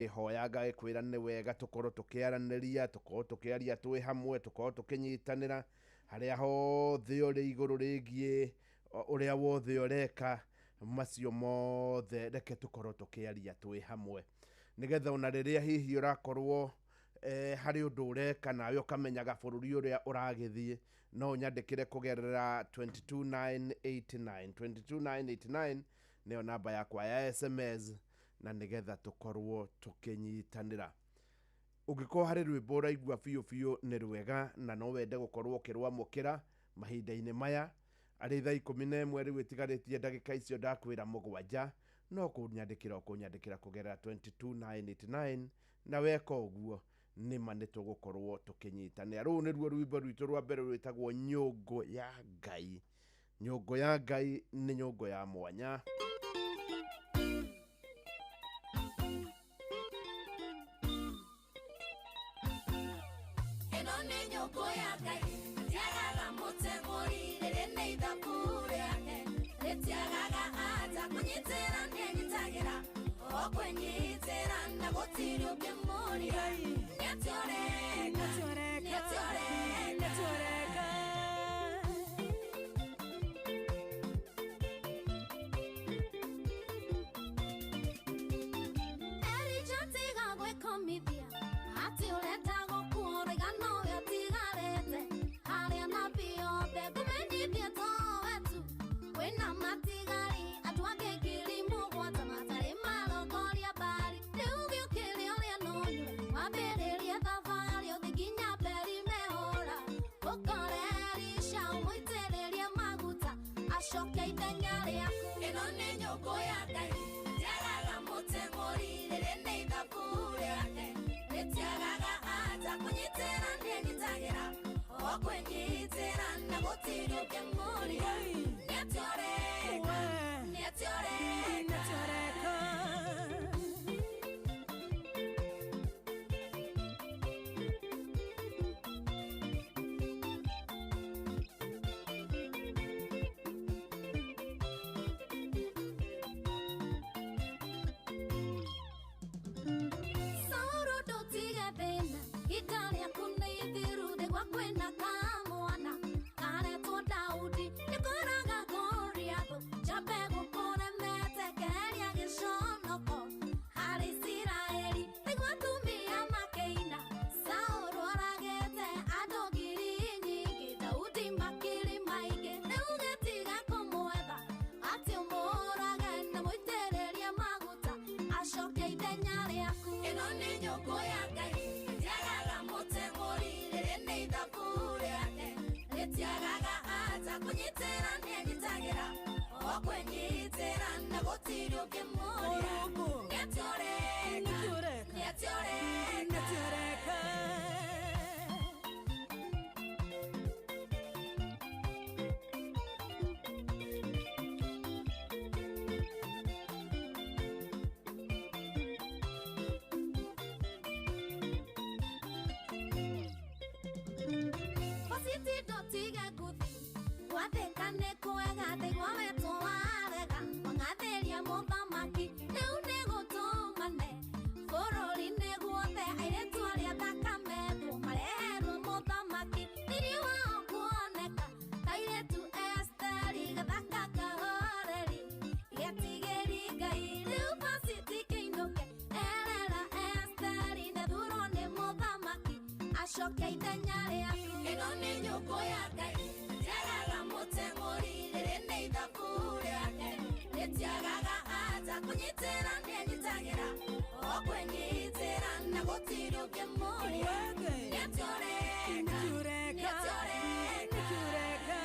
Hoya ngagĩkwĩra nĩ wega tũkorwo tũkĩaranĩria, tũkorwo tũkĩaria twĩ hamwe, tũkorwo tũkĩnyitanĩra harĩa hothe ũrĩ igũrũ rĩgiĩ ũrĩa wothe ũreka, macio mothe reke tũkorwo tũkĩaria twĩ hamwe, nĩgetha ona rĩrĩa hihi ũrakorwo harĩ ũndũ ũreka nawe ũkamenyaga bũrũri ũrĩa ũragĩthiĩ, no ũnyandĩkĩre kũgerera 22989 22989 nĩyo namba yakwa ya SMS, na nĩgetha tũkorwo tũkĩnyitanĩra. Ũngĩkorwo harĩ rwĩmbo ũraigua biũ biũ nĩ rwega na no wende gũkorwo ũkĩrwamũkĩra mahinda-inĩ maya arĩ thaa 11 rĩu ĩtigarĩtie ndagĩka icio ndakwĩra 7, no kũnyandĩkĩra ũkũnyandĩkĩra kũgerera 22989, na weka ũguo nĩma nĩ tũgũkorwo tũkĩnyitanĩra. Rũu nĩruo rwĩmbo rwitũ rwa mbere rwĩtagwo Nyũngũ ya Ngai. Nyũngũ ya Ngai nĩ nyũngũ ya mwanya. Ĩno nĩ nyũngũ ya Ngai, rĩtiagaga mũteng'ũri, rĩrĩ nĩ ithabu rĩake, rĩtiagaga anja, kũnyitĩra nĩanyitagĩra, o kwĩnyitĩra na gũtirĩ ũngĩmũria. Nĩatĩ ũreka, nĩatĩ ũreka. Elija tiga gwĩkomithia atĩ ũrenda gũkuũrĩga nowe ũtigarĩte, harĩa nabii othe ngũmenyithie towe tu kwĩna matigari, andũ angĩ 7,000 matarĩ marongoria mbari. Rĩu gĩũkĩre ũrĩa no ũnyue, wambĩrĩrie thabarĩ ũthiĩ nginya Beri-Mehora, ũkore Elisha ũmũitĩrĩrie maguta acoke ithenya rĩaku. Ĩno nĩ nyũngũ ya Ngai, rĩtiagaga mũteng'ũri, rĩrĩ nĩ ithabu rĩake, rĩtiagaga anja, kũnyitĩra nĩanyitagĩra, o kwĩnyitĩra na gũtirĩ ũngĩmũria. Nĩatĩ ũreka, nĩatĩ ũreka. Saũrũ ndũtige thĩna, ihinda rĩaku nĩ ithiru, thĩ kwĩna kamwana karetwo Daudi, nĩkoraga Goliathũ, njambe gũkũremete keheria gĩconoko harĩ Isiraeli, nĩguo atumia makĩina. Saũlũ oragĩte andũ ngiri nyingĩ, Daudi makiri maingĩ, rĩu gĩtiga kũmwetha atĩ ũmũrage na mũitĩrĩrie maguta acoke ithenya rĩaku. Ĩno nĩ nyũngũ ya Ngai, rĩtiagaga mũteng'ũri, rĩrĩ nĩ ithabu rĩake, rĩtiagaga anja, kũnyitĩra nĩanyitagĩra, o kwĩnyitĩra na gũtirĩ ũngĩmũria. Nĩatĩ ũreka, nĩatĩ ũreka. Baciti ndũtige nguthi, gwathĩka nĩ kwega, ndaigua wetwo warega, wang'athĩria mũthamaki, rĩu nĩ gũtũmane bũrũri-inĩ guothe, airĩtu arĩa thaka methwo mareherwo mũthamaki, riri wao kuoneka kairĩtu Esteri gathaka kahoreri getigĩri Ngai. Rĩu Baciti kĩinũke erera Esteri nĩthurwo nĩ mũthamaki acoke ithenya rĩaku. Ĩno nĩ nyũngũ ya Ngai, rĩtiagaga mũteng'ũri, rĩrĩ nĩ ithabu rĩake, rĩtiagaga anja, kũnyitĩra nĩanyitagĩra, o kwĩnyitĩra na gũtirĩ ũngĩmũria. Nĩatĩ ũreka, nĩatĩ ũreka.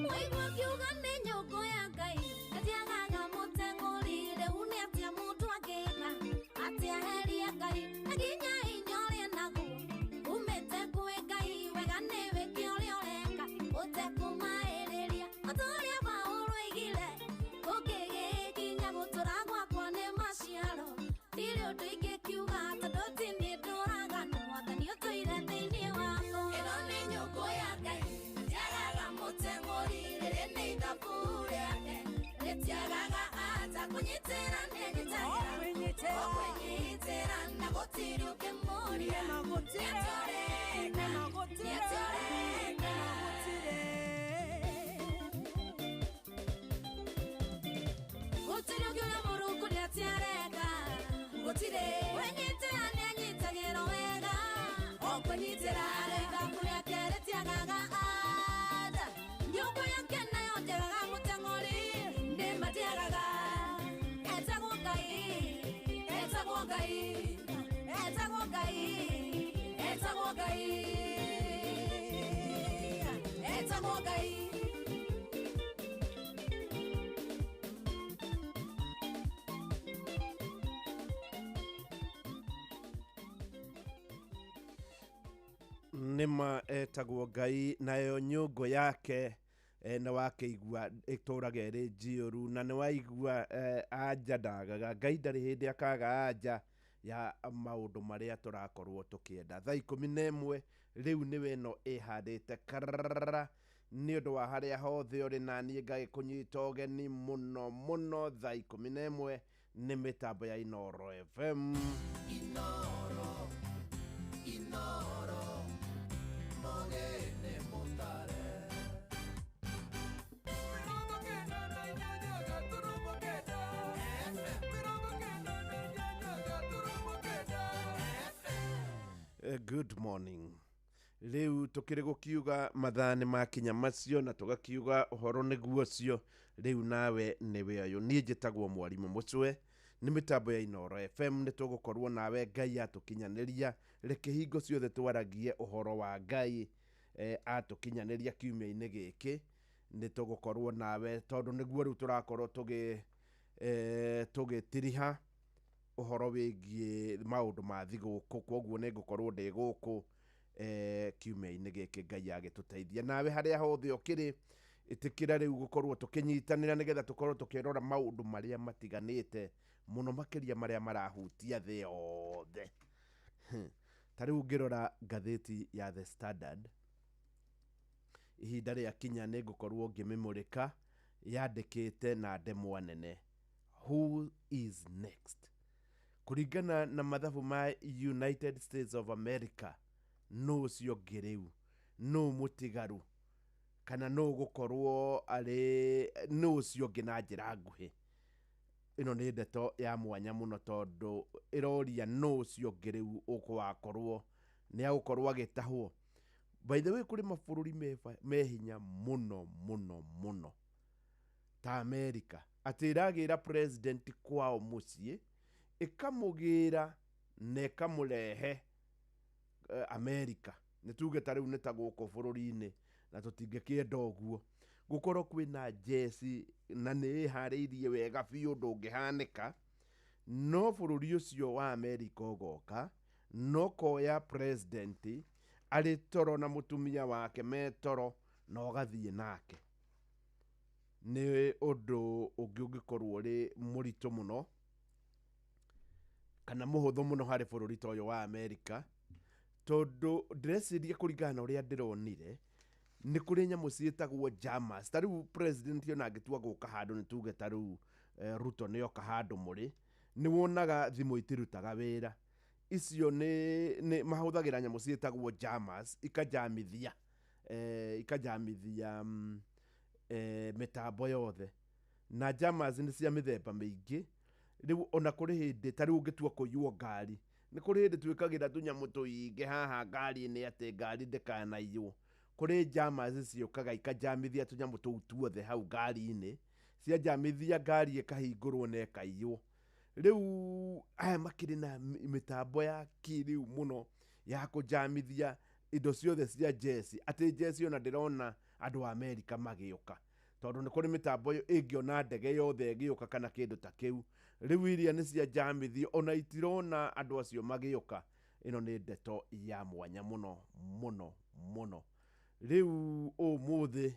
Mwaigua ngiuga nĩ nyũngũ ya Ngai, ĩtiagaga mũteng'ũri, rĩu nĩ atĩa mũndũ angĩka atĩ aherie Ngai, na nginya hinya ũrĩa naguo umĩte kwĩ Ngai, wega nĩ wĩke ũrĩa ũreka ũtekũmaĩrĩria, o ta ũrĩa Paũlũ oigire, kũngĩgĩkinya gũtũra gwakwa nĩ maciaro. Kwĩnyitĩra nĩanyitagĩra, okwĩnyitĩra na gũtirĩ ũngĩmũria. Nĩatũreka, nĩatũreka. Gũtirĩ ũngĩũria Mũrungu nĩatĩa areka. Gũtirĩ. Kwĩnyitĩra nĩanyitagĩra wega, okwĩnyitĩra ithabu rĩake rĩtiagaga anja. Nyũngũ yake nayo ndĩagaga mũteng'ũri, nĩmatiagaga. Etagwo Ngai, etagwo Ngai, etagwo Ngai, etagwo Ngai, etagwo Ngai. Nĩma etagwo Ngai, nayo nyũngũ yake nĩ wakĩigua ĩtũraga ĩrĩ njiyũru, na nĩ waigua anja ndagaga. Ngai ndarĩ hĩndĩ akaga anja ya maũndũ marĩa tũrakorwo tũkĩenda. Thaa 11 rĩu nĩwe ĩno ĩhandĩte karara nĩ ũndũ wa harĩa hothe ũrĩ, na niĩ ngagĩkũnyita ũgeni mũno mũno. Thaa 11 nĩ mĩtambo ya Inooro FM. Inoro, Inoro, mogene motare. 98.9 98.9. Good morning. Rĩu tũkĩrĩ gũkiuga mathaa nĩ makinya macio, na tũgakiuga ũhoro nĩguo ũcio. Rĩu nawe nĩwe ũyũ, niĩ njĩtagwo Mwarimũ Mũcwe, nĩ mĩtambo ya Inooro FM. Nĩ tũgũkorwo nawe Ngai atũkinyanĩria. Reke hingo ciothe twaragie ũhoro wa Ngai atũkinyanĩria kiumia-inĩ gĩkĩ. Nĩ tũgũkorwo nawe tondũ nĩguo rĩu tũrakorwo tũgĩtiriha ũhoro wĩgiĩ maũndũ ma thigũkũ. Koguo nĩ ngũkorwo ndĩ gũkũ kiumia-inĩ gĩkĩ Ngai agĩtũteithia. Nawe harĩa hothe ũkĩrĩ, ĩtĩkĩra rĩu gũkorwo tũkĩnyitanĩra nĩgetha tũkorwo tũkĩrora maũndũ marĩa matiganĩte mũno, makĩria marĩa marahutia thĩ yothe. Ta rĩu ngĩrora ngathĩti ya The Standard, ihinda rĩa kinya nĩ ngũkorwo ngĩmĩmũrĩka, yandĩkĩte na ndemwa nene, "Who is next?" Kũringana na mathabu ma United States of America, nũ ũcio ũngĩ rĩu, nũ mũtigaru, kana nũ gũkorwo arĩ nũ ũcio ũngĩ na njĩra nguhĩ. Ĩno nĩ ndeto ya mwanya mũno tondũ ĩroria nũ ũcio ũngĩ rĩu ũgwakorwo nĩ agũkorwo agĩtahwo. By the way, kũrĩ mabũrũri me hinya mũno mũno mũno ta America, atĩ ĩragĩra president kwao mũciĩ, ĩkamũgĩra na ĩkamũrehe America. Nĩ tuge ta rĩu nĩ ta gũkũ bũrũri-inĩ, na tũtingĩkĩenda ũguo gũkorwo kwĩna njeci na nĩ ĩharĩirie wega biũ, ndũngĩhanĩka. No bũrũri ũcio wa America ũgoka no koya president arĩ toro na mũtumia wake me toro na ũgathiĩ nake. Nĩ ũndũ ũngĩ ũngĩkorwo ũrĩ mũritũ mũno kana mũhũthũ mũno harĩ bũrũri ta ũyũ wa America, tondũ ndĩreciria kũringana na ũrĩa ndĩronire nĩ kũrĩ nyamũ ciĩtagwo jammers. Ta rĩu president ona angĩtua gũka handũ, nĩ tuge ta rĩu Ruto nĩ oka handũ mũrĩ, nĩ wonaga thimũ itirutaga wĩra. Icio nĩ mahũthagĩra nyamũ ciĩtagwo jammers, ikajamithia ikajamithia mĩtambo yothe. Na jammers nĩ cia mĩthemba mĩingĩ. Rĩu ona kũrĩ hĩndĩ ta rĩu ũngĩtua kũiywo ngari, nĩ kũrĩ hĩndĩ twĩkagĩra tũnyamũ tũingĩ haha ngari-inĩ atĩ ngari ndĩkanaiywo. Kũrĩ jammers ciũkaga ikajamithia tũnyamũ tũu tuothe hau ngari-inĩ, ciajamithia ngari ĩkahingũrwo na ĩkaiywo. Rĩu aya makĩrĩ na mĩtambo ya kĩrĩu mũno ya kũjamithia indo ciothe cia njeci, atĩ njeci ona ndĩrona andũ a Amerika magĩũka, tondũ nĩ kũrĩ mĩtambo ĩngĩona ndege yothe ĩgĩũka kana kĩndũ ta kĩu. Rĩu iria nĩ ciajamithio, ona itirona andũ acio magĩũka. Ĩno nĩ ndeto ya mwanya mũno mũno mũno. Rĩu ũmũthĩ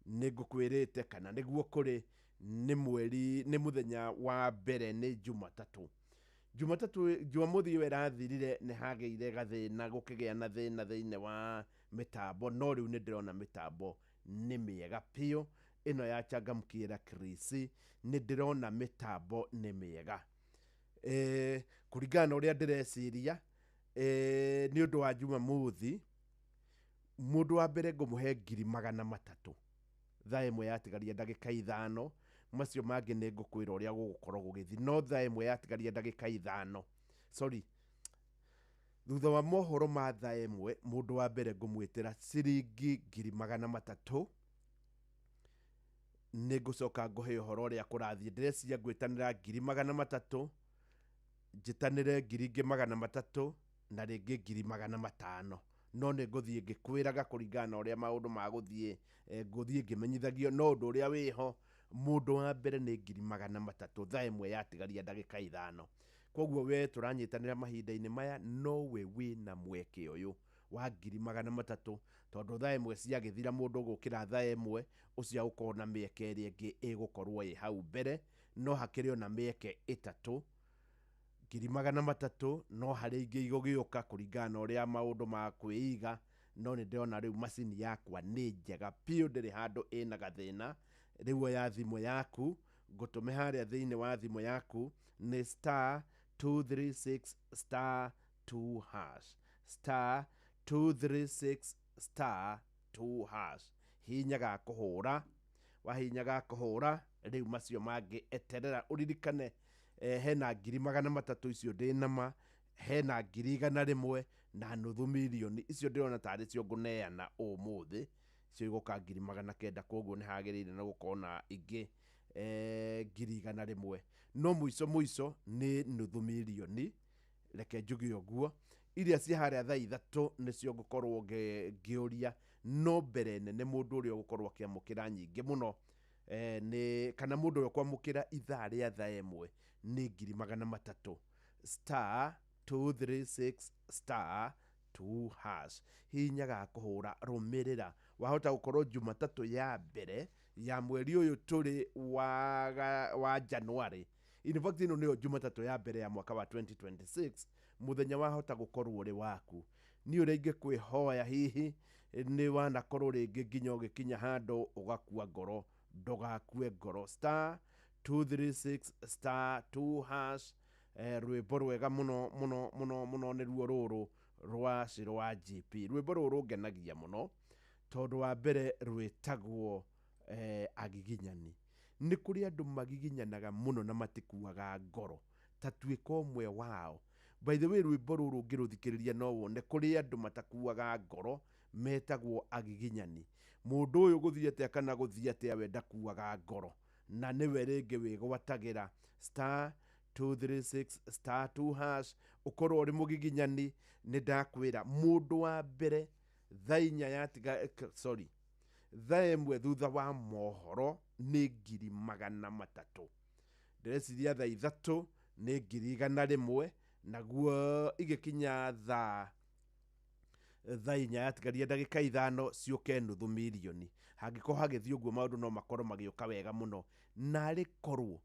nĩ ngũkwĩrĩte kana nĩguo kũrĩ, nĩ mweri, nĩ mũthenya wa mbere, nĩ Jumatatũ. Jumatatũ, Jumamothi ĩyo ĩrathirire nĩ hagĩire gathĩna, gũkĩgĩa na thĩna thĩinĩ wa mĩtambo, no rĩu nĩ ndĩrona mĩtambo nĩ mĩega biũ. Ĩno ya Changamkiĩra Chris, nĩ ndĩrona mĩtambo nĩ mĩega. Kũringana na ũrĩa ndĩreciria, nĩ ũndũ wa Jumamothi, mũndũ wa mbere ngũmũhe 300,000 thaa 1 yatigaria ndagĩka 5. Macio mangĩ nĩ ngũkwĩra ũrĩa gũgũkorwo gũgĩthiĩ, no thaa 1 yatigaria ndagĩka 5, sorry, thutha wa mohoro ma thaa 1, mũndũ wa mbere ngũmwĩtĩra ciringi 300,000. Nĩ ngũcoka ngũhe ũhoro ũrĩa kũrathiĩ. Ndĩreciria ngwĩtanĩra 300,000, njĩtanĩre 300,000 na rĩngĩ 500,000, no nĩ ngũthiĩ ngĩkwĩraga kũringana na ũrĩa maũndũ magũthiĩ, ngũthiĩ ngĩmenyithagio. No ũndũ ũrĩa wĩho, mũndũ wa mbere nĩ 300,000 thaa 1 yatigaria ndagĩka 5. Koguo we tũranyitanĩra mahinda-inĩ maya, nowe wĩna mweke ũyũ wa 300,000, tondũ thaa 1 ciagĩthira, mũndũ ũgũkĩra thaa 1 ũcio agũkorwo na mĩeke ĩrĩa ĩngĩ ĩgũkorwo ĩ hau mbere. No hakĩrĩ ona mĩeke 3, 300,000, no harĩ ingĩ igũgĩũka kũringana na ũrĩa maũndũ ma kwĩiga. No nĩ ndĩrona rĩu macini yakwa nĩ njega biũ, ndĩrĩ handũ ĩna gathĩna. Rĩu oya thimũ yaku, ngũtũme harĩa thĩinĩ wa thimũ yaku nĩ star 236 star 2 hash, star 236 star 2 hash. Hinya ga kũhũra, wahinya ga kũhũra, rĩu macio mangĩ eterera ũririkane, hena 300,000 icio ndĩ nama, hena 100,000 na 500,000 icio ndĩrona tarĩ cio ngũneana ũmũthĩ, icio igũka 900,000. Koguo nĩ hagĩrĩire na gũkorwo na ingĩ 100,000, no mũico mũico nĩ 500,000. Reke njuge ũguo, iria ci harĩa thaa 3 nĩcio ngũkorwo ngĩũria. No mbere nene mũndũ ũrĩa ũgũkorwo akĩamũkĩra nyingĩ mũno, nĩ kana mũndũ ũrĩa ũkwamũkĩra ithaa rĩa thaa 1 nĩ 300,000, star 236 star 2 hash. Hinya ga kũhũra, rũmĩrĩra. Wahota gũkorwo Jumatatũ ya mbere ya mweri ũyũ tũrĩ wa January, in fact ĩno nĩyo Jumatatũ ya mbere ya mwaka wa 2026, mũthenya wahota gũkorwo ũrĩ waku. Niĩ ũrĩa ingĩkwĩhoya, hihi nĩ wanakorwo rĩngĩ nginya ũgĩkinya handũ ũgakua ngoro, ndũgakue ngoro. Star 236 star 2 hash. Rwĩmbo rwega mũno mũno mũno mũno nĩruo rũrũ rwa Shiro wa GP. Rwĩmbo rũrũ rũngenagia mũno tondũ wa mbere rwĩtagwo agiginyani. Nĩ kũrĩ andũ magiginyanaga mũno na matikuaga ngoro, ta tuĩka ũmwe wao. By the way, rwĩmbo rũrũ ũngĩrũthikĩrĩria no wone kũrĩ andũ matakuaga ngoro metagwo agiginyani. Mũndũ ũyũ gũthiĩ atĩa kana gũthiĩ atĩa, we ndakuaga ngoro, na nĩwe rĩngĩ wĩgwatagĩra star 236 star 2 hash. Ũkorwo ũrĩ mũgiginyani, nĩ ndakwĩra mũndũ wa mbere thaa 4 yatiga, sorry, thaa 1 thutha wa mohoro nĩ 300,000. Ndĩreciria thaa 3 nĩ 100,000, naguo igĩkinya thaa 4 yatigaria ndagĩka 5 ciũke 500,000. Hangĩkorwo hagĩthiĩ ũguo, maũndũ no makorwo magĩũka wega mũno. Narĩ korwo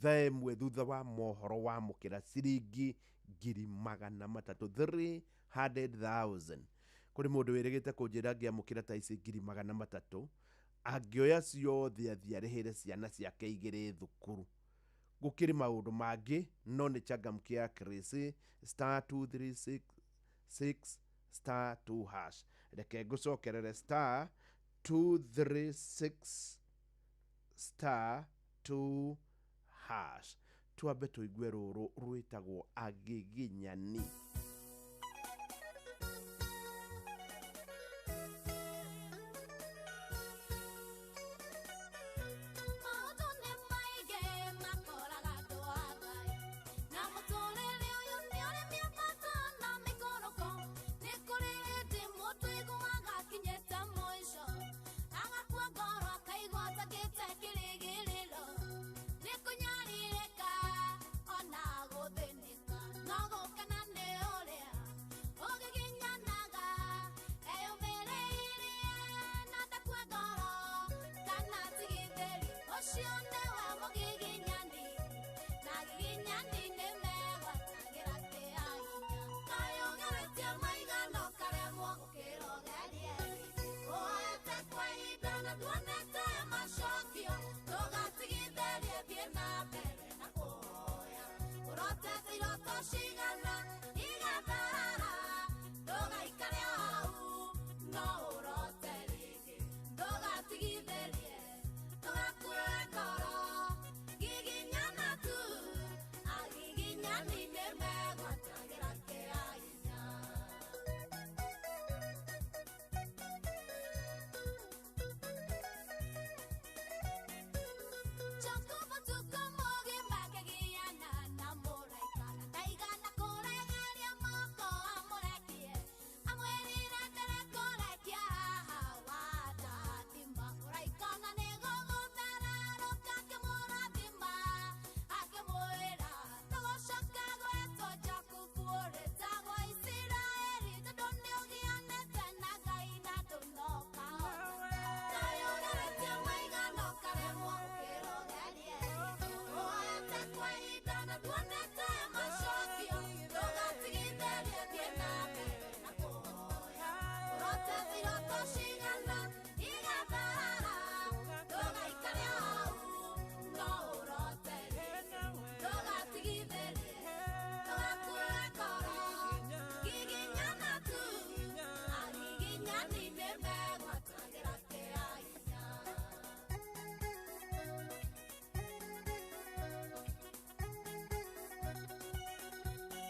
thaa 1 thutha wa mohoro wamũkĩra ciringi 300,000, 300,000. Kũrĩ mũndũ wĩrĩgĩte kũnjĩra ngĩamũkĩra ta ici 300,000, angĩoya ciothe athiĩ arĩhĩre ciana ciake 2 thukuru. Gũkĩrĩ maũndũ mangĩ, no nĩ Changamkia Chris, star 236 star 2 hash. Reke ngũcokerere, star 236 star 2 hash. Twambe tũigue rũrũ rwĩtagwo agiginyani. Maũndũ nĩ maingĩ makoraga andũ a Ngai, na mũtũrĩre ũyũ nĩ ũrĩ mĩambato na mĩikũrũko. Nĩ kũrĩ hĩndĩ mũndũ aiguaga akinyĩte mũico, agakua ngoro akaigua atakĩte kĩrĩgĩrĩro. Nĩ kũnyarirĩka ona gũthĩnĩka, no gũkena nĩ iroto cigana igatharara ndũgaikare hau no ũrote rĩngĩ ndũgatigithĩrie ndũgakue ngoro giginyana tu agiginyani nĩmegwatagĩra kĩa hinya.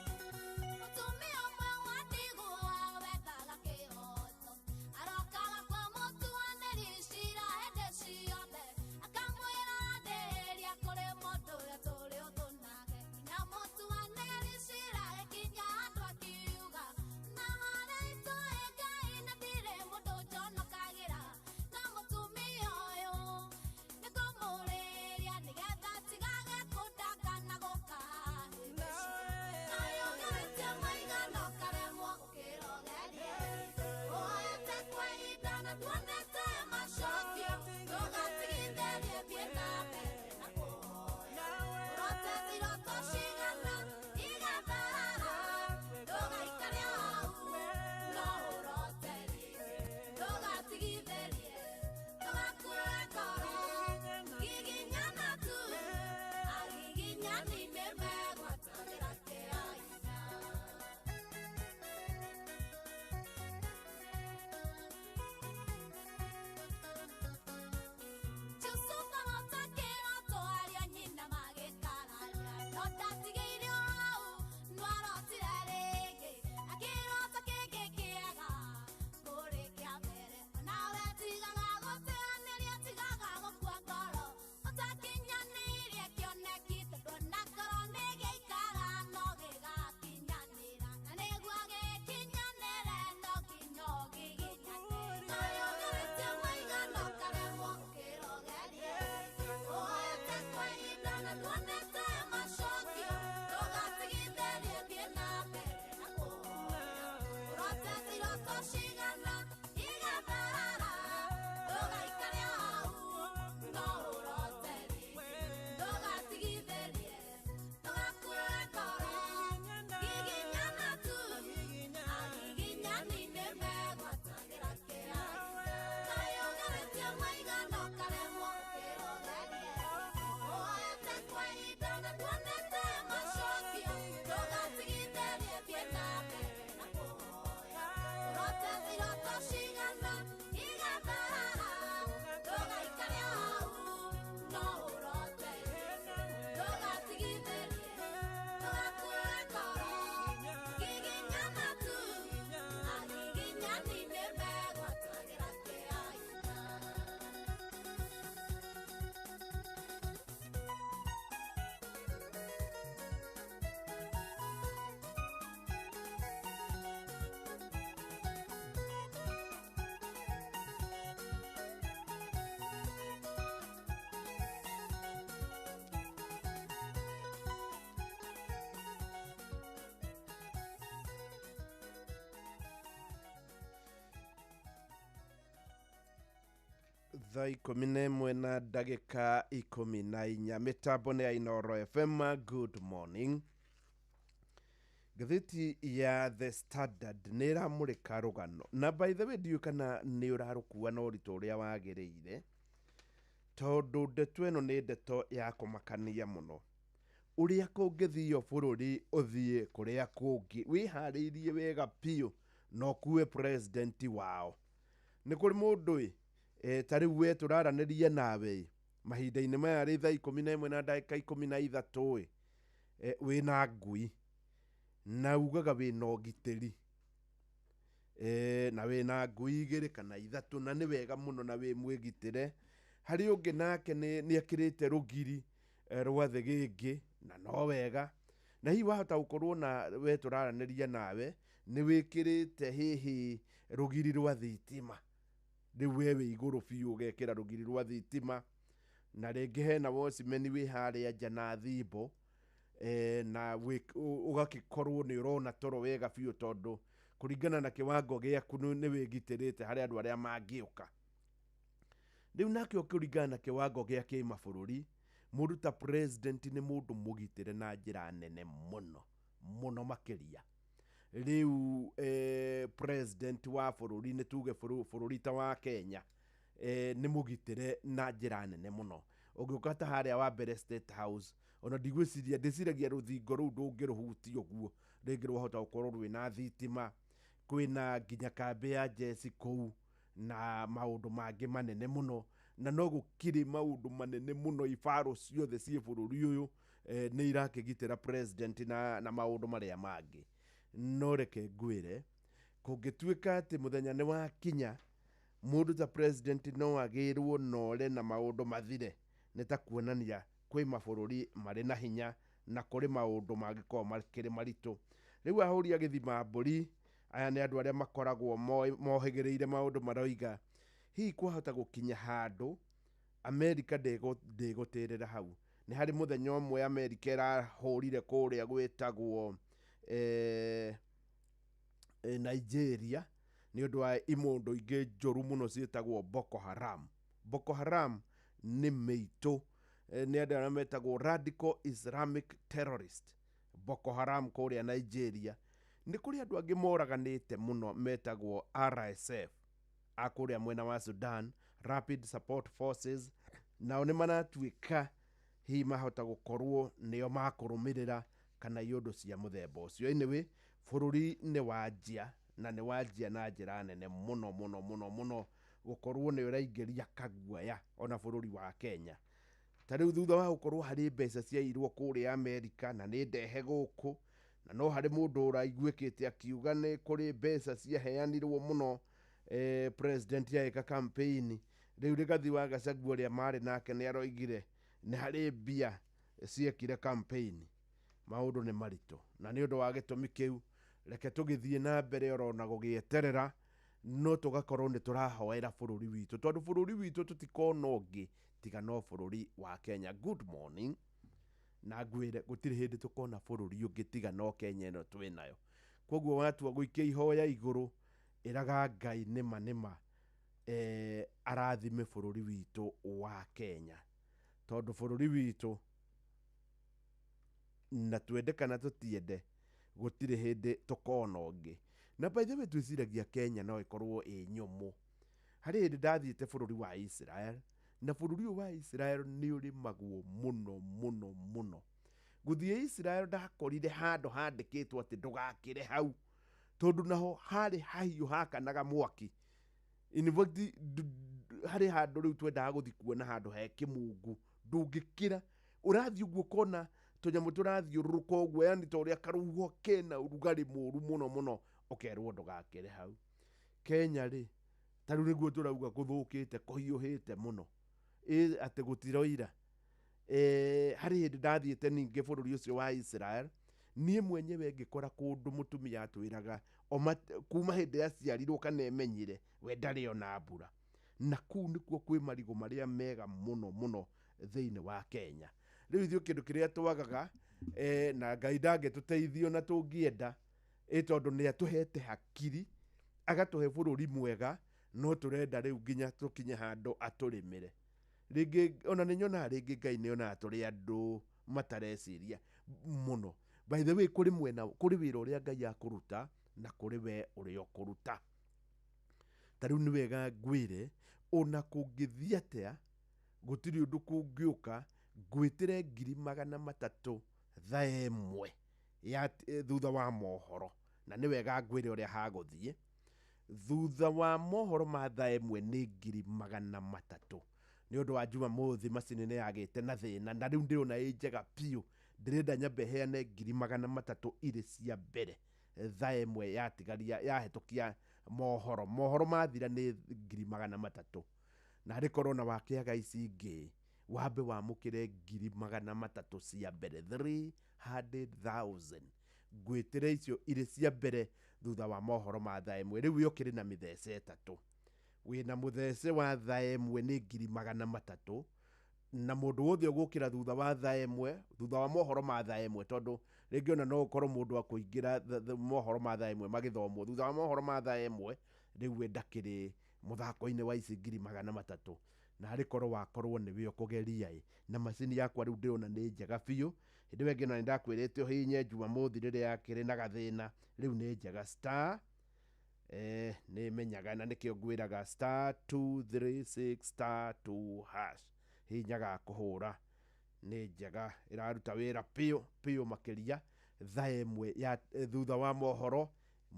Mũtumia ũmwe wa ndigwa wethaga kĩhoto arokaga kwa mũtuanĩri cira hĩndĩ ciothe akamwĩra ndĩrĩa kũrĩ mũndũ ũrĩa tũrĩ ũthũ nake nginya mũtuanĩri cira gĩkinya handũ akiuga na harĩa itoĩ Ngai na ndirĩ mũndũ njonokagĩra no mũtumia ũyũ nĩngũmũrĩria nĩgetha atigage kũndanga na gũka hĩndĩ ciothe. Giginyana tu, agiginyani nĩmegwatagĩra kĩa hinya. Jusufu arota kĩroto arĩa nyina magĩkararia no ndatigĩire o hau no arotire rĩngĩ akĩrota kĩngĩ kĩega kũrĩ kĩa mbere onawe tigaga gũteanĩria tigaga gũkua ngoro ũtakinyanĩirie kĩoneki tondũ ona ngoro nĩgĩikara no gĩgakinyanĩra na nĩguo gĩkinyanĩre no nginya ũgiginyane Kayũgeretie maigana ũkaremwo ũkĩrogerie ũhoete kwa ihinda na nduonete macokio ndũgatigithĩrie thiĩ na mbere na kũhoya ũrotete iroto cigana igatharara ndũgaikare hau no ũrote rĩngĩ ndũgatigithĩrie ndũgakue ngoro giginyana tu agiginyani nĩmegwatagĩra kĩa hinya. Kayũgeretie maigana ũkaremwo ũkĩrogerie ũhoete kwa ihinda na nduonete macokio ndũgatigithĩrie thiĩ na mbere na kũhoya ũrotete iroto cigana igatharara ndũgaikare hau no ũrote rĩngĩ ndũgatigithĩrie ndũgakue ngoro giginyana tu agiginyani nĩmegwatagĩra kĩa hinya. Thaa 11 na ndagĩka 14 mĩtambo nĩ ya Inooro FM. Good morning. Ngathĩti ya The Standard nĩ ĩramũrĩka rũgano na by the way ndiũĩ kana nĩ ũrarũkua na ũritũ ũrĩa wagĩrĩire tondũ ndeto ĩno nĩ ndeto ya kũmakania mũno. Ũrĩa kũngĩthio bũrũri ũthiĩ kũrĩa kũngĩ wĩharĩirie wega biũ na ũkue president wao. Nĩ kũrĩ mũndũ ĩ ta rĩu we tũraranĩria nawe ĩ, mahinda-inĩ maya rĩ thaa 11 na ndagĩka 13 ĩ, wĩna ngui na ugaga wĩna ũgitĩri, na wĩna ngui 2 kana 3 na nĩ wega mũno na wĩ mwĩgitĩre. Harĩ ũngĩ nake nĩ ekĩrĩte rũgiri rwa thĩgĩngĩ na no wega, na hihi wahota gũkorwo na we tũraranĩria nawe nĩ wĩkĩrĩte hihi rũgiri rwa thitima, rĩu we wĩ igũrũ biũ ũgekĩra rũgiri rwa thitima, na rĩngĩ hena watchman wĩ harĩa nja na thimbo, na ũgagĩkorwo nĩ ũrona toro wega biũ tondũ kũringana na kĩwango gĩaku nĩ wĩgitĩrĩte harĩ andũ arĩa mangĩũka. Rĩu nake kũringana na kĩwango gĩa kĩmabũrũri, mũndũ ta president nĩ mũndũ mũgitĩre na njĩra nene mũno mũno makĩria. Rĩu president wa bũrũri, nĩ tuge bũrũri ta wa Kenya, nĩ mũgitĩre na njĩra nene mũno. Ũngĩũka ta harĩa wa mbere State House, ona ndigwĩciria, ndĩciragia rũthingo rũu ndũngĩrũhutia ũguo, rĩngĩ rwahota gũkorwo rwĩna thitima, kwĩna nginya kambĩ ya jeshi kũu na maũndũ mangĩ manene mũno, na no gũkĩrĩ maũndũ manene mũno. Ibaro ciothe ciĩ bũrũri ũyũ nĩ irakĩgitĩra president na maũndũ marĩa mangĩ. No reke ngwĩre, kũngĩtuĩka atĩ mũthenya nĩ wakinya mũndũ ta president no agĩrwo nore na maũndũ mathire, nĩ ta kuonania kwĩ mabũrũri marĩ na hinya na kũrĩ maũndũ mangĩkorwo makĩrĩ maritũ. Rĩu ahũri a gĩthima mbũri aya nĩ andũ arĩa makoragwo mohĩgĩrĩire maũndũ maroiga hihi kwahota gũkinya handũ Amerika ndĩgũtĩrĩra hau. Nĩ harĩ mũthenya ũmwe Amerika ĩrahũrire kũrĩa gwĩtagwo Nigeria nĩ ũndũ wa imondo ingĩ njũru mũno ciĩtagwo Boko Haram. Boko Haram nĩ mĩitũ, nĩ andũ arĩa metagwo radical Islamic terrorist. Boko Haram kũrĩa Nigeria. Nĩ kũrĩ andũ angĩ moraganĩte mũno metagwo RSF a kũrĩa mwena wa Sudan, Rapid Support Forces, nao nĩ maratuĩka hihi mahota gũkorwo nĩo makũrũmĩrĩra kana iũndũ cia mũthemba ũcio. Anyway, bũrũri nĩ wanjia na nĩ wanjia na njĩra nene mũno mũno mũno mũno gũkorwo nĩ ũraingĩria kaguoya ona bũrũri wa Kenya. Ta rĩu thutha wa gũkorwo harĩ mbeca ciairwo kũrĩa Amerika na nĩ ndehe gũkũ, na no harĩ mũndũ ũraiguĩkĩte akiuga nĩ kũrĩ mbeca ciaheanirwo mũno, president agĩka campaign. Rĩu Rigathi wa Gachagua ũrĩa marĩ nake nĩ aroigire nĩ harĩ mbia ciekire campaign. Maũndũ nĩ maritũ, na nĩ ũndũ wa gĩtũmi kĩu reke tũgĩthiĩ na mbere orona gũgĩeterera, no tũgakorwo nĩ tũrahoera bũrũri witũ, tondũ bũrũri witũ tũtikona ũngĩ tiga no bũrũri wa Kenya. Good morning, na ngwĩre gũtirĩ hĩndĩ tũkona bũrũri ũngĩ tiga no Kenya ĩno twĩnayo. Koguo watua gũikia ihoya igũrũ, ĩraga Ngai nĩma nĩma, arathime bũrũri witũ wa Kenya, tondũ bũrũri witũ na twende kana tũtiende gũtirĩ hĩndĩ tũkona ũngĩ. Na by the way, twĩciragia Kenya no ĩkorwo ĩ nyũmũ. Harĩ hĩndĩ ndathiĩte bũrũri wa Israel, na bũrũri ũyũ wa Israel nĩ ũrĩmagwo mũno mũno mũno. Gũthiĩ Israel ndakorire handũ handĩkĩtwo atĩ ndũgakĩre hau, tondũ naho harĩ hahiũ hakanaga mwaki. In fact, harĩ handũ rĩu twendaga gũthiĩ kuona handũ he kĩmungu, ndũngĩkĩra, ũrathiĩ ũguo ũkona tũnyamũ tũrathiũrũrũka ũguo, yani ta ũrĩa karũhuho kena ũrugarĩ mũru mũno mũno, ũkerwo ndũgakĩre hau. Kenya rĩ, ta rĩu nĩguo tũrauga gũthũkĩte kũhiũhĩte mũno, ĩ atĩ gũtiroira. Harĩ hĩndĩ ndathiĩte ningĩ bũrũri ũcio wa Israel, niĩ mwenyewe ngĩkora kũndũ mũtumia atwĩraga kuma hĩndĩ aciarirwo kana emenyire we ndarĩ ona mbura, na kũu nĩkuo kwĩ marigũ marĩa mega mũno mũno thĩinĩ wa Kenya. Rĩu ithuĩ kĩndũ kĩrĩa twagaga, na Ngai ndangĩtũteithia ona tũngĩenda, ĩ tondũ nĩ atũhete hakiri, agatũhe bũrũri mwega, no tũrenda rĩu nginya tũkinye handũ atũrĩmĩre. Rĩngĩ ona nĩ nyonaga rĩngĩ Ngai nĩ onaga tũrĩ andũ matareciria mũno. By the way, kũrĩ mwena, kũrĩ wĩra ũrĩa Ngai akũruta na kũrĩ we ũrĩa ũkũruta. Ta rĩu nĩ wega ngwĩre, ona kũngĩthiĩ atĩa, gũtirĩ ũndũ kũngĩũka ngwĩtĩre 300,000 Thaa 1 ya thutha wa mohoro, na nĩ wega ngwĩre ũrĩa hagũthiĩ. Thutha wa mohoro ma thaa 1 nĩ 300,000. Nĩ ũndũ wa Jumamothi macini nĩ yagĩte na thĩna, na rĩu ndĩrona ĩ njega biũ. Ndĩrenda nyambe heane 300,000 irĩ cia mbere thaa 1 yatigaria yahĩtũkia mohoro. Mohoro mathira nĩ 300,000. Na arĩ korwo na wakĩaga ici ingĩ, wambe wamũkĩre 300,000 cia mbere, 300,000. Ngwĩtĩre icio irĩ cia mbere thutha wa mohoro ma thaa 1. Rĩu ũkĩrĩ na mĩthece 3. Wĩna mũthece wa thaa 1 nĩ 300,000, na mũndũ wothe ũgũkĩra thutha wa thaa 1, thutha wa mohoro ma thaa 1, tondũ rĩngĩ ona no ũkorwo mũndũ akũingĩra mohoro ma thaa 1 magĩthomwo. Thutha wa mohoro ma thaa 1 rĩu we ndakĩrĩ mũthako-inĩ wa ici 300,000. Na arĩ korwo wakorwo nĩwe ũkũgeria ĩ, na macini yakwa rĩu ndĩrona nĩ njega biũ. Hĩndĩ ĩyo ĩngĩ ona nĩndakwĩrĩte ũhihinye Jumamothi rĩrĩa yakĩrĩ na gathĩna, rĩu nĩ njega. Star nĩ menyaga na nĩkĩo ngwĩraga star 236 star 2 hash. Hihinyaga kũhũra, nĩ njega, ĩraruta wĩra biũ biũ makĩria. Thaa 1 ya thutha wa mohoro,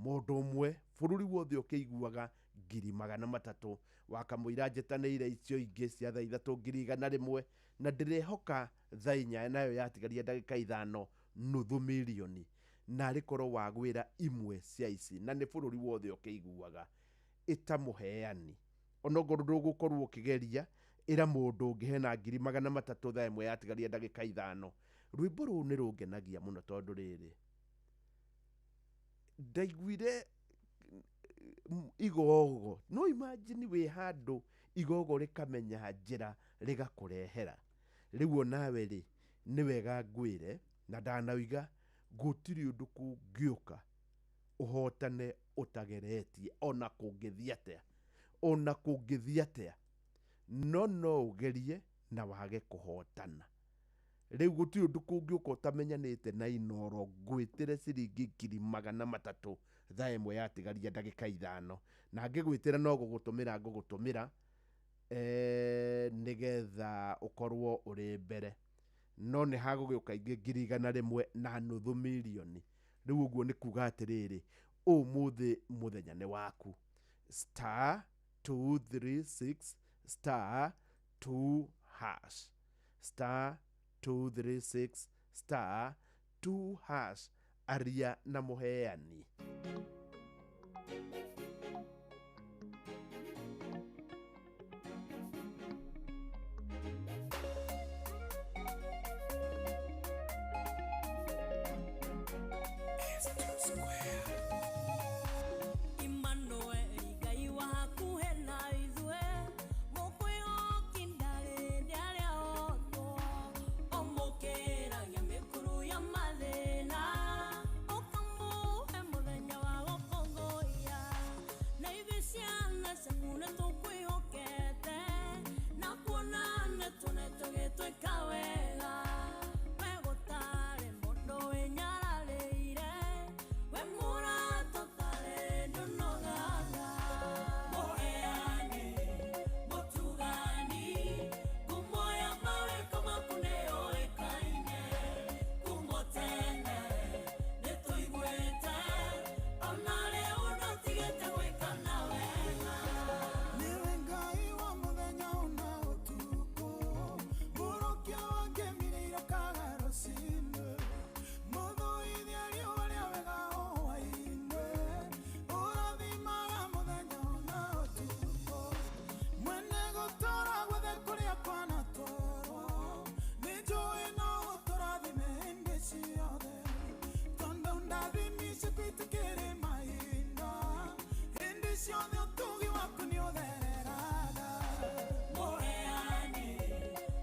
mũndũ ũmwe bũrũri wothe ũkĩiguaga 300,000. Wakamũira njĩtanĩire icio ingĩ cia thaa 3 100,000, na ndĩrehoka thaa 4 nayo yatigaria ndagĩka 5 500,000. Na arĩ korwo wagwĩra imwe cia ici, na nĩ bũrũri wothe ũkĩiguaga, ĩta mũheani. Onokorwo ndũgũkorwo ũkĩgeria, ĩra mũndũ ũngĩ hena 300,000 thaa 1 yatigaria ndagĩka 5. Rwĩmbo rũu nĩ rũngenagia mũno tondũ rĩrĩ, ndaiguire igogo. No imagine wĩ handũ igogo rĩkamenya njĩra rĩgakũrehera. Rĩu onawe rĩ, nĩ wega ngwĩre, na ndanoiga gũtirĩ ũndũ kũngĩũka ũhotane ũtageretie, ona kũngĩthiĩ atĩa, ona kũngĩthiĩ atĩa, no no ũgerie na wage kũhotana. Rĩu gũtirĩ ũndũ kũngĩũka ũtamenyanĩte na Inoro. Ngwĩtĩre ciringi 300,000 thaa 1 yatigaria ndagĩka 5, na ngĩgwĩtĩra no gũgũtũmĩra ngũgũtũmĩra, nĩgetha ũkorwo ũrĩ mbere. No nĩ hagũgĩũka ingĩ 100,000 na 500,000. Rĩu ũguo nĩ kuga atĩrĩrĩ, ũmũthĩ mũthenya nĩ waku. Star 236 star 2 hash, star 236 star 2 hash. Aria na mũheani. Emmanuel, Ngai wa hakuhĩ na ithuĩ, mũkwĩhoki ndarĩ ndarĩa otwo, ũmũkĩragia mĩkuru ya mathĩna, ũkamũhe mũthenya wa gũkũngũiya. Na ithuĩ ciana ciaku nĩtũkwĩhokete, na kuona nĩtuonete ũgĩtwĩka wega. We gũtarĩ mũndũ wĩnyararĩire, we mũrata ũtarĩ ndũnogaga. Mũheani, mũtugani, ngumo ya mawĩko maku nĩyũĩkaine. Kuuma tene nĩtũiguĩte, ona rĩu ndũtigĩte gwĩkana wega. Nĩwe Ngai wa mũthenya ona ũtukũ, mũrũkia wa ngemi irakaga rũcinĩ, mũthũithia riũa rĩa wega o hwaĩ-inĩ, ũrathimaga mũthenya ona ũtukũ, mwene gũtũũra guothe kũrĩa kwanatwarwo, nĩnjũĩ no ũtũrathime hĩndĩ ciothe, tondũ ndathimi ciaku itikĩrĩ mahinda, hĩndĩ ciothe ũtugi waku nĩũthereraga. Mũheani,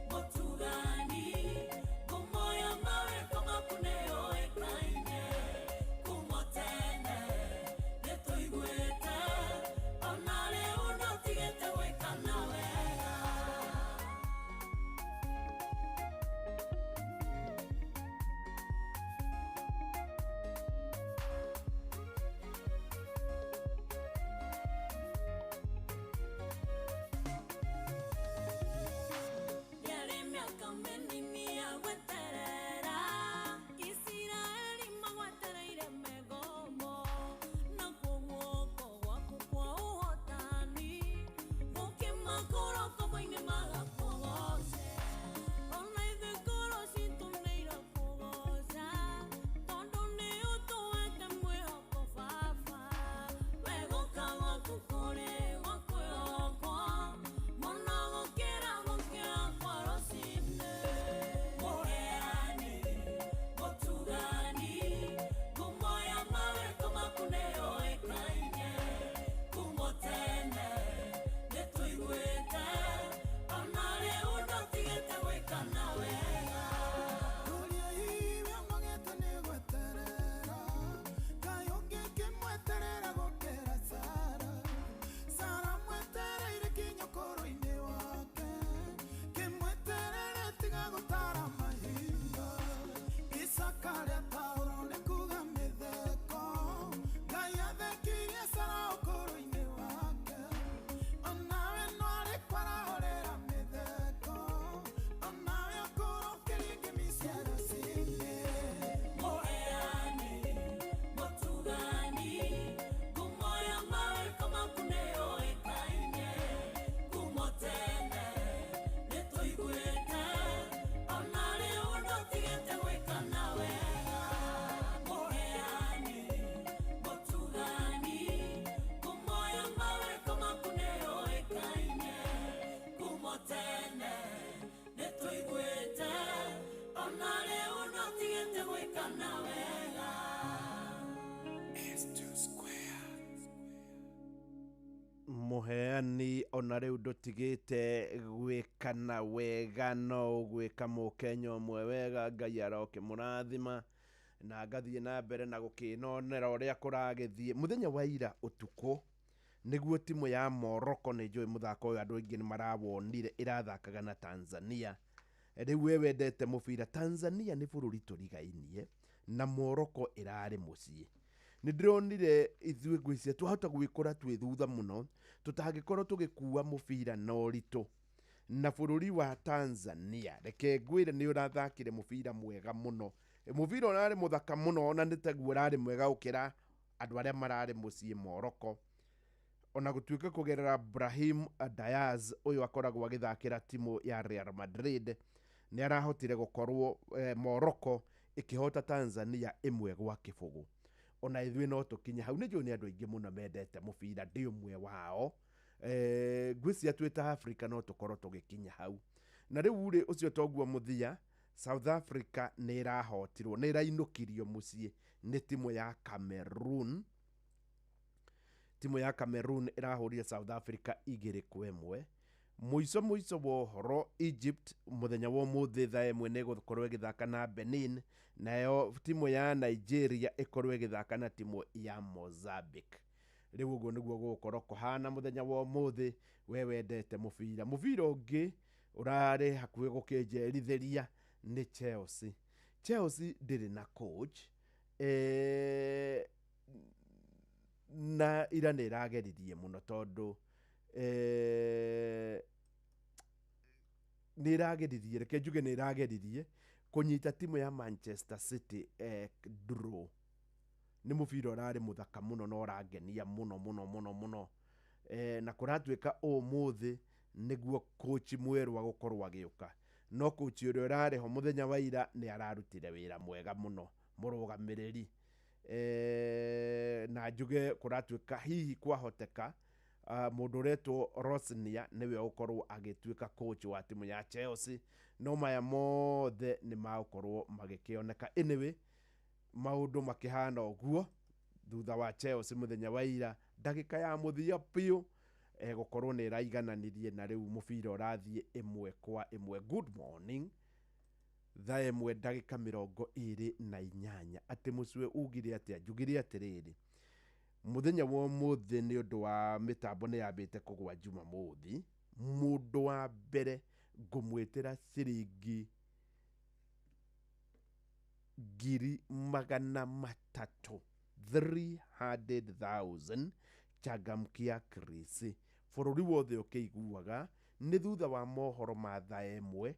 mũtugani, ngumo ya mawĩko maku nĩyũĩkaine. Kuuma tene nĩtũiguĩte, ona rĩu ndũtigĩte gwĩkana wega. Mũheani ona rĩu ndũtigĩte gwĩkana wega, no ũgwĩka mũkenya ũmwe wega, Ngai arokĩmũrathima na ngathiĩ na mbere na gũkĩnonera ũrĩa kũragĩthiĩ. Mũthenya wa ira ũtukũ nĩguo timu ya Morocco, nĩ njũĩ mũthako ũyũ andũ aingĩ nĩ marawonire, ĩrathakaga na Tanzania. Rĩu we wendete mũbira, Tanzania nĩ bũrũri tũrigainie na Morocco ĩrarĩ mũciĩ. Nĩ ndĩronire ithuĩ ngwĩciria twahota gwĩkora twĩ thutha mũno tũtangĩkorwo tũgĩkua mũbira na ũritũ. Na bũrũri wa Tanzania, reke ngwĩre, nĩ ũrathakire mũbira mwega mũno, mũbira ũrarĩ mũthaka mũno, ona nĩ taguo ũrarĩ mwega gũkĩra andũ arĩa mararĩ mũciĩ Morocco. Ona gũtuĩka kũgerera Brahim Diaz, ũyũ akoragwo agĩthakĩra timu ya Real Madrid, nĩ arahotire gũkorwo Morocco ĩkĩhota Tanzania 1-0. Ona ithuĩ no tũkinye hau. Nĩ njũĩ nĩ andũ aingĩ mũno mendete mũbira, ndĩ ũmwe wao. Ngwĩciria twĩ ta Africa no tũkorwo tũgĩkinya hau. Na rĩu rĩ, ũcio toguo mũthia, South Africa nĩ ĩrahotirwo, nĩ ĩrainũkirio mũciĩ nĩ timu ya Cameroon. Timu ya Cameroon ĩrahũrire South Africa 2-1. Mũico mũico wa ũhoro, Egypt mũthenya wa ũmũthĩ thaa 1 nĩ ĩgũkorwo ĩgĩthaka na Benin, nayo timu ya Nigeria ĩkorwo ĩgĩthaka na timu ya Mozambique. Rĩu ũguo nĩguo gũgũkorwo kũhana mũthenya wa ũmũthĩ. We wendete mũbira, mũbira ũngĩ ũrarĩ hakuhĩ gũkĩnjerithĩria nĩ Chelsea. Chelsea ndĩrĩ na coach, na ira nĩ ĩrageririe mũno tondũ nĩ ĩrageririe, reke njuge nĩ ĩrageririe kũnyita timu ya Manchester City draw. Nĩ mũbira ũrarĩ mũthaka mũno na ũrangenia mũno mũno mũno mũno. Na kũratuĩka ũmũthĩ nĩguo coach mwerũ agũkorwo agĩũka, no coach ũrĩa ũrarĩ ho mũthenya wa ira nĩ ararutire wĩra mwega mũno, mũrũgamĩrĩri. Na njuge kũratuĩka hihi kwahoteka mũndũ ũretwo Rosnia nĩwe ũgũkorwo agĩtuĩka coach wa timu ya Chelsea, no maya mothe nĩ magũkorwo magĩkĩoneka. Anyway, maũndũ makĩhana ũguo thutha wa Chelsea mũthenya wa ira ndagĩka ya mũthia biũ gũkorwo nĩ ĩraigananirie, na rĩu mũbira ũrathiĩ 1-1. Good morning. Thaa 1:28. Atĩ mũcue ugire atĩa? Njugire atĩrĩrĩ, mũthenya wa ũmũthĩ nĩ ũndũ wa mĩtambo nĩ yambĩte kũgwa Jumamothi, mũndũ wa mbere ngũmwĩtĩra ciringi 300,000, 300,000, changamkia Chris, bũrũri wothe ũkĩiguaga nĩ thutha wa mohoro ma thaa 1.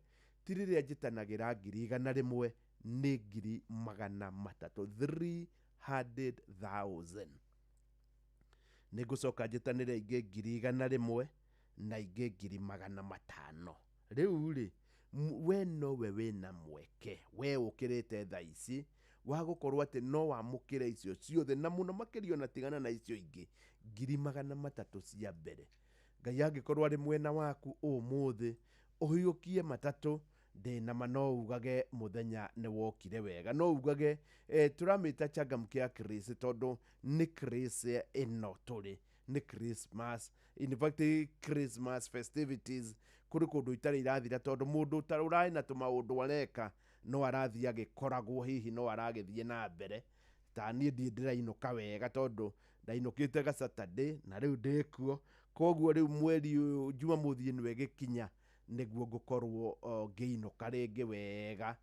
Ti rĩrĩa njĩtanagĩra 100,000, nĩ 300,000, 300,000. Nĩ ngũcoka njĩtanĩre ingĩ 100,000 na ingĩ 500,000. Rĩu rĩ, we nowe wĩna mweke, we ũkĩrĩte thaa ici wa gũkorwo atĩ no wamũkĩre icio ciothe, na mũno makĩria ona tigana na icio ingĩ 300,000 cia mbere. Ngai angĩkorwo arĩ mwena waku ũmũthĩ, ũhiũkie matatũ, ndĩna ma no ugage mũthenya nĩ wokire wega, no ugage tũramĩta changamkia Chris tondũ nĩ Chris ĩno tũrĩ, nĩ Christmas, in fact Christmas festivities kũrĩ kũndũ itarĩ irathira, tondũ mũndũ ũrarĩ na tũmaũndũ areka no arathiĩ agĩkoragwo, hihi no aragĩthiĩ na mbere. Ta niĩ ndiĩ ndĩrainũka wega tondũ ndainũkĩte ga Saturday na rĩu ndĩkuo, koguo rĩu mweri ũyũ Jumamothi ĩno ĩgĩkinya nĩguo ngũkorwo ngĩinũka rĩngĩ wega,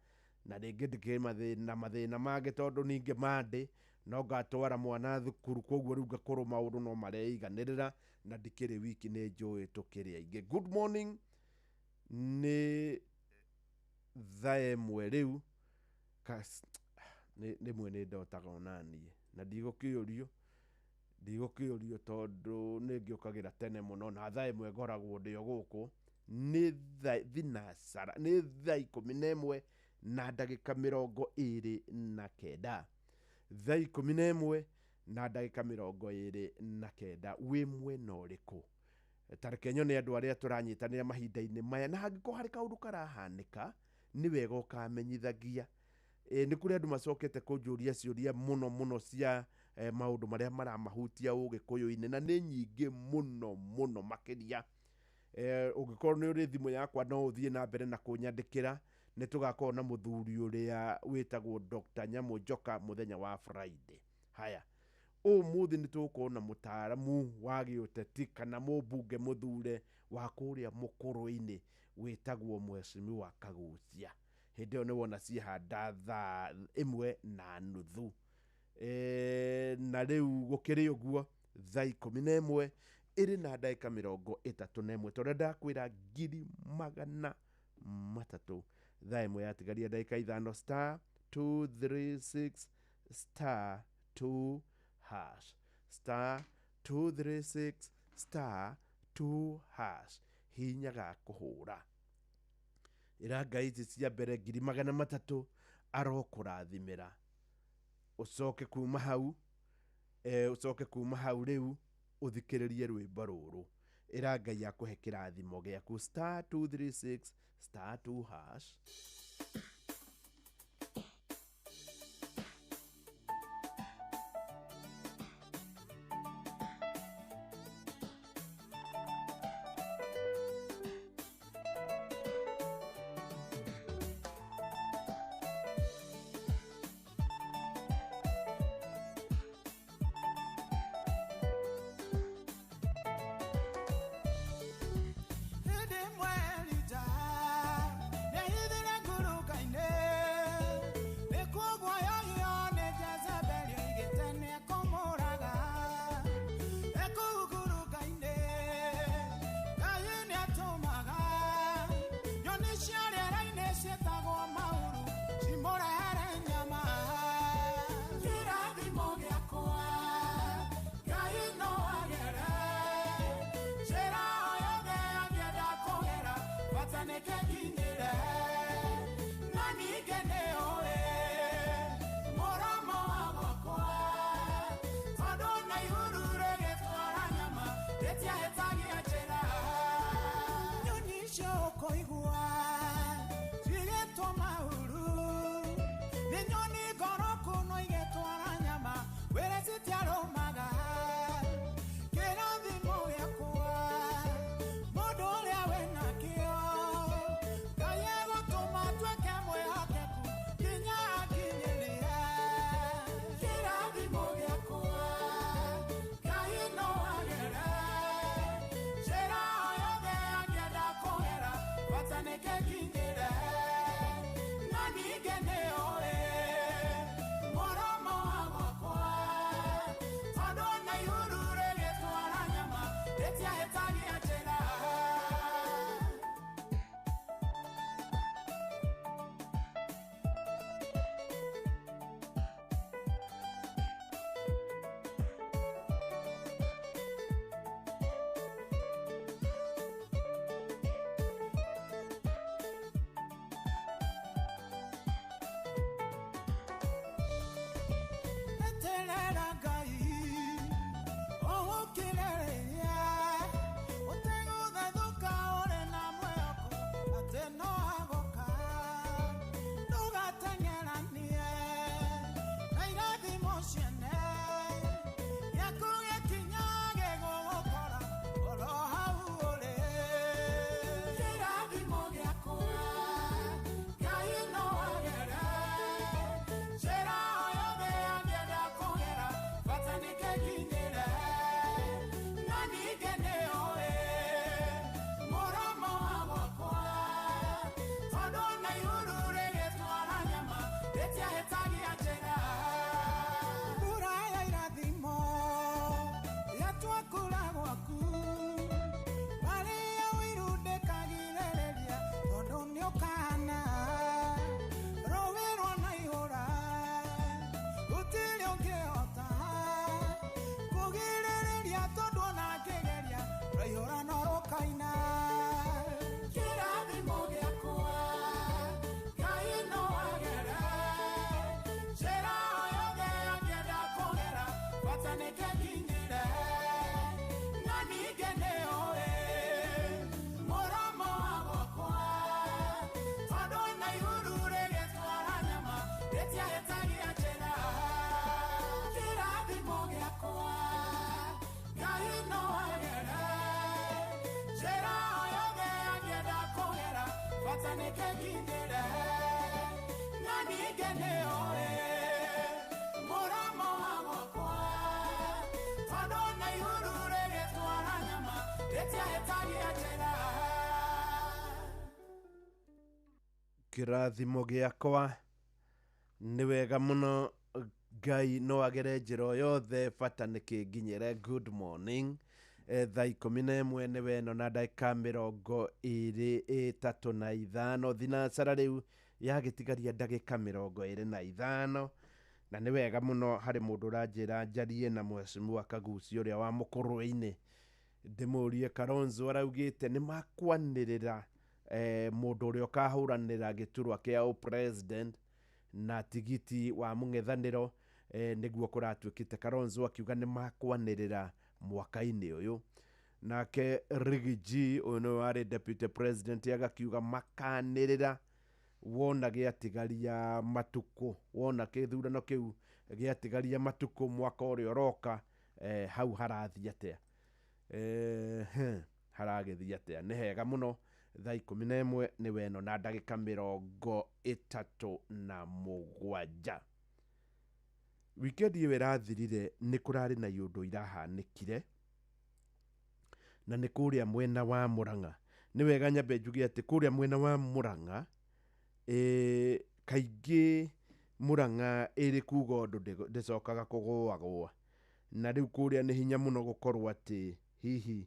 na rĩngĩ ndĩkĩrĩ mathĩna mathĩna mangĩ tondũ ningĩ Monday no ngatwara mwana thukuru, koguo rĩu ngakorwo maũndũ no mareiganĩrĩra na ndikĩrĩ wiki, nĩ njũĩ tũkĩrĩ aingĩ. Good morning. Nĩ thaa 1 rĩu, rĩmwe nĩ ndotaga onaniĩ na ndigũkĩũrio tondũ nĩ ngĩũkagĩra tene mũno, na thaa 1 ngoragwo ndĩ o gũkũ. Nĩ thinasara, nĩ thaa 11:29, thaa 11:29. Wĩ mwena ũrĩkũ? Ta reke nyone andũ arĩa tũranyitanĩra mahinda-inĩ maya, na hangĩkorwo harĩ kaũndũ karahanĩka nĩ wega ũkamenyithagia. Nĩ kũrĩ andũ macokete kũnjũria ciũria mũno mũno cia maũndũ marĩa maramahutia ũgĩkũyũ-inĩ, na nĩ nyingĩ mũno mũno makĩria. Ũngĩkorwo nĩ ũrĩ thimũ yakwa no ũthiĩ na mbere na kũnyandĩkĩra. Nĩ tũgakorwo na mũthuri ũrĩa wĩtagwo Dr. Nyamũ Njoka mũthenya wa Friday. Haya, ũmũthĩ nĩ tũgũkorwo na mũtaaramu wa gĩũteti kana mũmbunge mũthure wa kũrĩa mũkũrũ-inĩ wĩtagwo Mheshimiwa Kaguchia. Hĩndĩ ĩyo nĩ wona ciehanda thaa 1:30. Na rĩu gũkĩrĩ ũguo thaa 11 ĩrĩ na ndagĩka 31, tondũ ndakwĩra 300,000 thaa 1 yatigaria ndagĩka 5, star 236 star 2 hash, star 236 star 2 hash. Hinyaga kũhũra ĩra Ngai ici cia mbere 300,000 arokũrathimĩra. Ũcoke kuma hau, ũcoke kuma hau rĩu ũthikĩrĩrie rwĩmbo rũrũ, ĩra Ngai akũhe kĩrathimo gĩaku, star 236 star 2 hash. Hĩndĩ ĩmwe Elija nĩahithire ngurunga-inĩ, nĩkuguoyohio nĩ Jezebeli oigĩte nĩekũmũraga. E kũu ngurunga-inĩ Ngai nĩatũmaga nyoni cia rĩera-inĩ ciĩtagwo mauru cimũrehere nyama. Kĩrathimo gĩakwa Ngai no agere njĩra o yothe angĩenda kũgera, bata nĩkĩnginyĩre. Na ningĩ nĩũĩ mũromo wa gwakwa, tondũ na ihuru rĩgĩtwara nyama rĩtiahĩtagia njĩra. Nyoni icio ũkũigua cigĩtwo mauru nĩ nyoni ngoroku no igĩtwara nyama wĩre citiarũmaga. Kĩrathimo gĩakwa mũndũ ũrĩa wĩnakĩo Ngai egũtũma atuĩke mwĩhokeku nginya akinyĩrie. Kĩrathimo gĩakwa Ngai no agere njĩra o yothe angĩenda kũgera, bata nĩkĩnginyĩre. Na ningĩ nĩũĩ mũromo wa gwakwa, tondũ na ihuru rĩgĩtwara nyama rĩtiahĩtagia njĩra. Eterera Ngai ũgũkirĩrĩria, ũtegũthethũka ũrĩ na mwĩhoko atĩ no agũka. Ndũgateng'eranie na irathimo ciene, gĩaku gĩkinya gĩgũgũkora oro hau ũrĩ. Kĩrathimo gĩakwa Ngai no agere njĩra o yothe angĩenda kũgera, bata nĩkĩnginyĩre. Na ningĩ nĩũĩ mũromo wa gwakwa, tondũ na ihuru rĩgĩtwara nyama rĩtiahĩtagia njĩra. Mbura ya irathimo yatua kura gwaku, marĩa ũiru ndĩkagirĩrĩria tondũ nĩũkana. Rũĩ rwa Naihũra gũtirĩ ũngĩhota Nĩkĩkinyĩre na ningĩ nĩoĩ mũromo wa gwakwa tondũ na ihuru rĩgĩtwara nyama rĩtiahĩtagia njĩra. Kĩrathimo gĩakwa nĩ wega mũno. Ngai no agere njĩra o yothe, bata nĩ kĩnginyĩre. Good morning. Thaa 11 nĩ weno na ndagĩka 25, thinacara rĩu yagĩtigaria ndagĩka 25, na nĩ wega mũno. Harĩ mũndũ ũranjĩra njarie na mheshimiwa Kaguci ũrĩa wa Mũkũrwe-inĩ, ndĩmũrie Kalonzo araugĩte nĩ makwanĩrĩra mũndũ ũrĩa ũkahũranĩra gĩturwa kĩa ũpresident na tigiti wa mũng'ethanĩro. Nĩguo kũratuĩkĩte Kalonzo akiuga nĩ makwanĩrĩra mwaka-inĩ ũyũ. Nake Riggy G, ũyũ nĩwe warĩ deputy president, agakiuga makanĩrĩra wona gĩatigaria matukũ, wona gĩthurano kĩu gĩatigaria matukũ mwaka ũrĩa ũroka. Hau harathiĩ atĩa? Haragĩthiĩ atĩa? Nĩ hega mũno. Thaa 11 nĩ weno na ndagĩka 37. Wikendi ĩyo ĩrathirire nĩ kũrarĩ na iũndũ irahanĩkire, na nĩ kũrĩa mwena wa Mũrang'a. Nĩ wega nyambe njuge atĩ kũrĩa mwena wa Mũrang'a, kaingĩ Mũrang'a ĩrĩ kuga ũndũ ndĩcokaga kũgũagũa, na rĩu kũrĩa nĩ hinya mũno gũkorwo atĩ hihi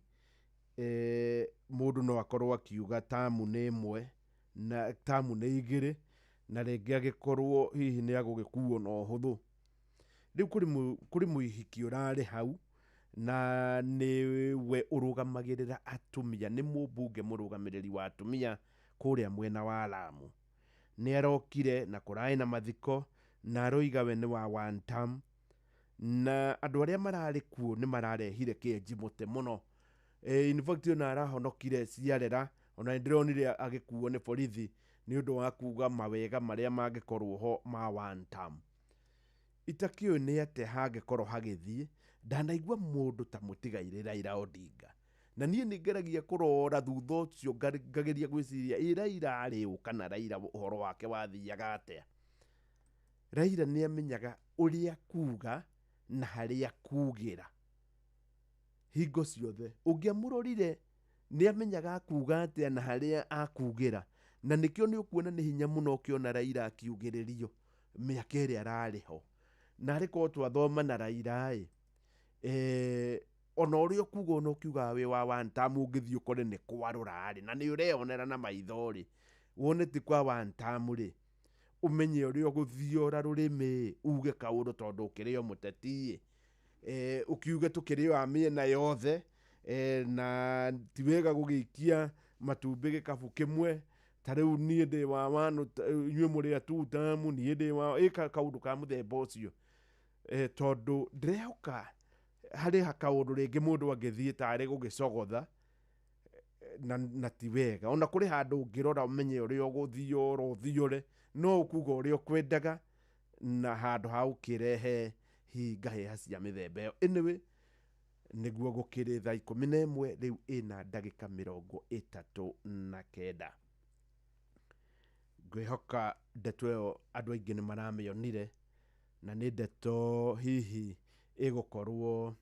mũndũ no akorwo akiuga tamu nĩ ĩmwe na tamu nĩ igĩrĩ, na rĩngĩ agĩkorwo hihi nĩ agũgĩkuo na ũhũthũ. Rĩu kũrĩ mũhiki ũrarĩ hau, na nĩwe ũrũgamagĩrĩra atumia, nĩ mũmbunge mũrũgamĩrĩri wa atumia kũrĩa mwena wa Lamu. Nĩ arokire na kũrarĩ na mathiko, na aroiga we nĩ wa one term, na andũ arĩa mararĩ kuo nĩ mararehire kĩenji mũtĩ mũno. In fact, ona arahonokire ciarera, ona nĩ ndĩronire agĩkuo nĩ borithi nĩ ũndũ wa kuga mawega marĩa mangĩkorwo ho ma one term. Itakĩũĩ nĩ atĩa hangĩkorwo hagĩthiĩ. Ndanaigua mũndũ ta mũtigairĩ Raila Odinga, na niĩ nĩ ngeragia kũrora thutha ũcio, ngageria gwĩciria ĩ Raila arĩ ũ, kana Raila ũhoro wake wathiaga atĩa. Raila nĩ amenyaga ũrĩa kuga na harĩa kugĩra hingo ciothe. Ũngĩamũrorire, nĩ amenyaga akuga atĩa na harĩa akugĩra, na nĩkĩo nĩ ũkuona nĩ hinya mũno ũkĩona Raila akiugĩrĩrio mĩaka ĩrĩa ararĩ ho. Na arĩ korwo twathoma na Raila ĩ, ona ũrĩa ũkuga, ona ũkiugaga wĩ wa one term, ũngĩthiĩ ũkore nĩ kwarũra rĩ, na nĩ ũreyonera na maitho rĩ, wone ti kwa one term rĩ, ũmenye ũrĩa ũgũthiora rũrĩmĩ uge kaũndũ, tondũ ũkĩrĩ o mũteti ĩ, ũkiuge tũkĩrĩ o a mĩena yothe, na ti wega gũgĩikia matumbĩ gĩkabu kĩmwe. Ta rĩu niĩ ndĩ wa one, inyuĩ mũrĩ a two term, niĩ ndĩ wa ĩka kaũndũ ka mũthemba ũcio, tondũ ndĩrehoka harĩ kaũndũ rĩngĩ mũndũ angĩthiĩ tarĩ gũgĩcogotha na ti wega. Ona kũrĩ handũ ũngĩrora ũmenye ũrĩa ũgũthiora ũthiore, no ũkuga ũrĩa ũkwendaga na handũ ha ũkĩrehe hihi ngahĩha cia mĩthemba ĩyo. Anyway, nĩguo gũkĩrĩ. Thaa 11 rĩu ĩna ndagĩka 39. Ngwĩhoka ndeto ĩyo andũ aingĩ nĩ maramĩonire, na nĩ ndeto hihi ĩgũkorwo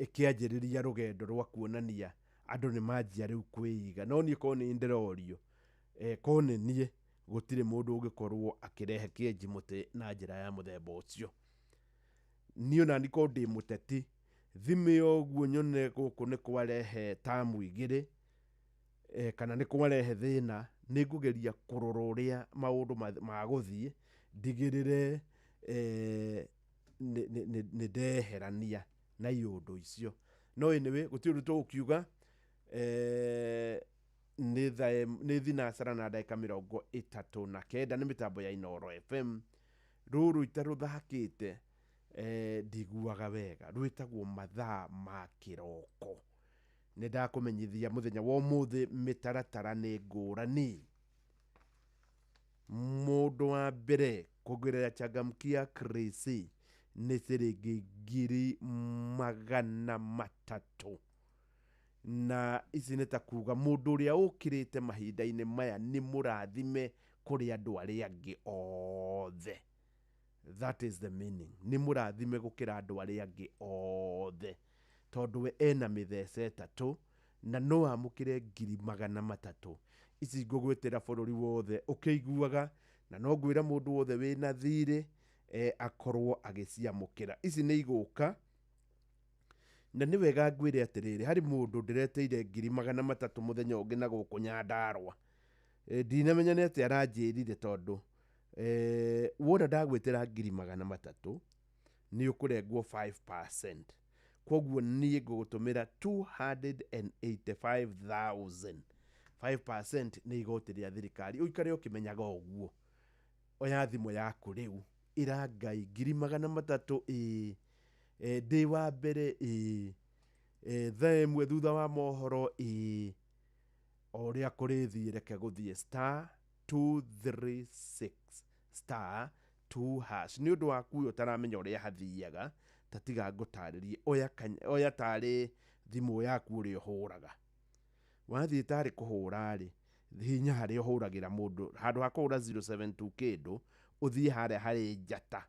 ĩkĩanjĩrĩria rũgendo rwa kuonania andũ nĩ manjia rĩu kwĩiga. No niĩ korwo nĩ ndĩrorio, korwo nĩ niĩ, gũtirĩ mũndũ ũngĩkorwo akĩrehe kĩenji mũtĩ na njĩra ya mũthemba ũcio. Niĩ ona niĩ korwo ndĩ mũteti, thime ũguo nyone gũkũ nĩ kwarehe tamu igĩrĩ, kana nĩ kwarehe thĩna, nĩ ngũgeria kũrora ũrĩa maũndũ magũthiĩ, ndigĩrĩre nĩ ndeherania na iũndũ icio. No anyway, gũtirĩ ũndũ tũgũkiuga. Nĩ thinacara na ndagĩka 39. Nĩ mĩtambo ya Inooro FM. Rũrũ itarũthakĩte, ndiguaga wega, rwĩtagwo Mathaa ma Kĩroko. Nĩ ndakũmenyithia mũthenya wa ũmũthĩ mĩtaratara nĩ ngũrani. Mũndũ wa mbere kuongerera Changamkia Chris nĩ ciringi 300,000. Na ici nĩ ta kuga mũndũ ũrĩa ũkĩrĩte mahinda-inĩ maya nĩ mũrathime kũrĩ andũ arĩa angĩ othe. That is the meaning. Nĩ mũrathime gũkĩra andũ arĩa angĩ othe, tondũ we ena mĩthece ĩtatũ na no amũkĩre 300,000. Ici ngũgwĩtĩra bũrũri wothe ũkĩiguaga, na no ngwĩra mũndũ wothe wĩna thirĩ akorwo agĩciamũkĩra. Ici nĩ igũka, na nĩ wega ngwĩre atĩrĩrĩ, harĩ mũndũ ndĩreteire 300,000 mũthenya ũngĩ na gũkũ Nyandarũa. Ndinamenya nĩ atĩa aranjĩrire, tondũ wona ndagwĩtĩra 300,000 nĩ ũkũrengwo 5%. Koguo niĩ ngũgũtũmĩra 285,000. 5% nĩ igoti rĩa thirikari. Ũikare ũkĩmenyaga ũguo. Oya thimũ yaku rĩu, ĩra Ngai 300,000 ĩĩ, ndĩ wa mbere ĩĩ, thaa ĩmwe thutha wa mohoro ĩĩ, o ũrĩa kũrĩthiĩ reke gũthiĩ *236 *2#. Nĩ ũndũ waku ũyũ ũtaramenya ũrĩa hathiaga, ta tiga ngũtarĩrie. Oya tarĩ thimũ yaku ũrĩa ũhũraga. Wathiĩ tarĩ kũhũra rĩ, hinya harĩa ũhũragĩra mũndũ, handũ ha kũhũra 072 kĩndũ, ũthiĩ harĩa harĩ njata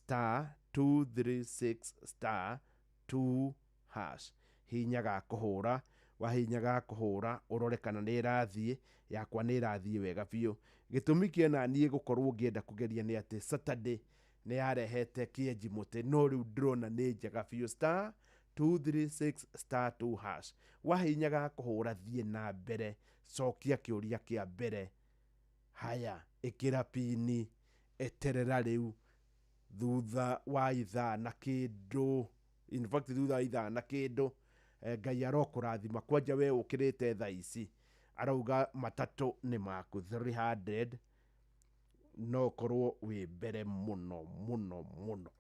*236 *2#. Hinya ga kũhũra, wahinya ga kũhũra ũrore kana nĩ ĩrathiĩ. Yakwa nĩ ĩrathiĩ wega biũ. Gĩtũmi kĩena niĩ gũkorwo ngĩenda kũgeria nĩ atĩ Saturday nĩ yarehete kĩenji mũtĩ, no rĩu ndĩrona nĩ njega biũ. *236 *2#. Wahinya ga kũhũra thiĩ na mbere, cokia kĩũria kĩa mbere. Haya, ĩkĩra pini, eterera rĩu thutha wa ithaa na kĩndũ, in fact thutha wa ithaa na kĩndũ, Ngai arokũrathima. Kwanja we ũkĩrĩte thaa ici, arauga matatũ nĩ maku 300, no ũkorwo wĩ mbere mũno mũno mũno.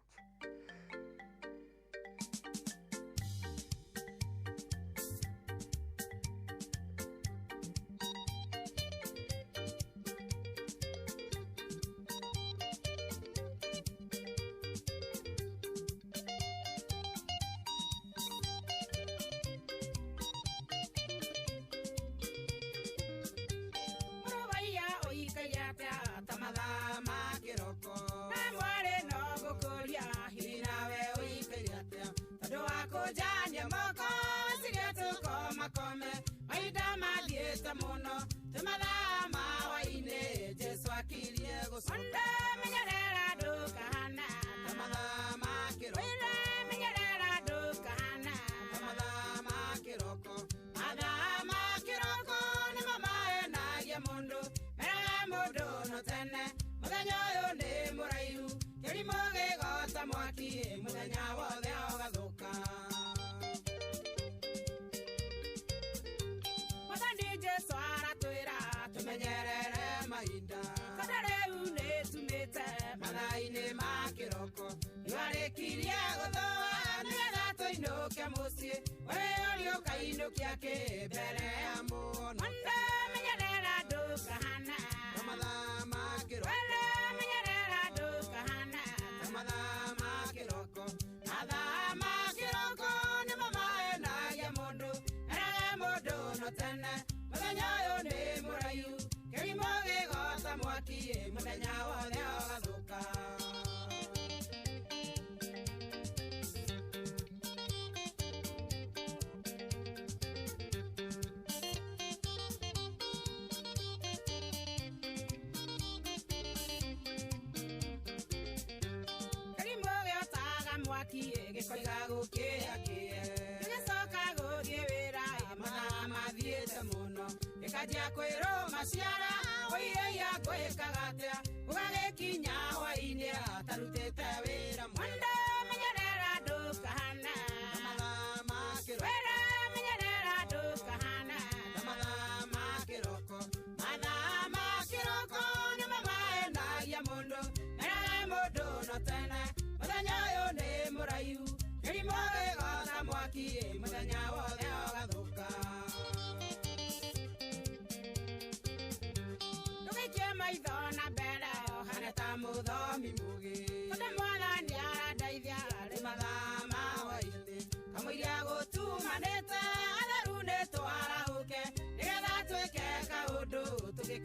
Ndũgaikie maitho na mbere ũhane ta mũthomi mũgĩ. Tondũ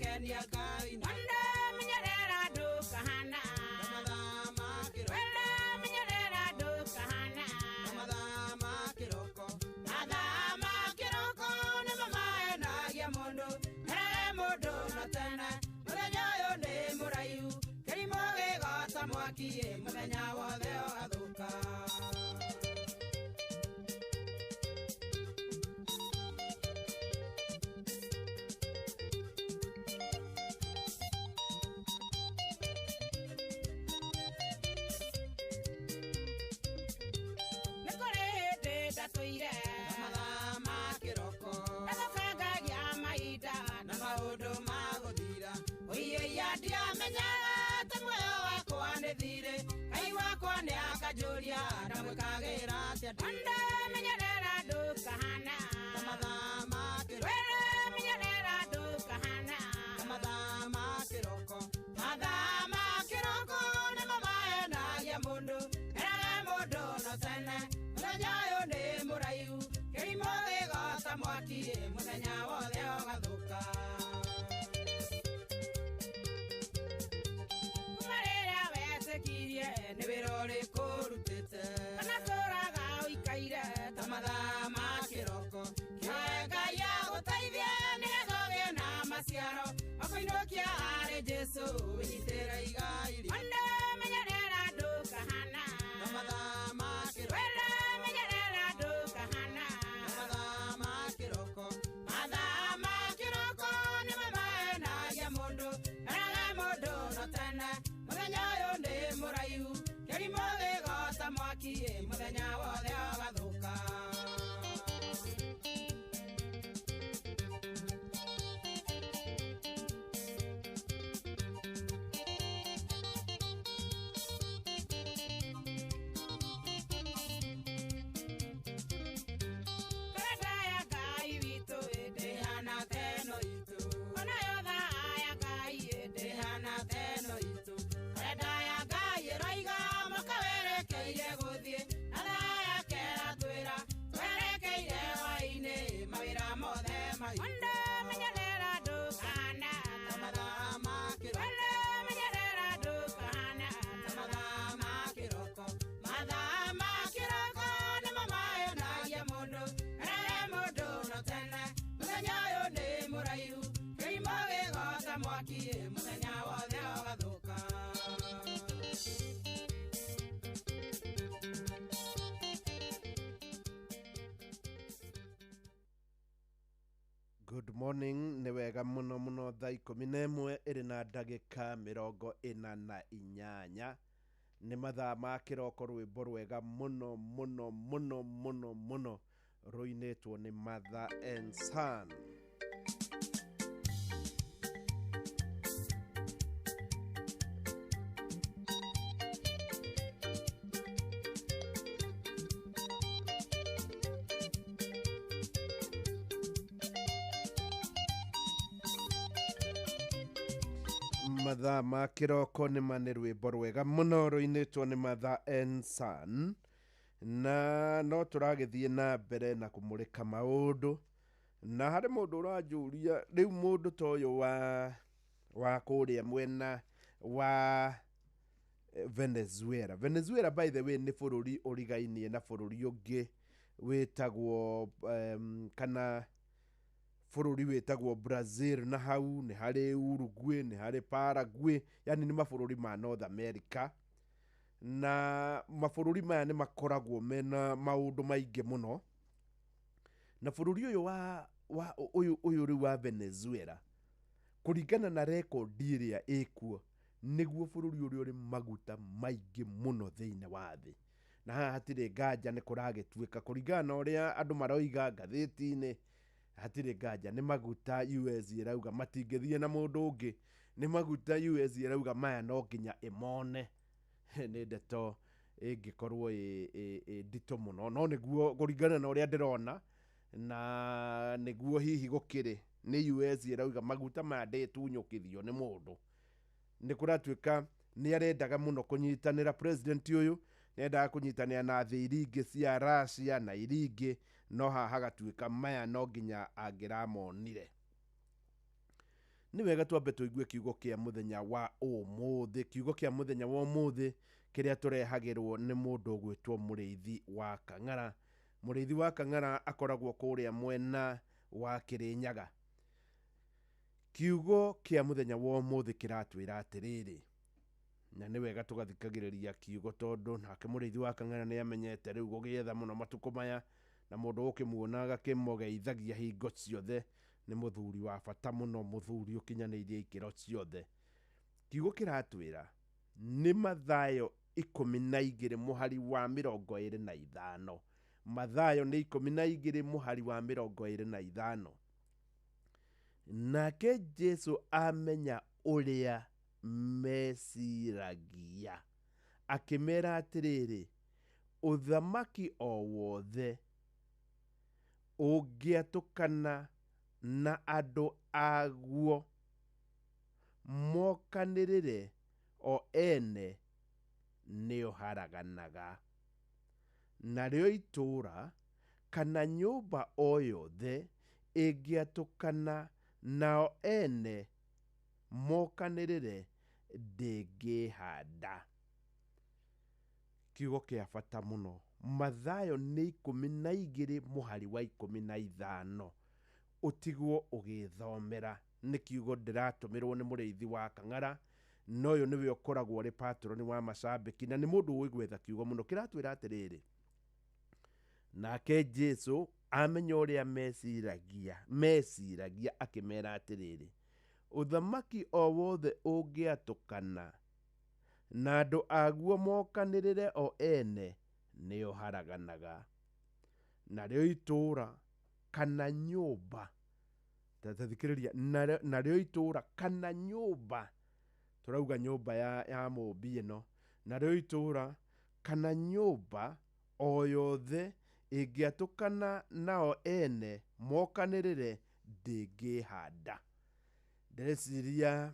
Gũkenia Ngai na Menyerera ndũkahana mathaa ma kĩroko Menyerera ndũkahana mathaa ma kĩroko Mathaa ma kĩroko nĩmo mahenagia mũndũ Erage mũndũ no tene mũthenya ũyũ nĩ mũraihu kĩrimũ gĩgota mwaki mũthenya wothe ũgathũka. Nĩ kũrĩ hĩndĩ ndatũire mathaa ma kĩroko ndathũkangagia mahinda na maũndũ ma gũthira Ũiũia ndiamenyaga atĩ muoyo wakwa nĩ thirĩ Ngai wakwa nĩ akanjũria ndamwĩkagĩra atĩa ndĩ Menyerera ndũkahana mathaa ma kĩroko Menyerera ndũkahana mathaa ma kĩroko Mathaa ma kĩroko nĩmo mahenagia mũndũ Erage mũndũ no tene mũthenya ũyũ nĩ mũraihu kĩrimũ gĩgota mwaki mũthenya wothe ũgathũka. Kuma rĩrĩa wetĩkirie nĩ wĩra ũrĩkũ ũrutĩte kana tũraga ũikaire ta mathaa ma kĩroko Kĩoe Ngai agũteithie nĩgetha ũgĩe na maciaro makũinũkia harĩ Jesũ wĩnyitĩre igai rĩaku Menyerera ndũkahana mathaa ma kĩroko Menyerera ndũkahana mathaa ma kĩroko Mathaa ma kĩroko nĩmo mahenagia mũndũ Erage mũndũ no tene mũthenya ũyũ nĩ mũraihu kĩrimũ gĩgota mwaki mũthenya wothe ũgathũka. Karenda ya Ngai witũ ndĩhana ta ĩno itũ onayo thaa ya Ngai ndĩhana ta ĩno itũ Karenda ya Ngai ĩroiga mwaka werekeire gũthiĩ na thaa yake ĩratwĩra twerekeire hwaĩ-inĩ mawĩra mothe maitũ Menyerera ndũkahana mathaa ma kĩroko Menyerera ndũkahana mathaa ma kĩroko Mathaa ma kĩroko nĩmo mahenagia mũndũ Erage mũndũ no tene mũthenya ũyũ nĩ mũraihu kĩrimũ gĩgota mwaki mũthenya wothe ũgathũka. Good morning nĩ wega mũno mũno thaa 11 ĩrĩ na ndagĩka 48 nĩ mathaa ma kĩroko rwĩmbo rwega mũno mũno mũno mũno mũno rũinĩtwo nĩ Mother and Son. Mathaa ma kĩroko nĩ ma nĩ rwĩmbo rwega mũno rũinĩtwo nĩ Mother and Son na no tũragĩthiĩ na mbere na kũmũrĩka maũndũ na harĩ mũndũ ũranjũria rĩu mũndũ ta ũyũ wa kũrĩa mwena wa Venezuela. Venezuela by the way nĩ bũrũri ũrigainie na bũrũri ũngĩ wĩtagwo kana bũrũri wĩtagwo Brazil na hau nĩ harĩ Uruguay nĩ harĩ Paraguay, yani nĩ mabũrũri ma North America na mabũrũri maya nĩ makoragwo mena maũndũ maingĩ mũno na bũrũri ũyũ wa ũyũ rĩu wa Venezuela kũringana na rekondi ĩrĩa ĩkuo nĩguo bũrũri ũrĩa ũrĩ maguta maingĩ mũno thĩinĩ wa thĩ na haha hatirĩ nganja nĩ kũragĩtuĩka kũringana na ũrĩa andũ maroiga ngathĩti-inĩ hatirĩ nganja nĩ maguta US ĩrauga matingĩthiĩ na mũndũ ũngĩ nĩ maguta US ĩrauga maya no nginya ĩmone nĩ ndeto ĩngĩkorwo ĩ nditũ mũno no nĩguo kũringana na ũrĩa ndĩrona na nĩguo hihi gũkĩrĩ nĩ US ĩrauga maguta maya ndĩtunyũkithio nĩ mũndũ nĩ kũratuĩka nĩ arendaga mũno kũnyitanĩra president ũyũ nĩ endaga kũnyitanĩra na thĩ iria ingĩ cia Russia na iria ingĩ no haha hagatuĩka maya no nginya angĩramonire. Nĩ wega twambe tũigue kiugo kĩa mũthenya wa ũmũthĩ, kiugo kĩa mũthenya wa ũmũthĩ kĩrĩa tũrehagĩrwo nĩ mũndũ ũgwĩtwo Mũrĩithi wa Kang'ara. Mũrĩithi wa Kang'ara akoragwo kũrĩa mwena wa Kĩrĩnyaga. Kiugo kĩa mũthenya wa ũmũthĩ kĩratwĩra atĩrĩrĩ, na nĩ wega tũgathikagĩrĩria kiugo tondũ nake Mũrĩithi wa Kang'ara nĩ amenyete rĩu gũgĩetha mũno matukũ maya, na mũndũ ũkĩmuona agakĩmũgeithagia hingo ciothe. Nĩ mũthuri wa bata mũno, mũthuri ũkinyanĩirie ikĩro ciothe. Kiugo kĩratwĩra nĩ Mathayo 12 mũhari wa 25. Mathayo nĩ 12 mũhari wa 25. Nake Jesu amenya ũrĩa meciragia, akĩmera atĩrĩrĩ, ũthamaki o wothe ũngĩatũkana na andũ aguo mokanĩrĩre o ene nĩũharaganaga. Narĩo itũũra kana nyũmba o yothe ĩngĩatũkana nao ene mokanĩrĩre ndĩngĩhanda. Kiugo kĩa bata mũno. Mathayo nĩ 12 mũhari wa 15. Ũtigwo ũgĩthomera. Nĩ kiugo ndĩratũmĩrwo nĩ Mũrĩithi wa Kang'ara, na ũyũ nĩwe ũkoragwo ũrĩ patroni wa macambĩki na nĩ mũndũ ũĩ gwetha kiugo mũno. Kĩratwĩra atĩrĩrĩ, nake Jesu amenya ũrĩa meciragia akĩmera atĩrĩrĩ, ũthamaki o wothe ũngĩatũkana na andũ aguo mokanĩrĩre o ene nĩũharaganaga. Narĩo itũũra kana nyũmba, ta thikĩrĩria, narĩo itũũra kana nyũmba, tũrauga nyũmba ya mũmbi ĩno, narĩo itũũra kana nyũmba o yothe ĩngĩatũkana nao ene mokanĩrĩre ndĩngĩhanda. Ndĩreciria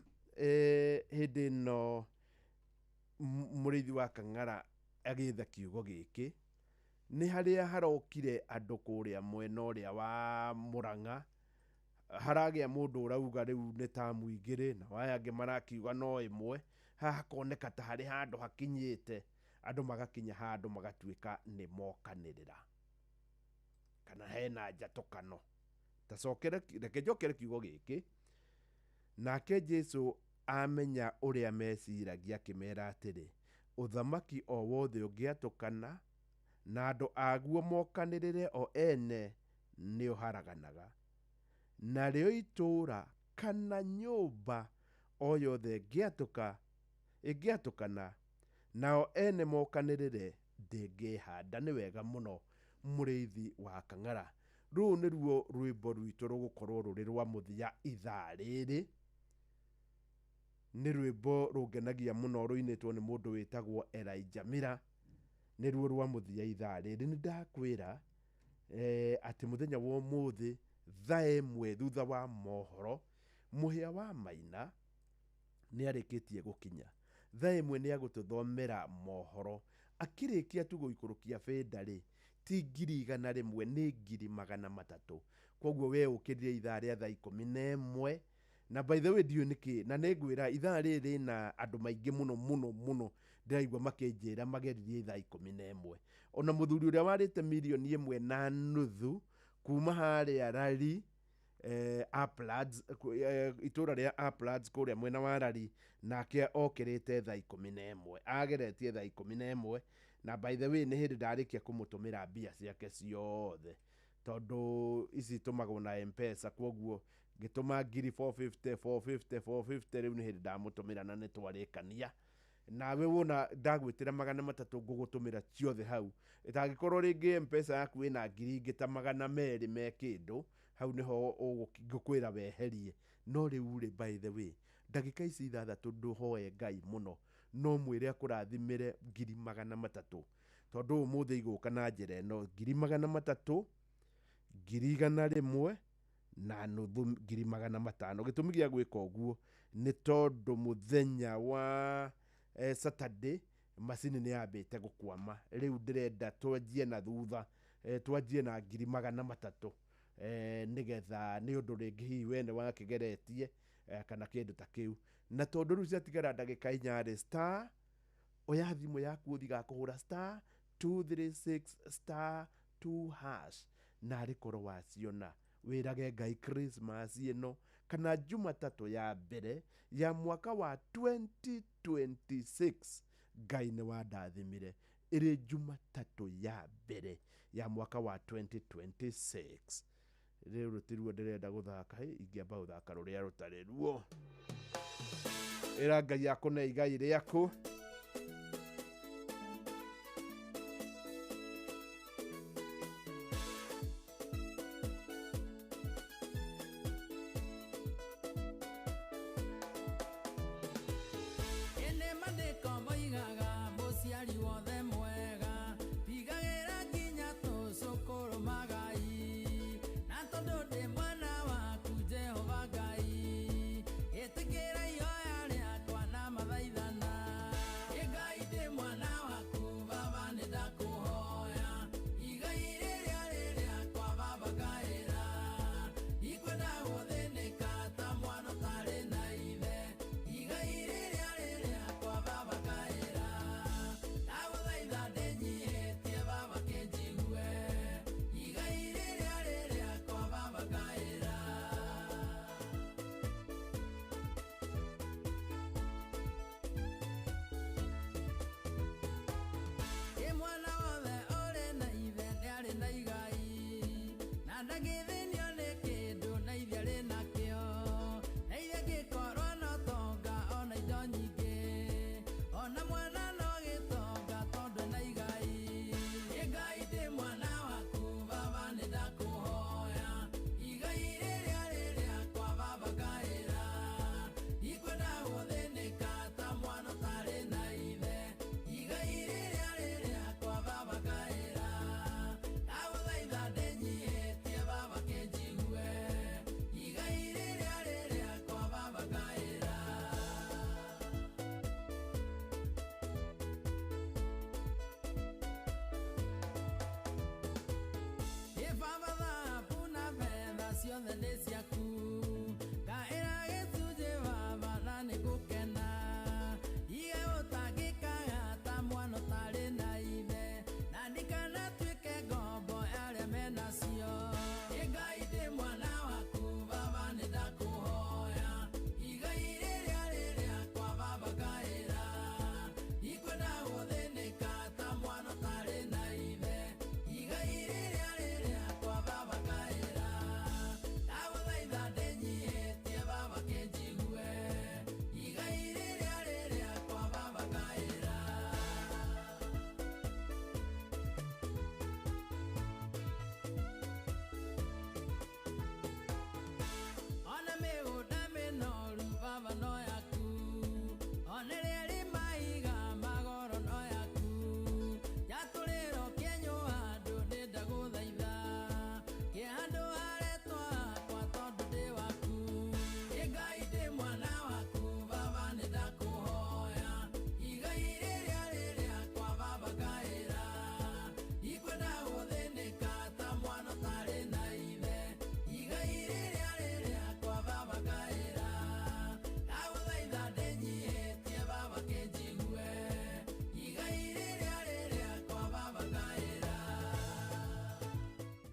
hĩndĩ ĩno Mũrĩithi wa Kang'ara agĩetha kiugo gĩkĩ, nĩ harĩa harokire andũ kũrĩa mwena ũrĩa wa Mũrang'a, haragĩa mũndũ ũrauga rĩu nĩ tamu igĩrĩ, na aya angĩ marakiuga no ĩmwe. Haha hakoneka ta harĩ handũ hakinyĩte, andũ magakinya handũ magatuĩka nĩ mokanĩrĩra, kana hena njatũkano. Tacokere, reke njokere kiugo gĩkĩ. Nake Jesu amenya ũrĩa meciragia akĩmera atĩrĩ, ũthamaki o wothe ũngĩatũkana na andũ aguo mokanĩrĩre o ene nĩũharaganaga. Narĩo itũũra kana nyũmba o yothe ĩngĩatũkana nao ene mokanĩrĩre ndĩngĩhanda. Nĩ wega mũno Mũrĩithi wa Kang'ara. Rũu nĩruo rwĩmbo rwitũ rũgũkorwo rũrĩ rwa mũthia ithaa rĩrĩ. Nĩ rwĩmbo rũngenagia mũno rũinĩtwo nĩ mũndũ wĩtagwo Elijah Mira. Nĩruo rwa mũthia ithaa rĩrĩ. Nĩ ndakwĩra atĩ mũthenya wa ũmũthĩ thaa 1 thutha wa mohoro, Mũhĩa wa Maina nĩ arĩkĩtie gũkinya. Thaa 1 nĩ agũtũthomera mohoro. Akĩrĩkia tu gũikũrũkia bĩnda rĩ, ti 100,000, nĩ 300,000. Koguo we ũkĩrire ithaa rĩa thaa 11. Na by the way ndiũĩ nĩkĩ, na nĩngwĩra ithaa rĩrĩ rĩna andũ maingĩ mũno mũno mũno, ndĩraigua makĩnjĩra mageririe ithaa 11. Ona mũthuri ũrĩa warĩte 1.5 million kuma harĩa Rari, Uplands, itũũra rĩa Uplands kũrĩa mwena wa Rari, nake okĩrĩte thaa 11, ageretie thaa 11. Na by the way nĩ hĩndĩ ndarĩkia kũmũtũmĩra mbia ciake ciothe, tondũ ici itũmagwo na M-Pesa, koguo ngĩtũma ngiri 450, 450, 450, rĩu nĩ hĩndĩ ndamũtũmĩra na nĩ twarĩkania. Nawe wona ndagwĩtĩra 300 ngũgũtũmĩra ciothe hau. Ĩtangĩkorwo rĩngĩ M-Pesa yaku ĩna ngiri ingĩ ta 200 me kĩndũ, hau nĩho ngũkwĩra weherie. No rĩu rĩ, by the way, ndagĩka ici 6 ndũhoe Ngai mũno, no mwĩre akũrathimĩre 300,000, tondũ ũmũthĩ igũka na njĩra ĩno, 300,000, 150,000, 500,000. Gĩtũmi gĩa gwĩka ũguo nĩ tondũ mũthenya wa Saturday macini nĩ yambĩte gũkwama. Rĩu ndĩrenda twanjie na thutha, twanjie na 300,000, nĩgetha nĩ ũndũ rĩngĩ hihi we nĩ wakĩgeretie kana kĩndũ ta kĩu. Na tondũ rĩu ciatigara ndagĩka inya rĩ, star oya thimũ yaku ũthiĩ kũhũra star 236 star 2 hash, na arĩ korwo waciona wĩrage Ngai Christmas ĩno kana Jumatatũ ya mbere ya mwaka wa 2026 Ngai nĩ wandathimire ĩrĩ Jumatatũ ya mbere ya mwaka wa 2026. Rĩu rũtiruo ndĩrenda gũthaka, ingĩamba gũthaka rũrĩa rũtarĩ ruo. Ĩra Ngai akũne igai rĩaku.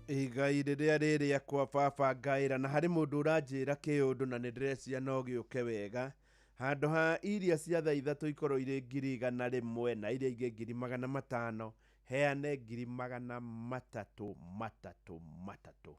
Igai rĩrĩa rĩrĩa kwa baba ngaĩra. Na harĩ mũndũ ũranjĩra kĩũndũ na nĩ ndĩreciria no gĩũke wega. Handũ ha iria cia thaa ithatũ ikorwo irĩ 100,000 na iria ingĩ 500,000, heane 300,000 3 3.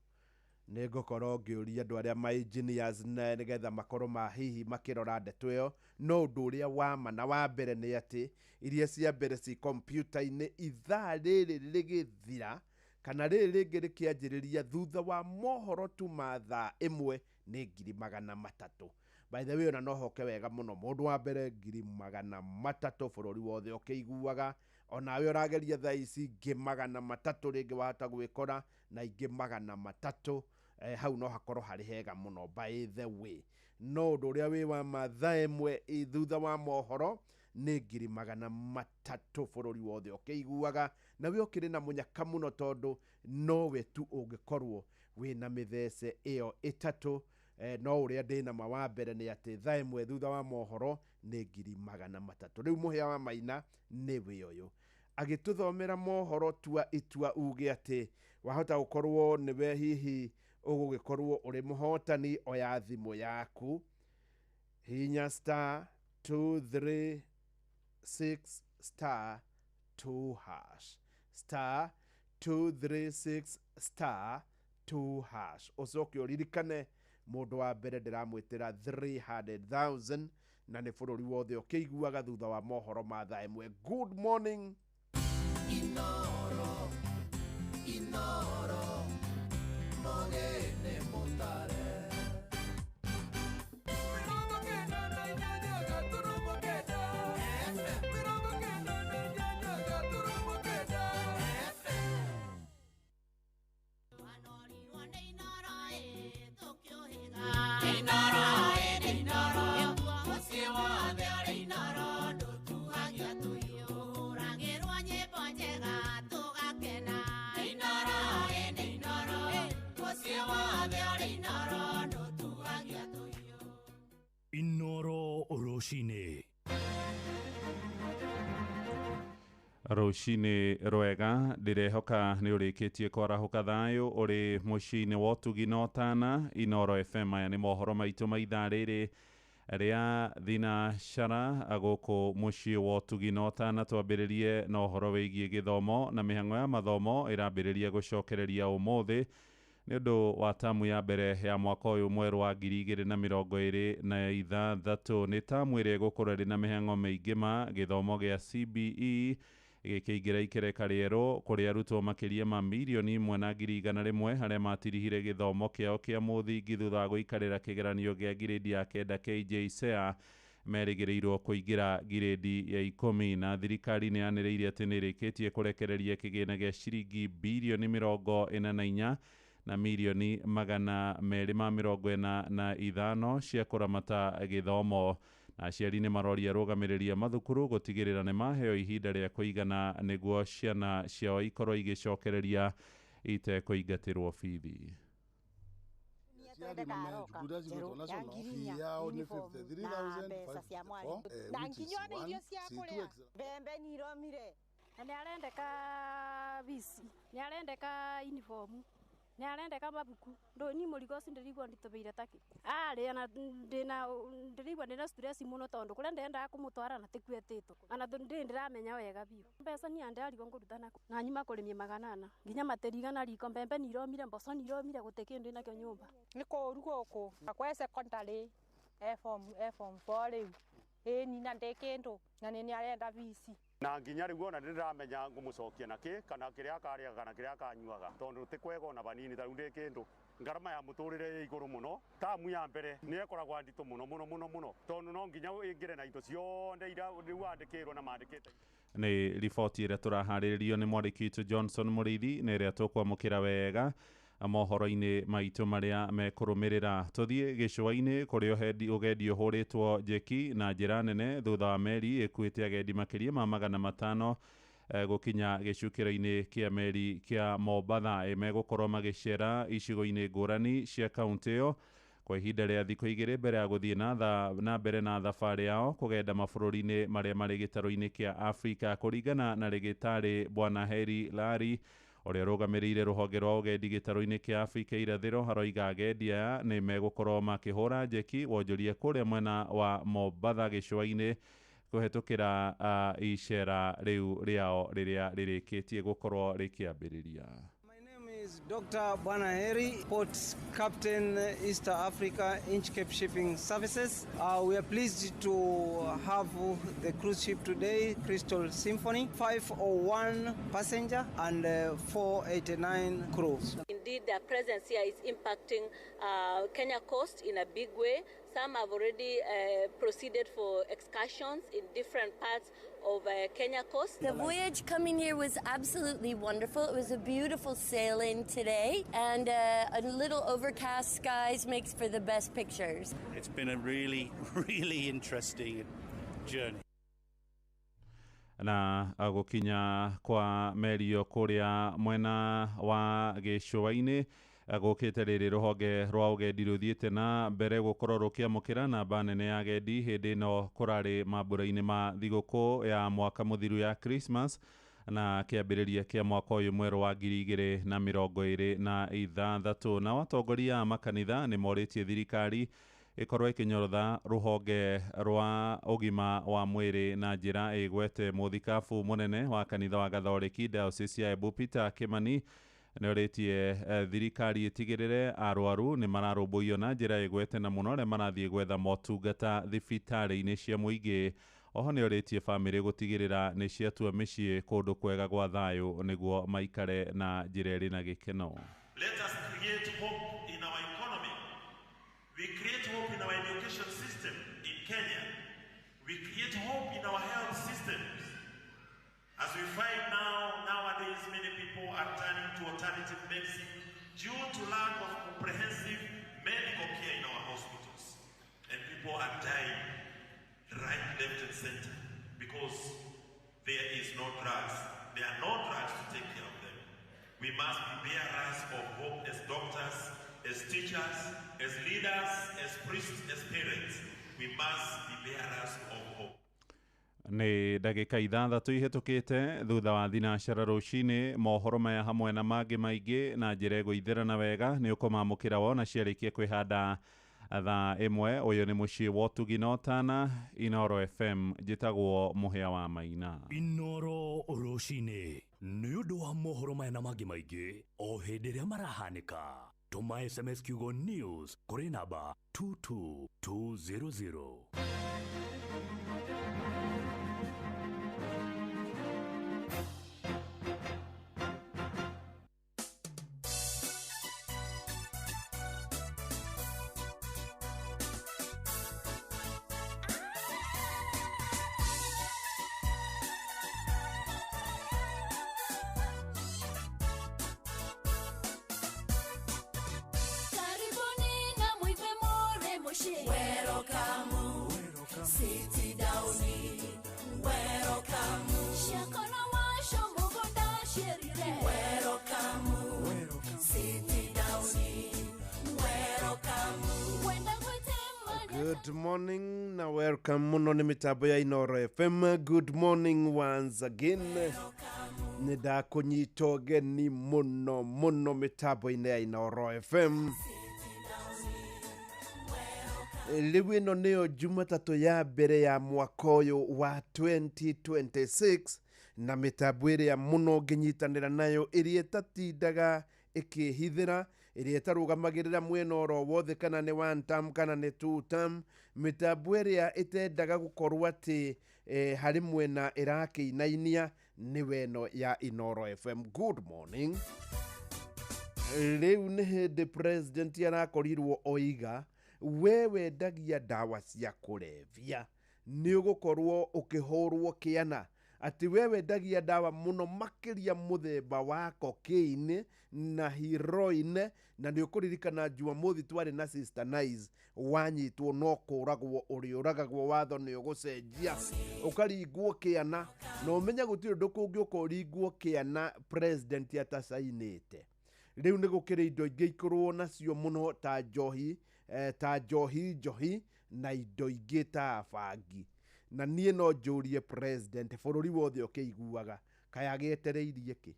Nĩ ngũkorwo ngĩũria andũ arĩa ma engineers na nĩgetha makorwo ma hihi makĩrora ndeto ĩyo. No ũndũ ũrĩa wa ma na wa mbere nĩ atĩ iria cia mbere ci kompyuta-inĩ ithaa rĩrĩ rĩgĩthira kana rĩrĩ rĩngĩ rĩkĩanjĩrĩria thutha wa mohoro tu ma thaa ĩmwe nĩ 300,000. By the way, ona no hoke wega mũno mũndũ wa mbere 300,000 bũrũri wothe ũkĩiguaga. Onawe ũrageria thaa ici 300,000 rĩngĩ wahota gwĩkora na ingĩ 300, hau no hakorwo harĩ hega mũno by the way. No ũndũ ũrĩa wĩ wa ma thaa ĩmwe thutha wa mohoro nĩ 300,000 bũrũri wothe ũkĩiguaga. Na we ũkĩrĩ na mũnyaka mũno tondũ nowe tu ũngĩkorwo wĩna mĩthece ĩyo ĩtatũ. No ũrĩa ndĩna ma wa mbere nĩ atĩ thaa 1 thutha wa mohoro nĩ 300,000. Rĩu mũhĩa wa Maina nĩ wĩ ũyũ agĩtũthomera mohoro. Tua itua uge atĩ wahota gũkorwo nĩwe hihi ũgũgĩkorwo ũrĩ mũhotani. Oya thimũ yaku, hinya star 236 star 2 hash, star 236 star 2 hash. Ũcoke ũririkane mũndũ wa mbere ndĩramwĩtĩra 300,000 na nĩ bũrũri wothe ũkĩiguaga thutha wa mohoro ma thaa 1. Good morning. Inoro, Inoro, mogene mutare. Inoro Rũcinĩ. Rũcinĩ rwega, ndĩrehoka nĩ ũrĩkĩtie kwarahũka thayũ ũrĩ mũciĩ-inĩ wa ũtugi na ũtana. Inoro FM, aya nĩ mohoro maitũ ma ithaa rĩrĩ rĩa thinacara gũkũ mũciĩ wa ũtugi na ũtana. Twambĩrĩrie na ũhoro wĩgiĩ gĩthomo na mĩhang'o ya mathomo ĩrambĩrĩria gũcokereria ũmũthĩ nĩ ũndũ wa tamu ya mbere ya mwaka ũyũ mwerũ wa 2026. Nĩ tamu ĩrĩa ĩgũkorwo ĩrĩ na mĩhang'o mĩingĩ ma gĩthomo gĩa CBE gĩkĩingĩra ikereka rĩerũ kũrĩ arutwo makĩria ma 1,100,000 arĩa matirihire gĩthomo kĩao kĩa mũthingi thutha wa gũikarĩra kĩgeranio gĩa ngirĩndi ya 9 KJSEA merĩgĩrĩirwo kũingĩra ngirĩndi ya 10. Na thirikari nĩ yanĩrĩire atĩ nĩ ĩrĩkĩtie kũrekereria kĩgĩna gĩa ciringi birioni 44 na mirioni 245 cia kũramata gĩthomo. Na aciari nĩ maroria arũgamĩrĩri a mathukuru gũtigĩrĩra nĩ maheo ihinda rĩa kũigana nĩguo ciana ciao ikorwo igĩcokereria itekũingatĩrwo bithi. Na nĩ arendeka bici, nĩ arendeka uniform, nĩ arendeka mabuku. Ndũ ni mũrigo ũcio ndĩrigua nditũbĩire taki arĩ na ndĩna ndĩrigua ndĩna stress mũno tondũ kũrĩa ndendaga kũmũtwara na tĩkuetĩtwo ona ndĩ ndĩramenya wega biũ. Mbeca ni andarigwo ngũruta nako na nyuma kũrĩmia 800 nginya matĩriga riko, mbembe nĩ iromire, mboco nĩ iromire, gũtĩ kĩndũ nakĩo nyũmba. Nĩ kũũru gũkũ akwa secondary e form 4 rĩu ĩni na ndĩ kĩndũ na nĩ arenda bici na nginya rĩu ona ndĩramenya ngũmũcokia na kĩ kana kĩrĩa akarĩaga kana kĩrĩa akanyuaga tondũ ti kwega ona vanini ta rĩu ndĩ kĩndũ. Ngarama ya mũtũrĩre ĩ igũrũ mũno. Tamu ya mbere nĩ ĩkoragwo nditũ mũno mũno mũno mũno tondũ no nginya ĩingĩre na indo ciothe iria rĩu wandĩkĩrwo na mandĩkĩte. Nĩ riboti ĩrĩa tũraharĩrĩrio nĩ mwandĩki witũ Johnson Mũrĩithi na ĩrĩa tũkwamũkĩra wega mohoro-inĩ maitũ marĩa mekũrũmĩrĩra. Tũthiĩ gĩcũa-inĩ kũrĩa ũgendi ũhũrĩtwo njeki na njĩra nene thutha wa meri ĩkuĩte agendi makĩria ma 500 gũkinya gĩcukĩro-inĩ kĩa meri kĩa Mombatha. Megũkorwo magĩcera icigo-inĩ ngũrani cia kaũntĩ ĩyo kwa ihinda rĩa thikũ 2 mbere ya gũthiĩ na mbere na thabarĩ yao kũgenda mabũrũri-inĩ marĩa marĩ gĩtarũ-inĩ kĩa Afrika. Kũringana na rĩgĩtarĩ Bwana Heri Lari ũrĩa ũrũgamĩrĩire rũhonge rwa ũgendi gĩtarũ-inĩ kĩa Afrika irathĩro, aroiga agendi aya nĩ megũkorwo makĩhũra njeki wonjoria kũrĩa mwena wa Mombatha gĩcũa-inĩ kũhetũkĩra icera rĩu rĩao rĩrĩa rĩrĩkĩtie gũkorwo rĩkĩambĩrĩria. My name is Dr. Bwana Heri, Port Captain, East Africa, Inchcape Shipping Services. We are pleased to have the cruise ship today, Crystal Symphony, 501 passenger and 489 crews. Indeed, their presence here is impacting Kenya coast in a big way. Some have already proceeded for excursions in different parts of Kenya coast. The voyage coming here was absolutely wonderful. It was a beautiful sailing today, and a little overcast skies makes for the best pictures. It's been a really, really interesting journey. Na gũkinya kwa meri ĩyo kũrĩa mwena wa gĩcũa-inĩ Gũkĩte rĩrĩ rũhonge rwa ũgendi rũthiĩte na mbere gũkorwo rũkĩamũkĩra namba nene ya agendi hĩndĩ ĩno kũrarĩ mambura-inĩ ma thigũkũ ya mwaka mũthiru ya Christmas na kĩambĩrĩria kĩa mwaka ũyũ mwerũ wa 2026. Nao atongoria a makanitha nĩ morĩtie thirikari ĩkorwo ĩkĩnyorotha rũhonge rwa ũgima wa mwĩrĩ na njĩra ĩgwete. Mũthikabu mũnene wa kanitha wa Gathoreki Diocese ya Embu Peter Kimani nĩorĩtie thirikari ĩtigĩrĩre arwaru nĩ mararũmbũiyo na njĩra ĩgwete na mũno arĩa marathiĩ gwetha motungata thibitarĩ-inĩ cia mũingĩ. Oho nĩorĩtie bamĩrĩ gũtigĩrĩra nĩ ciatua mĩciĩ kũndũ kwega gwa thayũ nĩguo maikare na njĩra ĩrĩ na gĩkeno. Let us create hope in our economy. We create hope in our education system in Kenya. We create hope in our health systems. As we find nowadays, many people are turning to alternative medicine due to lack of comprehensive medical care in our hospitals. And people are dying right, left, and center because there is no drugs. There are no drugs to take care of them. We must be bearers of hope as doctors, as teachers, as leaders, as priests, as parents. We must be bearers of hope. Nĩ ndagĩka 6 ihĩtũkĩte thutha wa 9 rũcinĩ. Mohoro maya hamwe na mangĩ maingĩ na njĩra ĩgũithĩrana wega nĩ ũkũmamũkĩra wona ciarĩkia kwĩhanda thaa 1. Ũyũ nĩ mũciĩ wa ũtugi na ũtana, Inoro FM. Njĩtagwo Mũhĩa wa Maina. Inoro rũcinĩ nĩ ũndũ wa mohoro maya na mangĩ maingĩ o hĩndĩ ĩrĩa marahanĩka. Tũma SMS kiugo news kũrĩ namba 22200. Karibuni na muive more muciĩ. Welcome. City down. Welcome. Ciakora waco mũgũnda ciĩrire. Welcome. City down. Welcome. Wenda gwĩtema. Good morning na welcome muno nĩ mĩtambo ya Inoro FM. Good morning once again. Nĩ ndakũnyita ũgeni mũno mũno mĩtambo-inĩ ya Inoro FM. Rĩu ĩno nĩyo Jumatatũ ya mbere ya mwaka ũyũ wa 2026 na mĩtambo ĩrĩa mũno ngĩnyitanĩra nayo ĩrĩa ĩtatindaga ĩkĩhithĩra, ĩrĩa ĩtarũgamagĩrĩra mwena oro wothe kana nĩ one term kana nĩ two term, mĩtambo ĩrĩa ĩtendaga gũkorwo atĩ harĩ mwena ĩrakĩinainia nĩwe ĩno ya Inoro FM. Good morning. Rĩu nĩ hĩndĩ president arakorirwo oiga we wendagia ndawa cia kũrebia nĩ ũgũkorwo ũkĩhũrwo kĩana, atĩ we wendagia ndawa mũno makĩria mũthemba wa cocaine na heroin, na nĩ ũkũririkana Jumamothi twarĩ na Sister Nice wanyitwo no kũragwo ũrĩũragagwo, watho nĩ ũgũcenjia ũkaringwo kĩana, na ũmenye gũtirĩ ũndũ kũngĩũka ũringwo kĩana president atacainĩte. Rĩu nĩ gũkĩrĩ indo ingĩ ikorwo nacio mũno ta njohi, ta njohi njohi na indo ingĩ ta bangi. Na niĩ no njũrie president bũrũri wothe ũkĩiguaga kaya gĩetereirie kĩ?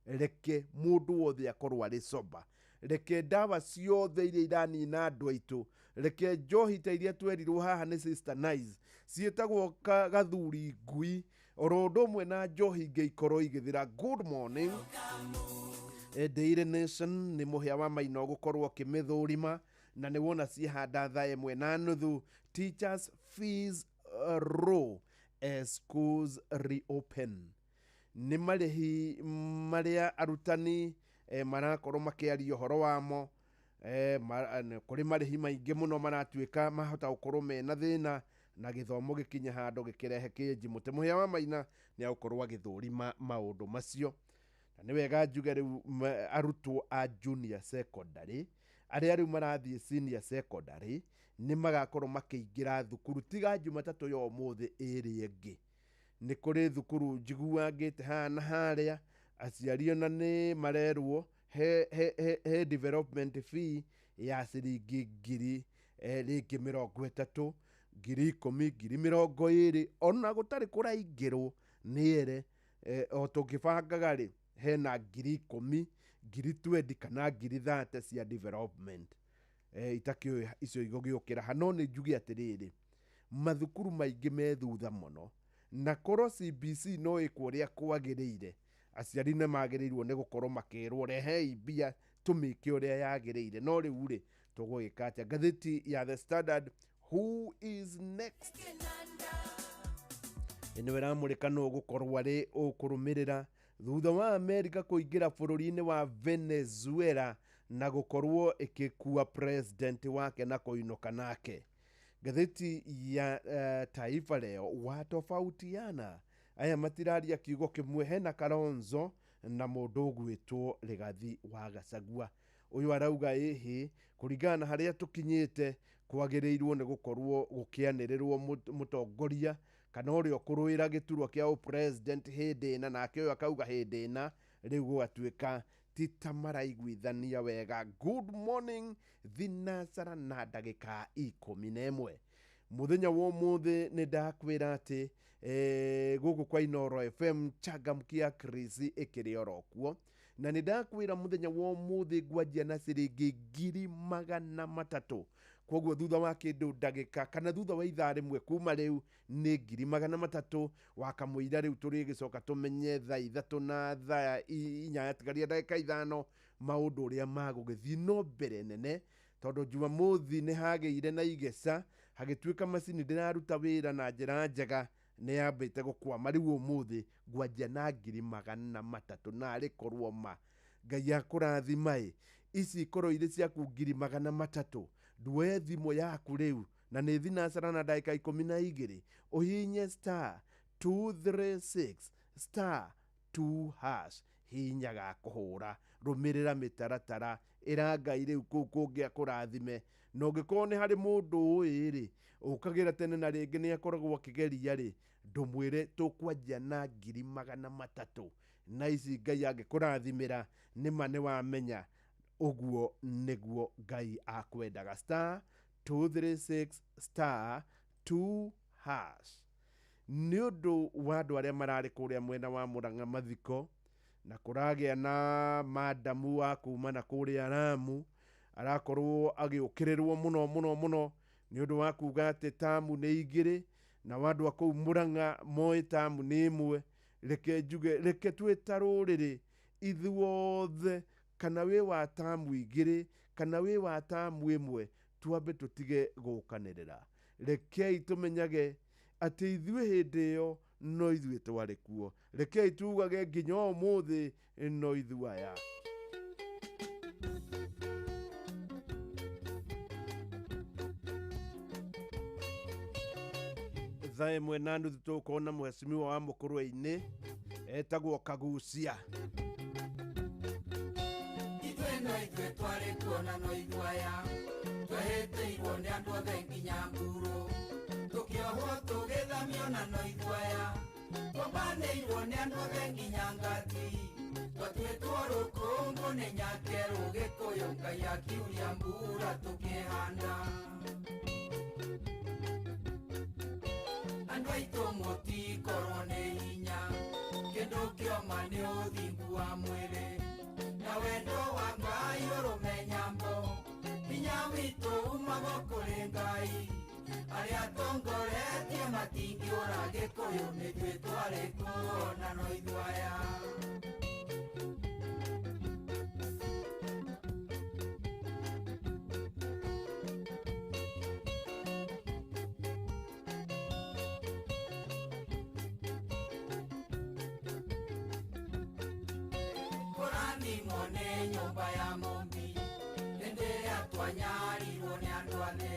Reke mũndũ wothe akorwo arĩ sober, reke ndawa ciothe iria iranina andũ aitũ, reke njohi ta iria twerirwo haha nĩ Sister Nice ciĩtagwo gathuri ngui, oro ũndũ ũmwe na njohi ingĩ ikorwo igĩthira. Good morning. Daily Nation nĩ mũhĩa wa Maina ũgũkorwo ũkĩmĩthũrima na nĩ wona ciĩhanda thaa 1:30. Teachers fees row as schools reopen. Nĩ marĩhi marĩa arutani marakorwo makĩaria ũhoro wamo. Kũrĩ marĩhi maingĩ mũno maratuĩka mahota gũkorwo mena thĩna na gĩthomo gĩkinye handũ gĩkĩrehe kĩnji. Mũtĩ mũhĩa wa Maina nĩ agũkorwo agĩthũrima maũndũ macio. Na nĩ wega njuge rĩu arutwo a junior secondary arĩa rĩu marathiĩ senior secondary nĩ magakorwo makĩingĩra thukuru tiga Jumatatũ ya ũmũthĩ ĩrĩa ĩngĩ. Nĩ kũrĩ thukuru njiguangĩte haha na harĩa, aciari ona nĩ marerwo He development fee ya ciringi ngiri rĩngĩ 30, 10,000, 20,000, ona gũtarĩ kũraingĩrwo nĩ ere o tũngĩbangaga rĩ, hena 10,000, 20,000 kana 30,000 cia development. Itakĩũĩ icio igũgĩũkĩra ha, no nĩ njuge atĩrĩrĩ, mathukuru maingĩ me thutha mũno, na korwo CBC no ĩkwo ũrĩa kwagĩrĩire, aciari nĩ magĩrĩirwo nĩ gũkorwo makĩrwo rehei mbia tũmĩke ũrĩa yagĩrĩire. No rĩu rĩ, tũgũgĩka atĩa? Ngathĩti ya The Standard, who is next, ĩno ĩramũrĩka nũ ũgũkorwo arĩ ũkũrũmĩrĩra thutha wa Amerika kũingĩra bũrũri-inĩ wa Venezuela na gũkorwo ĩgĩkua president wake na kũinũka nake. Ngathĩti ya Taifa Leo, watofautiana, aya matiraria kiugo kĩmwe. Hena Kalonzo na mũndũ ũgwĩtwo Rigathi wa Gachagua. Ũyũ arauga ĩhĩ, kũringana na harĩa tũkinyĩte, kwagĩrĩirwo nĩ gũkorwo gũkĩanĩrĩrwo mũtongoria kana ũrĩa ũkũrũĩra gĩturwa kĩa ũpresident hĩndĩ ĩna, nake ũyũ akauga hĩndĩ ĩna. Rĩu gũgatuĩka ti ta maraiguithania wega. Good morning, thinacara na ndagĩka 11 mũthenya wa ũmũthĩ. Nĩ ndakwĩra atĩ gũkũ kwa Inoro FM changamkia Chris ĩkĩrĩ oro kuo, na nĩ ndakwĩra mũthenya wa ũmũthĩ ngwanjia na ciringi 300,000. Koguo thutha wa kĩndũ ndagĩka kana thutha wa ithaa rĩmwe kuma rĩu nĩ 300,000 wakamũira. Rĩu tũrĩgĩcoka tũmenye thaa 3 na thaa 4 yatigaria ndagĩka 5 maũndũ ũrĩa magũgĩthiĩ. No mbere nene, tondũ Jumamothi nĩ hagĩire na igeca, hagĩtuĩka macini ndĩraruta wĩra na njĩra njega, nĩ yambĩte gũkwama. Rĩu ũmũthĩ ngwanjia na 300,000, na arĩ korwo ma Ngai akũrathima ĩ, ici ikorwo irĩ ciaku 300,000. Nduoye thimũ yaku rĩu, na nĩ thinacara na ndagĩka 12, ũhihinye star 236 star 2 hash, hinya ga kũhũra, rũmĩrĩra mĩtaratara ĩra Ngai rĩu kũu kũngĩ akũrathime. Na ũngĩkorwo nĩ harĩ mũndũ ũĩ rĩ, ũkagĩra tene na rĩngĩ nĩ akoragwo akĩgeria rĩ, ndũmwĩre tũkwanjia na 300,000, na ici Ngai angĩkũrathimĩra nĩma nĩ wamenya ũguo nĩguo Ngai akwendaga. Star 236 star 2 hash. Nĩ ũndũ wa andũ arĩa mararĩ kũrĩa mwena wa Mũrang'a mathiko, na kũragĩa na madamu wa kuma na kũrĩa Ramu arakorwo agĩũkĩrĩrwo mũno mũno mũno nĩ ũndũ wa kuga atĩ tamu nĩ igĩrĩ, na andũ a kũu Mũrang'a moĩ tamu nĩ ĩmwe. Reke njuge, reke twĩ ta rũrĩrĩ ithuothe, kana wĩ wa tamu igĩrĩ kana wĩ wa tamu ĩmwe, twambe tũtige gũkanĩrĩra. Rekei tũmenyage atĩ ithuĩ hĩndĩ ĩyo no ithuĩ twarĩ kuo. Rekei tugage nginya ũmũthĩ no ithuĩ aya. Thaa 1:30 tũgũkorwo na mheshimiwa wa Mũkũrwe-inĩ etagwo Kagucia. Ithuĩ no ithuĩ twarĩ kuo na no ithuĩ aya twehĩtĩirwo nĩ andũ othe nginya nguru, tũkĩohwo tũgĩthamio na no ithuĩ aya twambanĩirwo nĩ andũ othe nginya ngati, twatuĩtwo rũkũngũ nĩ nyakerũ Gĩkũyũ Ngai akiuria mbura tũkĩhanda. Andũ aitũ mũtikorwo nĩ hinya, kĩndũ kĩoma nĩ ũthingu wa mwĩrĩ na wendo wa Ngai ũrũme nyambo. Hinya witũ umaga kũrĩ Ngai, arĩa atongoretie matingĩũra Gĩkũyũ nĩ ithuĩ twarĩ kuo na no ithuĩ aya. Kũrathimwo nĩ nyũmba ya Mũmbi hĩndĩ ĩrĩa twanyarirwo nĩ andũ a thĩ,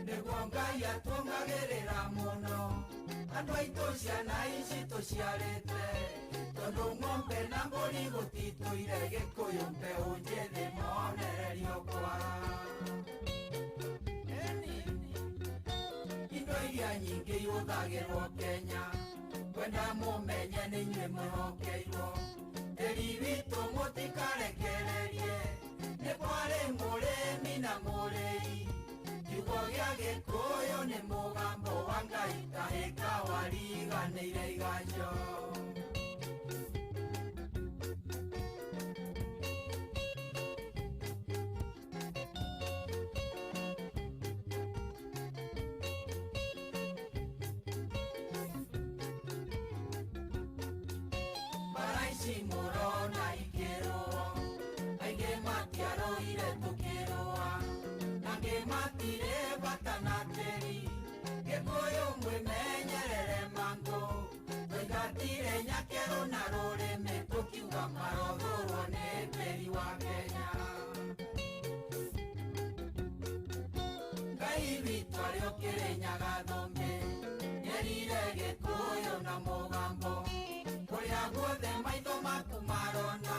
nĩguo Ngai atuongagĩrĩra mũno. Andũ aitũ ciana ici tũciarĩte, tondũ ng'ombe na mbũri gũtitũire Gĩkũyũ mbeũ njĩthĩ monererio kwara. Indo iria nyingĩ ihũthagĩrwo Kenya, kwenda mũmenye nĩ inyuĩ mwĩhokeirwo. Tĩri witũ mũtikarekererie. Gĩkũyũ nĩ mũgambo wa Ngai tahĩka wariganĩire iganjo. Mbara ici mũrona ikĩrũo, aingĩ matiarũire tũkĩrũa, na angĩ matirĩ bata na tĩri. Gĩkũyũ mwĩmenyerere mangũ, twaingatire nyakerũ na rũrĩmĩ tũkiuga marothũrwo nĩ tĩri wa Kenya. Ngai witũ arĩ ũkĩrĩnyaga thũmbĩ, nĩerire Gĩkũyũ na mũgambo, kũrĩa guothe maitho maku marona,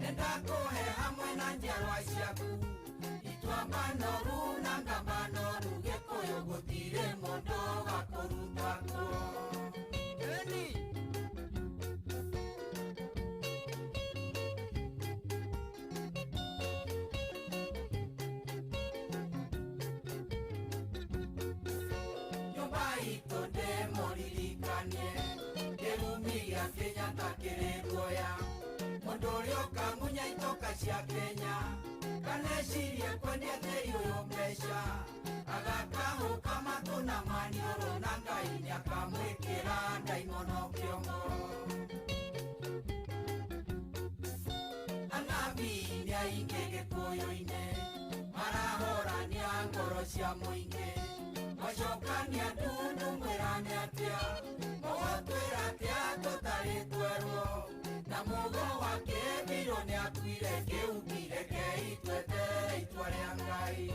nĩndakũhe hamwe na njiarwa ciaku. Ituamba noru na ngamba noru, Gĩkũyũ gũtirĩ mũndũ ũgakũruta kuo. Ĩni. Nyũmba itũ ndĩmũririkanie, kĩrumi gĩa Kenyatta kĩrĩ guoya. Mũndũ ũrĩa ũkamunya itoka cia Kenya, kana ecirie kwendia tĩri ũyũ mbeca, agakahũka matũ na maniũrũ na Ngai nĩakamwĩkĩra ndaimono kĩongo. Anabii nĩ aingĩ Gĩkũyũ-inĩ, marahorania ngoro cia mũingĩ, macokania ndundu mwĩrane atĩa, mũgũtwĩra atĩa tũtarĩ twerwo, na mũgo wa kĩbirũ nĩatuire kĩu rekei tweterere itua rĩa Ngai.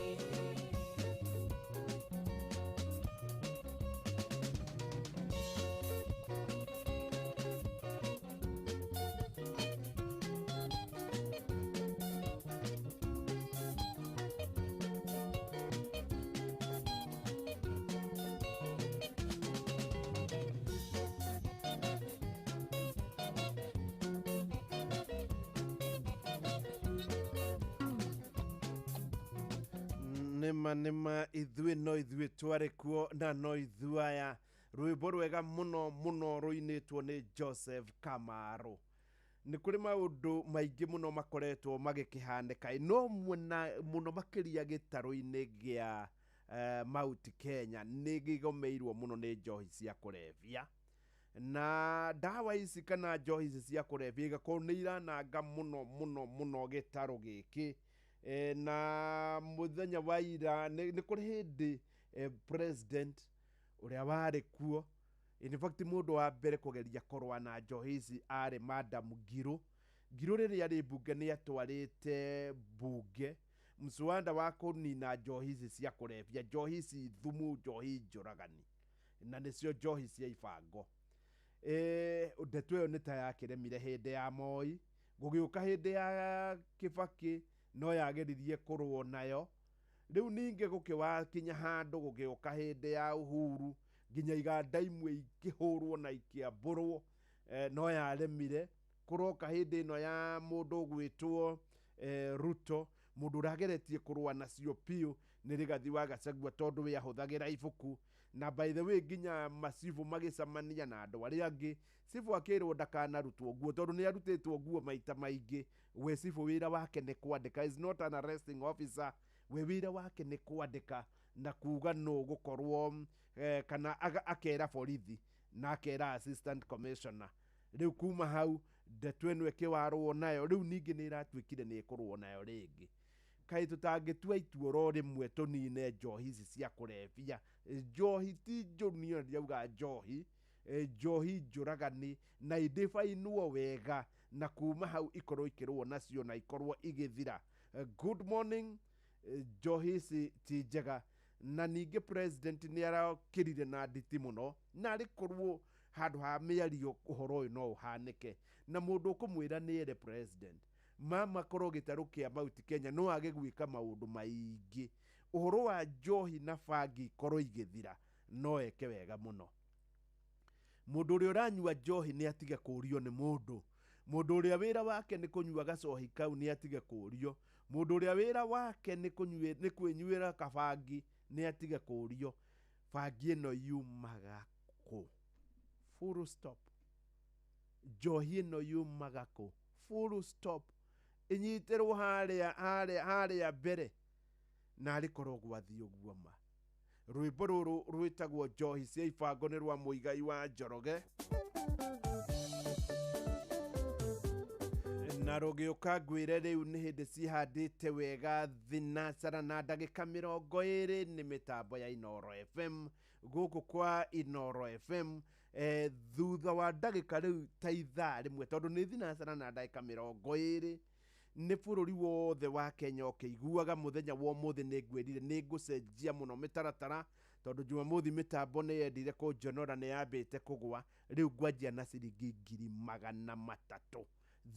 Nĩma nĩma ithuĩ no ithuĩ twarĩ kuo na no ithuĩ aya. Rwĩmbo rwega mũno mũno rũinĩtwo nĩ Joseph Kamaru. Nĩ kũrĩ maũndũ maingĩ mũno makoretwo magĩkĩhanĩka, no mwena mũno makĩria gĩtarũ-inĩ gĩa Mount Kenya nĩ gĩgomeirwo mũno nĩ njohi cia kũrebia. Na ndawa ici kana njohi ici cia kũrebia igakorwo nĩ irananga mũno mũno mũno gĩtarũ gĩkĩ. Na mũthenya wa ira nĩ kũrĩ hĩndĩ president ũrĩa warĩ kuo, in fact mũndũ wa mbere kũgeria kũrũa na njohi ici arĩ Madam Ngiru. Ngiru rĩrĩa arĩ mbunge nĩ atwarĩte mbunge mswada wa kũnina njohi ici cia kũrebia, njohi ici thumu, njohi njũragani, na nĩcio njohi cia ibango. Ndeto ĩyo nĩ ta yakĩremire hĩndĩ ya Moi, gũgĩũka hĩndĩ ya Kibaki no yageririe kũrũo nayo. Rĩu ningĩ gũkĩwakinya handũ gũgĩũka hĩndĩ ya Uhuru, nginya iganda imwe ikĩhũrwo na ikĩambũrwo, no yaremire. Kũroka hĩndĩ ĩno ya mũndũ ũgwĩtwo Ruto, mũndũ ũrageretie kũrũa nacio biũ nĩ Rigathi wa Gachagua, tondũ we ahũthagĩra ibuku. Na by the way nginya macibũ magĩcemania na andũ arĩa angĩ, cibũ akĩrwo ndakanarutwo nguo tondũ nĩ arutĩtwo nguo maita maingĩ. We cibũ wĩra wake nĩ kwandĩka, is not an arresting officer. We wĩra wake nĩ kwandĩka na kuga nũ gũkorwo kana akera borithi na akera assistant commissioner. Rĩu kuma hau ndeto ĩno ĩkĩwarwo nayo, rĩu ningĩ nĩ ĩratuĩkire nĩ ĩkũrũo nayo rĩngĩ. Kaĩ tũtangĩtua itua oro rĩmwe tũnine njohi ici cia kũrebia. Njohi ti njũru, niĩ ndirauga njohi, njohi njũragani na idĩbainwo wega, na kuma hau ikorwo ikĩrũo nacio na ikorwo igĩthira. Good morning. Njohi ici ti njega. Na ningĩ president nĩ arakĩrire na nditi mũno, na arĩ korwo handũ ha mĩario ũhoro ũyũ no ũhanĩke. Na mũndũ ũkũmwĩra nĩ ere president, mama korwo gĩtarũ kĩa Mount Kenya no age gwĩka maũndũ maingĩ, ũhoro wa njohi na bangi ikorwo igĩthira, no eke wega mũno. Mũndũ ũrĩa ũranyua njohi nĩ atige kũũrio nĩ mũndũ. Mũndũ ũrĩa wĩra wake nĩ kũnyua gacohi kau nĩ atige kũũrio. Mũndũ ũrĩa wĩra wake nĩ kwĩnyuĩra kabangi Nĩ atige kũũrio bangi ĩno yumaga kũ, full stop. Njohi ĩno yumaga kũ, full stop. Ĩnyitĩrwo harĩa harĩa harĩa mbere na arĩ korwo gwathiĩ ũguo ma. Rwĩmbo rũrũ rwĩtagwo Njohi cia Ibango nĩ rwa Mũigai wa Njoroge na rũgĩũka ngwĩre rĩu nĩ hĩndĩ cihandĩte wega thinacara na ndagĩka 20 nĩ mĩtambo ya Inoro FM gũkũ kwa Inoro FM. Thutha wa ndagĩka rĩu ta ithaa rĩmwe, tondũ nĩ thinacara na ndagĩka 20, nĩ bũrũri wothe wa Kenya ũkĩiguaga mũthenya wa ũmũthĩ. Nĩ ngwĩrire nĩ ngũcenjia mũno mĩtaratara, tondũ Jumamothi mĩtambo nĩ yendire kũnjonora, nĩ yambĩte kũgwa. Rĩu ngwanjia na ciringi 300,000,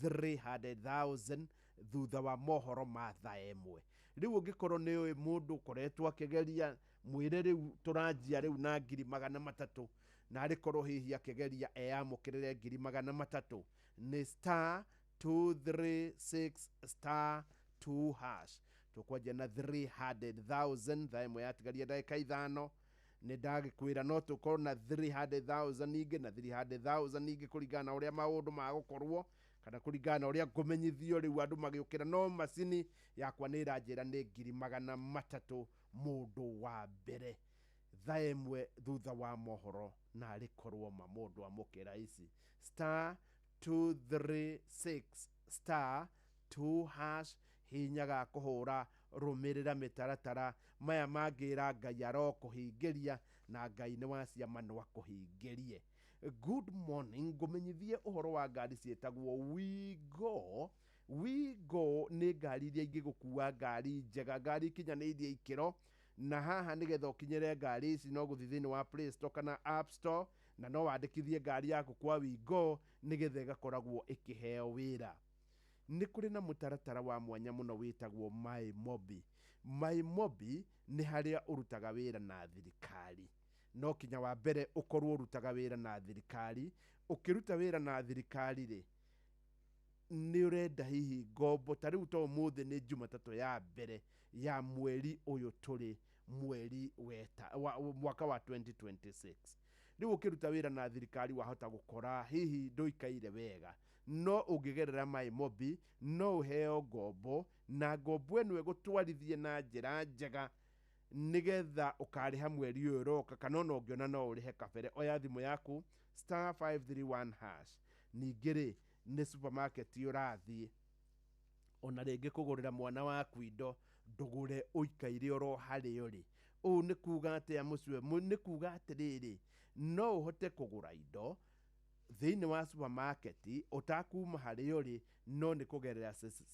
300,000, thutha wa mohoro ma thaa 1. Rĩu ũngĩkorwo nĩ ũĩ mũndũ ũkoretwo akĩgeria, mwĩre rĩu tũranjia rĩu na 300,000, na arĩ korwo hihi akĩgeria eyamũkĩrĩre 300,000. Nĩ star 236 star 2 hash. Tũkwanjia na 300,000 thaa 1 yatigaria ndagĩka 5. Nĩ ndagĩkwĩra no tũkorwo na 300,000 ingĩ na 300,000 ingĩ, kũringana na ũrĩa maũndũ magũkorwo kana kũringana na ũrĩa ngũmenyithio rĩu andũ magĩũkĩra, no macini yakwa nĩ ĩranjĩra nĩ 300,000 mũndũ wa mbere thaa 1 thutha wa mohoro, na arĩ korwo ma mũndũ amũkĩra ici. Star 236 star 2 hash, hinya ga kũhũra, rũmĩrĩra mĩtaratara maya mangĩra Ngai arokũhingĩria, na Ngai nĩ wa ciama no akũhingĩrie. Good morning, ngũmenyithie ũhoro wa ngari ciĩtagwo Wigo. Wigo nĩ ngari iria ingĩgũkua, ngari njega, ngari ikinyanĩirie ikĩro, na haha nĩgetha ũkinyĩre ngari ici no gũthiĩ thĩinĩ wa Play Store kana App Store, na no wandĩkithie ngari yaku kwa Wigo nĩgetha ĩgakoragwo ĩkĩheo wĩra. Nĩ kũrĩ na mũtaratara wa mwanya mũno wĩtagwo My Mobi. My Mobi nĩ harĩa ũrutaga wĩra na thirikari. No kinya wa mbere ũkorwo ũrutaga wĩra na thirikari. Ũkĩruta wĩra na thirikari rĩ, nĩ ũrenda hihi ngombo ta rĩu, to ũmũthĩ nĩ Jumatatũ ya mbere ya mweri ũyũ tũrĩ mweri weta wa, mwaka wa 2026. Rĩu ũkĩruta wĩra na thirikari wahota gũkora hihi ndũikaire wega, no ũngĩgerera My Mobi no ũheo ngombo, na ngombo ĩno ĩgũtwarithie na njĩra njega nĩgetha ũkarĩha mweri ũyũ ũroka, kana ona ũngĩona no ũrĩhe kabere. Oya thimũ yaku, star 531 hash. Ningĩ rĩ, nĩ supermarket ũrathiĩ ona rĩngĩ kũgũrĩra mwana waku indo, ndũgũre ũikaire oro harĩa ũrĩ. Ũũ nĩ kuga atĩa mũciwe? Nĩ kuga atĩrĩrĩ, no ũhote kũgũra indo thĩinĩ wa supermarket ũtakuma harĩa ũrĩ, no nĩ kũgerera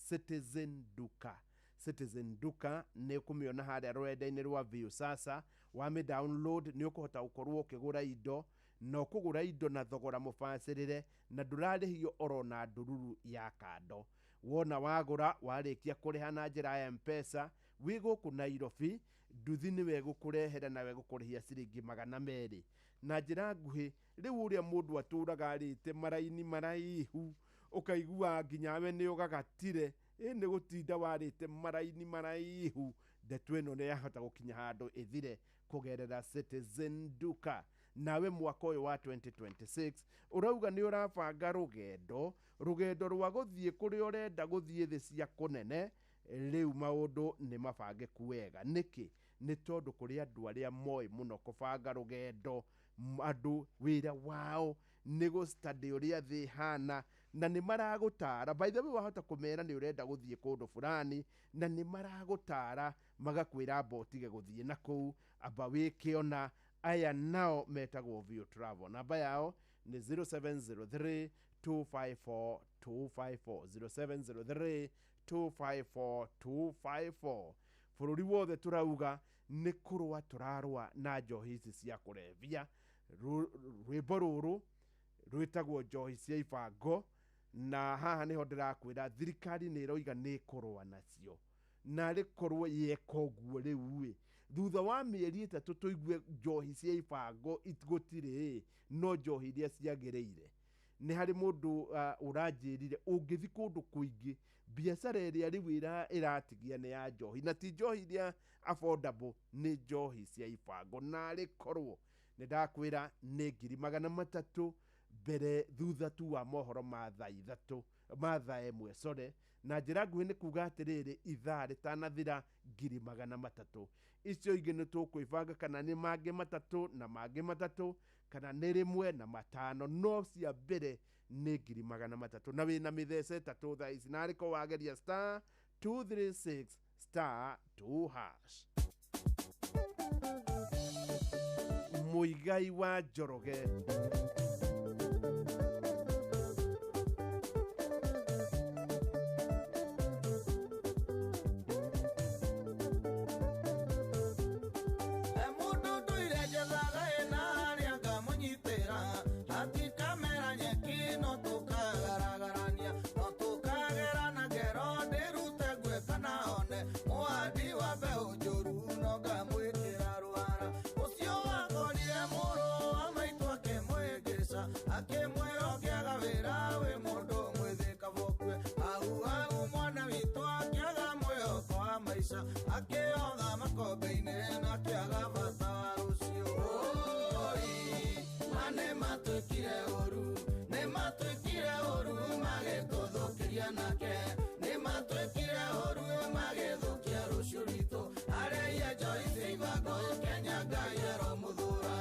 Citizen Duka. Citizen Duka nĩ ũkũmĩona harĩa rũrenda-inĩ rwa Viusasa. Wamĩ download nĩ ũkũhota gũkorwo ũkĩgũra indo, na ũkũgũra indo na thogora mũbacĩrĩre, na ndũrarĩhio oro na ndururu ya kando. Wona wagũra, warĩkia kũrĩha na njĩra ya M-Pesa, wĩ gũkũ Nairobi, nduthi nĩwe ĩgũkũrehera na wegũkũrĩhia ciringi 200. Na njĩra nguhĩ, rĩu ũrĩa mũndũ atũraga arĩte maraini maraihu, ũkaigua nginya we nĩ ũgagatire ĩ nĩ gũtinda warĩte maraini maraihu, ndeto ĩno nĩ yahota gũkinya handũ ĩthire kũgerera Citizen Duka. Nawe mwaka ũyũ wa 2026 ũrauga nĩ ũrabanga rũgendo, rũgendo rwa gũthiĩ kũrĩa ũrenda gũthiĩ thĩ cia kũnene, rĩu maũndũ nĩ mabangĩku wega. Nĩkĩ? Nĩ tondũ kũrĩ andũ arĩa moĩ mũno kũbanga rũgendo, andũ wĩra wao nĩ gũstudy ũrĩa thĩ ĩhana, na nĩ maragũtara. By the way, wahota kũmera nĩ ũrenda gũthiĩ kũndũ fulani, na nĩ maragũtara magakwĩra amba ũtige gũthiĩ na kũu, amba wĩke ona. Aya nao metagwo View Travel, namba yao nĩ 0703 254 254, 0703 254 254. Bũrũri wothe tũrauga nĩ kũrũa tũrarũa na njohi ici cia kũrebia. Rwĩmbo rũrũ rwĩtagwo Njohi cia Ibango, na haha nĩho ndĩrakwĩra thirikari nĩ ĩroiga nĩ ĩkũrũa nacio, na rĩkorwo yeka ũguo rĩu ĩ, thutha wa mĩeri 3 tũigue njohi cia ibango gũtirĩ ĩ, no njohi iria ciagĩrĩire. Nĩ harĩ mũndũ ũranjĩrire ũngĩthi kũndũ kũingĩ, biacara ĩrĩa rĩu ĩratigia nĩ ya njohi, na ti njohi iria affordable, nĩ njohi cia ibango. Narĩ korwo nĩ ndakwĩra nĩ 300,000 mbere thutha tu wa mohoro ma thaa 3, ma thaa 1, sorry. Na njĩra nguhĩ nĩ kuga atĩrĩrĩ, ithaa rĩtanathira 300,000. Icio ingĩ nĩ tũkwĩbanga, kana nĩ mangĩ 3 na mangĩ 3, kana nĩ 1 na 5, no cia mbere nĩ 300,000, na wĩna mĩthece 3 thaa ici. Narĩ ko wageria star 236 star 2 hash. Muigai wa Njoroge. Mũndũ ndũire njethaga ĩna harĩa ngamũnyitĩra, hatikamera nyeki no tũkagaragarania, no tũkagerana ngero ndĩrute ngue kana one mũhandi wa mbeũ njũru no ngamwĩkĩra rwara. Ũcio wakorire mũrũ wa maitũ akĩmwĩngĩca, akĩmwĩra ũngĩaga wĩra wĩ mũndũ mwĩthĩ kabokue. Hau hau mwana witũ akĩaga mwĩhoko wa maica, akĩotha makombe-inĩ na akĩaga bata wa rũciũ. Oi, ma nĩmatwĩkire ũru, nĩmatwĩkire ũru magĩtũthũkĩria nake, nĩmatwĩkire ũru magĩthũkia rũciũ rwitũ. Arĩa njohi cia ibango Kenya Ngai aromũthũra.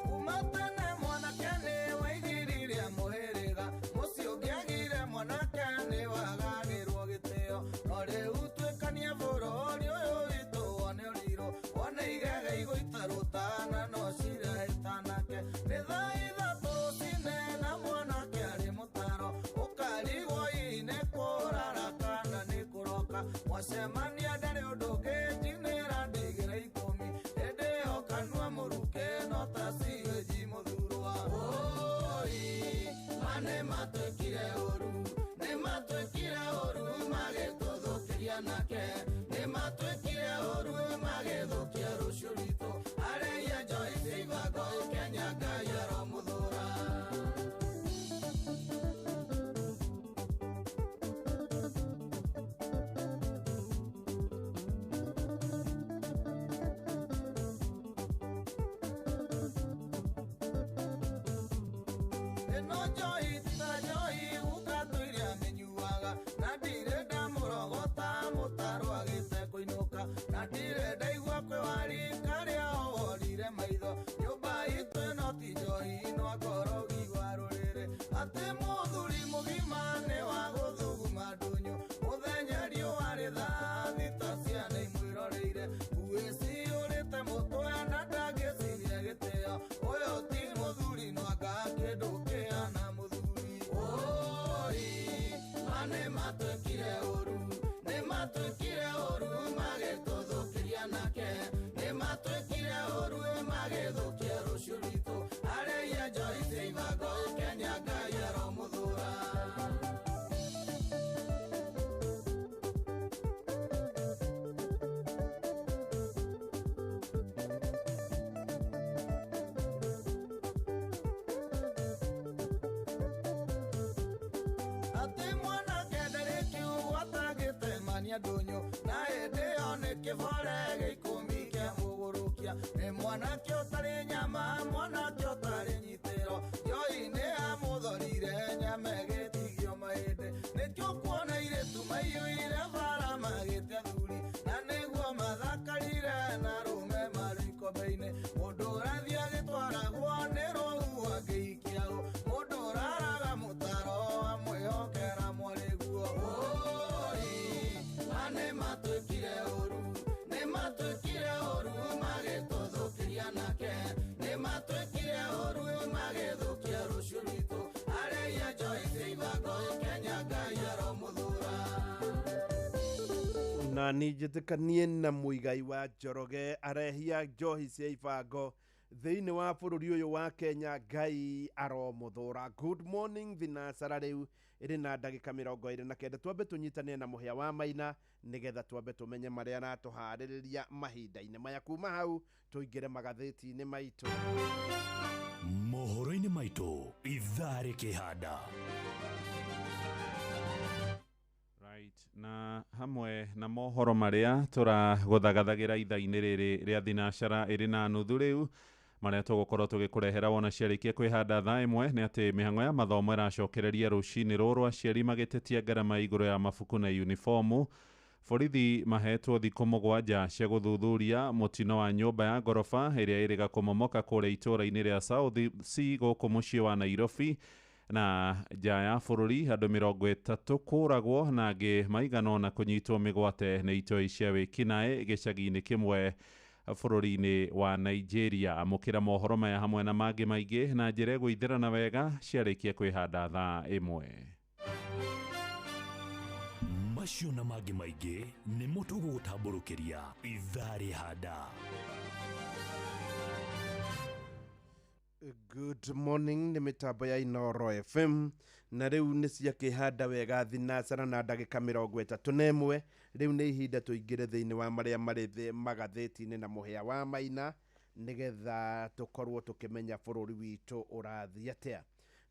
Kuma tene mwanake nĩ waigiririe mũhĩrĩga, mũciĩ ũngĩagire mwanake nĩ wagagĩrwo gĩtĩo. No rĩu tuĩkanie bũrũri ũyũ witũ wone ũrirũ, wone igege igũita rũtana no cirehĩtanake. Nĩ thaa 3 rũcinĩ na mwanake arĩ mũtaro, ũkarigwo hihi nĩ kũrara kana nĩ kũroka. Mwacemania ndarĩ ũndũ ũngĩ njinĩra ndigĩra 10, hĩndĩ ĩyo kanua mũrukĩ no ta ciĩnji mũthurwa. Oi, ma nĩmatwĩkire ũru, nĩmatwĩkire ũru magĩtũthũkĩria nake, nĩmatwĩkire ũru magĩthũkia rũciũ rwitũ. Arĩa njohi cia ibango Kenya Ngai aromũthũra. Ĩno njohi ti ta njohi gũkatũiria mĩnyuaga, na ndirĩ ndamũrogota mũtaro agĩte kũinũka, na ndirĩ ndaigua kwĩ wari karĩa oworire maitho. Nyũmba itũ ĩno ti njohi no ngorogi wa rũrĩrĩ, atĩ mũthuri mũgima nĩ wa gũthuguma ndũnyũ. Mũthenya riũa rĩ thaa 6 ciana imwĩroreire, nguĩ ciyũrĩte mũtwe na ndangĩciria gĩtĩo. Ũyũ ti mũthuri no anga kĩndũ kĩhana mũthuri. Oi, ma nĩmatwĩkire ũru, nĩmatwĩkire ũru magĩtũthũkĩria nake, nĩmatwĩkire ũru magĩthũkia rũciũ rwitũ. Arĩa njohi cia ibango Kenya Ngai aromũthũra. Atĩ mwanake ndarĩ kiugo atangĩtemania ndũnyũ, na hĩndĩ ĩyo nĩ kĩbore gĩa 10 kĩa mũgũrũkia. Nĩ mwanake ũtarĩ nyama, mwanake ũtarĩ nyitĩro, njohi nĩ amũthorire nyama ĩgĩtigio mahĩndĩ. Nĩkĩo kuona airĩtu maiyũire bara magĩte athuri, na nĩguo mathakarire na arũme marĩ ikombe-inĩ. Mũndũ ũrathiĩ agĩtwaragwo nĩ rũhuho angĩikia ũ, mũndũ ũraraga mũtaro amwĩhokera mwarĩguo. Oi, ma nĩmatwĩkire ũru, nĩmatwĩkire ũru magĩtũthũkĩria nake, nĩmatwĩkire ũru magĩthũkia rũciũ rwitũ. Arĩa njohi cia ibango Kenya Ngai aromũthũra. Na nĩ njĩtĩkanie na Muigai wa Njoroge, arehia njohi cia ibango Thĩinĩ wa bũrũri ũyũ wa Kenya, Ngai aromũthũra. Good morning thinacara rĩu ĩrĩ na ndagĩka 29. Twambe tũnyitanĩre na Mũhĩa wa Maina nĩgetha twambe tũmenye marĩa aratũharĩrĩria mahinda-inĩ maya. Kuma hau tũingĩre magathĩti-inĩ maitũ. Mohoro-inĩ maitũ ithaa rĩkĩhanda. Right. Na hamwe na mohoro marĩa tũragũthagathagira ithaa-inĩ rĩrĩ rĩa thinacara ĩrĩ na nuthu rĩu, marĩa tũgũkorwo tũgĩkũrehera wona ciarĩkia kwĩhanda thaa 1 nĩ atĩ mĩhang'o ya mathomo ĩracokereria rũcinĩ rũrũ, aciari magĩtetia ngarama igũrũ ya mabuku na uniformu. Borithi mahetwo thikũ 7 cia gũthuthuria mũtino wa nyũmba ya ngoroba ĩrĩa ĩrĩga kũmomoka kũrĩa itũũra-inĩ rĩa South C gũkũ mũciĩ wa Nairobi. Na nja ya bũrũri andũ 30 kũragwo na angĩ maigana ũna kũnyitwo mĩgwate nĩ itoi cia wĩkinaĩ gĩcagi-inĩ kĩmwe bũrũri-inĩ wa Nigeria. Amũkĩra mohoro maya hamwe na mangĩ maingĩ na njĩra ĩgũithĩrana wega ciarĩkia kwĩhanda thaa 1. Macio na mangĩ maingĩ nĩmo tũgũgũtambũrũkĩria ithaa rĩhanda. Good morning nĩ mĩtambo ya Inoro FM, na rĩu nĩ ciakĩhanda wega thinacara na ndagĩka 31. Rĩu nĩ ihinda tũingĩre thĩinĩ wa marĩa marĩ magathĩti-inĩ na Mũhĩa wa Maina nĩgetha tũkorwo tũkĩmenya bũrũri witũ ũrathiĩ atĩa.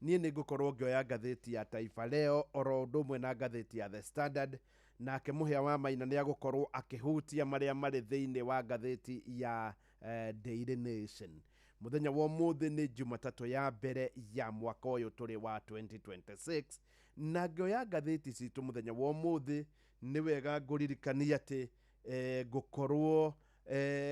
Niĩ nĩ ngũkorwo ngĩoya ngathĩti ya Taifa Leo oro ũndũ ũmwe na ngathĩti ya The Standard, nake Mũhĩa wa Maina nĩ agũkorwo akĩhutia marĩa marĩ thĩinĩ wa ngathĩti ya Daily Nation. Mũthenya wa ũmũthĩ nĩ Jumatatũ ya mbere ya mwaka ũyũ tũrĩ wa 2026, na ngĩoya ngathĩti citũ mũthenya wa ũmũthĩ nĩ wega ngũririkania atĩ ngũkorwo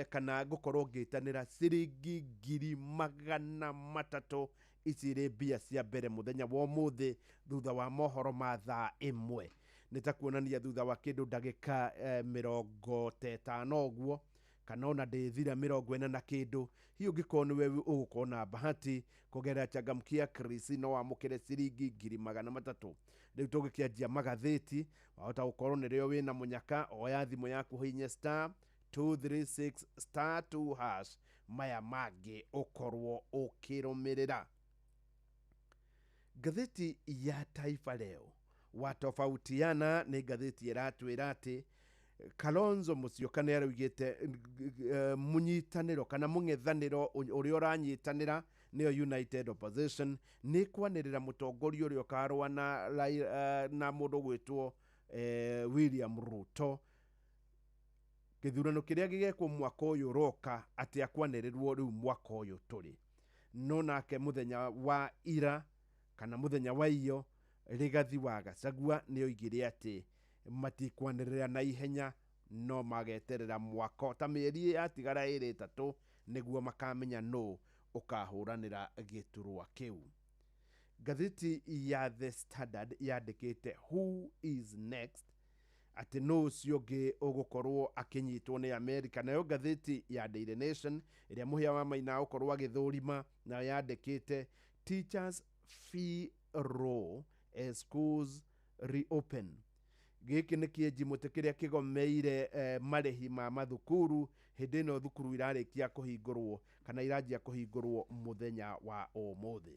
kana ngũkorwo ngĩtanĩra ciringi 300,000 ici irĩ mbia cia mbere mũthenya wa ũmũthĩ thutha wa mohoro ma thaa 1. Nĩ ta kuonania thutha wa kĩndũ ndagĩka 50 ũguo, kana ona ndĩthira 40 na kĩndũ. Hihi ũngĩkorwo nĩwe ũgũkorwo na bahati kũgerera Changamkia Chris no wamũkĩre ciringi 300,000. Rĩu tũgĩkĩanjia magathĩti, wahota gũkorwo nĩrĩo wĩna mũnyaka, oya thimũ yaku hihinye star 236 star 2 hash, maya mangĩ ũkorwo ũkĩrũmĩrĩra. Ngathĩti ya Taifa Leo watofautiana nĩ ngathĩti ĩratwĩra atĩ Kalonzo Musyoka nĩ araugĩte mũnyitanĩro kana mũng'ethanĩro ũrĩa ũranyitanĩra nĩyo United Opposition nĩ kwanĩrĩra mũtongoria ũrĩa ũkarũa na mũndũ gwĩtwo William Ruto gĩthurano kĩrĩa gĩgekwo mwaka ũyũ ũroka, atĩ akwanĩrĩrwo rĩu mwaka ũyũ tũrĩ. No nake mũthenya wa ira kana mũthenya wa iyo Rigathi wa Gachagua nĩ oigire atĩ matikwanĩrĩra na ihenya, no mageterera mwaka ta mĩeri yatigara 2 3 nĩguo makamenya nũ ũkahũranĩra gĩturwa kĩu. Ngathĩti ya The Standard yandĩkĩte who is next, atĩ nũ ũcio ũngĩ ũgũkorwo akĩnyitwo nĩ America. Nayo ngathĩti ya Daily Nation ĩrĩa Mũhĩa wa Maina ũkorwo agĩthũrima, nayo yandĩkĩte teachers fee row as schools reopen. Gĩkĩ nĩ kĩenji mũtĩ kĩrĩa kĩgomeire marĩhi ma mathukuru hĩndĩ ĩno thukuru irarĩkia kũhingũrwo kana iranjia kũhingũrwo mũthenya wa ũmũthĩ.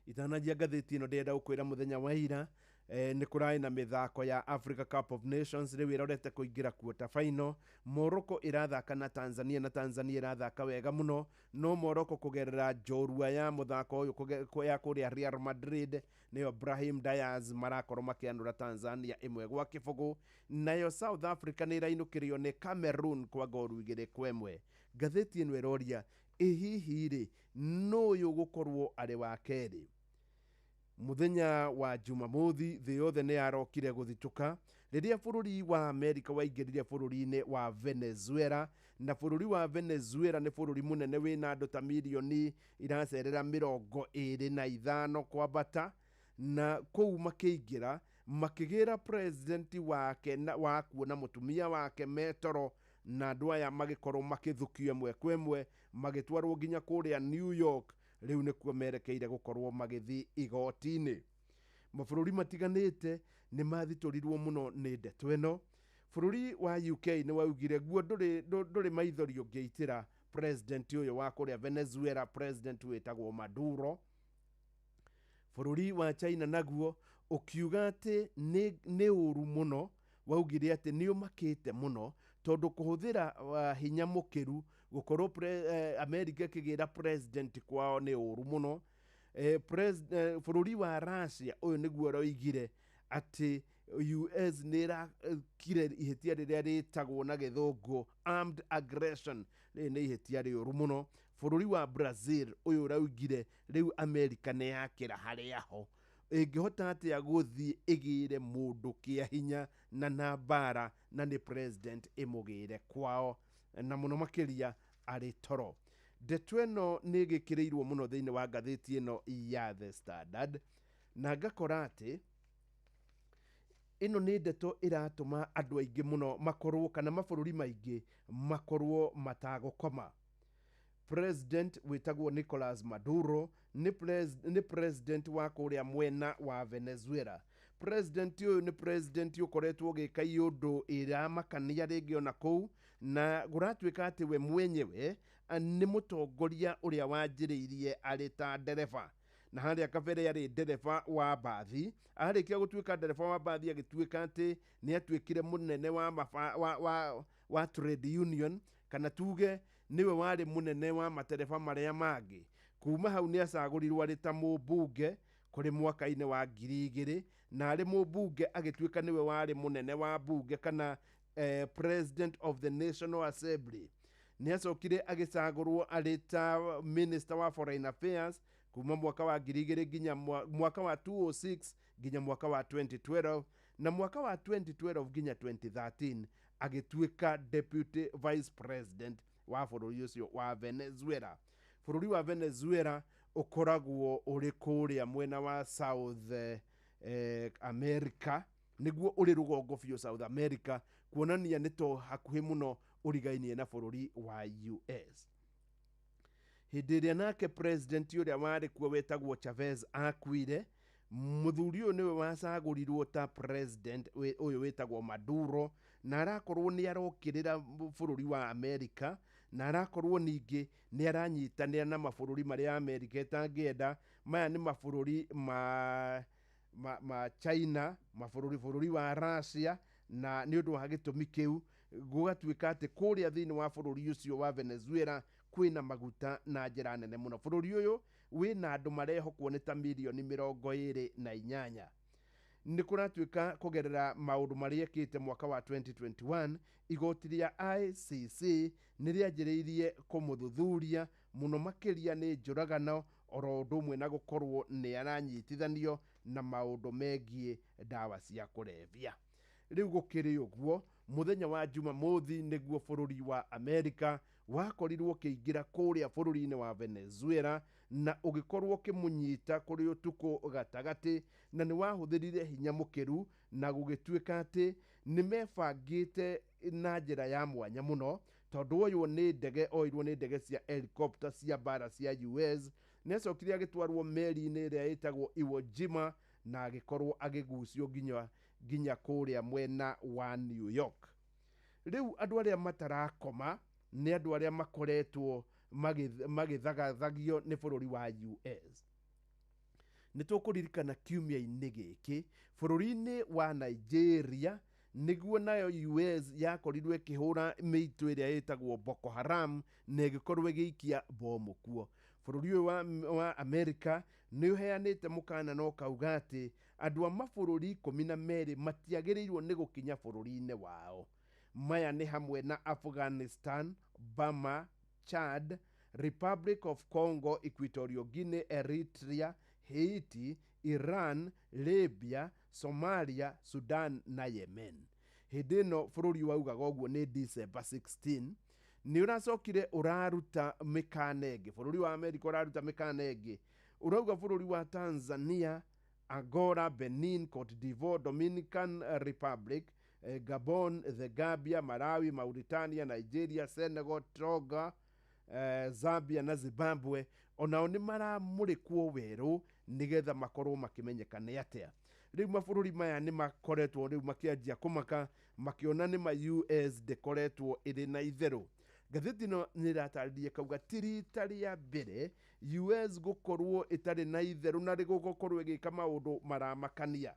Itananjia ngathĩti ĩno ndĩrenda gũkwĩra mũthenya wa ira nĩ kũrarĩ na mĩthako ya Africa Cup of Nations rĩu ĩrorete kũingĩra quarter final. Morocco ĩrathaka na Tanzania, na Tanzania ĩrathaka wega mũno, no Morocco kũgerera njorua ya mũthako ũyũ ya kũrĩa Real Madrid nĩyo Brahim Diaz marakorwo makĩanũra Tanzania 1-0. Nayo South Africa nĩ ĩrainũkĩrio nĩ Cameroon kwa ngoru 2-1. Ngathĩti ĩno ĩroria ĩ hihi rĩ nũ ũyũ gũkorwo arĩ wa kerĩ. Mũthenya wa Jumamothi thĩ yothe nĩ yarokire gũthitũka rĩrĩa bũrũri wa America waingĩrire bũrũri-inĩ wa Venezuela. Na bũrũri wa Venezuela nĩ bũrũri mũnene wĩna andũ ta mirioni iracerera 25 kwambata, na kũu makĩingĩra makĩgĩra president wake na wakuo na mũtumia wake metoro, na andũ aya magĩkorwo makĩthukio ĩmwe kwa ĩmwe magĩtwarwo nginya kũrĩa New York. Rĩu nĩkuo merekeire gũkorwo magĩthiĩ igoti-inĩ. Mabũrũri matiganĩte nĩ mathitũrirwo mũno nĩ ndeto ĩno. Bũrũri wa UK nĩ waugire guo ndũrĩ maithori ũngĩitĩra President ũyũ wa kũrĩa Venezuela, president wĩtagwo Maduro. Bũrũri wa China naguo ũkiuga atĩ nĩ ũru mũno, waugire atĩ nĩ ũmakĩte mũno tondũ kũhũthĩra hinya mũkĩru gũkorwo America ĩkĩgĩra president kwao nĩ ũru mũno. Bũrũri wa Russia ũyũ nĩguo ũroigire atĩ US nĩ ĩrakire ihĩtia rĩrĩa rĩtagwo na gĩthũngũ armed aggression, rĩrĩ nĩ ihĩtia rĩũru mũno. Bũrũri wa Brazil ũyũ ũraugire rĩu America nĩ yakĩra harĩa ho, ĩngĩhota atĩa gũthiĩ ĩgĩre mũndũ kĩa hinya na mbara na nĩ president ĩmũgĩre kwao, na mũno makĩria arĩ toro. Ndeto ĩno nĩ ĩgĩkĩrĩirwo mũno thĩinĩ wa ngathĩti ĩno ya The Standard, na ngakora atĩ ĩno nĩ ndeto ĩratũma andũ aingĩ mũno makorwo kana mabũrũri maingĩ makorwo matagũkoma. President wĩtagwo Nicolas Maduro nĩ president wa kũrĩa mwena wa Venezuela. President ũyũ nĩ president ũkoretwo ũgĩka iũndũ ĩramakania rĩngĩ ona kũu, na kũratuĩka atĩ we mwenyewe nĩ mũtongoria ũrĩa wanjĩrĩirie arĩ ta ndereba, na harĩa kabere arĩ ndereba wa mbathi. Arĩkia gũtuĩka ndereba wa mbathi agĩtuĩka atĩ nĩ atuĩkire mũnene wa, maba, wa, wa, wa trade union, kana tuge nĩwe warĩ mũnene wa matereba marĩa mangĩ. Kuma hau nĩ acagũrirwo arĩ ta mũmbunge kũrĩ mwaka-inĩ wa 2000, na arĩ mũmbunge agĩtuĩka nĩwe warĩ mũnene wa mbunge kana president of the National Assembly. Nĩ acokire agĩcagũrwo arĩ ta minister wa foreign affairs kuma mwaka wa 2000 nginya mwaka wa 2006 nginya mwaka wa 2012, na mwaka wa 2012 nginya 2013 agĩtuĩka deputy vice president wa bũrũri ũcio wa Venezuela. Bũrũri wa Venezuela ũkoragwo ũrĩ kũrĩa mwena wa South America, nĩguo ũrĩ rũgongo biũ South America, kuonania nĩ to hakuhĩ mũno ũrigainie na bũrũri wa US. Hĩndĩ ĩrĩa nake president ũrĩa warĩ kuo wetagwo Chavez akuire, mũthuri ũyũ nĩwe wacagũrirwo ta president ũyũ wĩtagwo Maduro, na arakorwo nĩ arokĩrĩra bũrũri wa America, na arakorwo ningĩ nĩ aranyitanĩra na mabũrũri marĩa America ĩtangĩenda. Maya nĩ mabũrũri ma China, mabũrũri bũrũri wa Russia, na nĩ ũndũ wa gĩtũmi kĩu gũgatuĩka atĩ kũrĩa thĩinĩ wa bũrũri ũcio wa Venezuela kwĩna maguta na njĩra nene mũno. Bũrũri ũyũ wĩna andũ marehokwo nĩ ta mirioni 28. Nĩ kũratuĩka kũgerera maũndũ marĩa ekĩte mwaka wa 2021, igoti rĩa ICC nĩ rĩanjĩrĩirie kũmũthuthuria mũno makĩria nĩ njũragano, oro ũndũ ũmwe na gũkorwo nĩ aranyitithanio na maũndũ megiĩ ndawa cia kũrebia. Rĩu gũkĩrĩ ũguo, mũthenya wa Jumamothi nĩguo bũrũri wa America wakorirwo ũkĩingĩra kũrĩa bũrũri-inĩ wa Venezuela na ũgĩkorwo ũkĩmũnyita kũrĩ ũtukũ gatagatĩ, na nĩ wahũthĩrire hinya mũkĩru, na gũgĩtuĩka atĩ nĩ mebangĩte na njĩra ya mwanya mũno, tondũ ũyũ nĩ ndege oirwo nĩ ndege cia helicopter cia mbara cia US. Nĩ acokire agĩtwarwo meri-inĩ ĩrĩa ĩtagwo Iwo Jima na agĩkorwo agĩgucio nginya kũrĩa mwena wa New York. Rĩu andũ arĩa matarakoma nĩ andũ arĩa makoretwo magĩthagathagio nĩ bũrũri wa US. Nĩ tũkũririkana kiumia-inĩ gĩkĩ bũrũri-inĩ wa Nigeria nĩguo nayo US yakorirwo ĩkĩhũra mĩitũ ĩrĩa ĩtagwo Boko Haram na ĩgĩkorwo ĩgĩikia bomu kuo. Bũrũri ũyũ wa America nĩ ũheanĩte mũkana na ũkauga atĩ andũ a mabũrũri 12 matiagĩrĩirwo nĩ gũkinya bũrũri-inĩ wao. Maya nĩ hamwe na Afghanistan, Burma, Chad, Republic of Congo, Equatorial Guinea, Eritrea, Haiti, Iran, Libya, Somalia, Sudan na Yemen. Hĩndĩ ĩno bũrũri waugaga ũguo nĩ December 16, nĩ ũracokire ũraruta mĩkana ĩngĩ. Bũrũri wa America ũraruta mĩkana ĩngĩ, ũrauga bũrũri wa Tanzania, Angola, Benin, Cote d'Ivoire, Dominican Republic, Gabon, The Gambia, Malawi, Mauritania, Nigeria, Senegal, Togo, Zambia na Zimbabwe onao nĩ maramũrĩkwo werũ nĩgetha makorwo makĩmenyeka nĩ atĩa. Rĩu mabũrũri maya nĩ makoretwo rĩu makĩanjia kũmaka, makĩona nĩ ma US ndĩkoretwo ĩrĩ na itherũ. Ngathĩti ĩno nĩ ĩratarĩria kauga ti rita rĩa mbere US gũkorwo ĩtarĩ na itherũ na gũkorwo ĩgĩka maũndũ maramakania.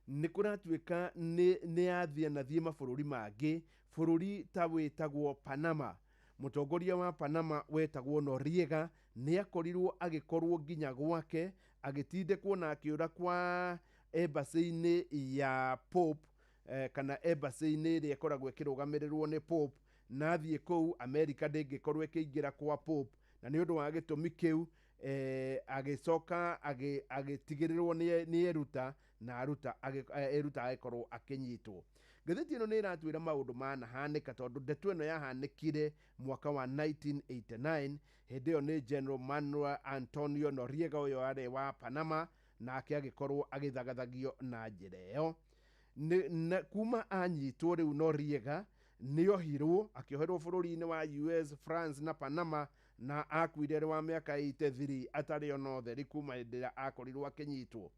Nĩ kũratuĩka nĩ yathiĩ na thiĩ mabũrũri mangĩ, bũrũri ta wĩtagwo Panama. Mũtongoria wa Panama wetagwo Noriega nĩ akorirwo agĩkorwo nginya gwake agĩtindĩkwo na akĩũra kwa embassy-inĩ ya Pope, kana embassy-inĩ ĩrĩa ĩkoragwo ĩkĩrũgamĩrĩrwo nĩ Pope, na athiĩ kũu Amerika ndĩngĩkorwo ĩkĩingĩra kwa Pope, na nĩ ũndũ wa gĩtũmi kĩu agĩcoka agĩtigĩrĩrwo nĩ eruta na aruta eruta agĩkorwo akĩnyitwo. Ngathĩti ĩno nĩ ĩratwĩra maũndũ manahanĩka tondũ ndeto ĩno yahanĩkire mwaka wa 1989. Hĩndĩ ĩyo nĩ General Manuel Antonio Noriega ũyũ arĩ wa Panama, nake agĩkorwo agĩthagathagio na njĩra ĩyo. Na kuma anyitwo rĩu Noriega nĩohirwo, akĩoherwo bũrũri-inĩ wa US, France na Panama, na akuire arĩ wa mĩaka 83 atarĩ ona ũtheri kuma hĩndĩ ĩrĩa akorirwo akĩnyitwo.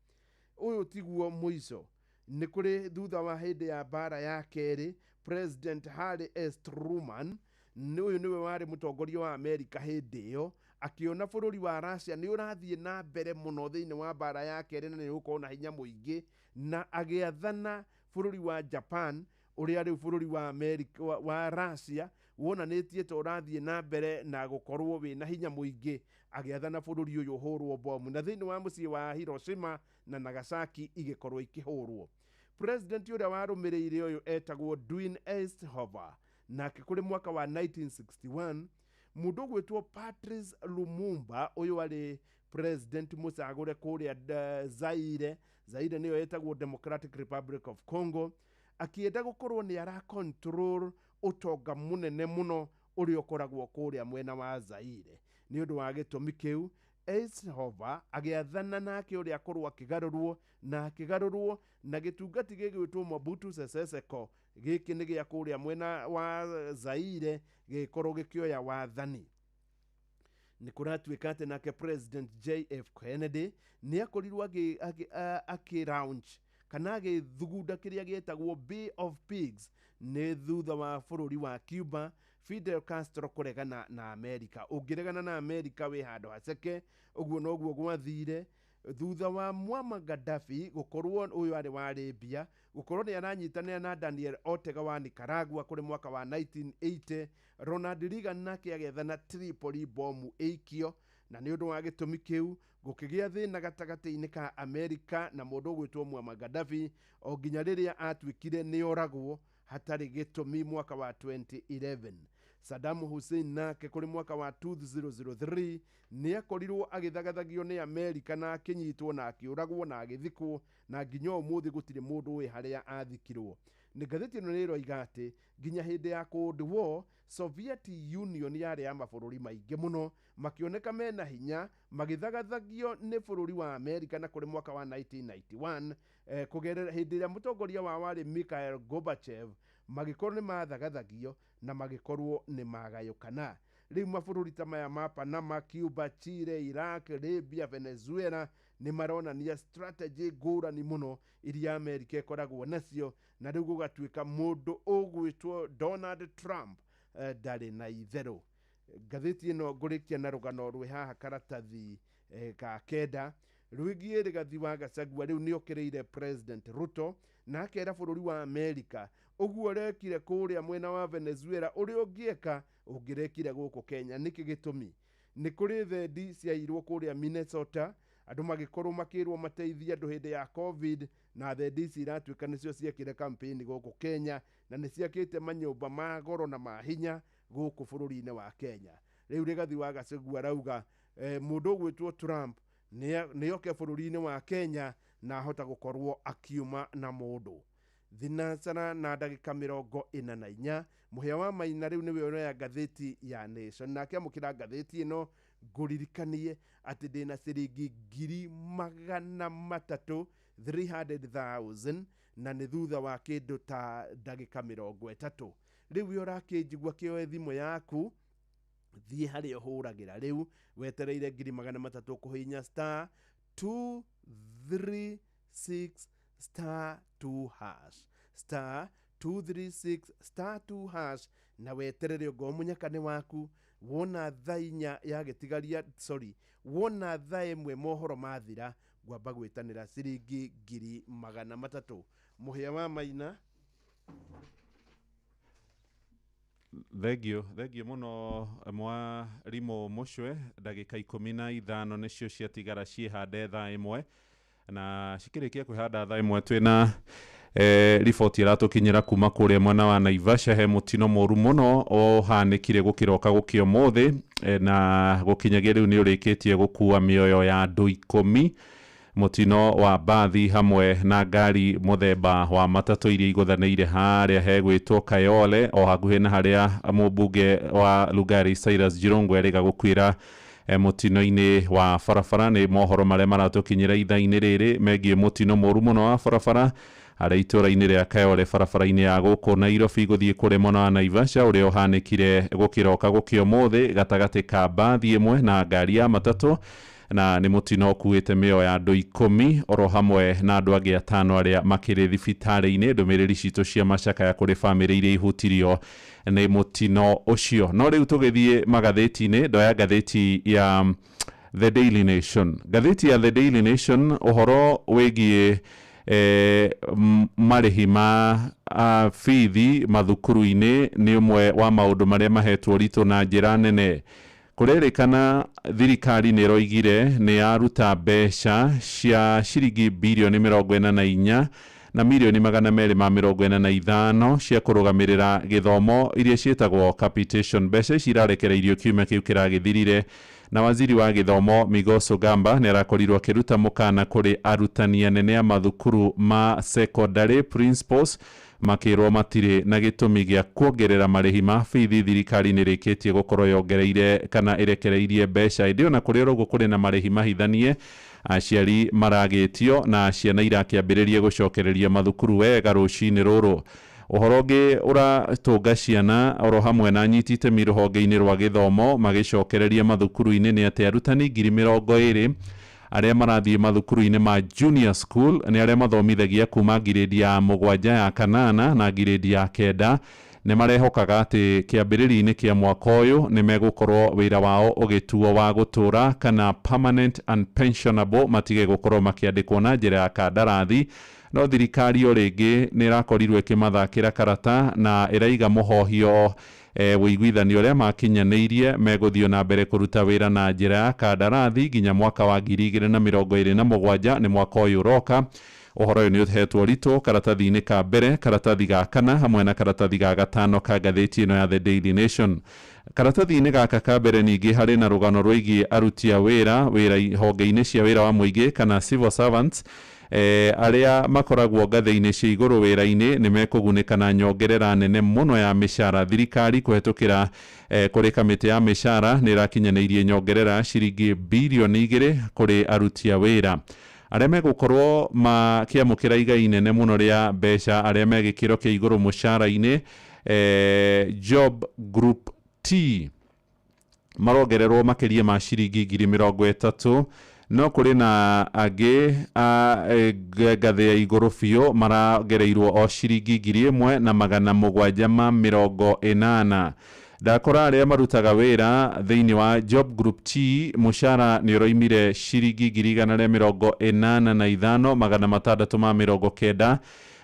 Ũyũ tiguo mũico. Nĩ kũrĩ thutha wa hĩndĩ ya mbara ya kerĩ, President Harry S Truman, nĩ ũyũ nĩwe warĩ mũtongoria wa Amerika hĩndĩ ĩyo, akĩona bũrũri wa Russia nĩ ũrathiĩ na mbere mũno thĩinĩ wa mbara ya kerĩ na nĩ ũgũkorwo na hinya mũingĩ, na agĩathana bũrũri wa Japan ũrĩa rĩu bũrũri wa Amerika wa Russia wonanĩtie ta ũrathiĩ na mbere na gũkorwo wĩna hinya mũingĩ, agĩathana bũrũri ũyũ ũhũrwo bomu, na thĩinĩ wa mũciĩ wa Hiroshima na Nagasaki igĩkorwo ikĩhũrwo. President ũrĩa warũmĩrĩire ũyũ etagwo Dwight Eisenhower, nake kũrĩ mwaka wa 1961 mũndũ ũgwĩtwo Patrice Lumumba, ũyũ arĩ president mũcagũre kũrĩa Zaire, Zaire nĩyo ĩtagwo Democratic Republic of Congo, akĩenda gũkorwo nĩ ara control ũtonga mũnene mũno ũrĩa ũkoragwo kũrĩa mwena wa Zaire. Nĩ ũndũ wa gĩtũmi kĩu Eisenhower agĩathana nake ũrĩa akorwo akĩgarũrwo na akĩgarũrwo na gĩtungati gĩgwĩtwo Mobutu Sese Seko, gĩkĩ nĩ gĩa kũrĩa mwena wa Zaire, gĩgĩkorwo gĩkĩoya wathani. Nĩ kũratuĩka atĩ nake President JF Kennedy nĩ akorirwo akĩ launch kana agĩthugunda kĩrĩa gĩetagwo Bay of Pigs, nĩ thutha wa bũrũri wa Cuba Fidel Castro kũregana na Amerika. Ũngĩregana na Amerika wĩ handũ haceke. Ũguo noguo gwathire thutha wa Muammar Gaddafi gũkorwo, ũyũ arĩ wa Libya, gũkorwo nĩ aranyitanĩra na Daniel Ortega wa Nicaragua kũrĩ mwaka wa 1980. Ronald Reagan nake agĩathana Tripoli bomu ĩikio, na nĩ ũndũ wa gĩtũmi kĩu gũkĩgĩa thĩna gatagatĩ-inĩ ka Amerika na mũndũ ũgwĩtwo Muammar Gaddafi, o nginya rĩrĩa atuĩkire nĩ oragwo hatarĩ gĩtũmi mwaka wa 2011. Saddam Hussein nake kũrĩ mwaka wa 2003 nĩ akorirwo agĩthagathagio nĩ Amerika na akĩnyitwo na akĩũragwo na agĩthikwo, na nginya ũmũthĩ gũtirĩ mũndũ ũĩ harĩa athikirwo. Nĩ ngathĩti ĩno nĩ ĩroiga atĩ nginya hĩndĩ ya Cold War, Soviet Union yarĩ ya mabũrũri maingĩ mũno makĩoneka mena hinya magĩthagathagio nĩ bũrũri wa Amerika, na kũrĩ mwaka wa 1991 kũgerera hĩndĩ ĩrĩa mũtongoria wao warĩ Mikhail Gorbachev, magĩkorwo nĩ mathagathagio na magĩkorwo nĩ magayũkana. Rĩu mabũrũri ta maya ma Panama, Cuba, Chile, Iraq, Libya, Venezuela nĩ maronania strategy ngũrani mũno iria Amerika ĩkoragwo nacio, na rĩu gũgatuĩka mũndũ ũgwĩtwo Donald Trump ndarĩ na itherũ. Ngathĩti ĩno ngũrĩkia na rũgano rwĩ haha karatathi ga kenda rwĩgiĩ Rigathi wa Gachagua. Rĩu nĩ okĩrĩire President Ruto na akera bũrũri wa Amerika ũguo ũrekire kũrĩa mwena wa Venezuela ũrĩa ũngĩeka ũngĩrekire gũkũ Kenya. Nĩkĩ gĩtũmi? Nĩ kũrĩ thendi ciairwo kũrĩa Minnesota, andũ magĩkorwo makĩrwo mateithie andũ hĩndĩ ya COVID, na thendi ici iratuĩka nĩcio ciekire campaign gũkũ Kenya na nĩ ciakĩte manyũmba ma goro na ma hinya gũkũ bũrũri-inĩ wa Kenya. Rĩu Rigathi wa Gachagua arauga mũndũ ũgwĩtwo Trump nĩ oke bũrũri-inĩ wa Kenya na ahota gũkorwo akiuma na mũndũ. 4:44. Mũhĩa wa Maina rĩu nĩwe ũroya ngathĩti ya Nation, nake amũkĩra ngathĩti ĩno ngũririkanie atĩ ndĩna ciringi 300,000, 300,000, na nĩ thutha wa kĩndũ ta ndagĩka 30. Rĩu we ũrakĩnjigua, kĩoe thimũ yaku, thiĩ harĩa ũhũragĩra rĩu wetereire 300,000, kũhihinya *236*2#, star. 236 star 2 hash na weterere ongoo mũnyaka nĩ waku. Wona thaa 4 ya gĩtigaria, sorry, wona thaa 1 mohoro mathira, ngwamba gwĩtanĩra ciringi 300,000. Mũhĩa wa Maina. Thengio, thengio mũno mwarimũ Mũcwe. Ndagĩka 15 nĩcio ciatigara ciĩhande thaa 1, na cikĩrĩkia kwĩhanda thaa 1 twĩna riboti ĩratũkinyĩra kuma kũrĩa mwena wa Naivasha. He mũtino mũru mũno ũhanĩkire gũkĩroka gũkĩa ũmũthĩ, na gũkinyagia rĩu nĩ ũrĩkĩtie gũkua mĩoyo ya andũ 10. Mũtino wa mbathi hamwe na ngari mũthemba wa matatũ iria igũthanĩire harĩa hegwĩtwo Kayole, o hakuhĩ na harĩa mũmbunge wa Lugari Cyrus Jirongo erĩga gũkuĩra mũtino-inĩ wa barabara. Nĩ mohoro marĩa maratũkinyĩra ithaa-inĩ rĩrĩ megiĩ mũtino mũru mũno wa barabara harĩa itũra-inĩ rĩa Kayole, barabara-inĩ ya gũkũ Nairobi gũthiĩ kũrĩa mwena wa Naivasha, ũrĩa ũhanĩkire gũkĩroka gũkĩa ũmũthĩ gatagatĩ ka mbathi ĩmwe na ngari ya matatũ, na nĩ mũtino ũkuĩte mĩoyo ya andũ 10 oro hamwe na andũ angĩ 5 arĩa makĩrĩ thibitarĩ-inĩ. Ndũmĩrĩri citũ cia macakaya kũrĩ bamĩrĩ iria ihutirio nĩ mũtino ũcio. No rĩu tũgĩthiĩ magathĩti-inĩ, ndoya ngathĩti ya The Daily Nation. Ngathĩti ya The Daily Nation, ũhoro wĩgiĩ marĩhi ma bithi mathukuru-inĩ nĩ ũmwe wa maũndũ marĩa mahetwo ũritũ na njĩra nene. Kũrerĩkana thirikari nĩ ĩroigire nĩ yaruta mbeca cia ciringi birioni 44 na mirioni 245 cia kũrũgamĩrĩra gĩthomo iria ciĩtagwo capitation. Mbeca ici irarekereirio kiumia kĩu kĩragĩthirire, na waziri wa gĩthomo Migos Ogamba nĩ arakorirwo akĩruta mũkana kũrĩ arutani anene a mathukuru ma secondary principals, makĩrwo matirĩ na gĩtũmi gĩa kuongerera marĩhi ma bithi. Thirikari nĩ ĩrĩkĩtie gũkorwo yongereire kana ĩrekereirie mbeca, ĩndĩ ona kũrĩ oro ũguo kũrĩ na marĩhi mahithanie aciari maragĩtio na ciana irakĩambĩrĩria gũcokereria mathukuru wega rũcinĩ rũrũ. Ũhoro ũngĩ ũratũnga ciana oro hamwe na anyiti itemi rũhonge-inĩ rwa gĩthomo magĩcokereria mathukuru-inĩ nĩ atĩ arutani 20,000 arĩa marathiĩ mathukuru-inĩ ma junior school nĩ arĩa mathomithagia kuma ngirĩndi ya 7, ya 8 na ngirĩndi ya 9 nĩ marehokaga atĩ kĩambĩrĩria-inĩ kĩa mwaka ũyũ nĩ megũkorwo wĩra wao ũgĩtuo wa gũtũra kana permanent and pensionable, matige gũkorwo makĩandĩkwo na njĩra ya kandarathi. No thirikari o rĩngĩ nĩ ĩrakorirwo ĩkĩmathakĩra karata na ĩraiga mũhohio ũiguithanio ũrĩa makinyanĩirie megũthiĩ na mbere kũruta wĩra na njĩra ya kandarathi nginya mwaka wa 2027, nĩ mwaka ũyũ ũroka. Ũhoro ũyũ nĩ ũhetwo ũritũ karatathi-inĩ ka mbere, karatathi ga 4 hamwe na karatathi ga 5 ka ngathĩti ĩno ya The Daily Nation. Karatathi-inĩ gaka ka mbere ningĩ harĩ na rũgano rwĩgiĩ aruti a wĩra honge-inĩ cia wĩra wa mũingĩ kana civil servants, arĩa makoragwo ngathĩ-inĩ cia igũrũ wĩra-inĩ nĩ mekũgunĩka na nyongerera nene mũno ya mĩcara. Thirikari kũhetũkĩra kũrĩ kamĩtĩ ya mĩcara nĩ ĩrakinyanĩirie nyongerera ciringi birioni 2 kũrĩ aruti a wĩra arĩa megũkorwo makĩamũkĩra igai inene mũno rĩa mbeca, arĩa me gĩkĩro kĩa igũrũ mũcara-inĩ, Job Group T marongererwo makĩria ma ciringi 30,000. No kũrĩ na angĩ a ngathĩ ya igũrũ biũ marongereirwo o ciringi 1,780. Ndakora arĩa marutaga wĩra thĩinĩ wa Job Group T mũcara nĩ ũroimire ciringi 185,690.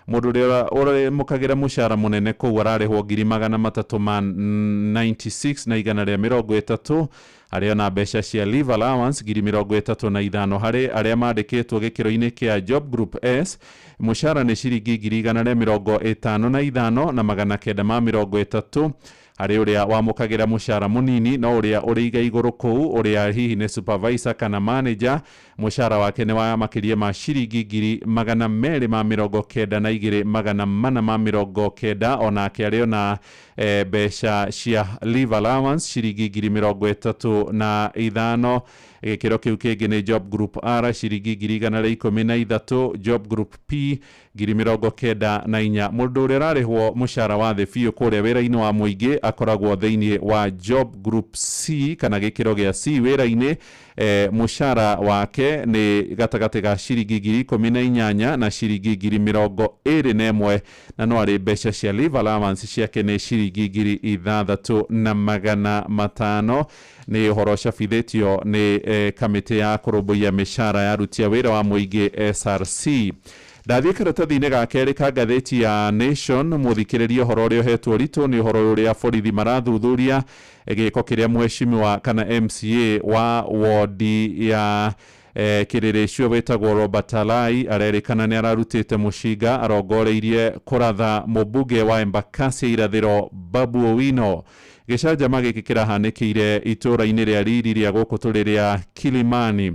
Mũndũ ũrĩa ũramũkagĩra mũcara mũnene kũu ararĩhwo 396 na 130, arĩa na mbeca cia leave allowance 35,000. Harĩ arĩa mandĩkĩtwo gĩkĩro-inĩ kĩa Job Group S mũcara nĩ ciringi 155 na 930 harĩ ũrĩa wamũkagĩra mũcara mũnini. No ũrĩa ũrĩ iga igũrũ kũu, ũrĩa hihi nĩ supervisor kana manager, mũcara wake nĩ wa makĩria ma ciringi 292,490, onake arĩ ona mbeca cia leave allowance ciringi 35,000. Gĩkĩro kĩu kĩngĩ nĩ job group R ciringi 113,000, job group P 94,000. Mũndũ ũrĩa ũrarĩhwo mũcara wa thĩ biũ kũrĩa wĩra-inĩ wa mũingĩ akoragwo thĩinĩ wa job group C kana gĩkĩro gĩa C wĩra-inĩ. Mũcara wake nĩ gatagatĩ ga ciringi 18,000 na ciringi 21,000, na no arĩ mbeca cia leave allowance ciake nĩ ciringi 6,500. Nĩ ũhoro ũcabithĩtio nĩ kamĩtĩ ya kũrũmbũiya mĩcara ya aruti a wĩra wa mũingĩ SRC. Ndathiĩ karatathi-inĩ ga kerĩ ka ngathĩti ya Nation, mũthikĩrĩria, ũhoro ũrĩa ũhetwo ũritũ nĩ ũhoro ũrĩa borithi marathuthuria gĩko kĩrĩa mheshimiwa kana MCA wa wodi ya Kĩrĩrĩcio wĩtagwo Robert Alai arerĩkana nĩ ararutĩte mũcinga arongoreirie kũratha mũmbunge wa Embakasi ya irathĩro Babu Owino. Gĩcanjama gĩkĩ kĩrahanĩkĩire itũũra-inĩ rĩa riri rĩa gũkũ tũrĩ rĩa Kilimani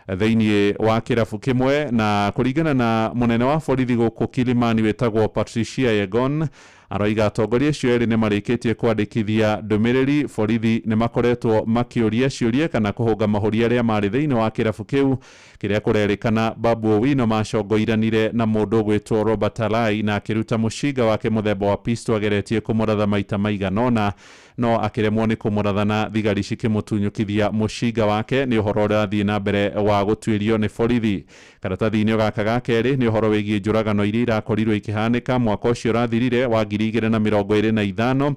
thĩinĩ wa kĩrabu kĩmwe, na kũringana na mũnene wa borithi gũkũ Kilimani wĩtagwo Patricia Yegon, aroiga atongoria acio erĩ nĩ marĩkĩtie kwandĩkithia ndũmĩrĩri. Borithi nĩ makoretwo makĩũria ciũria kana kũhũnga mahũri arĩa marĩ thĩinĩ wa kĩrabu kĩu kĩrĩa kũrerĩkana Babu Owino macongoiranire na mũndũ ũgwĩtwo Robert Alai na akĩruta mũcinga wake mũthemba wa pistol ageretie kũmũratha maita maigana ũna, no akĩremwo nĩ kũmũratha na thigari cikĩmũtunyũkithia mũcinga wake. Nĩ ũhoro ũrathiĩ na mbere wa gũtuĩrio nĩ borithi. Karatathi-inĩ gaka ga kerĩ nĩ ũhoro wĩgiĩ njũragano iria irakorirwo ikĩhanĩka mwaka ũcio ũrathirire wa 2025.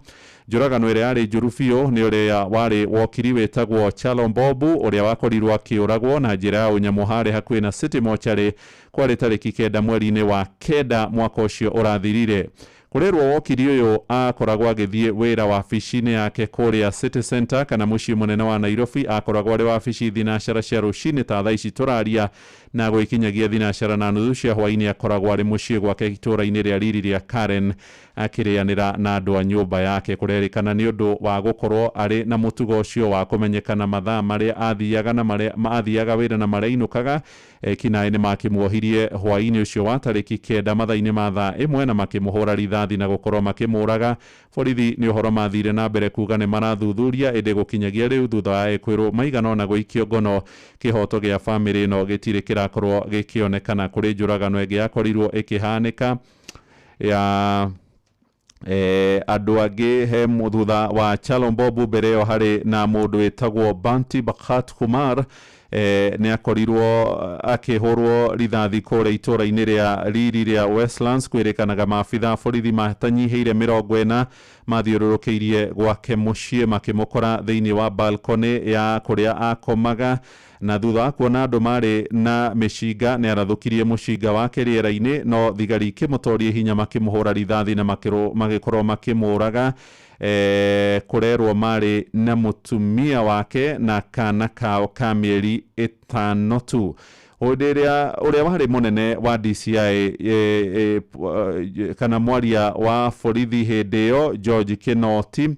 Njũragano ĩrĩa yarĩ njũru biũ nĩ ũrĩa warĩ wokiri wĩtagwo Chalo Mbobu ũrĩa wakorirwo akĩũragwo na njĩra ya ũnyamũ harĩ hakuhĩ na City Mortuary kwarĩ tarĩki 9 mweri-inĩ wa 9 mwaka ũcio ũrathirire. Kũrerwo wokiri ũyũ akoragwo agĩthiĩ wĩra wabici-inĩ yake kũrĩa City Center kana mũciĩ mũnene wa Nairobi. Akoragwo arĩ wabici thinacara cia rũcinĩ ta thaa ici tũraria, na gwĩkinyagia 4:30 cia hwaĩ-inĩ akoragwo arĩ mũciĩ gwake itũũra-inĩ rĩa riri rĩa Karen akĩrĩanĩra na andũ a nyũmba yake. Kũrerĩkana nĩ ũndũ wa gũkorwo arĩ na mũtugo ũcio wa kũmenyekana mathaa marĩa athiaga na marĩa athiaga wĩra na marĩa ainũkaga, kinaĩ nĩ makĩmuohirie hwaĩ-inĩ ũcio wa tarĩki 9 mathaa-inĩ ma thaa 1 na makĩmũhũra rithathi na gũkorwo makĩmũraga. Borithi nĩ ũhoro mathire na mbere kuga nĩ marathuthuria, ĩndĩ gũkinyagia rĩu thutha wa ekwĩrwo maigana ũna gũikio ngono, kĩhoto gĩa bamĩrĩ ĩno gĩtirĩ kĩrakorwo gĩkĩonekana. Kũrĩ njũragano ĩngĩ yakorirwo ĩkĩhanĩka ya andũ angĩ he thutha wa Chalo Mbobu, mbere ĩyo harĩ na mũndũ wĩtagwo Banti Bakhat Kumar, nĩ akorirwo akĩhũrwo rithathi kũrĩa itũũra-inĩ rĩa riri rĩa Westlands. Kwĩrĩkanaga maabitha borithi matanyihĩire 40 mathiũrũrũkĩirie gwake mũciĩ makĩmũkora thĩinĩ wa balcony ya kũrĩa akomaga, na thutha wa kuona andũ marĩ na mĩcinga nĩ arathũkirie mũcinga wake rĩera-inĩ, no thigari ikĩmũtoria hinya makĩmũhũra rithathi na magĩkorwo makĩmũraga. Kũrerwo marĩ na mũtumia wake na kana kao ka mĩeri 5 tu. Hĩndĩ ĩrĩa ũrĩa warĩ mũnene wa DCI kana mwaria wa borithi hĩndĩ ĩyo George Kinoti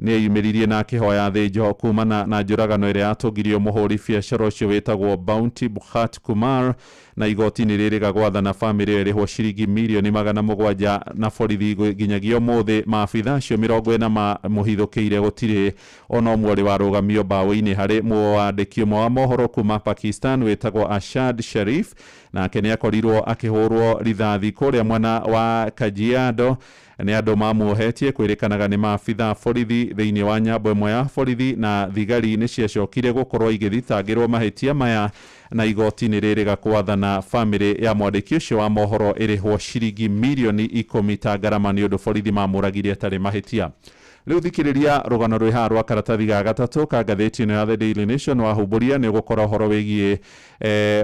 nĩ eyumĩririe na akĩhoya thĩnjo kumana na njũragano ĩrĩa yatũngirio mũhũri biacara ũcio wĩtagwo Bounty Bukhat Kumar, na igoti nĩ rĩrĩga gwathana bamĩrĩ ĩyo ĩrĩhwo ciringi mirioni 700 na borithi nginyagia ũmũthĩ maabitha acio 40 mamũhithũkĩire gũtirĩ ona ũmwe ũrĩ warũgamio mbaũ-inĩ. Harĩ mwandĩki ũmwe wa mohoro kuma Pakistan wĩtagwo Ashad Sharif, nake nĩ akorirwo akĩhũrwo rithathi kũrĩa mwena wa Kajiado nĩ andũ mamuohetie. Kwĩrĩkanaga nĩ maabitha borithi thĩinĩ wa nyambo ĩmwe ya borithi, na thigari nĩ ciacokire gũkorwo igĩthitangĩrwo mahĩtia maya, na igoti nĩ rĩrĩga kwathana bamĩrĩ ya mwandĩki ũcio wa mohoro ĩrĩhwo ciringi mirioni 10 ta ngarama nĩ ũndũ borithi mamũragire atarĩ mahĩtia. Rĩu thikĩrĩria rũgano rwĩ haha rwa karatathi ga gatatũ ka ngathĩti ĩno ya The Daily Nation. Wahumbũria nĩ ũgũkora ũhoro wĩgiĩ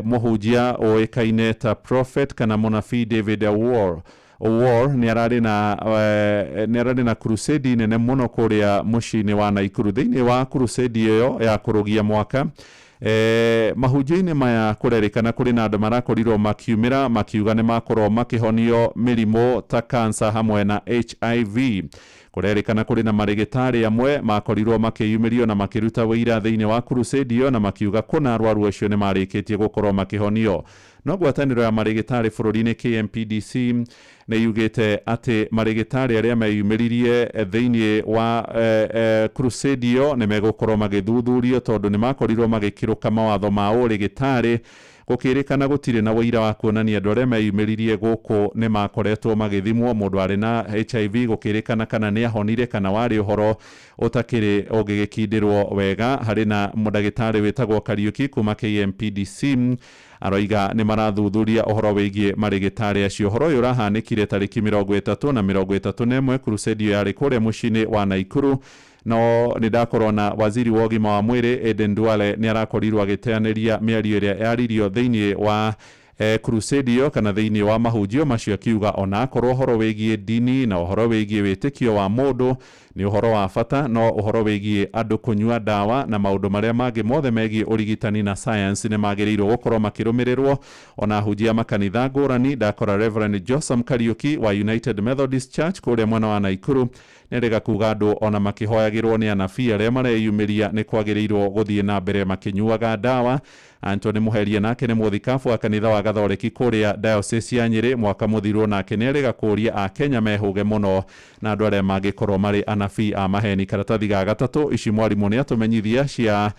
mũhunjia ũĩkaine ta prophet kana mũnabii David Owuor. Owuor nĩ ararĩ na crusade nene mũno kũrĩa mũciĩ-inĩ wa Naikuru. Thĩinĩ wa crusade ĩyo ya kũrũgia mwaka, mahunjio-inĩ maya kũrerĩkana kũrĩ na andũ marakorirwo makiumĩra makiuga nĩ makorwo makĩhonio mĩrimũ ta cancer hamwe na HIV. Kũrerĩkana kũrĩ na marĩgĩtarĩ amwe makorirwo makĩyumĩrio na makĩruta wĩira thĩinĩ wa crusade ĩyo na makiuga kũna arwaru acio nĩ marĩkĩtie gũkorwo makĩhonio. No ngwatanĩro ya marĩgĩtarĩ bũrũri-inĩ KMPDC nĩ yugĩte atĩ marĩgĩtarĩ arĩa meyumĩririe thĩinĩ wa crusade ĩyo nĩ megũkorwo magĩthuthurio tondũ nĩ makorirwo magĩkĩrũka mawatho ma ũrĩgĩtarĩ. Gũkĩrĩkana gũtirĩ na ũira wa kuonania andũ arĩa meyumĩririe gũkũ nĩ makoretwo magĩthimwo mũndũ arĩ na HIV, gũkĩrĩkana kana nĩ ahonire kana warĩ ũhoro ũtakĩrĩ ũngĩgĩkindĩrwo wega. Harĩ na mũndagĩtarĩ wĩtagwo Kariuki kuma KMPDC aroiga nĩ marathuthuria ũhoro wĩgiĩ marĩgĩtarĩ acio. Ũhoro ũyũ ũrahanĩkire tarĩki 30 na 31. Crusade ĩyo yarĩ kũrĩa mũciĩ-inĩ wa Naikuru. No nĩ ndakorwo na waziri wa ũgima wa mwĩrĩ Aden Duale nĩ arakorirwo agĩteanĩria mĩario ĩrĩa yaririo thĩinĩ wa crusade ĩyo kana thĩinĩ wa mahunjio macio, akiuga ona akorwo ũhoro wĩgiĩ ndini na ũhoro wĩgiĩ wĩtĩkio wa mũndũ nĩ ũhoro wa bata, no ũhoro wĩgiĩ andũ kũnyua ndawa na maũndũ marĩa mangĩ mothe megiĩ ũrigitani na science nĩ magĩrĩirwo gũkorwo makĩrũmĩrĩrwo. Ona ahunjia makanitha ngũrani, ndakora Reverend Josam Kariuki wa United Methodist Church kũrĩa mwena wa Naikuru nĩarega kuga andũ ona makĩhoyagĩrwo nĩ anabii arĩa mareyumĩria nĩ kwagĩrĩirwo gũthiĩ na mbere makĩnyuaga ndawa. Anthony Muheria nake nĩ mũthikabu wa kanitha wa Gathoreki kũrĩa diocese ya Nyĩrĩ mwaka mũthirwo, nake nĩarega kũria akenya mehũge mũno na andũ arĩa mangĩkorwo marĩ anabii a maheni. Karatathi ga gatatũ ici mwarimũ nĩ atũmenyithia cia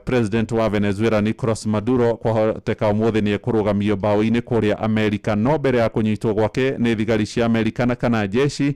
president wa Venezuela Nicolas Maduro kwahoteka ũmũthĩ nĩ ekũrũgamio mbaũ-inĩ kũrĩa Amerika, no mbere ya kũnyitwo gwake nĩ thigari cia Amerika na kana jeshi.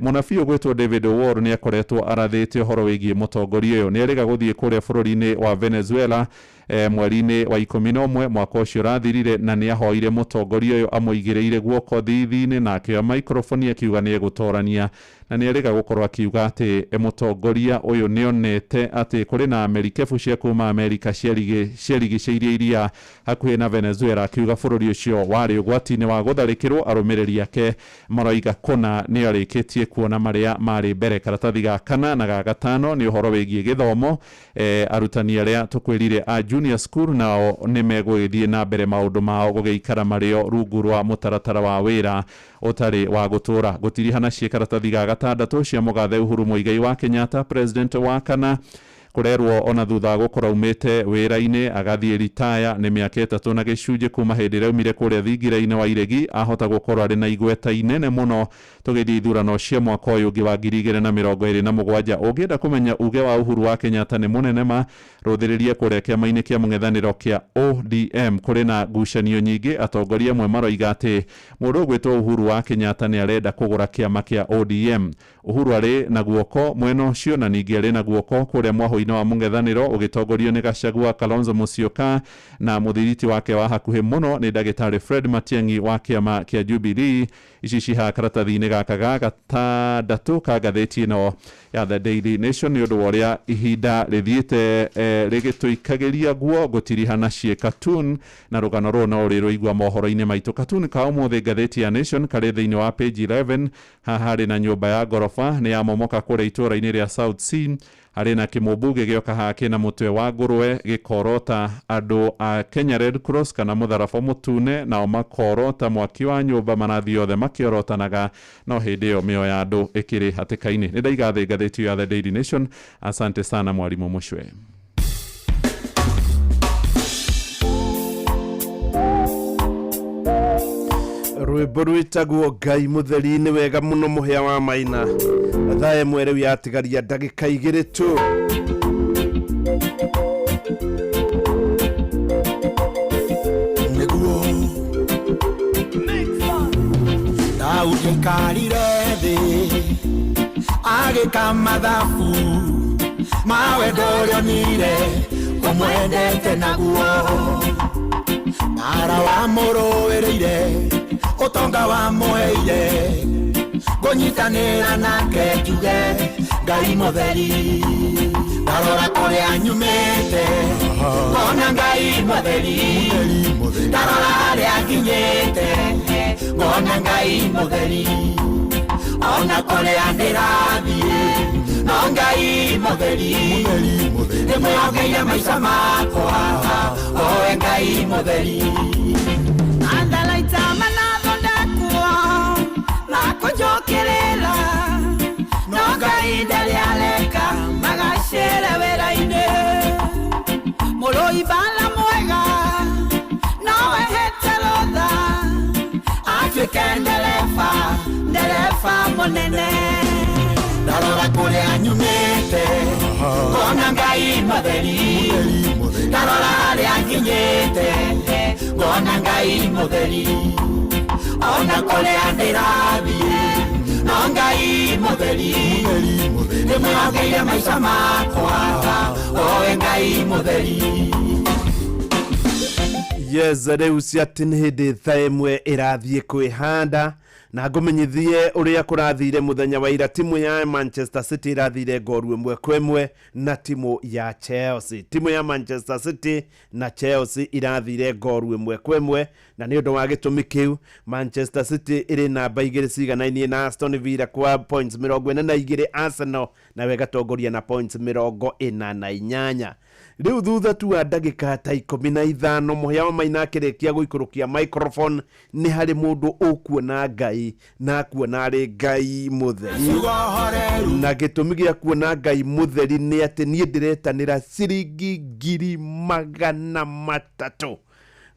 Mũnabii ũgwĩtwo David Owuor nĩ akoretwo arathĩte ũhoro wĩgiĩ mũtongoria ũyũ. Nĩ erĩga gũthiĩ kũrĩa bũrũri-inĩ wa Venezuela mweri-inĩ wa 11 mwaka ũcio ũrathirire, na nĩ ahoire mũtongoria ũyũ amũigĩrĩire guoko thithi-inĩ na akĩoya microphone akiuga nĩ egũtorania, na nĩ erĩga gũkorwo akiuga atĩ mũtongoria ũyũ nĩ onete atĩ kũrĩ na merikebu cia kuma Amerika ciarigicĩirie iria hakuhĩ na Venezuela, akiuga bũrũri ũcio warĩ ũgwati-inĩ wa gũtharĩkĩrwo. Arũmĩrĩri ake maroiga kũna nĩ arĩkĩtie kuona marĩa marĩ mbere. Karatathi ga kana na ga gatano nĩ ũhoro wĩgiĩ gĩthomo. Arutani arĩa tũkwĩrire a junior school nao nĩ megũgĩthiĩ na mbere maũndũ mao gũgĩikara marĩo rungu rwa mũtaratara wa wĩra ũtarĩ wa gũtũra. Gũtirihana ciĩ karatathi ga gatandatũ cia mũgathe Uhuru Muigai wa Kenyatta president wa kana, kũrerwo ona thutha wa gũkorwo aumĩte wĩra-inĩ agathiĩ ritaya nĩ mĩaka 3 na gĩcunjĩ kuma hĩndĩ ĩrĩa aumire kũrĩa thingira-inĩ wa Iregi, ahota gũkorwo arĩ na igweta inene mũno tũgĩthiĩ ithurano cia mwaka ũyũ ũngĩ wa 2027. Ũngĩenda kũmenya uge wa Uhuru wa Kenyatta nĩ mũnene ma, rũthĩrĩrie kũrĩa kĩama-inĩ kĩa mũng'ethanĩro kĩa ODM. Kũrĩ na ngucanio nyingĩ, atongoria amwe maroiga atĩ mũndũ ũgwĩtwo Uhuru wa Kenyatta nĩ arenda kũgũra kĩama kĩa ODM. Uhuru arĩ na guoko mwena ũcio na ningĩ arĩ na guoko kũrĩa mwahũ-inĩ wa mũng'ethanĩro ũgĩtongorio nĩ Gachagua, Kalonzo Musyoka na mũthiriti wake wa hakuhĩ mũno nĩ ndagĩtarĩ Fred Matiang'i wa kĩama kĩa Jubilee. Ici cihaha karatathi-inĩ gaka ga gatandatũ ka ngathĩti ĩno ya The Daily Nation nĩ ũndũ wa ũrĩa ihinda rĩthiĩte rĩgĩtũikagĩria guo gũtirihana ciĩ cartoon, na rũgano rũrũ no ũrĩrũigua mohoro-inĩ maitũ. Cartoon ka ũmũthĩ ngathĩti ya Nation karĩ thĩinĩ wa page 11. Haha harĩ na nyũmba ya ngoroba nĩ yamomoka kũrĩa itũũra-inĩ rĩa South Sea. Harĩ na kĩmũmbunge gĩoka haha kĩna mũtwe wa ngũrwe gĩkorota andũ a Kenya Red Cross kana mũtharaba mũtune, nao makorota mwaki wa nyũmba marathiĩ othe makĩorotanaga, no hĩndĩ ĩyo mĩoyo ya andũ ĩkĩrĩ hatĩka-inĩ. Nĩ ndaiga thĩ ngathĩti ya The Daily Nation. Asante sana mwarimũ Mũcwe. Rwĩmbo rwĩtagwo Ngai mũtheri nĩ wega mũno mũhĩa wa maina. Thaa 1 rĩu yatigaria ndagĩka 2 tu. Nĩguo Daudi aikarire thĩ agĩka mathabu ma wendo ũrĩa onire ũmwendete naguo, mara wamũrũĩrĩire ũtonga wamũheire, ngũnyitanĩra nake njuge Ngai mũtheri. Ndarora kũrĩa nyumĩte ngona Ngai mũtheri, ndarora harĩa nginyĩte ngona Ngai mũtheri, ona kũrĩa ndĩrathiĩ no Ngai mũtheri, ndĩmwĩhokeire maica makwa owe Ngai mũtheri. Andalaita manathondekwo makũnjũkĩrĩra Ngai ndarĩ areka magacĩre wĩra-inĩ. Mũrũi mbara mwega no ehete rũtha atuĩke ndereba, ndereba mũnene. Ndarora kũrĩa nyumĩte ngona Ngai mũtheri, ndarora harĩa nginyĩte ngona Ngai mũtheri, ona kũrĩa ndĩrathiĩ no Ngai mũtheri, ndĩmwĩhokeire maica makwa owe Ngai mũtheri. Yes, rĩu ciatĩ nĩ hĩndĩ thaa ĩmwe ĩrathiĩ kwĩhanda na ngũmenyithie ũrĩa kũrathire mũthenya wa ira. Timu ya Manchester City ĩrathire ngoru 1-1 na timu ya Chelsea. Timu ya Manchester City na Chelsea irathire ngoru 1-1, na nĩ ũndũ wa gĩtũmi kĩu Manchester City ĩrĩ namba 2 ciganainie na Aston Villa kwa points 42, Arsenal nawe ĩgatongoria na points 48. Rĩu thutha tu wa ndagĩka ta 15 Mũhĩa wa Maina akĩrĩkia gũikũrũkia microphone, nĩ harĩ mũndũ ũkuona Ngai na akuona arĩ Ngai mũtheri, na gĩtũmi gĩa kuona Ngai mũtheri nĩ atĩ niĩ ndĩretanĩra ciringi 300,000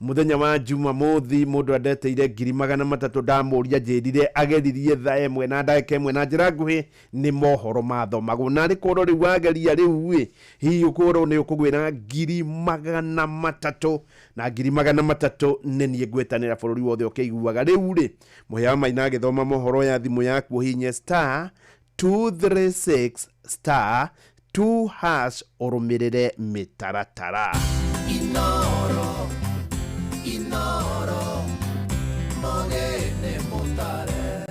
mũthenya wa Jumamothi. Mũndũ andeteire 300,000, ndamũria njĩrire ageririe thaa 1 na ndagĩka 1 na njĩra nguhĩ nĩ mohoro mathomagwo, na arĩ korwo rĩu wageria rĩu ĩ hihi ũkorwo nĩ ũkũgwĩra 300,000, na 300,000 nĩ niĩ ngwĩtanĩra bũrũri wothe ũkĩiguaga. Rĩu rĩ Mũhĩa wa Maina agĩthoma mohoro ya thimũ yaku ũhinye star 236 star 2 hash ũrũmĩrĩre mĩtaratara. Inoro, Inoro, mogene mutare.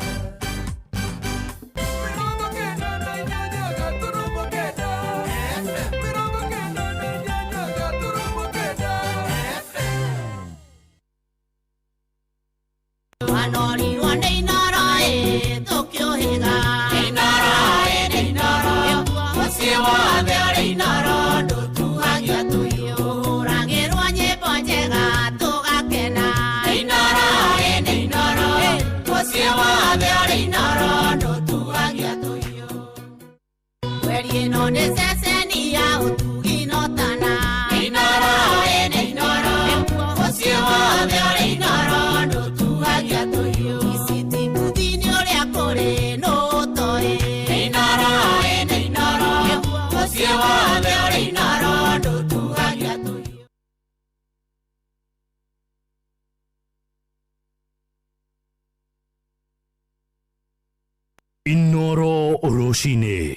Wanorirwo nĩ Inoro ĩ tũkĩũhĩga. Inoro ĩ nĩ Inoro, mũciĩ wothe ũrĩ Inoro ndũtuhagia tũhiũ. Tũhũragĩrwo nyĩmbo njega tũgakena. Inoro ĩ nĩ Inoro, mũciĩ wothe ũrĩ Inoro ndũtuhagia tũhiũ. Mweri ĩno nĩ ceceni ya ũtugi na ũtana. Inoro ĩ nĩ Inoro, mũciĩ wothe ũrĩ Inoro ndũtuhagia tũhiũ. Ici ti ũrĩa kũrĩ nũ ũtoĩ. Inoro ĩ nĩ Inoro, mũciĩ wothe ũrĩ Inoro ndũtuhagia tũhiũ. Inoro rũcinĩ.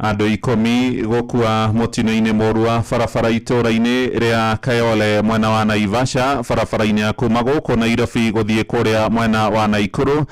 Andũ 10 gũkua mũtino-inĩ mũru wa barabara itũũra-inĩ rĩa Kayole mwena wa Naivasha, barabara-inĩ ya kuma gũkũ Nairobi gũthiĩ kũrĩa mwena wa Naikuru.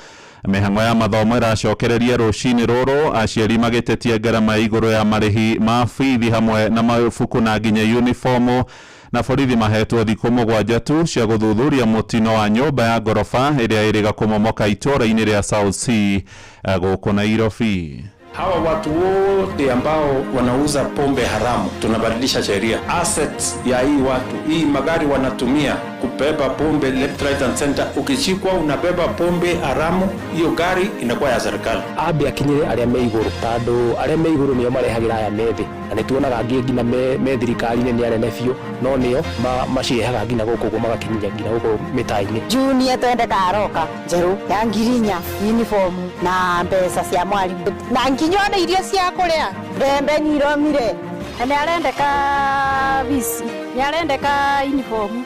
Mĩhang'o ya mathomo ĩracokereria rũcinĩ rũrũ, aciari magĩtetia ngarama ya igũrũ ya marĩhi ma bithi hamwe na mabuku na nginya uniformu, na borithi mahetwo thikũ 7 tu cia gũthuthuria mũtino wa nyũmba ya ngoroba ĩrĩa ĩrĩga kũmomoka itũũra-inĩ rĩa South C gũkũ Nairobi. Hawa watu wote ambao wanauza pombe haramu tunabadilisha sheria. Assets ya hii watu, hii magari wanatumia kubeba pombe left, right and center. Ukishikwa unabeba pombe haramu, hiyo gari inakuwa ya serikali. Ambe akinyire aria me iguru, tondu aria me iguru nio marehagira aya me thi, na nĩ tuonaga angĩ nginya me thirikari-inĩ nĩ anene biũ, no nĩo macirehaga nginya gũkũ ũguo magakinyia nginya gũkũ mĩtaa-inĩ. Junior twende karoka njerũ ya 4,000 uniform na mbeca cia mwarimu na nginya ona irio cia kũrĩa, mbembe nĩiromire. Na nĩ arendeka bici, nĩ arendeka uniform,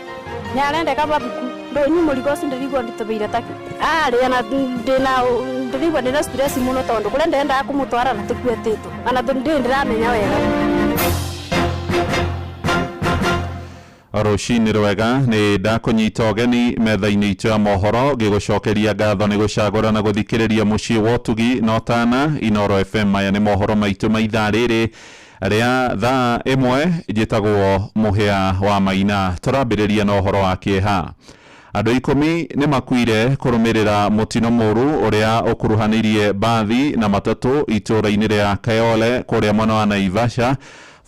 nĩ arendeka mabuku. Ndũnyu mũrigo ũcio ndĩrigua nditũmĩire taki arĩa na ndĩna ndĩrigua ndĩna stress mũno tondũ kũrĩa ndendaga kũmũtwara na tĩkuetĩtwo ona ndĩ ndĩramenya wega. Rũcinĩ rwega, nĩ ndakũnyita ũgeni metha-inĩ itũ ya mohoro ngĩgũcokeria ngatho nĩ gũcagũra na gũthikĩrĩria mũciĩ wa ũtugi na ũtana Inoro FM. Maya nĩ mohoro maitũ ma ithaa rĩrĩ rĩa thaa 1. Njĩtagwo Mũhĩa wa Maina. Tũrambĩrĩria na ũhoro wa kĩeha. Andũ 10 nĩ makuire kũrũmĩrĩra mũtino mũru ũrĩa ũkuruhanĩirie mbathi na matatũ itũũra-inĩ rĩa Kayole kũrĩa mwena wa Naivasha,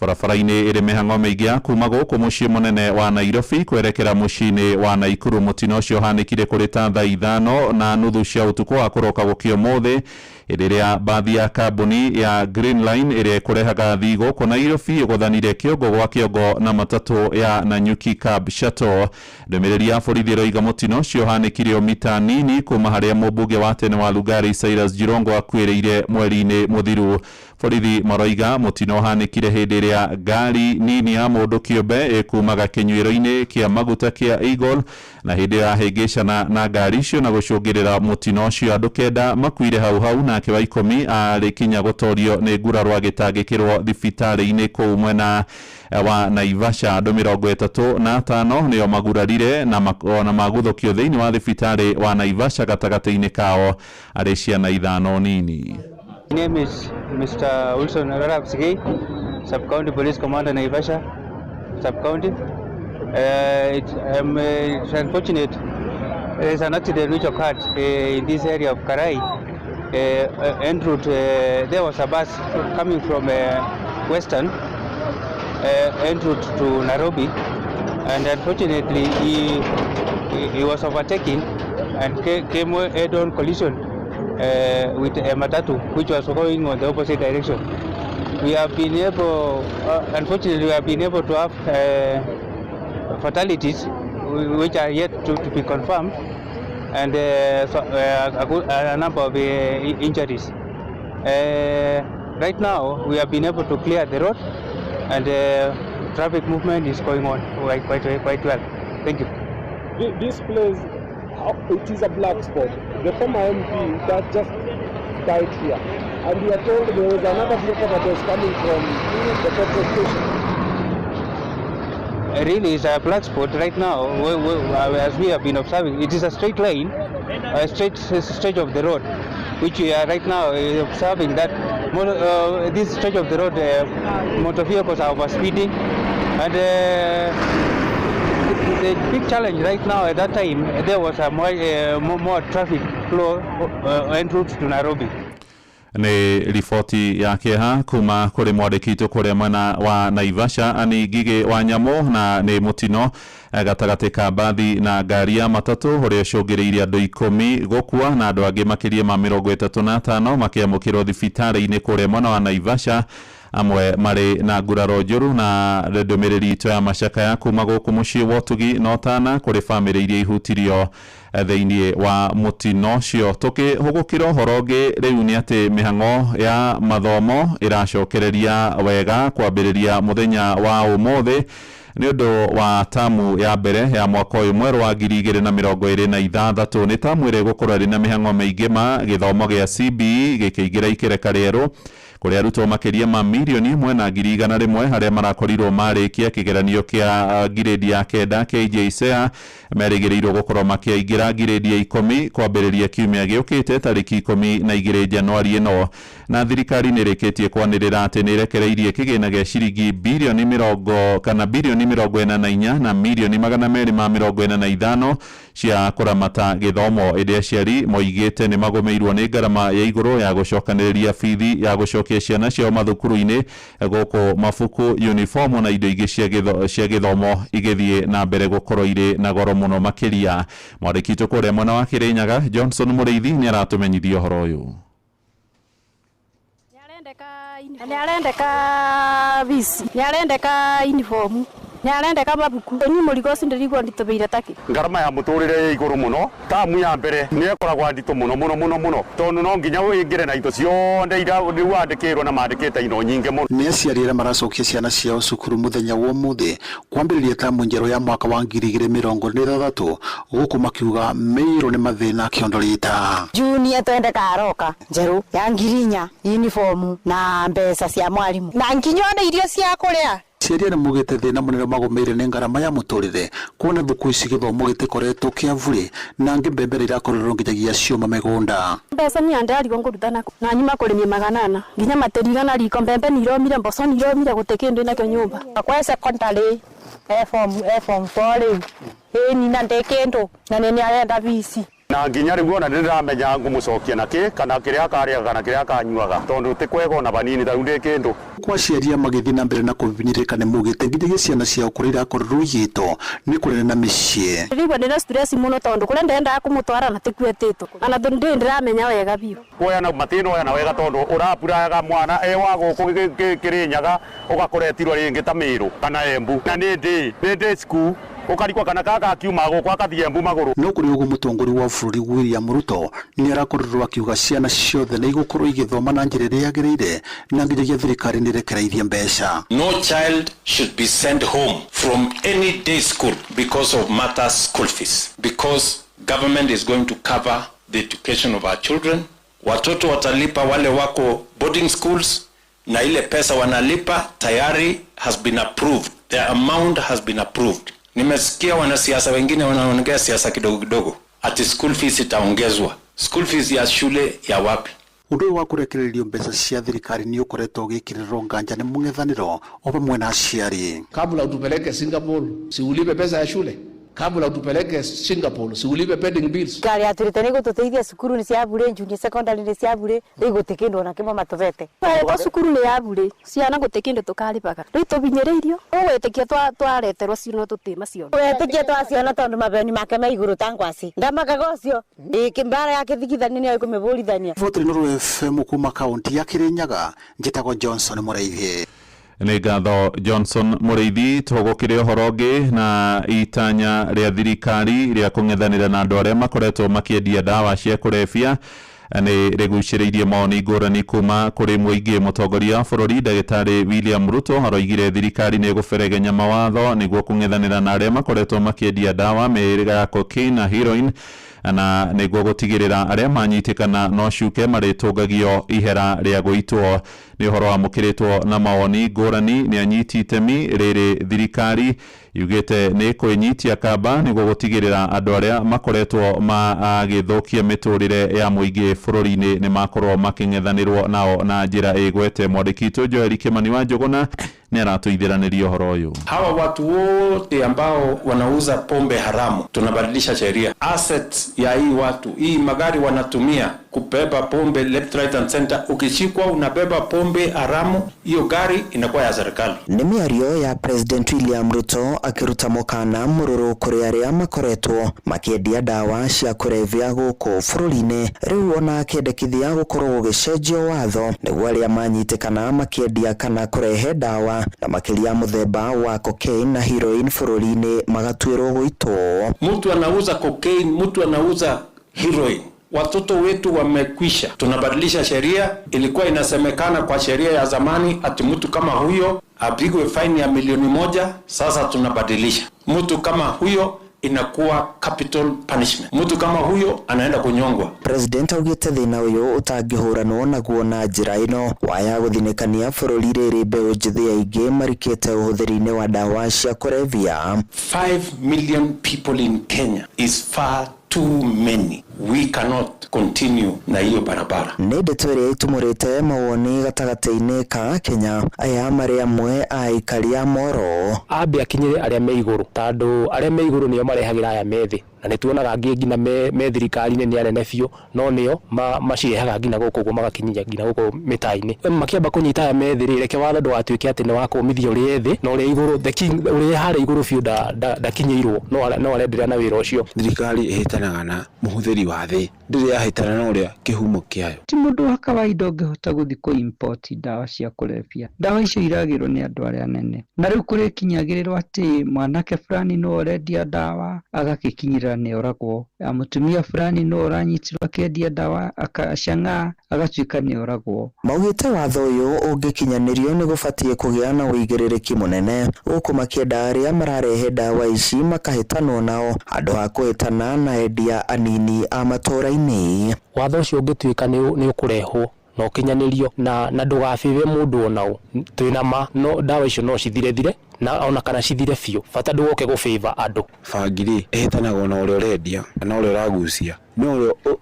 Barabara-inĩ ĩrĩ mĩhang'o mĩingĩ ya kuma gũkũ mũciĩ mũnene wa Nairobi kwerekera mũciĩ-inĩ wa Naikuru. Mũtino ũcio ũhanĩkire kũrĩ ta thaa 5:30 cia ũtukũ wa kũroka gũkĩa ũmũthĩ, hĩndĩ ĩrĩa mbathi ya kambuni ya Green Line ĩrĩa ĩkũrehaga athii gũkũ Nairobi ĩgũthanire kĩongo gwa kĩongo na matatũ ya Nanyuki Cab Shuttle. Ndũmĩrĩri ya borithi ĩroiga mũtino ũcio ũhanĩkire o mita nini kuma harĩa mũmbunge wa tene wa Lugari Cyrus Jirongo akuĩrĩire mweri-inĩ mũthiru. Borithi maroiga mũtino ũhanĩkire hĩndĩ ĩrĩa ngari nini ya mũndũ kĩũmbe ĩkumaga kĩnyuĩro-inĩ kĩa maguta kĩa Eagle na hĩndĩ ĩyo yahĩngĩcana na ngari icio na gũcũngĩrĩra mũtino ũcio. Andũ 9 makuire hau hau, nake wa 10 arĩ kinya gũtorio nĩ nguraro agĩtangĩkĩrwo thibitarĩ-inĩ kũu mwena wa Naivasha. Andũ 35 nĩo magurarire na maguthũkio thĩinĩ wa thibitarĩ wa Naivasha, gatagatĩ-inĩ kao arĩ ciana 5 nini. My name is Mr. Wilson Arap Sigei, Sub-County Police Commander, Naivasha Sub-County. It's unfortunate. There is an accident which occurred in this area of Karai. En route, there was a bus coming from Western en route to Nairobi, and unfortunately he was overtaken and came head-on collision with a matatu which was going on the opposite direction. We have been able, unfortunately, we have been able to have fatalities which are yet to be confirmed, and a number of injuries. Right now, we have been able to clear the road, and traffic movement is going on quite well. Thank you. This place, it is a black spot. The former MP that just died here, and we are told there was another vehicle that was coming from the petrol station. Really, it's a black spot right now. As we have been observing, it is a straight line, a straight stretch of the road, which we are right now observing that this stretch of the road, motor vehicles are overspeeding, and the big challenge right now at that time, there was a more traffic flow en route to Nairobi. Nĩ riboti ya kĩeha kuma kũrĩ mwandĩki witũ kũrĩa mwena wa Naivasha Ani Ngigĩ wa Nyamũ, na nĩ mũtino gatagatĩ ka mbathi na ngari ya matatũ ũrĩa ũcũngĩrĩirie andũ 10 gũkua na andũ angĩ makĩria ma 35 makĩamũkĩrwo thibitarĩ-inĩ kũrĩa mwena wa Naivasha, amwe marĩ na nguraro njũru. Na ndũmĩrĩri itũ ya macakaya kuma gũkũ mũciĩ wa Ũtugi na Ũtana kũrĩ bamĩrĩ iria ihutirio thĩinĩ wa mũtino ũcio. Tũkĩhũgũkĩra ũhoro ũngĩ rĩu nĩ atĩ mĩhang'o ya mathomo ĩracokereria wega kwambĩrĩria mũthenya wa ũmũthĩ nĩ ũndũ wa tamu ya mbere ya mwaka ũyũ mwerũ wa 2026. Nĩ tamu ĩrĩa ĩgũkorwo ĩrĩ na mĩhang'o mĩingĩ ma gĩthomo gĩa CBE gĩkĩingĩra ikereka rĩerũ kũrĩa arutwo makĩria ma 1,100,000 harĩa marakorirwo marĩkia kĩgeranio kĩa ngirĩndi ya 9 KJSEA merĩgĩrĩirwo gũkorwo makĩingĩra ngirĩndi ya 10 kwambĩrĩria kiumia gĩũkĩte tarĩki 12 Januari ĩno. Na thirikari nĩ ĩrĩkĩtie kwanĩrĩra atĩ nĩ ĩrekereirie kĩgĩna gĩa ciringi bilioni 44 na milioni 245 cia kũramata gĩthomo, ĩndĩ aciari moigĩte nĩ magũmĩirwo nĩ ngarama ya igũrũ ya gũcokanĩrĩria bithi ya gũcokia ciana ciao mathukuru-inĩ gũkũ mabuku, uniform na indo ingĩ cia gĩthomo igĩthiĩ na mbere gũkorwo irĩ na goro mũno makĩria. Mwandĩki witũ kũrĩa mwena wa Kĩrĩnyaga Johnson Mũrĩithi nĩ aratũmenyithia ũhoro ũyũ. Nĩarendeka visi, nĩarendeka uniform, nĩarendeka mabuku. Ni mũrigo ũcio ndĩrigwo nditũbĩire takĩ. Ngarama ya mũtũrĩre ĩ igũrũ mũno. Tamu ya mbere nĩ ĩkoragwo nditũ mũno mũno mũno mũno, tondũ no nginya ũingĩre na indo ciothe iria rĩu wandĩkĩirwo na mandĩkĩte indo nyingĩ mũno. Nĩ aciari arĩa maracokia ciana ciao cukuru mũthenya wa ũmũthĩ kwambĩrĩria tamu njerũ ya mwaka wa 2026 gũkũ makiuga meirwo nĩ mathĩna kĩondo rita. Junior twendeka aroka njerũ ya 4,000 uniform na mbeca cia mwarimu na nginya one irio cia kũrĩa. Aciari arĩa maugĩte thĩna mũnene magũmĩire nĩ ngarama ya mũtũrĩre kuona thukũ ici gĩthomo gĩtikoretwo kĩa bure na angĩ mbembe irakorirwo nginyagia cioma mĩgũnda. Mbeca ni andarigwo ngũruta nako na nyuma kũrĩmia 800 nginya matĩriga na riko, mbembe ni iromire, mboco ni iromire, gũtĩ kĩndũ nakĩo nyũmba. Kwa secondary form 4 rĩu ĩni na ndĩ kĩndũ na nĩ arenda bici. Na nginya rĩu ona ndĩramenya ngũmũcokia na kĩ kana kĩrĩa akarĩaga kana kĩrĩa akanyuaga, tondũ ti kwega ona vanini, ta rĩu ndĩ kĩndũ. Kwa aciari magĩthiĩ na mbere na kũbibinyĩrĩka nĩ maugĩte nginyagia ciana ciao kũrĩa irakorirwo igĩtwo nĩ kũnene na mĩciĩ. Ndĩraigua ndĩna stress mũno tondũ kũrĩa ndendaga kũmũtwara na tĩkuetĩtwo ona ndĩ ndĩramenya wega biũ. Kuoyana matinoyana wega tondũ ũrapuraga mwana e wa gũkũ Kĩrĩnyaga ũgakora etirwo rĩngĩ ta Mĩrũ kana Embu, na nĩ ndĩ cukuru ukarikwa kana kaka akiuma gũkũ akathiĩ Embu magũrũ. No kũrĩ ũguo, mũtongoria wa bũrũri William Ruto nĩ arakorirwo akiuga ciana ciothe nĩ igũkorwo igĩthoma na njĩra ĩrĩa yagĩrĩire na nginyagia thirikari nĩ ĩrekereirie mbeca. No child should be sent home from any day school because of matters school fees, because government is going to cover the education of our children. Watoto watalipa wale wako boarding schools, na ile pesa wanalipa tayari has been approved. The amount has been approved. Nimesikia wanasiasa wengine wanaongea siasa kidogo kidogo ati school fees itaongezwa. School fees ya shule ya wapi? Ũndũ ũyũ wa kũrekererio mbeca cia thirikari nĩ ũkoretwo ũgĩkĩrĩrwo nganja nĩ mũng'ethanĩro o hamwe na aciari. Kabla utupeleke Singapore, si ulipe pesa ya shule? Kabla utupeleke Singapore, si ulipe pending bills? Thirikari yatwĩrĩte nĩ ĩgũtũteithia, cukuru nĩ cia bure, junior secondary nĩ cia bure, rĩu gũtirĩ kĩndũ ona kĩmwe matũbete. Twaretwo cukuru nĩ ya bure, ciana gũtirĩ kĩndũ tũkarĩbaga, rĩu tũbinyĩrĩirio ũgwĩtĩkia twareterwo cio no tũtĩmaciona. Wetĩkie twaciona tondũ mabeni make me igũrũ ta ngwacĩ, ndamakaga ũcio ĩ mbara ya kĩthigithania nĩyo ĩkũmĩbũrithania. Riboti Nuru FM kuma kaunti ya Kirinyaga, njĩtagwo Johnson Mũraithi. Nĩ ngatho Johnson Mũrĩithi. Tũgũkĩrĩ ũhoro ũngĩ, na itanya rĩa thirikari rĩa kũng'ethanĩra na andũ arĩa makoretwo makĩendia ndawa cia kũrebia nĩ rĩgucĩrĩirie mawoni ngũrani kuma kũrĩ mũingĩ. Mũtongoria wa bũrũri ndagĩtarĩ William Ruto aroigire thirikari nĩ ĩgũberegenya mawatho nĩguo kũng'ethanĩra na arĩa makoretwo makĩendia ndawa mĩhĩrĩga ya cocaine na heroin, na nĩguo gũtigĩrĩra arĩa manyitĩkana no cuke marĩtũngagio ihera rĩa gũitwo. Nĩ ũhoro wamũkĩrĩtwo na mawoni ngũrani nĩ anyiti itemi, rĩrĩ thirikari yugĩte nĩ kwĩnyitia kamba nĩguo gũtigĩrĩra andũ arĩa makoretwo magĩthũkia mĩtũrĩre ya mũingĩ bũrũri-inĩ nĩ makorwo makĩng'ethanĩrwo nao na njĩra ĩgwete. Mwandĩki witũ Joel Kimani wa Njũgũna nĩ aratũithĩranĩria ũhoro ũyũ. Hawa watu wote ambao wanauza pombe haramu, tunabadilisha sheria. Assets ya hii watu, hii magari wanatumia kubeba pombe left, right and center. Ukishikwa unabeba pombe haramu, hiyo gari inakuwa ya serikali. Nĩ mĩario ya President William Ruto akĩruta mũkana mũrũrũ kũrĩ arĩa makoretwo makĩendia ndawa cia kũrebia gũkũ bũrũri-inĩ, rĩu ona akĩendekithia gũkorwo gũgĩcenjio watho nĩguo arĩa manyitĩkana makĩendia kana kũrehe ndawa na makĩria mũthemba wa cocaine na heroin bũrũri-inĩ magatuĩrwo gũitwo. Mtu anauza cocaine, mtu anauza heroin, watoto wetu wamekwisha. Tunabadilisha sheria. Ilikuwa inasemekana kwa sheria ya zamani ati mtu kama huyo apigwe faini ya 1,000,000. Sasa tunabadilisha, mtu kama huyo inakuwa capital punishment. Mtu kama huyo anaenda kunyongwa. President augĩte thĩna ũyũ ũtangĩhũranwo naguo na njĩra ĩno waya gũthinĩkania bũrũri, rĩrĩ mbeũ njĩthĩ aingĩ marikĩte ũhũthĩri-inĩ wa ndawa cia kũrebia. 5 million people in Kenya is far too many. We cannot continue na hiyo barabara. Nĩ ndeto ĩrĩa ĩtumũrĩte mawoni gatagatĩ-inĩ ka Kenya, aya marĩ amwe a aikari a Moro. Ambe akinyĩre arĩa me igũrũ, tondũ arĩa me igũrũ nĩo marehagĩra aya me thĩ, na nĩ tuonaga angĩ nginya me thirikari-inĩ nĩ anene biũ, no nĩo macirehaga nginya gũkũ ũguo magakinyia nginya gũkũ mĩtaa-inĩ. Makĩamba kũnyita aya me thĩ rĩ, reke watho ndũgatuĩke atĩ nĩ wa kũmithia ũrĩa thĩ na ũrĩa igũrũ, the king ũrĩa harĩa igũrũ biũ ndakinyĩirwo, no arenderea na wĩra ũcio. Thirikari ĩhĩtanaga na mũhũthĩri wa thĩ, ndĩrĩ yahĩtana na ũrĩa kĩhumo kĩayo. Ti mũndũ wa kawaida ũngĩhota gũthiĩ kũ import ndawa cia kũrebia. Ndawa icio iragĩrwo nĩ andũ arĩa anene, na rĩu kũrĩkinyagĩrĩrwo atĩ mwanake fulani no ũrendia ndawa agagĩkinyĩrĩra nĩ oragwo, mũtumia fulani no ũranyitirwo akĩendia ndawa akacang'a agatuĩka nĩ oragwo. Maugĩte watho ũyũ ũngĩkinyanĩrio nĩ gũbatiĩ kũgĩa na ũigĩrĩrĩki mũnene, gũkũ makĩenda arĩa mararehe ndawa ici makahĩtanwo nao handũ ha kũhĩtana na endia anini a matũũra-inĩ. Watho ũcio ũngĩtuĩka nĩ ũkũrehwo na ũkinyanĩrio na ndũgabĩbe mũndũ ona ũ, twĩna ma no ndawa icio no cithirethire na ona kana cithire biũ, bata ndũgoke gũbĩba andũ. Bangi rĩ ĩhĩtanagwo na ũrĩa ũrendia na ũrĩa ũragucia, no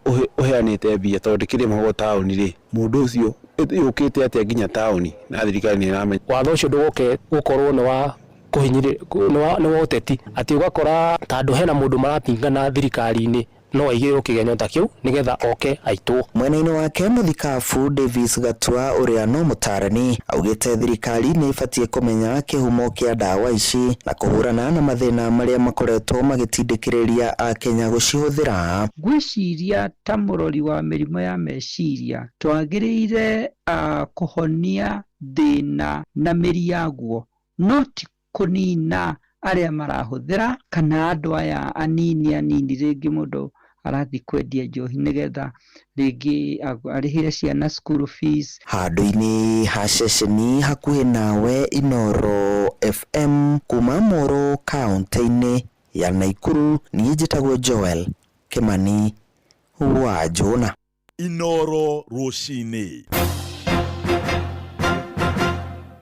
ũrĩa ũheanĩte mbia, tondũ ndĩkĩrĩ mago taũni rĩ, mũndũ ũcio yũkĩte atĩa nginya taũni na thirikari nĩ ĩramenya. Watho ũcio ndũgoke gũkorwo nĩ wa kũhinyĩrĩria, nĩ wa ũteti, atĩ ũgakora ta andũ hena mũndũ marapingana thirikari-inĩ No aigĩrĩrwo kĩgenyo ta kĩu nĩgetha oke aitwo. Mwena-inĩ wake mũthikabu Davis Gatua ũrĩa no mũtaarani augĩte thirikari nĩ ĩbatiĩ kũmenya kĩhumo kĩa ndawa ici na kũhũrana na mathĩna marĩa makoretwo magĩtindĩkĩrĩria akenya gũcihũthĩra. Ngwĩciria ta mũrori wa mĩrimũ ya meciria twagĩrĩire kũhonia thĩna na mĩri yaguo, no ti kũnina arĩa marahũthĩra kana andũ aya anini anini. Rĩngĩ mũndũ arathiĩ kwendia njohi nĩgetha rĩngĩ arĩhĩre ciana school fees. Handũ-inĩ ha ceceni hakuhĩ nawe Inooro FM kuma Moro kaũntĩ-inĩ ya Naikuru, niĩ njĩtagwo Joel Kimani wa Njũna. Inooro rũcinĩ.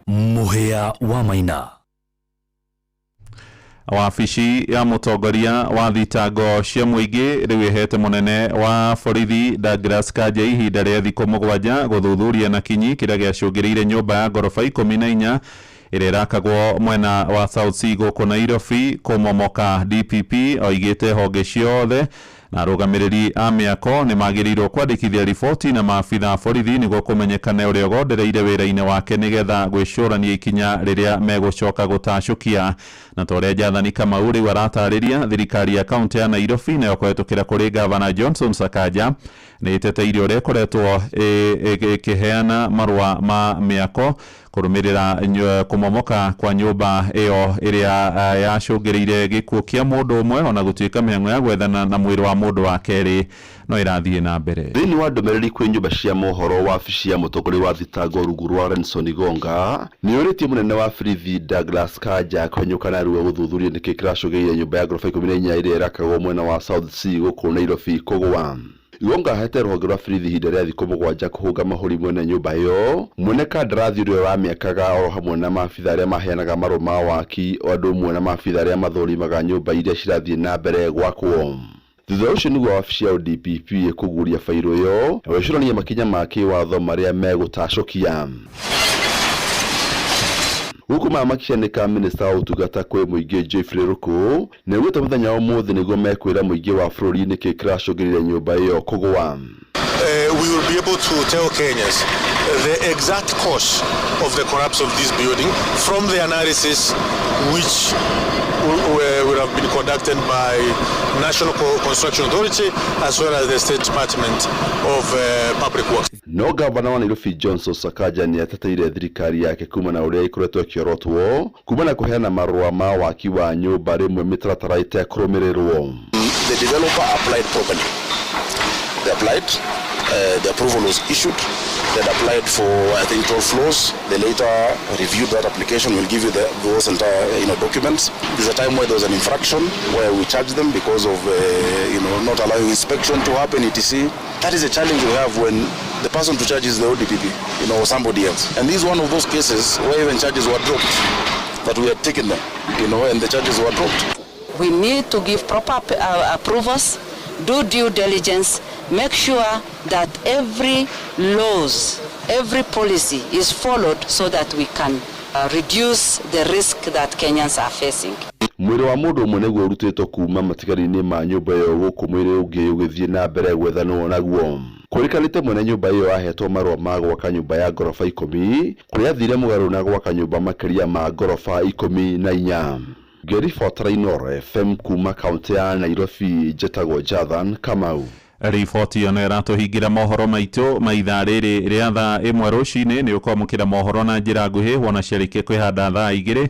Mũhĩa wa Maina. Wabici ya mũtongoria wa thitango cia mũingĩ rĩu ĩhete mũnene wa borithi Douglas Kanja ihinda rĩa thikũ 7 gũthuthuria na kinyi kĩrĩa gĩacũngĩrĩire nyũmba ya ngoroba 14 ĩrĩa ĩrakagwo mwena wa South C gũkũ Nairobi kũmomoka. DPP oigĩte honge ciothe na arũgamĩrĩri a mĩako nĩ magĩrĩirwo kwandĩkithia riboti na maabitha a borithi nĩguo kũmenyekane ũrĩa ũgondereire wĩra-inĩ wake nĩgetha gwĩcũrania ikinya rĩrĩa megũcoka gũtacũkia. Na ta ũrĩa Jathani Kamau rĩu aratarĩria, thirikari ya kaũntĩ ya Nairobi nayo kũhetũkĩra kũrĩ gavana Johnson Sakaja nĩ ĩteteire ũrĩa ĩkoretwo ĩkĩheana marũa ma mĩako kũrũmĩrĩra kũmomoka kwa nyũmba ĩyo ĩrĩa yacũngĩrĩire gĩkuũ kĩa mũndũ ũmwe, ona gũtuĩka mĩhang'o ya gwethana na mwĩrĩ wa mũndũ wa kerĩ no ĩrathiĩ na mbere. Thĩinĩ wa ndũmĩrĩri kwĩ nyũmba cia mohoro, wabici ya mũtongoria wa thitango rungu rwa Renson Igonga nĩ ũrĩtie mũnene wa borithi Douglas Kanja kũhanyũka narua gũthuthuria nĩkĩ kĩracũngĩrĩria nyũmba ya ngoroba 14 ĩrĩa ĩrakagwo mwena wa South C gũkũ Nairobi kũgũa. Igonga ahete rũhonge rwa borithi ihinda rĩa thikũ 7 kũhũnga mahũri mwene nyũmba ĩyo, mwene kandarathi ũrĩa ũramĩakaga oro hamwe na maabitha arĩa maheanaga marũa ma waki o ũndũ ũmwe na maabitha arĩa mathũrimaga nyũmba iria cirathiĩ na mbere gwakwo. Thutha ũcio nĩguo wabici ya ODPP ĩkũguũria bairũ ĩyo na gwĩcũrania makinya ma kĩwatho marĩa megũtacũkia. Gũkũ maya makĩanĩka, minista wa ũtungata kwĩ mũingĩ Geoffrey Ruku nĩ augĩte mũthenya wa ũmũthĩ nĩguo mekwĩra mũingĩ wa bũrũri nĩkĩ kĩracũngĩrĩria nyũmba ĩyo kũgũa. We will be able to tell Kenyans the exact cause of the collapse of this building from the analysis which will have been conducted by National Construction Authority as well as the State Department of Public Works. No gavana wa Nairobi Johnson Sakaja nĩ ateteire thirikari yake kuma na ũrĩa ĩkoretwo ĩkĩorotwo kuma na kũheana marũa ma waki wa nyũmba rĩmwe mĩtaratara ĩtekũrũmĩrĩrwo. The developer applied properly. They applied, the approval was issued. They had applied for, I think, 12 floors. They later reviewed that application. We'll give you those entire, documents. There's a time where there was an infraction where we charged them because of, not allowing inspection to happen, etc. That is a challenge we have when the person to charge is the ODPP, or somebody else. And this is one of those cases where even charges were dropped, that we had taken them, and the charges were dropped. We need to give proper approvals, do due diligence, make sure that every laws, every policy is followed so that we can reduce the risk that Kenyans are facing. Mwĩrĩ wa mũndũ ũmwe nĩguo ũrutĩtwo kuma matigari-inĩ ma nyũmba ĩyo gũkũ mwĩrĩ ũngĩ ũgĩthiĩ na mbere gwethanwo naguo. Kũrĩkanĩte mwene nyũmba ĩyo ahetwo marũa ma gwaka nyũmba ya ngoroba 10 kũrĩa athire mũgarũ na gwaka nyũmba makĩria ma ngoroba 14. Ngĩribotera Inooro FM kuma kaũntĩ ya Nairobi, njĩtagwo Jathan Kamau. Riboti ĩyo no ĩratũhingĩra mohoro maitũ ma ithaa rĩrĩ rĩa thaa 1 rũcinĩ. Nĩ ũkwamũkĩra mohoro na njĩra nguhĩ wona ciarĩkia kwĩhanda thaa 2.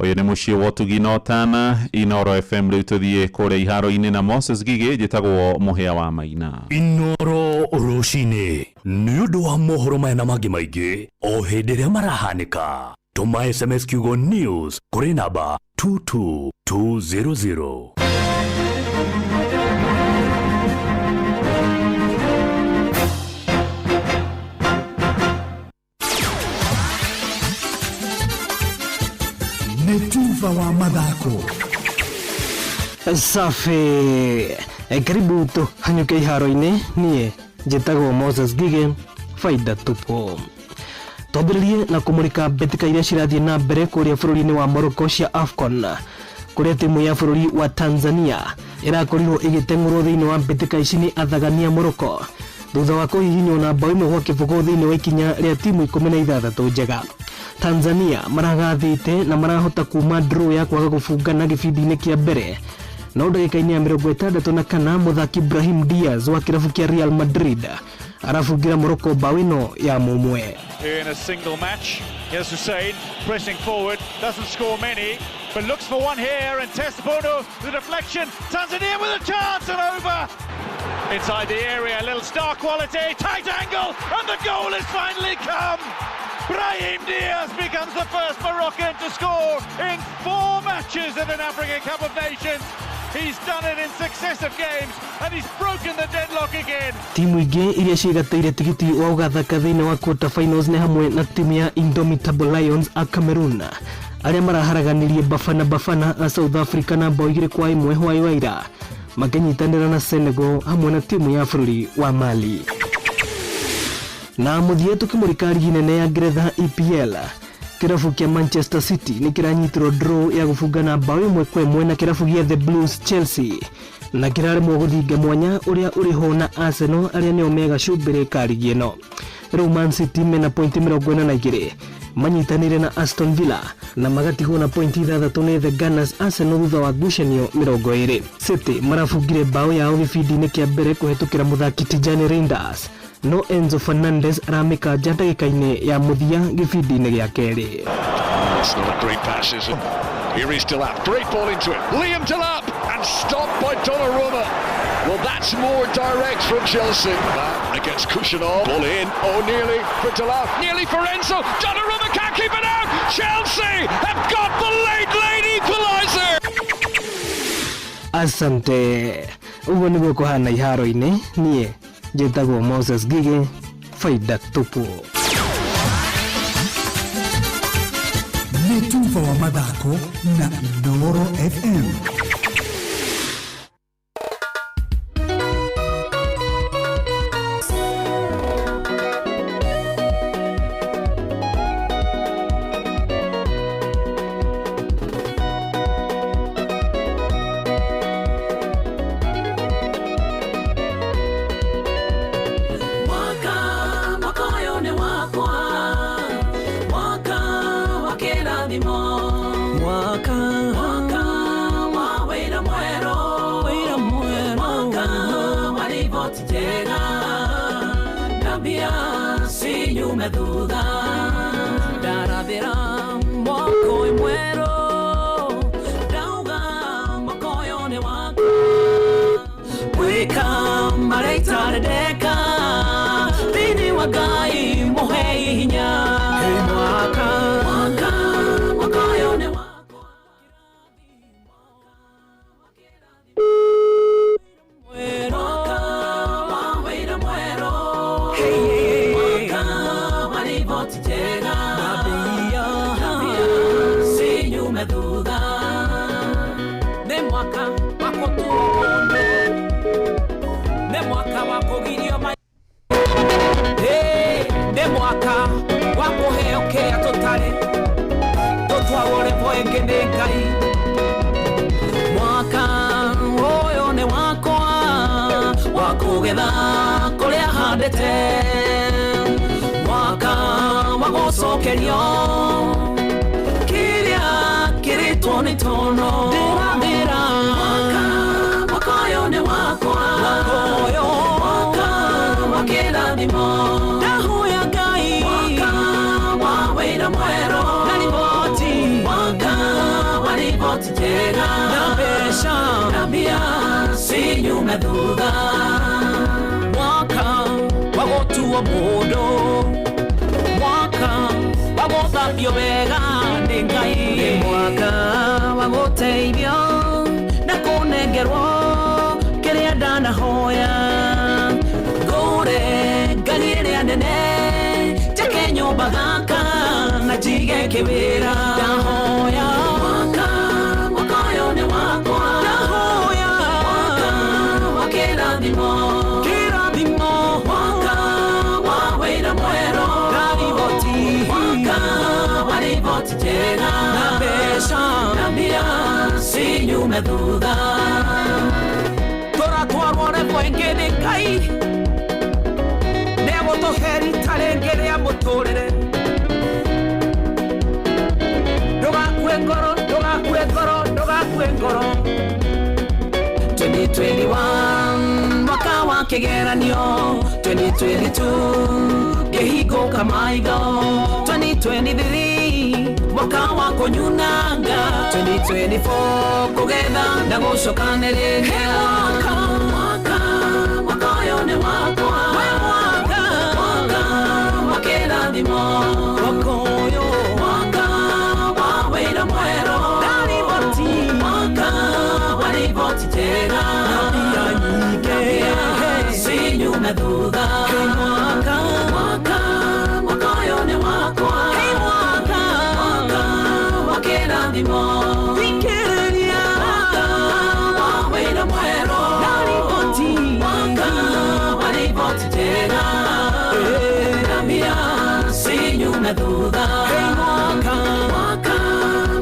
Ũyũ nĩ mũciĩ wa ũtugi na ũtana Inooro FM. Rĩu tũthiĩ kũrĩa iharo-inĩ na Moses Gigĩ. Njĩtagwo Mũhĩa wa Maina. Inooro rũcinĩ nĩ ũndũ wa mohoro maya na mangĩ maingĩ o hĩndĩ ĩrĩa marahanĩka. Tũma SMS kiugo news kũrĩ namba 22200. Nĩ tuba wa mathako. Safi, karibu tũhanyũke iharo-inĩ. Niĩ njĩtagwo Moses Gige, faida tupo. Twambĩrĩrie na kũmũrĩka mbĩtĩka iria cirathiĩ na mbere kũrĩa bũrũri-inĩ wa Morocco cia AFCON, kũrĩa timu ya bũrũri wa Tanzania Ĩrakorirwo ĩgĩteng'ũrwo thĩinĩ wa mbĩtĩka ici nĩ athagania Morocco thutha wa kũhihinywo na bao 1 gwa 0 thĩinĩ wa ikinya rĩa timu 16 njega. Tanzania maragathĩte na marahota kuma draw ya kwaga gũbungana gĩbindi-inĩ kĩa mbere, no ndagĩka-inĩ ya 64 mũthaki Ibrahim Diaz wa kĩrabu kĩa Real Madrid arabungira Morocco bao ĩno ya mũmwe. In a single match, here's Hussein pressing forward, doesn't score many, but looks for one here, and tests Bono, the deflection, Tanzania with a chance, and over! Inside the area, a little star quality, tight angle, and the goal has finally come! Brahim Diaz becomes the first Moroccan to score in 4 matches at an African Cup of Nations. He's done it in successive games, and he's broken the deadlock again. Timu ingĩ iria ciĩgatĩire tigiti wa gũgathaka thĩinĩ wa quarter finals nĩ hamwe na timu ya Indomitable Lions a Cameroon arĩa maraharaganirie Bafana Bafana a South Africa na bao 2-1 hwaĩ wa ira makĩnyitanĩra na Senegal hamwe na timu ya bũrũri wa Mali. Na mũthia tũkĩmũrĩka rigi nene ya Ngeretha EPL, kĩrabu kĩa Manchester City nĩ kĩranyitirwo draw ya gũbungana bao 1-1 na kĩrabu gĩa The Blues Chelsea na kĩraremwo gũthinga mwanya ũrĩa ũrĩ ho na Arsenal arĩa nĩo me gacumbĩrĩ ka rigi ĩno. Rĩu Man City mena pointi 42 manyitanĩire na Aston Villa na magatigwo na pointi 6 nĩ The Gunners Arsenal thutha wa ngucanio 20. City marabungire bao yao gĩbindi-inĩ kĩa mbere kũhetũkĩra mũthaki Tijani Reinders, no Enzo Fernandez aramĩkanja ndagĩka-inĩ ya mũthia gĩbindi-inĩ gĩa kerĩ. It's not a great pass, is it? Here is Delap. Great ball into it. Liam Delap, and stopped by Donnarumma. Well, that's more direct from Chelsea. Against Kushanov. Ball in. Oh, nearly for Delap. Nearly for Enzo. Donnarumma can't keep it out. Chelsea have got the late, late equaliser. Asante. Ũguo nĩguo kũhana iharo-inĩ. Niĩ njĩtagwo Moses Gige, faida tupu. Nĩ tuba wa mathako na Inooro FM. Thutha. mĩtũrĩre. Ndũgakue ngoro, ndũgakue ngoro, ndũgakue ngoro. 2021 mwaka wa kĩgeranio, 2022 ngĩhingũka maitho, 2023 mwaka wa kũnyunanga, 2024 kũgetha na gũcokanĩrĩria. Mwaka, mwaka, mwaka ũyũ nĩ wakwa. We mwaka, mwaka wa kĩrathimo. Mwaka ũyũ, mwaka wa wĩra mwerũ. Ndariboti, mwaka wa riboti njega. Na mbia nyingĩ cinyume thutha. Hey, mwaka, mwaka, mwaka ũyũ nĩ wakwa. Hey, mwaka, mwaka wa kĩrathimo. Thikĩrĩria, mwaka wa wĩra mwerũ. Ndariboti, mwaka wa riboti njega. Na mbia cinyume thutha. Hey, mwaka, mwaka,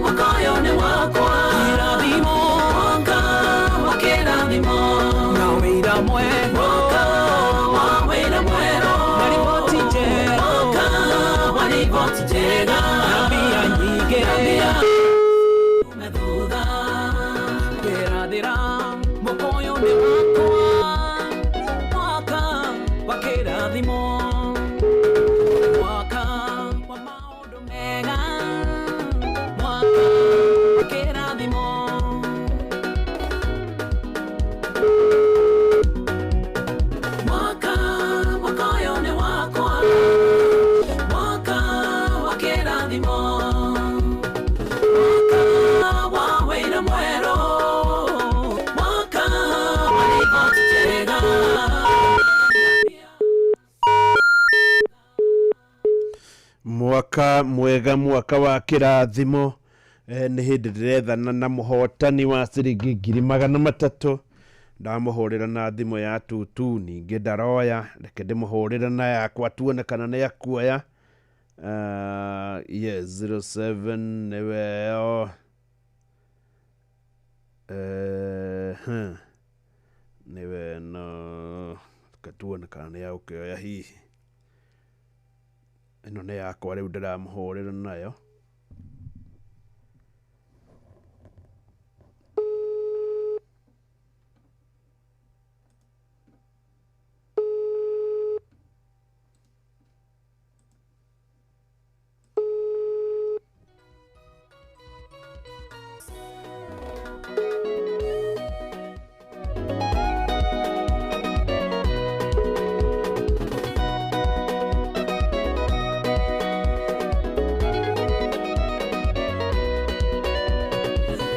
mwaka ũyũ nĩ wakwa. Kĩrathimo, mwaka wa kĩrathimo. Na wĩra mwerũ. Mwaka wa wĩra mwerũ. Na riboti njega. Mwaka wa riboti njega. Na mbia nyingĩ. Na mbia cinyume thutha. Ndĩrathĩra, mwaka ũyũ nĩ wakwa. Mwaka wa kĩrathimo. Mwaka wa maũndũ mega. Mwaka wa kĩrathimo. Mwaka, mwaka ũyũ nĩ wakwa. Mwaka wa kĩrathimo. Mwaka wa wĩra mwerũ. Mwaka wa riboti njega. Mwaka mwega, mwaka wa kĩrathimo. Nĩ hĩndĩ ndĩrethana na mũhotani wa ciringi 300,000. Ndamũhũrĩra na thimũ ya tutu, ningĩ ndaroya. Reke ndĩmũhũrĩre na yakwa tuone kana nĩ akuoya. Yes, 07 nĩweyo. Nĩwe no reke tuone kana nĩ agũkĩoya hihi. Ĩno nĩ yakwa rĩu ndĩramũhũrĩra nayo.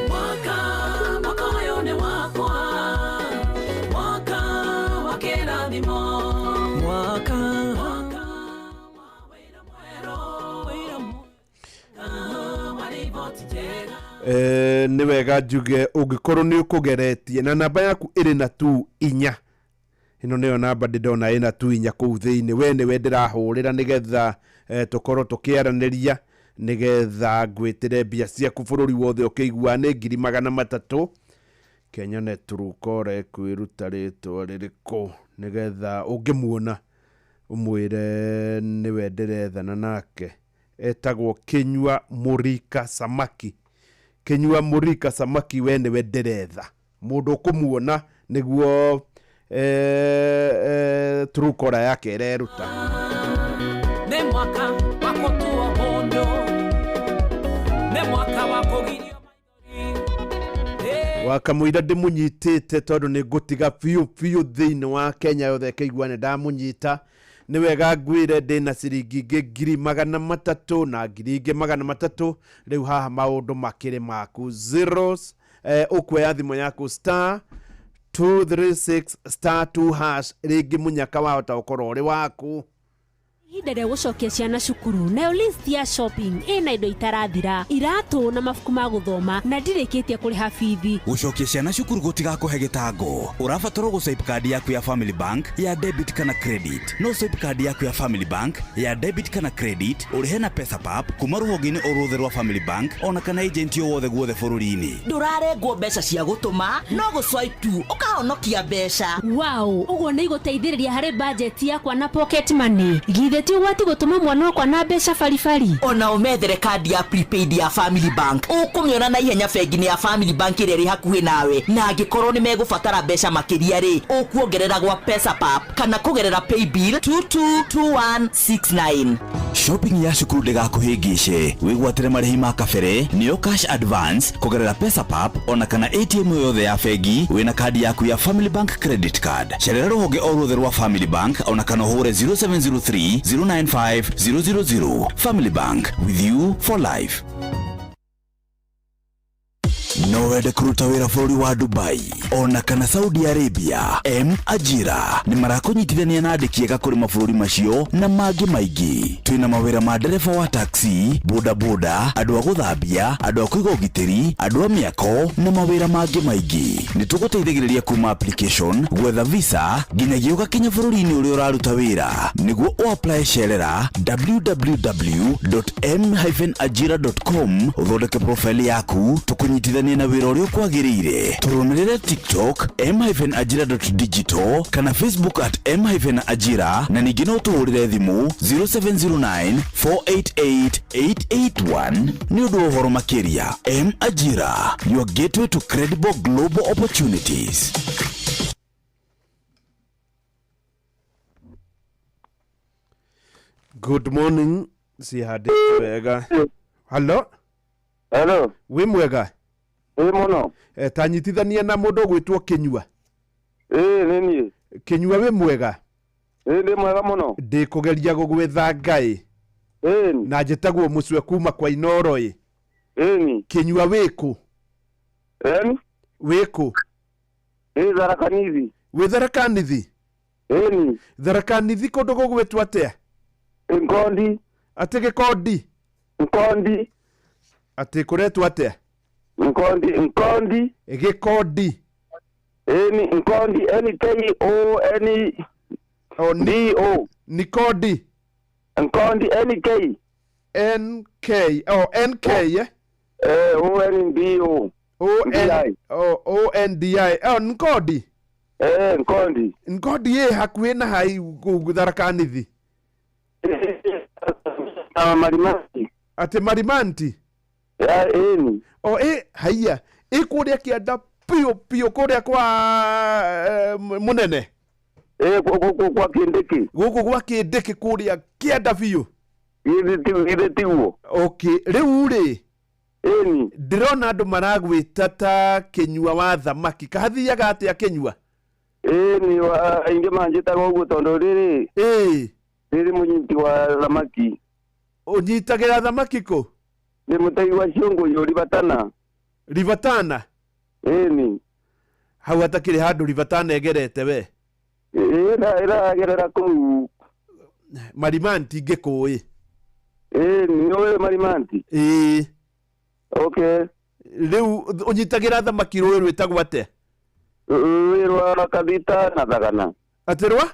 Mwaka, mwaka ũyũ nĩ wakwa. Mwaka wa kĩrathimo. Mwaka, mwaka wa wĩra mwerũ. Wĩra mwaka wa riboti njega. Nĩ wega njuge ũngĩkorwo nĩ ũkũgeretie na namba yaku ĩrĩ na tu inya, ĩno nĩyo namba ndĩndona ĩna tu inya kũu thĩinĩ, we nĩwe ndĩrahũrĩra nĩgetha tũkorwo tũkĩaranĩria, nĩgetha ngwĩtĩre mbia ciaku bũrũri wothe ũkĩigua nĩ 300,000. Kenya Truecaller ĩkwĩruta rĩtwa rĩrĩkũ nĩgetha ũngĩmuona ũmwĩre nĩwe ndĩrethana nake. Etagwo Kinyua Mũrika Samaki. Kinyua Mũrika Samaki, we nĩwe ndĩretha, mũndũ ũkũmuona nĩguo Truecaller yake ĩreruta. Nĩ mwaka wa gũtuo mũndũ. Nĩ mwaka wa kũgirio maithori. Wakamũira ndĩmũnyitĩte tondũ nĩ ngũtiga biũ biũ thĩinĩ wa Kenya yothe ĩkĩigua nĩ ndamũnyita. Nĩ wega ngwĩre ndĩna ciringi ingĩ 300,000 na 300,000. Rĩu haha maũndũ makĩrĩ maku zeros. Ũkuoya thimũ yaku star 236 star 2 hash, rĩngĩ mũnyaka wahota gũkorwo ũrĩ waku. Ihinda rĩa gũcokia ciana cukuru, nayo list ya shopping ĩna indo itarathira, iratũ na mabuku ma gũthoma, na ndirĩkĩtie kũrĩha bithi. Gũcokia ciana cukuru gũtigakũhe gĩtango. Ũrabatarwo gũswipe kandi yaku ya Family Bank ya debit kana credit. No swipe kandi yaku ya Family Bank ya debit kana credit ũrĩhe na Pesapap kuma rũhonge-inĩ o ruothe rwa Family Bank ona kana agent o wothe guothe bũrũri-inĩ. Ndũrarengwo mbeca cia gũtũma, no gũswipe tu ũkahonokia mbeca. Wow, ũguo nĩ igũteithĩrĩria harĩ bajeti yakwa na pocket money. Githĩ Githĩ ti ũgwati gũtũma mwana wakwa na mbeca baribari? Ona ũmethere kandi ya prepaid ya Family Bank, ũkũmĩona na ihenya bengi-inĩ ya Family Bank ĩrĩa ĩrĩ hakuhĩ nawe, na angĩkorwo nĩ megũbatara mbeca makĩria rĩ, ũkuongerera gwa Pesapap kana kũgerera paybill 222169. Shopping ya cukuru ndĩgakũhĩngĩce, wĩgwatĩre marĩhi ma kabere nĩyo cash advance kũgerera Pesapap ona kana ATM yothe ya bengi wĩna kandi yaku ya Family Bank credit card. Cerera rũhonge o ruothe rwa Family Bank ona kana ũhũre 0703 095 000. Family Bank, with you for life. No wende kũruta wĩra bũrũri wa Dubai ona kana Saudi Arabia? M Ajira nĩ marakũnyitithania na andĩki ega kũrĩ mabũrũri macio na mangĩ maingĩ. Twĩna mawĩra ma ndereba wa taxi, bodaboda, andũ a gũthambia, andũ a kũiga ũgitĩri, andũ a mĩako na mawĩra mangĩ maingĩ. Nĩ tũgũteithagĩrĩria kuma application, gwetha visa nginyagia ũgakinya bũrũri-inĩ ũrĩa ũraruta wĩra. Nĩguo ũapply, cerera www.m-ajira.com, ũthondeke profile yaku, tũkũnyitithanie na wĩra ũrĩa ũkwagĩrĩire. Tũrũmĩrĩre TikTok m-ajira.digital kana Facebook @m-ajira, na ningĩ no tũhũrĩre thimũ 0709 488 881 nĩ ũndũ wa ũhoro makĩria. M Ajira, your gateway to credible global opportunities. Good morning, cihandĩte wega. Hallo. Hello. Wĩ mwega? Ĩ mũno. Ta nyitithania na mũndũ ũgwĩtwo Kĩnyua. Ĩ nĩ niĩ. Kĩnyua, wĩ mwega? Ĩ ndĩ mwega mũno. Ndĩkũgeria gũgwetha Ngai. Ĩni. Na njĩtagwo Mũcwe kuma kwa Inoro ĩ. Ĩni. Kĩnyua, wĩkũ? Ĩni. Wĩkũ? Ĩ Tharaka Nithi. Wĩ Tharaka Nithi? Ĩni. Tharaka Nithi kũndũ gũgwĩtwo atĩa? Nkondi. Atĩ Gĩkondi? Nkondi. Atĩ kũretwo atĩa? Nkondi, Nkondi. Gĩkondi. Ĩni, Nkondi, N K O N D O. Nikondi. Nkondi, N K. N K. Oh, N K, eh? Eh, O N D O. O N O O N D I. Oh, Nkondi. Eh, Nkondi. Nkondi ĩ hakuhĩ na hai kũu Tharaka Nithi. Na Marimanti. Atĩ Marimanti? Ya, ĩni. O ĩ haiya, ĩ kũrĩa kĩanda piũ piũ kũrĩa kwa mũnene. Ĩ gũkũ kwa Kindiki. Gũkũ gwa Kindiki kũrĩa kĩanda biũ. Githĩ tiguo? Okay, rĩu rĩ. Ĩni. Ndĩrona andũ maragwĩta ta Kĩnyua wa thamaki. Kahathiaga atĩa Kĩnyua? Ĩni, aingĩ manjĩtaga ũguo tondũ rĩrĩ. Ĩ. Rĩrĩ mũnyiti wa thamaki. Ũnyitagĩra thamaki kũ? Ndĩ mũtegi wa ciũngũyũ Ribatana. Ribatana? Ĩni. Hau hatakĩrĩ handũ Ribatana ĩgerete we. Ĩ ĩragerera kũu. Marimanti ngĩkũĩ. Ĩni, nĩũĩ Marimanti? Ĩĩ. Okay. Rĩu ũnyitagĩra thamaki rũĩ rwĩtagwo atĩa? Rũĩ rwa Kathita na Thagana. Atĩ rwa?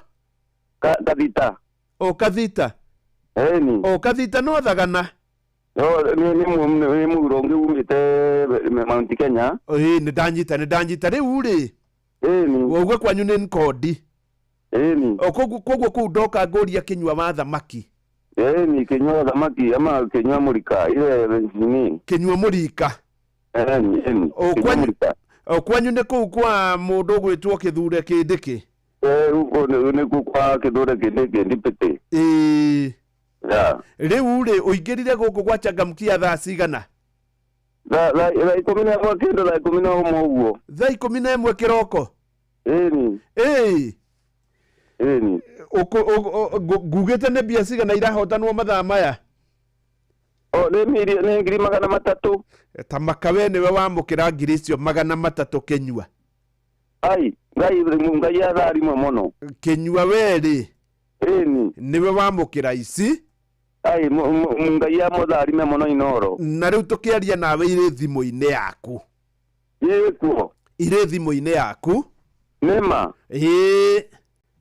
Kathita. O Kathita? Ĩni. O Kathita no Thagana? No, nĩ mũhuro ũngĩ umĩte Mount Kenya. Ĩĩ, nĩ ndanyita, nĩ ndanyita. Rĩu rĩ. Ĩni. Wauga kwanyu nĩ Nkondi. Ĩni. O koguo kũu ndoka ngũria Kĩnyua wa thamaki. Ĩni, Kĩnyua wa thamaki ama Kĩnyua mũrika ile nini? Kĩnyua mũrika. Ĩni, ĩni. O kwanyu, o kwanyu nĩ kũu kwa mũndũ ũgwĩtwo Kĩthure Kĩndĩkĩ. Eh, huko nĩ kũu kwa Kĩthure Kĩndĩkĩ ndipĩtĩ. Ĩĩ. Ya. Rĩu rĩ, ũingĩrire gũkũ gwa Changamkia thaa cigana? Thaa 11 kĩndũ, thaa 11 ũguo. Thaa 11 kĩroko? Ĩni. Ĩĩ. Ĩni. Ngugĩte nĩ mbia cigana irahotanwo mathaa maya? O nĩ mirioni, nĩ 300,000. Ta maka we nĩwe wamũkĩra 300,000 Kĩnyua. Ai, Ngai Ngai atharimwe mũno. Kĩnyua we rĩ. Ĩni. Nĩwe wamũkĩra ici. Ai, Ngai amũtharime mũno Inoro. Na rĩu tũkĩaria nawe irĩ thimũ-inĩ yaku. Ĩkuo. Irĩ thimũ-inĩ yaku. Nĩma. Ĩĩ.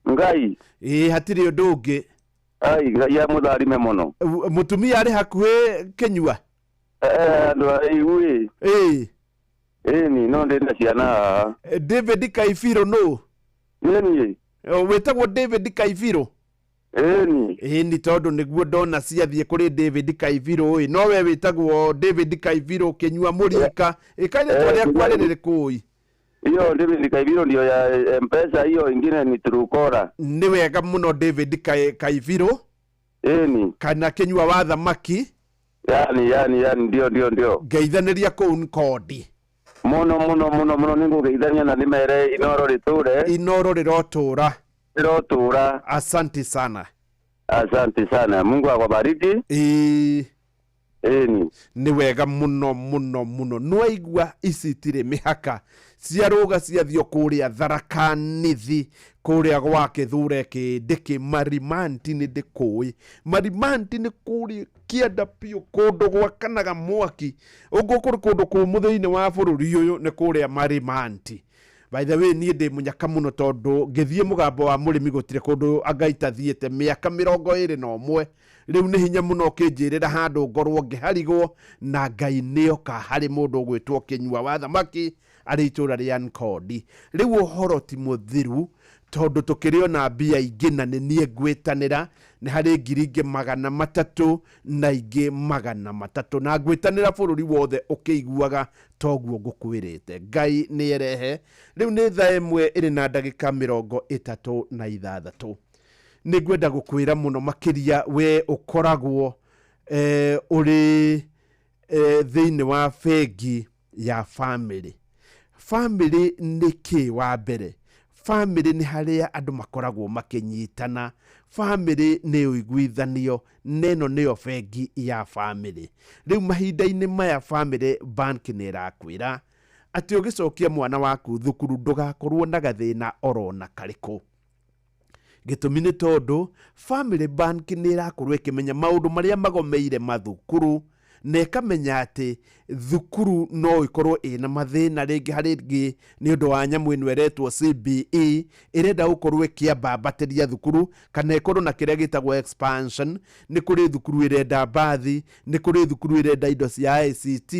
Ngai. Ĩĩ, hatirĩ ũndũ ũngĩ. Ai, Ngai amũtharime mũno. Mũtumia arĩ hakuhĩ Kĩnyua? Andũ aigui. Ĩĩ. Ĩni, no ndĩ na ciana haha. David Kaibirũ nũ? Nĩ niĩ. Wĩtagwo David Kaibirũ? Ĩni. Ĩni tondũ nĩguo ndona ciathiĩ kũrĩ David Kaibirũ ĩ no we wĩtagwo David Kaibirũ kĩnyua mũrika ĩka rĩtwa rĩaku arĩ rĩrĩkũ ĩ? Hiyo David Kaibiro ndio ya Mpesa, hiyo ingine ni Trukora. Nĩ wega mũno David Kaibirũ. Ĩni. Kana kĩnyua wa thamaki. Yani yani yani ndio ndio ndio. Ngeithanĩria kũu Nkondi. Muno muno muno muno nĩngũgeithania na ndĩmere Inoro rĩtũre. Inoro rĩrotũra. Rĩrotũra. Asante sana. Asante sana. Mungu akwabariki. Ĩĩ. Ĩni. Nĩ wega mũno mũno mũno nĩwaigua ici itirĩ mĩhaka ciarũga ciathio kũrĩa Tharaka Nithi kũrĩa gwa Kithure Kindiki Marimanti nĩ ndĩkũĩ Marimanti nĩ kũrĩa kĩanda biũ kũndũ gwakanaga mwaki ũguo kũrĩ kũndũ kũmũ thĩinĩ wa bũrũri ũyũ nĩ kũrĩa Marimanti. By the way niĩ ndĩ mũnyaka mũno tondũ ngĩthiĩ mũgambo wa mũrĩmi gũtirĩ kũndũ anga itathiĩte mĩaka 21 rĩu nĩ hinya mũno ũkĩnjĩrĩra handũ ngorwo ngĩharigwo na Ngai nĩoka harĩ mũndũ ũgwĩtwo kĩnyua wa thamaki arĩ itũra rĩa Nkondi. Rĩu ũhoro ti mũthiru tondũ tũkĩrĩ ona mbia ingĩ na nĩ niĩ ngwĩtanĩra nĩ harĩ ngiri ingĩ 300 na ingĩ 300 na ngwĩtanĩra bũrũri wothe ũkĩiguaga toguo ngũkwĩrĩte. Ngai nĩ erehe. Rĩu nĩ thaa 1 ĩrĩ na ndagĩka 36. Nĩ ngwenda gũkwĩra mũno makĩria we ũkoragwo ũrĩ thĩinĩ wa bengi ya family. Family nĩ kĩ wa mbere? Family nĩ harĩa andũ makoragwo makĩnyitana. Family nĩ ũiguithanio na ĩno nĩyo bengi ya family. Rĩu mahinda-inĩ maya Family Bank nĩ ĩrakwĩra atĩ ũgĩcokia mwana waku thukuru ndũgakorwo na gathĩna orona karĩkũ. Gĩtũmi nĩ tondũ Family Bank nĩ ĩrakorwo ĩkĩmenya maũndũ marĩa magomeire mathukuru na ĩkamenya atĩ thukuru no ĩkorwo ĩna mathĩna rĩngĩ harĩ rĩngĩ nĩ ũndũ wa nyamũ ĩno ĩretwo CBE ĩrenda gũkorwo ĩkĩambambatĩria thukuru kana ĩkorwo na kĩrĩa gĩtagwo expansion. Nĩ kũrĩ thukuru ĩrenda mbathi, nĩ kũrĩ thukuru ĩrenda indo cia ICT,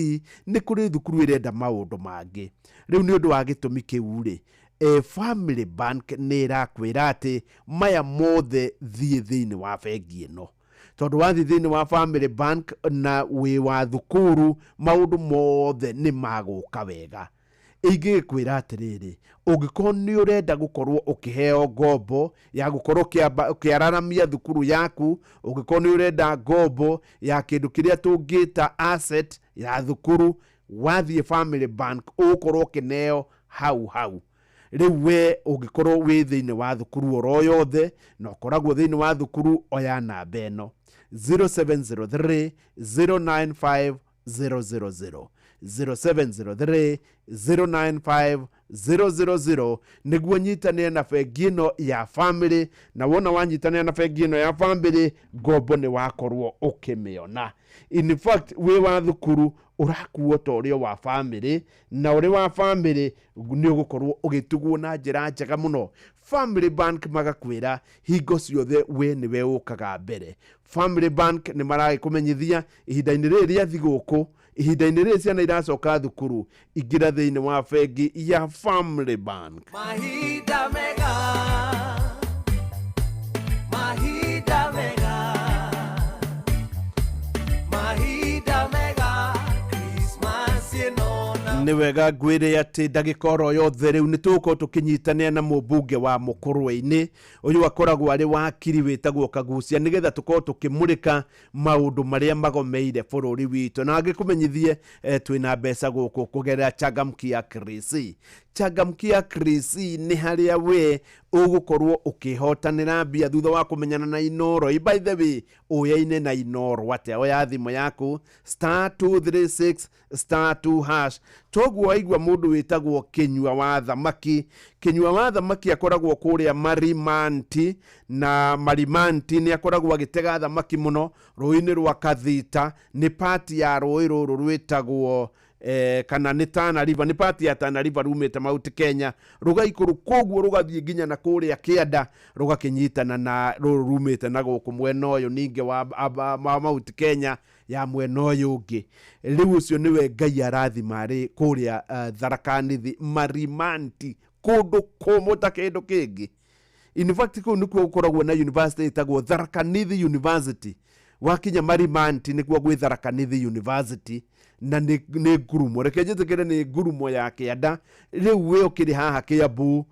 nĩ kũrĩ thukuru ĩrenda maũndũ mangĩ. Rĩu nĩ ũndũ wa gĩtũmi kĩu rĩ, Family Bank nĩ ĩrakwĩra atĩ maya mothe thiĩ thĩinĩ wa bengi ĩno tondũ wathiĩ thĩinĩ wa Family Bank na wĩ wa thukuru maũndũ mothe nĩ magũka wega. Ingĩkwĩra atĩrĩrĩ, ũngĩkorwo nĩ ũrenda gũkorwo ũkĩheo ngombo ya gũkorwo ũkĩararamia thukuru yaku, ũngĩkorwo nĩ ũrenda ngombo ya kĩndũ kĩrĩa tũngĩta asset ya thukuru, wathiĩ Family Bank ũgũkorwo ũkĩneo hau hau. Rĩu we ũngĩkorwo wĩ thĩinĩ wa thukuru oro yothe na ũkoragwo thĩinĩ wa thukuru, oya namba ĩno 0703 095 000 0703 095 000 nĩguo nyitanĩre na bengi ĩno ya family, na wona wanyitanĩra na bengi ĩno ya family ngombo nĩ wakorwo ũkĩmĩona. In fact wĩ wa thukuru ũrakuo ta ũrĩ wa family, na ũrĩ wa family nĩ ũgũkorwo ũgĩtugwo na njĩra njega mũno. Family Bank magakwĩra hingo ciothe we nĩwe ũkaga mbere. Family Bank nĩ maragĩkũmenyithia ihinda-inĩ rĩrĩ rĩa thigũkũ, ihinda-inĩ rĩrĩ ciana iracoka thukuru, ingĩra thĩinĩ wa bengi ya Family Bank. Mahinda mega, mahinda mega, mahinda mega, Christmas ĩno na Nĩ wega ngwĩre atĩ ndagĩka oro yothe rĩu nĩ tũgũkorwo tũkĩnyitanĩra na mũmbunge wa Mũkũrwe-inĩ ũyũ akoragwo arĩ wakiri wĩtagwo Kagucia, nĩgetha tũkorwo tũkĩmũrĩka maũndũ marĩa magomeire bũrũri witũ. Na angĩkũmenyithie twĩna mbeca gũkũ kũgerera Changamkia Krisi. Changamkia Krisi nĩ harĩa we ũgũkorwo ũkĩhotanĩra mbia thutha wa kũmenyana na Inoro. By the way, ũyaine na Inoro atĩa? Oya thimũ yaku star 236 star 2 hash. Toguo waigua mũndũ wĩtagwo Kĩnyua wa Thamaki. Kĩnyua wa Thamaki akoragwo kũrĩa Marimanti, na Marimanti nĩ akoragwo agĩtega thamaki mũno rũĩ-inĩ rwa Kathita. Nĩ pati ya rũĩ rũrũ rwĩtagwo kana nĩ Tana River, nĩ pati ya Tana River rumĩte Mount Kenya rũgaikũrũ, koguo rũgathiĩ nginya na kũrĩa kĩanda rũgakĩnyitana na rũrũ rumĩte na gũkũ mwena ũyũ ningĩ wa Mount Kenya ya mwena ũyũ ũngĩ. Rĩu ũcio nĩwe Ngai arathima arĩ kũrĩa Tharaka Nithi Marimanti, kũndũ kũmũ ta kĩndũ kĩngĩ. In fact kũu nĩkuo gũkoragwo na university ĩtagwo Tharaka Nithi University. Wakinya Marimanti nĩkuo gwĩ Tharaka Nithi University, na nĩ ngurumo, reke njĩtĩkĩre nĩ ngurumo ya kĩanda. Rĩu we ũkĩrĩ haha Kĩambu,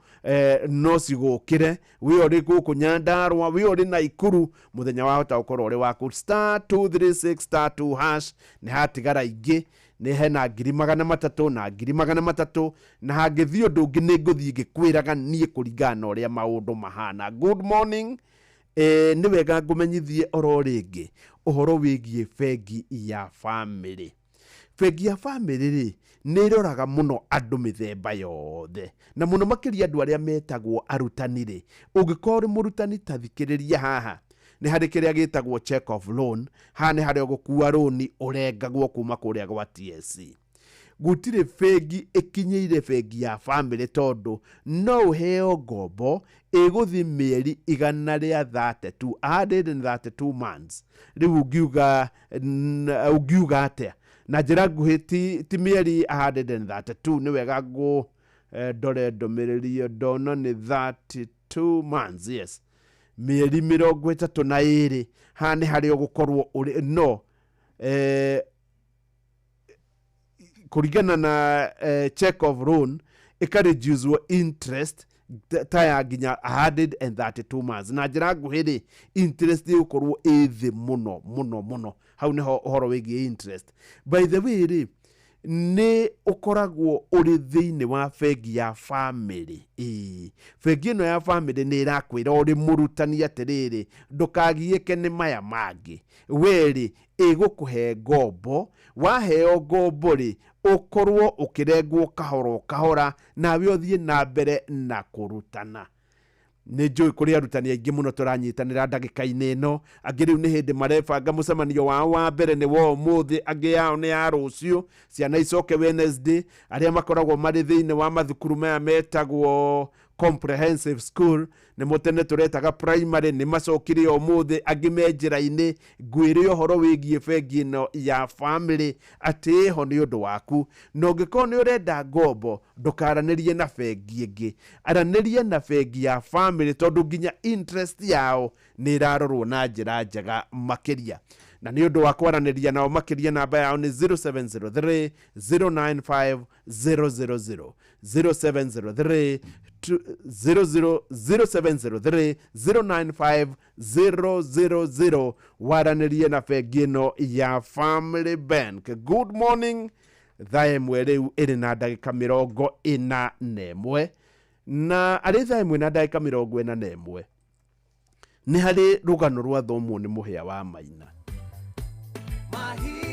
no cigũkĩre we ũrĩ gũkũ Nyandarua, we ũrĩ Naikuru, mũthenya wahota gũkorwo ũrĩ waku. *236 *2# nĩ hatigara ingĩ, nĩ hena 300,000 na 300,000, na hangĩthiĩ ũndũ ũngĩ nĩ ngũthiĩ ngĩkwĩraga niĩ kũringana na ũrĩa maũndũ mahana. Good morning. Nĩ wega ngũmenyithie oro rĩngĩ ũhoro wĩgiĩ bengi ya Family. Bengi ya Family rĩ, nĩ ĩroraga mũno andũ mĩthemba yothe, na mũno makĩria andũ arĩa metagwo arutani rĩ. Ũngĩkorwo ũrĩ mũrutani, ta thikĩrĩria haha, nĩ harĩ kĩrĩa gĩtagwo check of loan. Haha nĩ harĩa ũgũkua rũni ũrengagwo kuma kũrĩa gwa TSC. Gũtirĩ bengi ĩkinyĩire bengi ya Family, tondũ no ũheo ngombo ĩgũthiĩ mĩeri 132, 132 months. Rĩu ũngiuga atĩa na njĩra nguhĩ? Ti mĩeri 132, nĩ wega ngũ ndore ndũmĩrĩri ĩyo ndona nĩ 32 months, yes, mĩeri 32. Haha nĩ harĩa ũgũkorwo ũrĩ no kũringana na check of loan ĩkareducewo interest ta ya nginya 132 months. Na njĩra nguhĩ rĩ, interest ĩgũkorwo ĩ thĩ mũno mũno mũno. Hau nĩho ũhoro wĩgiĩ interest. By the way rĩ, nĩ ũkoragwo ũrĩ thĩinĩ wa bengi ya Family. Ĩĩ, bengi ĩno ya Family nĩ ĩrakwĩra ũrĩ mũrutani atĩrĩrĩ, ndũkagiĩke nĩ maya mangĩ, we rĩ ĩgũkũhe ngombo. Waheo ngombo rĩ, ũkorwo ũkĩrengwo kahora o kahora, nawe ũthiĩ na mbere na kũrutana. Nĩ njũĩ kũrĩ arutani aingĩ mũno tũranyitanĩra ndagĩka-inĩ ĩno. Angĩ rĩu nĩ hĩndĩ marebanga mũcemanio wao wa mbere nĩ wa ũmũthĩ, angĩ yao nĩ ya rũciũ, ciana icoke Wednesday. Arĩa makoragwo marĩ thĩinĩ wa mathukuru maya metagwo comprehensive school, nĩmo tene tũretaga primary, nĩ macokire ũmũthĩ, angĩ me njĩra-inĩ. Ngwĩre ũhoro wĩgiĩ bengi ĩno ya Family atĩ ĩho nĩ ũndũ waku, na ũngĩkorwo nĩ ũrenda ngombo, ndũkaranĩrie na bengi ĩngĩ, aranĩrie na bengi ya Family, tondũ nginya interest yao nĩ ĩrarorwo na njĩra njega makĩria. Na nĩ ũndũ wa kwaranĩria nao makĩria, namba yao nĩ 0703 095 000, 0703 00 0703 095 000, waranĩrie na bengi ĩno ya Family Bank. Good morning. Thaa 1 rĩu ĩrĩ na ndagĩka 41, na arĩ thaa 1 na ndagĩka 41 nĩ harĩ rũgano rwathomwo nĩ mũhĩa wa Maina.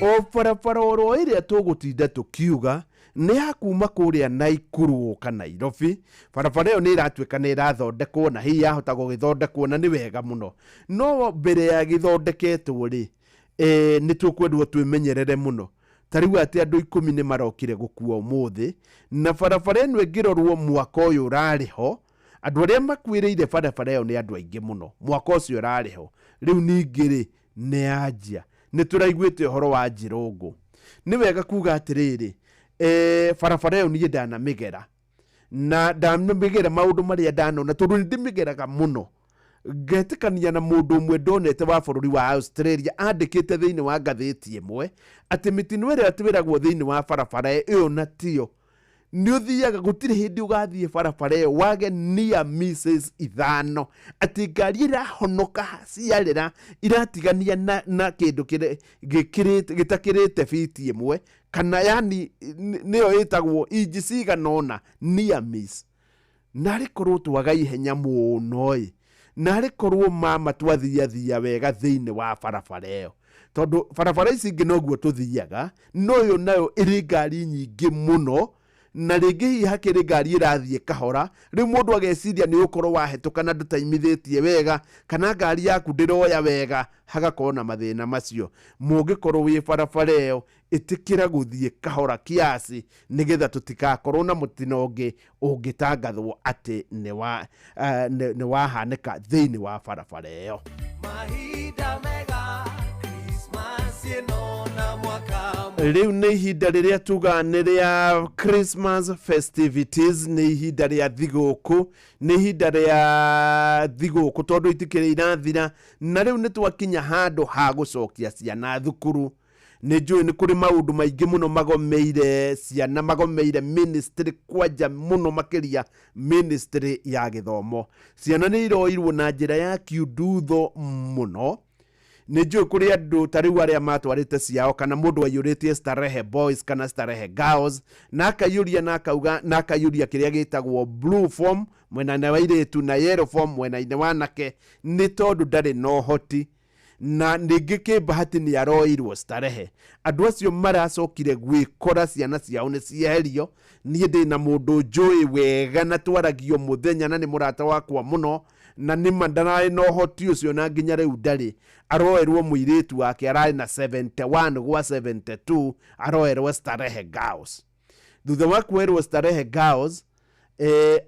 O barabara oro ĩrĩa tũgũtinda tũkiuga nĩ ya kuma kũrĩa Naikuru gũka Nairobi, barabara ĩyo nĩ ĩratuĩka nĩ ĩrathondekwo, na hihi yahota gũgĩthondekwo na nĩ wega mũno, no mbere ya gĩthondeketwo rĩ, nĩ tũkwendwo twĩmenyerere mũno. Ta rĩu atĩ andũ 10 nĩ marokire gũkua ũmũthĩ, na barabara ĩno ĩngĩrorwo mwaka ũyũ ũrarĩ ho, andũ arĩa makuĩrĩire barabara ĩyo nĩ andũ aingĩ mũno mwaka ũcio ũrarĩ ho. Rĩu ningĩ rĩ, nĩ yanjia, nĩ tũraiguĩte ũhoro wa Njirũngũ. Nĩ wega kuga atĩrĩrĩ, barabara ĩyo niĩ ndanamĩgera, na ndanamĩgera maũndũ marĩa ndanona, tondũ nĩ ndĩmĩgeraga mũno, ngetĩkania na mũndũ ũmwe ndonete wa bũrũri wa Australia andĩkĩte thĩinĩ wa ngathĩti ĩmwe atĩ mĩtino ĩrĩa twĩragwo thĩinĩ wa barabara ĩyo na tiyo nĩ ũthiaga, gũtirĩ hĩndĩ ũgathiĩ barabara ĩyo wage near misses 5, atĩ ngari ĩrahonoka ciarĩra iratigania na kĩndũ gĩtakĩrĩte fiti 1, kana yani nĩyo ĩtagwo inji cigana ũna near miss. Narĩ korwo twaga ihenya mũno ĩ, narĩ korwo mama twathiathia wega thĩinĩ wa barabara ĩyo, tondũ barabara ici ingĩ noguo tũthiaga, no ĩyo nayo ĩrĩ ngari nyingĩ mũno, na rĩngĩ hihi hakĩrĩ ngari ĩrathiĩ kahora, rĩu mũndũ ageciria nĩ ũkorwo wahĩtũka na ndũtaimithĩtie wega, kana ngari yaku ndĩroya wega, hagakorwo na mathĩna macio. Mũngĩkorwo wĩ barabara ĩyo, ĩtĩkĩra gũthiĩ kahora kiasi, nĩgetha tũtikakorwo na mũtino ũngĩ ũngĩtangathwo atĩ nĩ wahanĩka thĩinĩ wa barabara ĩyo. Mahinda mega, Christmas ĩno na mwaka Rĩu nĩ ihinda rĩrĩa tuga nĩ rĩa Christmas festivities, nĩ ihinda rĩa thigũkũ, nĩ ihinda rĩa thigũkũ tondũ itikĩrĩ irathira, na rĩu nĩ twakinya handũ ha gũcokia ciana thukuru. Nĩ njũĩ nĩ kũrĩ maũndũ maingĩ mũno magomeire ciana, magomeire ministry, kwanja mũno makĩria ministry ya gĩthomo. Ciana nĩ iroirwo na njĩra ya kiundutho mũno. Nĩ njũĩ kũrĩ andũ ta rĩu arĩa matwarĩte ciao, kana mũndũ aiyũrĩtie Starehe Boys kana Starehe Girls, na akaiyũria na akauga na akaiyũria kĩrĩa gĩtagwo blue form mwena-inĩ wa airĩtu na yellow form mwena-inĩ wa anake, nĩ tondũ ndarĩ na ũhoti na ningĩ kĩmbahati nĩ aroirwo Starehe. Andũ acio maracokire gwĩkora ciana ciao nĩ cieherio. Niĩ ndĩ na mũndũ njũĩ wega na twaragio mũthenya na nĩ mũrata wakwa mũno, na nĩma ndararĩ na ũhoti ũcio na nginya rĩu ndarĩ. Aroerwo mũirĩtu wake ararĩ na 71 gwa 72, aroerwo Starehe Girls. Thutha wa kuoerwo Starehe Girls,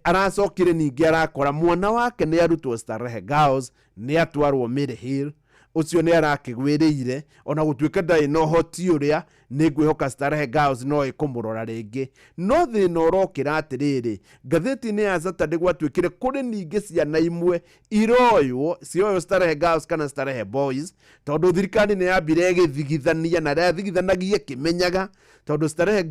aracokire ningĩ arakora mwana wake nĩ arutwo Starehe Girls, nĩ atwarwo Mary Hill. Ũcio nĩ arakĩgwĩrĩire, ona gũtuĩka ndarĩ na ũhoti ũrĩa, nĩ ngwĩhoka Starehe Girls no ĩkũmũrora rĩngĩ. No thĩna ũrokĩra atĩrĩrĩ, ngathĩti-inĩ ya Saturday gwatuĩkire kũrĩ ningĩ ciana imwe iroywo, cioywo Starehe Girls kana Starehe Boys, tondũ thirikari nĩ yambire ĩgĩthigithania, na yathigithanagia ĩkĩmenyaga, tondũ Starehe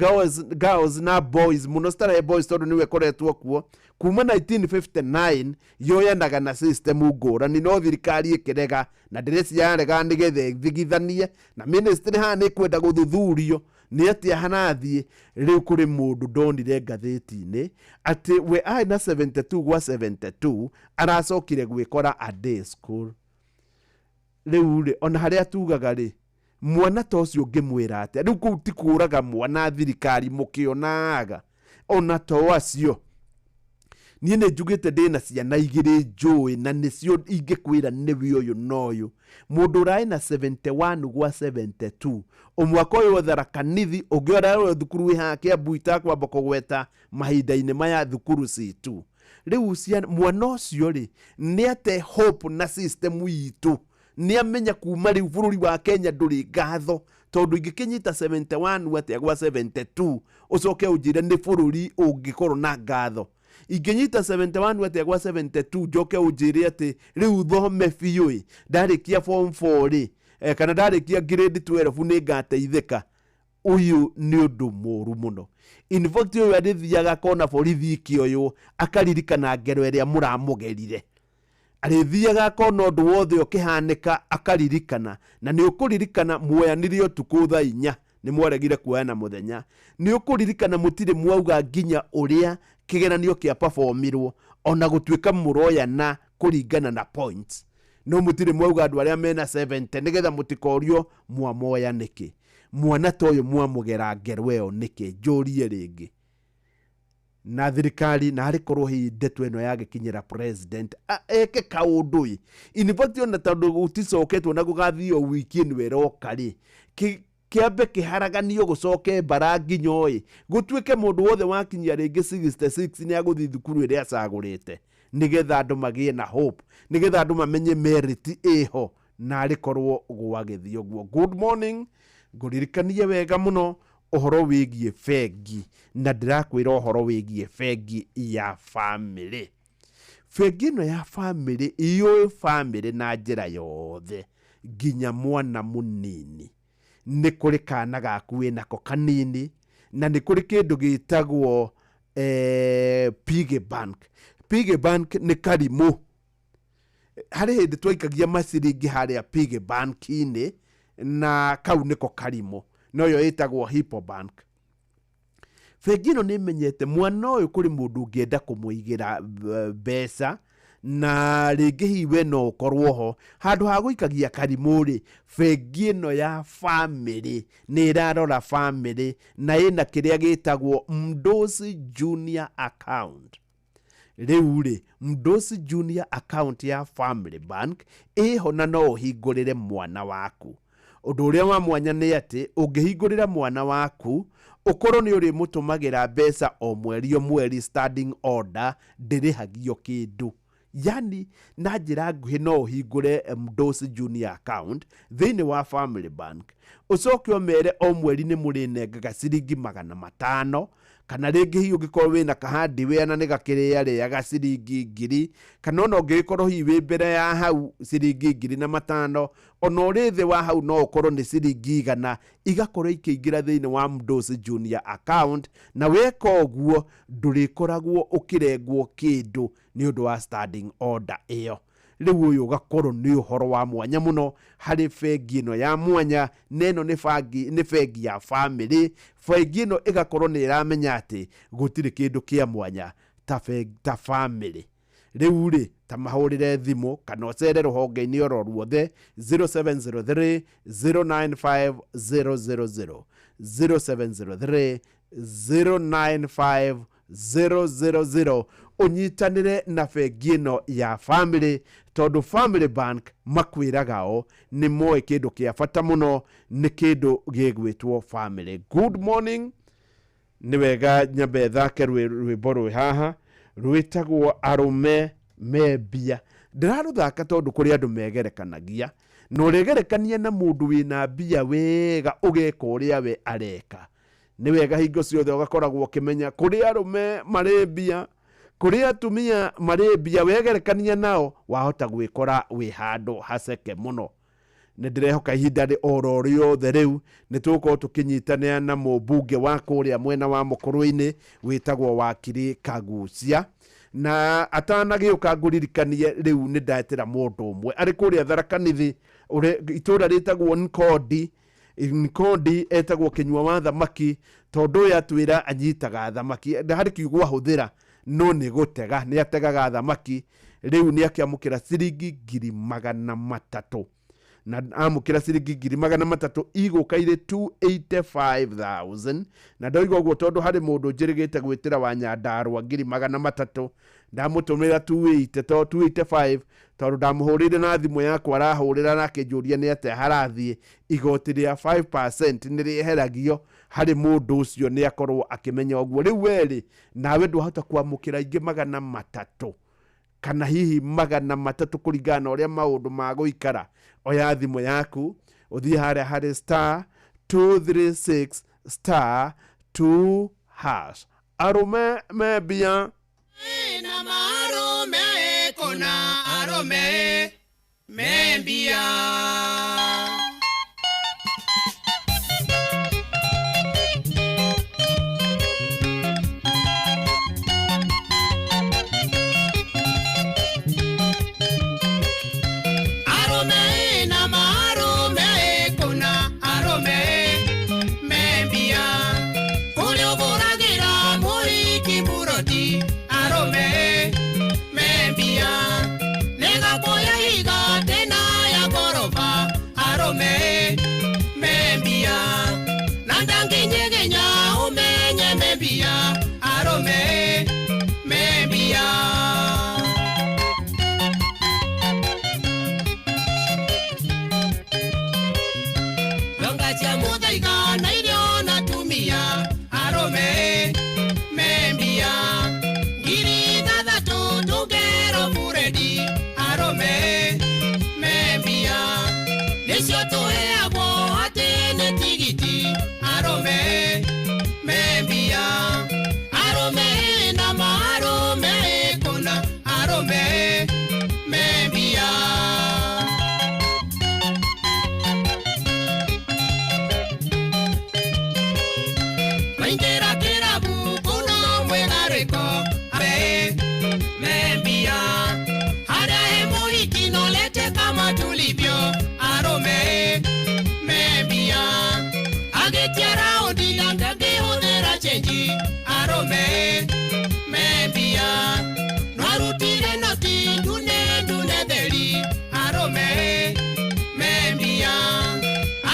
Girls na Boys, mũno Starehe Boys tondũ nĩwe ĩkoretwo kuo kuma 1959, yoyanaga na system ngũrani, no thirikari ĩkĩrega, na ndĩreciria yarega nĩgetha ĩthigithanie, na ministry haha nĩ ĩkwenda gũthuthurio nĩ atĩa harathiĩ. Rĩu kũrĩ mũndũ ndonire ngathĩti-inĩ atĩ we arĩ na 72 gwa 72, aracokire gwĩkora a day school. Rĩu rĩ, ona harĩa tugaga rĩ, mwana ta ũcio ũngĩmwĩra atĩa? Rĩu kũu ti kũraga mwana thirikari mũkĩonaga ona to acio. Niĩ nĩ njugĩte ndĩna ciana igĩrĩ njũĩ, na nĩcio ingĩkwĩra nĩwe ũyũ na ũyũ. Mũndũ ũrarĩ na 71 gwa 72, ũmwaka ũyũ Tharaka Nithi, ũngĩ ũrarĩ thukuru wĩ haha Kĩambu, itakwamba kũgweta mahinda-inĩ maya thukuru citũ. Rĩu mwana ũcio rĩ, nĩ ate hope na system itũ, nĩ amenya kuma rĩu bũrũri wa Kenya ndũrĩ ngatho, tondũ ingĩkĩnyita 71 atĩa gwa 72 ũcoke ũnjĩre nĩ bũrũri ũngĩkorwo na ngatho. Ingĩnyita 71 atĩa gwa 72 njoke ũnjĩre atĩ rĩu thome biũ ĩ, ndarĩkia form 4 rĩ, kana ndarĩkia grade 12 nĩ ngateithĩka. Ũyũ nĩ ũndũ mũru mũno. In fact ũyũ arĩthiaga akona borithi ikĩoywo, akaririkana ngero ĩrĩa mũramũgerire. Arĩthiaga akona ũndũ wothe ũkĩhanĩka akaririkana, na nĩ ũkũririkana muoyanire ũtukũ thaa inya, nĩ mwaregire kuoyana mũthenya. Nĩ ũkũririkana mũtirĩ mwauga nginya ũrĩa kĩgeranio kĩa performirwo, ona gũtuĩka mũroyana kũringana na points, no mũtirĩ mwauga andũ arĩa mena 70 nĩgetha mũtikorio mwamoya nĩkĩ. Mwana ta ũyũ mwamũgera ngero ĩyo nĩkĩ? Njũrie rĩngĩ. Na thirikari na harĩ korwo hihi ndeto ĩno yagĩkinyĩra president eke kaũndũ ĩ. In fact ona tondũ gũticoketwo na gũgathiĩ o wiki ĩno ĩroka rĩ, kĩambe kĩharaganio gũcoke mbara nginya ĩ, gũtuĩke mũndũ wothe wakinyia rĩngĩ 66 nĩ agũthiĩ thukuru ĩrĩa acagũrĩte, nĩgetha andũ magĩe na hope, nĩgetha andũ mamenye merit ĩho, na arĩ korwo gwagĩthiĩ ũguo. Good morning, ngũririkanie wega mũno ũhoro wĩgiĩ bengi, na ndĩrakwĩra ũhoro wĩgiĩ bengi ya family. Bengi ĩno ya family ĩyũĩ family na njĩra yothe, nginya mwana mũnini. Nĩ kũrĩ kana gaku wĩnako kanini, na nĩ kũrĩ kĩndũ gĩtagwo piggy bank. Piggy bank nĩ karimũ. Harĩ hĩndĩ twaikagia maciringi harĩa piggy bank-inĩ, na kau nĩko karimũ, noyo ĩtagwo Hippo Bank. Bengi ĩno nĩ ĩmenyete mwana ũyũ kũrĩ mũndũ ũngĩenda kũmũigĩra mbeca, na rĩngĩ hihi we no ũkorwo ho. Handũ ha gũikagia karimũ rĩ, bengi ĩno ya family nĩ ĩrarora family, na ĩna kĩrĩa gĩtagwo Mdosi Junior Account. Rĩu rĩ, Mdosi Junior Account ya Family Bank ĩho na no ũhingũrĩre mwana waku. Ũndũ ũrĩa wa mwanya nĩ atĩ ũngĩhingũrĩra mwana waku, ũkorwo nĩ ũrĩmũtũmagĩra mbeca o mweri o mweri, standing order, ndĩrĩhagio kĩndũ. Yani na njĩra nguhĩ no ũhingũre Mdosi Junior account thĩinĩ wa Family Bank, ũcoke ũmere o mweri nĩ mũrĩnengaga ciringi 500, kana rĩngĩ hihi ũngĩkorwo wĩna kahandi wĩana nĩ gakĩrĩarĩaga ciringi 1000, kana ona ũngĩgĩkorwo hihi wĩ mbere ya hau ciringi 1500, ona ũrĩ thĩ wa hau no ũkorwo nĩ ciringi 100, igakorwo ikĩingĩra thĩinĩ wa Mdosi Junior account. Na weka ũguo ndũrĩkoragwo ũkĩrengwo kĩndũ nĩ ũndũ wa standing order ĩyo. Rĩu ũyũ ũgakorwo nĩ ũhoro wa mwanya mũno harĩ bengi ĩno ya mwanya, na ĩno nĩ bengi ya family. Bengi ĩno ĩgakorwo nĩ ĩramenya atĩ gũtirĩ kĩndũ kĩa mwanya ta family. Rĩu rĩ, ta mahũrĩre thimũ kana ũcere rũhonge-inĩ oro ruothe 0703 095 000, 0703 095 000, ũnyitanĩre na bengi ĩno ya family, tondũ Family Bank makwĩraga o nĩ moĩ kĩndũ kĩa bata mũno nĩ kĩndũ gĩgwĩtwo family. Good morning. Nĩ wega nyambe thake rwĩmbo rwĩ haha rwĩtagwo Arũme me mbia. Ndĩrarũthaka tondũ kũrĩ andũ megerekanagia, na ũrĩgerekania na mũndũ wĩna mbia wega ũgeka ũrĩa we areka. Nĩ wega hingo ciothe ũgakoragwo ũkĩmenya kũrĩ arũme marĩ mbia, kũrĩ atumia marĩ mbia, wegerekania nao wahota gwĩkora wĩ handũ haceke mũno. Nĩ ndĩrehoka ihinda rĩ oro rĩothe rĩu nĩ tũgũkorwo tũkĩnyitanĩra na mũmbunge wa kũrĩa mwena wa Mũkũrũ-inĩ wĩtagwo Wakiri Kagucia. Na atanagĩũka ngũririkanie rĩu nĩ ndetĩra mũndũ ũmwe arĩ kũrĩa Tharaka Nithi, itũũra rĩtagwo Nkondi. Nkondi etagwo Kĩnyua wa thamaki, tondũ ũyũ atwĩra anyitaga thamaki, harĩ kiugo ahũthĩra no nĩ gũtega, nĩ ategaga thamaki. Rĩu nĩ akĩamũkĩra ciringi 300,000, na amũkĩra ciringi 300,000 igũka irĩ 285,000. Na ndoiga ũguo tondũ harĩ mũndũ njĩrĩgĩte gwĩtĩra wa Nyandarũa 300,000, ndamũtũmĩra 280 to 285, tondũ ndamũhũrĩire na thimũ yakwa arahũrĩra na akĩnjũria nĩ atĩa harathiĩ. Igoti rĩa 5% nĩ rĩeheragio harĩ mũndũ ũcio, nĩ akorwo akĩmenya ũguo. Rĩu werĩ nawe ndwahota kwamũkĩra ingĩ 300 kana hihi 300 kũringana na ũrĩa maũndũ magũikara. Oya thimũ yaku ũthiĩ harĩa harĩ star 236 star 2 hash. Arũme me mbia. Na marume kona arũme me mbia. Arũme na marume kona arũme me mbia. Kũrĩa ũgũragĩra mũhiki buroti arũme me mbia. Nĩgakuoya ihiga tena ya ngoroba arũme me mbia. Na ndangĩnyegenya ũmenye me mbia arũme me mbia. Ndonga cia mũthaiga na irio na tumia arũme me mbia. 6,000 tũngero buredi arũme me mbia. Nĩcio tũheagwo atĩ nĩ tigiti arũme me mbia. Arũme na marũme kũna arũme me mbia. Maingĩra kĩrabu kũno mwĩgarĩko arũme me mbia. Harĩa he mũhiki no lete kama tulivyo arũme me mbia. Agĩtia raundi na ndangĩhũthĩra chenji arũme me mbia. No arutire noti ndune ndune theri arũme me mbia.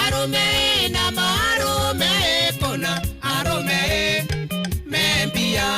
Arũme na marũme kũna arũme me mbia.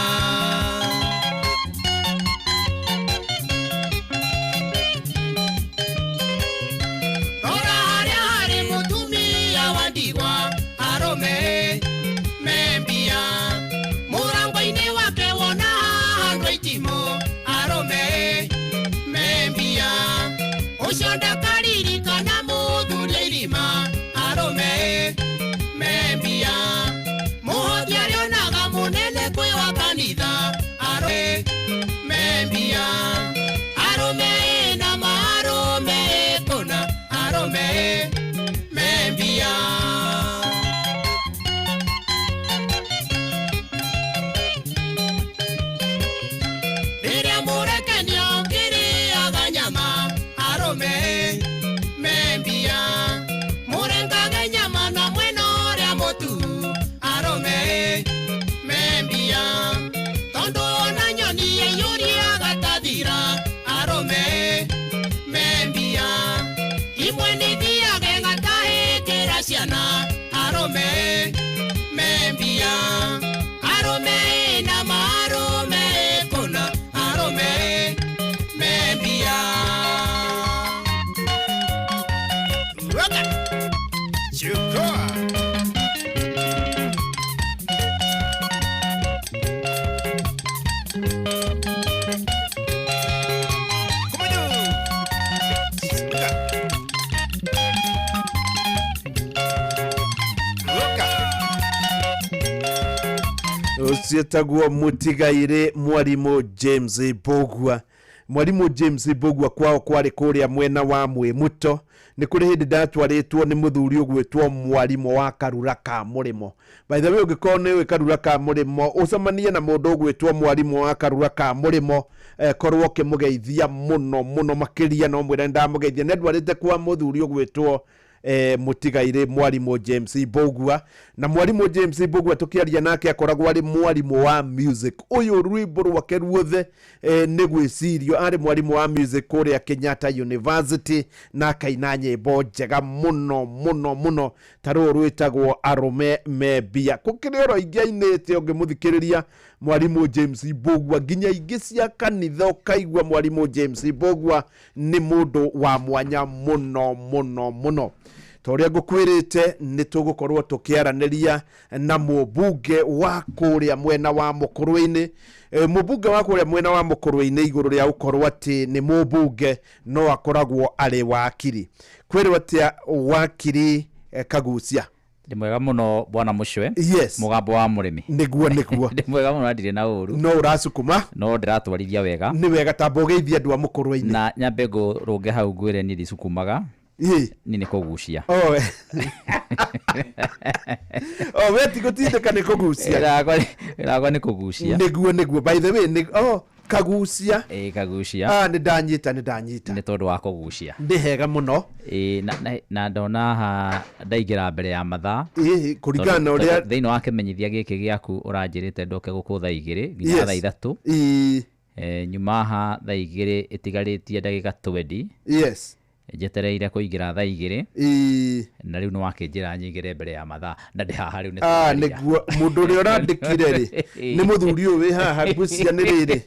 Ũcio etagwo mũtigairĩ mwarimũ James Mbũgua. Mwarimũ James Mbũgua kwao kwarĩ kũrĩa mwena wa Mwĩmũto. Nĩ kũrĩ hĩndĩ ndatwarĩtwo nĩ mũthuri ũgwĩtwo mwarimũ wa Karura ka Mũrĩmo. By the way, ũngĩkorwo nĩ ũĩ Karura ka Mũrĩmo, ũcemanie na mũndũ ũgwĩtwo mwarimũ wa Karura ka Mũrĩmo, korwo ũkĩmũgeithia mũno mũno makĩria, no mwĩre ndamũgeithia. Nĩ andwarĩte kwa mũthuri ũgwĩtwo mũtigairĩ mwarimũ James Mbũgua. Na mwarimũ James Mbũgua tũkĩaria nake akoragwo arĩ mwarimũ wa music. Ũyũ rwĩmbo rwake ruothe nĩ gwĩcirio, arĩ mwarimũ wa music kũrĩa Kenyatta University, na akaina nyĩmbo njega mũno mũno mũno ta rũrũ rwĩtagwo Arũme me mbia. Gũkĩrĩ oro ingĩ ainĩte ũngĩmũthikĩrĩria mwarimũ James Mbũgua, nginya ingĩ cia kanitha ũkaigua mwarimũ James Mbũgua nĩ mũndũ wa mwanya mũno mũno mũno. Ta ũrĩa ngũkwĩrĩte, nĩ tũgũkorwo tũkĩaranĩria na mũmbunge wa kũrĩa mwena wa Mũkũrwe-inĩ. Mũmbunge wa kũrĩa mwena wa Mũkũrwe-inĩ igũrũ rĩa gũkorwo atĩ nĩ mũmbunge no akoragwo arĩ wakiri. Kwĩrwo atĩa wakiri Kagucia? Ndĩ mwega mũno bwana Mũcwe. Yes. Mũgambo wa mũrĩmi. Nĩguo, nĩguo. Ndĩ mwega mũno na ndirĩ na ũru. No ũracukuma? No ndĩratwarithia wega. Nĩ wega, tamba ũgeithie andũ a Mũkũrwe-inĩ. Na nyambe ngũrũnge hau ngwĩre niĩ ndicukumaga. Ĩ. Niĩ nĩ kũgucia. Oh. Oh, we ti gũtindĩka nĩ kũgucia. Wĩra wakwa nĩ kũgucia. Nĩguo, nĩguo. By the way, nĩ, oh, Kagucia. Ĩ, Kagucia. Ah, nĩ ndanyita, nĩ ndanyita. Nĩ tondũ wa kũgucia. Nĩ hega mũno. Ĩ, na ndona haha ndaingĩra mbere ya mathaa. Ĩ, kũringana na ũrĩa Tondũ thĩinĩ wa kĩmenyithia gĩkĩ gĩaku ũranjĩrĩte ndoke gũkũ thaa igĩrĩ nginya Yes. thaa ithatũ. Ĩ. Nyuma haha thaa igĩrĩ ĩtigarĩtie ndagĩka 20. Yes. Njetereire kũingĩra thaa igĩrĩ. Ĩ. Na rĩu nĩ wakĩnjĩra nyingĩre mbere ya mathaa na ndĩ haha rĩu nĩ Ah, tũraria. nĩguo mũndũ ũrĩa ũrandĩkire rĩ nĩ mũthuri ũyũ wĩ haha, ngwĩciria nĩ rĩrĩ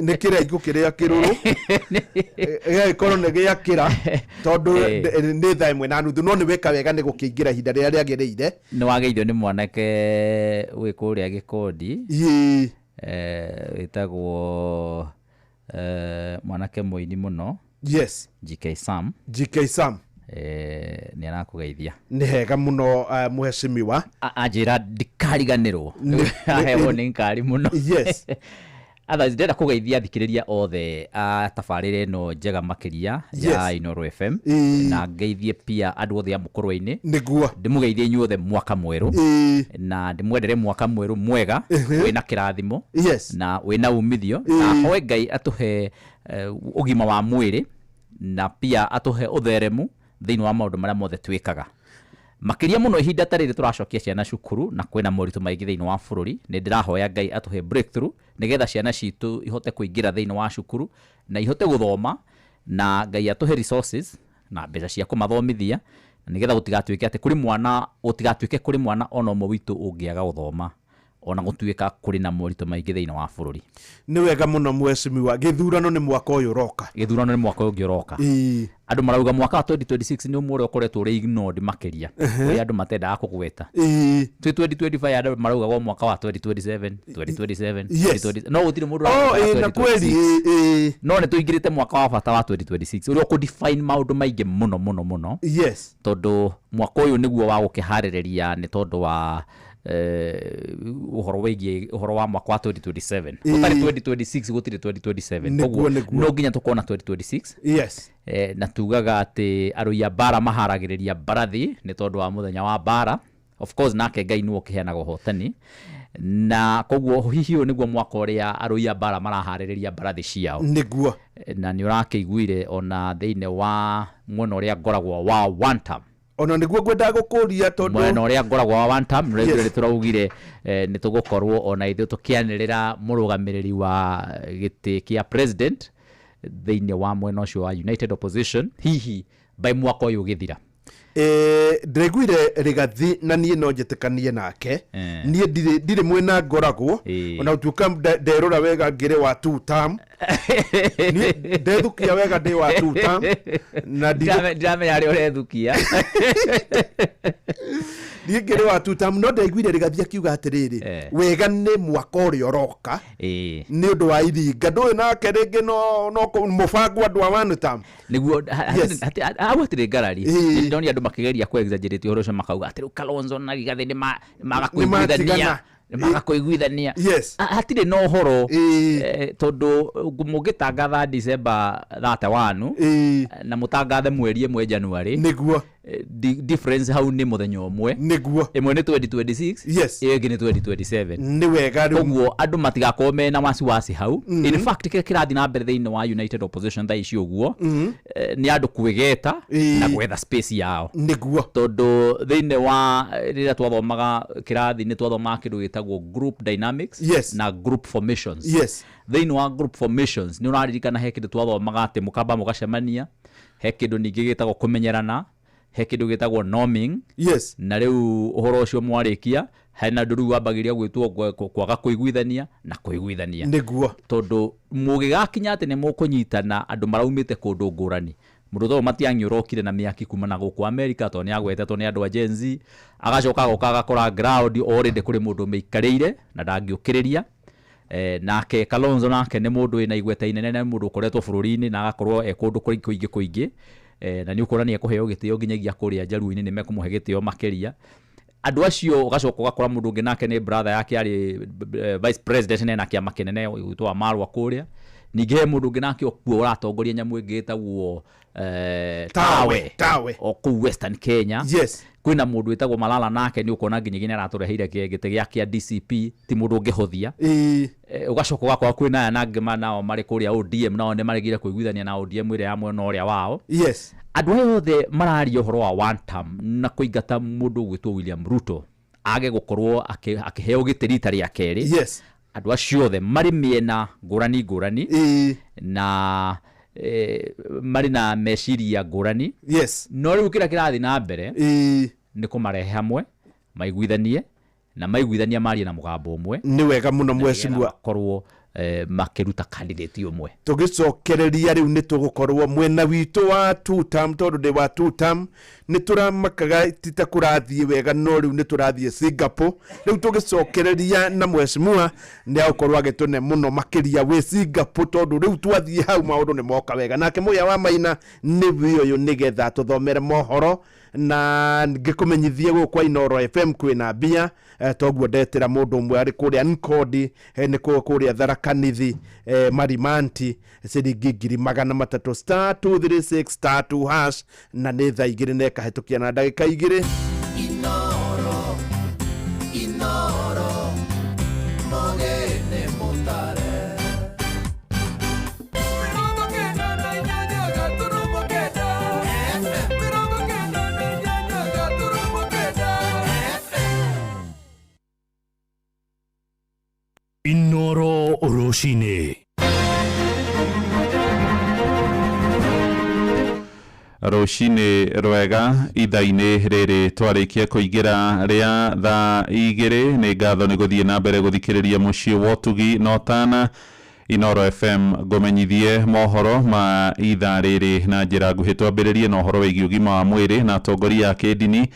nĩ kĩraikũ kĩrĩa kĩrũrũ gĩgagĩkorwo nĩ gĩakĩra tondũ nĩ thaa 1:30, no nĩ weka wega nĩ gũkĩingĩra ihinda rĩrĩa rĩagĩrĩire. Nĩ wageithio nĩ mwanake wĩ kũrĩa Gĩkondi. Ĩ. Wĩtagwo mwanake mũini mũno. Yes. GK Sam. GK Sam. Nĩ arakũgeithia. Nĩ hega mũno, mheshimiwa. Anjĩra ndikariganĩrwo. Aheo nĩ ngari mũno. Yes. Otherwise ndĩrenda kũgeithia athikĩrĩria othe a tabarĩra ĩno njega makĩria ya Yes. Inooro FM. Ĩ. Na ngeithie pia andũ othe a Mũkũrwe-inĩ. Nĩguo. Ndĩmũgeithie inyuothe mwaka mwerũ. Ĩ. Na ndĩmwendere mwaka mwerũ mwega, wĩna kĩrathimo. Yes. Na wĩna umithio. Ĩ. Na hoe Ngai atũhe ũgima wa mwĩrĩ na pia atũhe ũtheremu thĩinĩ wa maũndũ marĩa mothe twĩkaga. Makĩria mũno ihinda ta rĩrĩ tũracokia ciana cukuru na kwĩna moritũ maingĩ thĩinĩ wa bũrũri, nĩ ndĩrahoya Ngai atũhe breakthrough nĩgetha ciana citũ ihote kũingĩra thĩinĩ wa cukuru na ihote gũthoma, na Ngai atũhe resources na mbeca cia kũmathomithia nĩgetha gũtigatuĩke atĩ kũrĩ mwana, gũtigatuĩke kũrĩ mwana ona ũmwe witũ ũngĩaga gũthoma ona gũtuĩka kũrĩ na moritũ maingĩ thĩinĩ wa bũrũri. Nĩ wega mũno mheshimiwa, gĩthurano nĩ mwaka ũyũ ũroka. Gĩthurano nĩ mwaka ũyũ ũngĩ ũroka. Ĩ. Andũ marauga mwaka wa 2026 nĩ ũmwe ũrĩa ũkoretwo ũrĩ ignored makĩria, ũrĩa andũ matendaga kũgweta. Ĩ. Twĩ 2025 andũ marauga go mwaka wa 2027, 2027, Yes. 2027. No gũtirĩ mũndũ Oh, ũrauga ĩ, na kweli, 2026. ĩ, ĩ. No nĩ tũingĩrĩte mwaka wa bata wa 2026 ũrĩa ũkũdefine maũndũ maingĩ mũno mũno mũno. Yes. Tondũ mwaka ũyũ nĩguo wa gũkĩharĩrĩria nĩ tondũ wa ũhoro wĩgiĩ ũhoro wa mwaka wa 2027. Ĩ. Gũtarĩ 2026 gũtirĩ 2027. Nĩguo, Koguo, nĩguo. no nginya tũkorwo na 2026. Yes. Na tugaga atĩ arũi a mbara maharagĩrĩria mbarathi nĩ tondũ wa mũthenya wa mbara. Of course nake Ngai nĩwe ũkĩheanaga ũhotani. Na koguo hihi ũyũ nĩguo mwaka ũrĩa arũi a mbara maraharĩrĩria mbarathi ciao. Nĩguo. Na nĩ ũrakĩiguire ona thĩinĩ wa mwena ũrĩa ngoragwo wa one term. Ona nĩguo ngwendaga gũkũria tondũ mwena ũrĩa ngoragwo wa one term, nĩ Yes. ũraiguire tũraugire, nĩ tũgũkorwo ona ithuĩ tũkĩanĩrĩra mũrũgamĩrĩri wa gĩtĩ kĩa president thĩinĩ wa mwena ũcio wa United Opposition hihi by mwaka ũyũ ũgĩthira. Ndĩraiguire Rigathi na niĩ no njĩtĩkanie nake. Niĩ ndirĩ mwena ngoragwo. Ona gũtuĩka nderora wega ngĩrĩ wa two term. Niĩ ndethukia wega ndĩ wa two term. Na Ndiramenya harĩa ũrethukia. Niĩ ngĩrĩ wa two term, no ndaiguire Rigathi akiuga atĩrĩrĩ, wega nĩ mwaka ũrĩa ũroka. Nĩ ũndũ wa iringa. Ndũĩ nake rĩngĩ no mũbango andũ a one term. Nĩguo, Yes. hau hatirĩ ngarari. Nĩ ndonire andũ makĩgeria kũ exaggerate ũhoro ũcio makauga atĩ rĩu Kalonzo na Rigathi nĩ maga Nĩ matigana. kũiguithania. Nĩmaga kũiguithania. Hatirĩ na ũhoro, tondũ mũngĩtangatha December 31 na mũtangathe mweri 1 January, nĩguo difference hau nĩ mũthenya ũmwe. Nĩguo. Ĩmwe nĩ 2026, yes, ĩyo ĩngĩ nĩ 2027. Nĩ wega rĩu. Koguo andũ matigakorwo mena wasiwasi hau. In fact, kĩrĩa kĩrathiĩ na mbere thĩinĩ wa United Opposition thaa ici ũguo, nĩ andũ kwĩgeta na gwetha space yao. Nĩguo. Tondũ thĩinĩ wa rĩrĩa twathomaga kĩrathi, nĩ twathomaga kĩndũ gĩtagwo group dynamics na group formations. Thĩinĩ wa group formations, nĩ ũraririkana he kĩndũ twathomaga atĩ mũkamba mũgacemania, he kĩndũ ningĩ gĩtagwo kũmenyerana, he kĩndũ gĩtagwo norming. Na rĩu ũhoro ũcio mwarĩkia, hena andũ rĩu wambagĩria gwĩtwo kwaga kũiguithania na kũiguithania. Nĩguo. Tondũ mũgĩgakinya atĩ nĩ mũkũnyitana, andũ maraumĩte kũndũ ngũrani. Mũndũ ta ũyũ Matiang'i ũrokire na mĩaki kuma na gũkũ America, tondũ nĩ agwetetwo nĩ andũ a Gen Z, agacoka agoka agakora ground already kũrĩ mũndũ ũmĩikarĩire na ndangĩũkĩrĩria. Nake Kalonzo nake nĩ mũndũ wĩna igweta inene, na nĩ mũndũ ũkoretwo bũrũri-inĩ na agakorwo e kũndũ kũingĩ kũingĩ kũingĩ. Na nĩ ũkuona nĩ ekũheo gĩtĩo nginyagia kũrĩa Njaruo-inĩ, nĩ mekũmũhe gĩtĩo makĩria andũ acio. Ũgacoka ũgakora mũndũ ũngĩ nake nĩ brother yake arĩ vice president na ena kĩama kĩnene gwĩtwo wa Marwa kũrĩa. Ningĩ he mũndũ ũngĩ nake okuo ũratongoria nyamũ ĩngĩ ĩtagwo Tawe, Tawe. O kũu Western Kenya. Kwĩna mũndũ wĩtagwo Malala, nake nĩ ũkuona nginyagia nĩ aratũreheire gĩtĩ gĩa kĩa DCP, ti mũndũ ũngĩhũthia. Ũgacoka ũgakora kwĩna aya nangĩ nao marĩ kũrĩa ODM, nao nĩ maregire kũiguithania na ODM ĩrĩa ya mwena ũrĩa wao. Andũ aya othe mararia ũhoro wa one term na kũingata mũndũ ũgwĩtwo William Ruto age gũkorwo akĩheo gĩtĩ rita rĩa kerĩ. Andũ acio othe marĩ mĩena ngũrani ngũrani na marĩ na meciria ngũrani. No rĩu kĩrĩa kĩrathiĩ na mbere nĩ kũmarehe hamwe maiguithanie, na maiguithania marie na mũgambo ũmwe. Nĩ wega mũno. Na nĩgetha Mheshimiwa. makorwo makĩruta candidate ũmwe. Tũgĩcokereria rĩu nĩ tũgũkorwo mwena witũ wa two term, tondũ ndĩ wa two term, nĩ tũramakaga ti ta kũrathiĩ wega, no rĩu nĩ tũrathiĩ Singapore. Rĩu tũgĩcokereria na mheshimiwa nĩ agũkorwo agĩtũne mũno makĩria wĩ Singapore, tondũ rĩu twathiĩ hau maũndũ nĩ moka wega. Nake Mũya wa Maina nĩ wi ũyũ nĩgetha tũthomere mohoro na ngĩkũmenyithie gũkũ kwa Inoro FM kwĩna mbia. Toguo ndetĩra mũndũ ũmwe arĩ kũrĩa Nkodi, nĩ kũrĩa Tharaka Nithi, Marimanti, ciringi 300,000, *236 *2#, na nĩ thaa 2 na ĩkahĩtũkia na ndagĩka 2. Inoro, Inoro, mogene motare. 98.9 FM, 98.9 FM. Inoro Rũcinĩ. Rũcinĩ rwega. Ithaa-inĩ rĩrĩ twarĩkia kũingĩra rĩa thaa 2, nĩ ngatho nĩ gũthiĩ na mbere gũthikĩrĩria mũciĩ wa ũtugi na ũtana Inoro FM. Ngũmenyithie mohoro ma ithaa rĩrĩ na njĩra nguhĩ. Twambĩrĩrie na ũhoro wĩgiĩ ũgima wa mwĩrĩ, na atongoria a kĩndini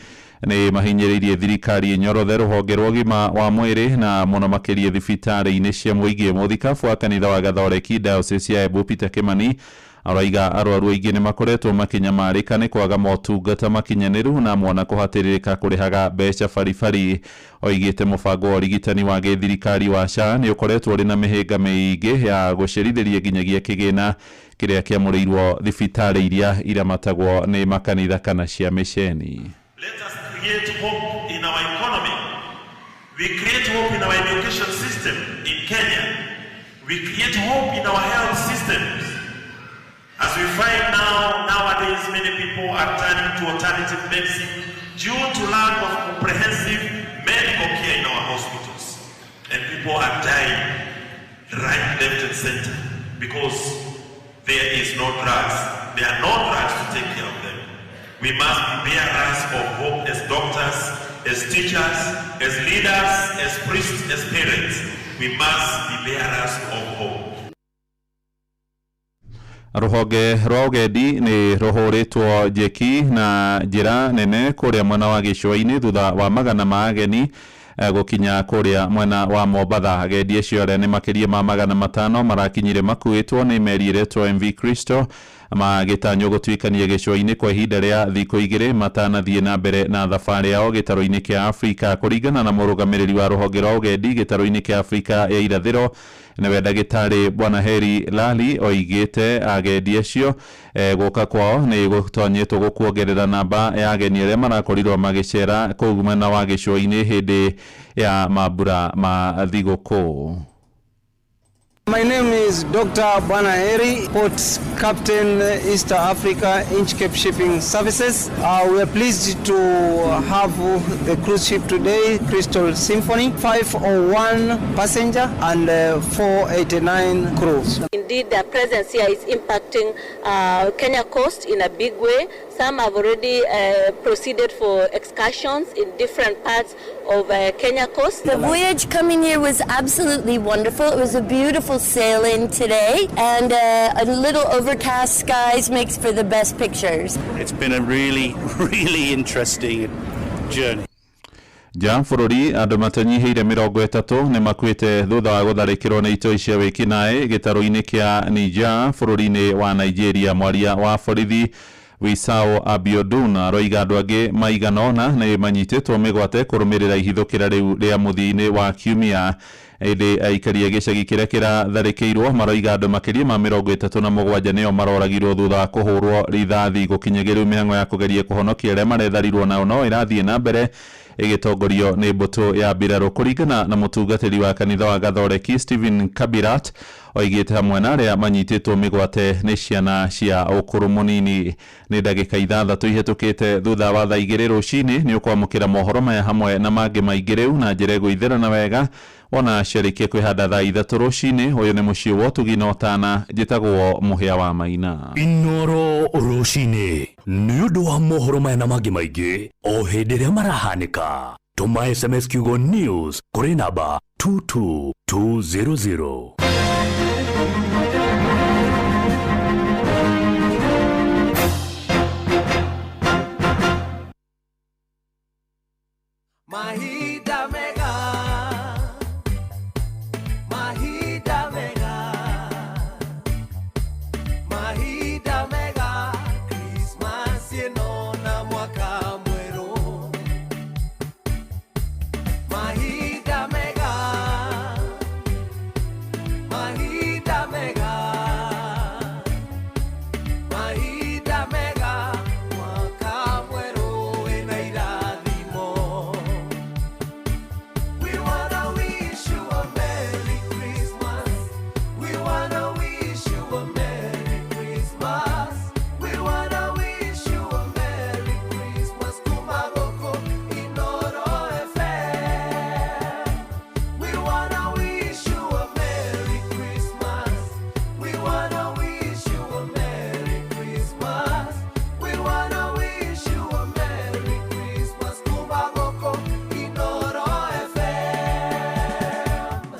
nĩ mahinyĩrĩirie thirikari ĩnyorothe rũhonge rwa ũgima wa mwĩrĩ na mũno makĩria thibitarĩ-inĩ cia mũingĩ. Mũthikabu wa kanitha wa Gathoreki Diocese ya Embu Peter Kimani araiga arwaru aingĩ nĩ makoretwo makĩnyamarĩka nĩ kwaga motungata makinyanĩru na mwana kũhatĩrĩrĩka kũrĩhaga mbeca baribari. Oigĩte mũbango wa ũrigitani wa gĩthirikari wa SHA nĩ ũkoretwo ũrĩ na mĩhĩnga mĩingĩ ya gũcerithĩria nginyagia kĩgĩna kĩrĩa kĩamũrĩirwo thibitarĩ iria iramatagwo nĩ makanitha kana cia mĩceni. Let us create hope in our economy. We create hope in our education system in Kenya. We create hope in our health systems. As we find now, nowadays, many people are turning to alternative medicine due to lack of comprehensive medical care in our hospitals. And people are dying right, left, and center because there is no drugs. There are no drugs to take care of them. We must be bearers of hope as doctors, as teachers, as leaders, as priests, as parents. We must be bearers of hope. Rũhonge rwa ũgendi nĩ rũhũrĩtwo njeki na njĩra nene kũrĩa mwena wa gĩcũa-inĩ thutha wa magana ma ageni Gũkinya kũrĩa mwena wa Mombatha. Agendi acio arĩa nĩ makĩria ma 500 marakinyire makuĩtwo nĩ meri ĩretwo MV Crystal, magĩtanywo gũtuĩkania gĩcũa-inĩ kwa ihinda rĩa thikũ 2 matanathiĩ na mbere na thabarĩ yao gĩtarũ-inĩ kĩa Afrika. Kũringana na mũrũgamĩrĩri wa rũhonge rwa ũgendi gĩtarũ-inĩ kĩa Afrika ya irathĩro, nĩwe ndagĩtarĩ Bwana Heri Lali, oigĩte agendi acio gũka kwao nĩ gũtonyetwo gũkuongerera namba ya ageni arĩa marakorirwo magĩcera kũu mwena wa gĩcũa-inĩ hĩndĩ ya mambura ma thigũkũ. My name is Dr. Bwana Heri, Port Captain, East Africa, Inchcape Shipping Services. We are pleased to have the cruise ship today, Crystal Symphony, 501 passenger and 489 crews. Indeed, their presence here is impacting Kenya coast in a big way. Some have already proceeded for excursions in different parts of Kenya coast. The voyage coming here was absolutely wonderful. It was a beautiful sailing today, and a little overcast skies makes for the best pictures. It's been a really, really interesting journey. Nja bũrũri andũ matanyihĩire 30 nĩ makuĩte thutha wa gũtharĩkĩrwo nĩ itoi cia wĩkinaĩ gĩtarũ-inĩ kĩa Niger bũrũri-inĩ wa Nigeria. Mwaria wa borithi Wisao Abiodun aroiga andũ angĩ maigana ũna nĩ manyitĩtwo mĩgwate kũrũmĩrĩra ihithũkĩra rĩu rĩa mũthia-inĩ wa kiumia. Ĩndĩ aikari a gĩcagi kĩrĩa kĩratharĩkĩirwo maroiga andũ makĩria ma 37 nĩo maroragirwo thutha wa kũhũrwo rithathi. Gũkinyagia rĩu mĩhang'o ya kũgeria kũhonokia arĩa maretharirwo nao no ĩrathiĩ na mbere ĩgĩtongorio nĩ mbũtũ ya mbirarũ. Kũringana na mũtungatĩri wa kanitha wa Gathoreki Stephen Kabirat, oigĩte hamwe na arĩa manyitĩtwo mĩgwate nĩ ciana cia ũkũrũ mũnini. Nĩ ndagĩka 6 ihĩtũkĩte thutha wa thaa 2 rũcinĩ. Nĩ ũkwamũkĩra mohoro maya hamwe na mangĩ maingĩ rĩu na njĩra ĩgũithĩrana wega wona ciarĩkia kwĩhanda thaa 3 rũcinĩ. Ũyũ nĩ mũciĩ wa ũtugi na ũtana, njĩtagwo Mũhĩa wa Maina. Inoro rũcinĩ nĩ ũndũ wa mohoro maya na mangĩ maingĩ o hĩndĩ ĩrĩa marahanĩka. Tũma SMS kiugo news kũrĩ namba 22200. Mahinda mega, mahinda mega, mahinda mega, Christmas ĩno na mwaka mwerũ. Mahinda mega, mahinda mega, mahinda mega, mwaka mwerũ wĩna irathimo. We wanna wish you a Merry Christmas. We wanna wish you a Merry Christmas. We wanna wish you a Merry Christmas. Kumagoko Inoro FM. We wanna wish you a Merry Christmas. We wanna wish you a Merry Christmas. We wanna wish you a Merry Christmas. Kumagoko Inoro FM.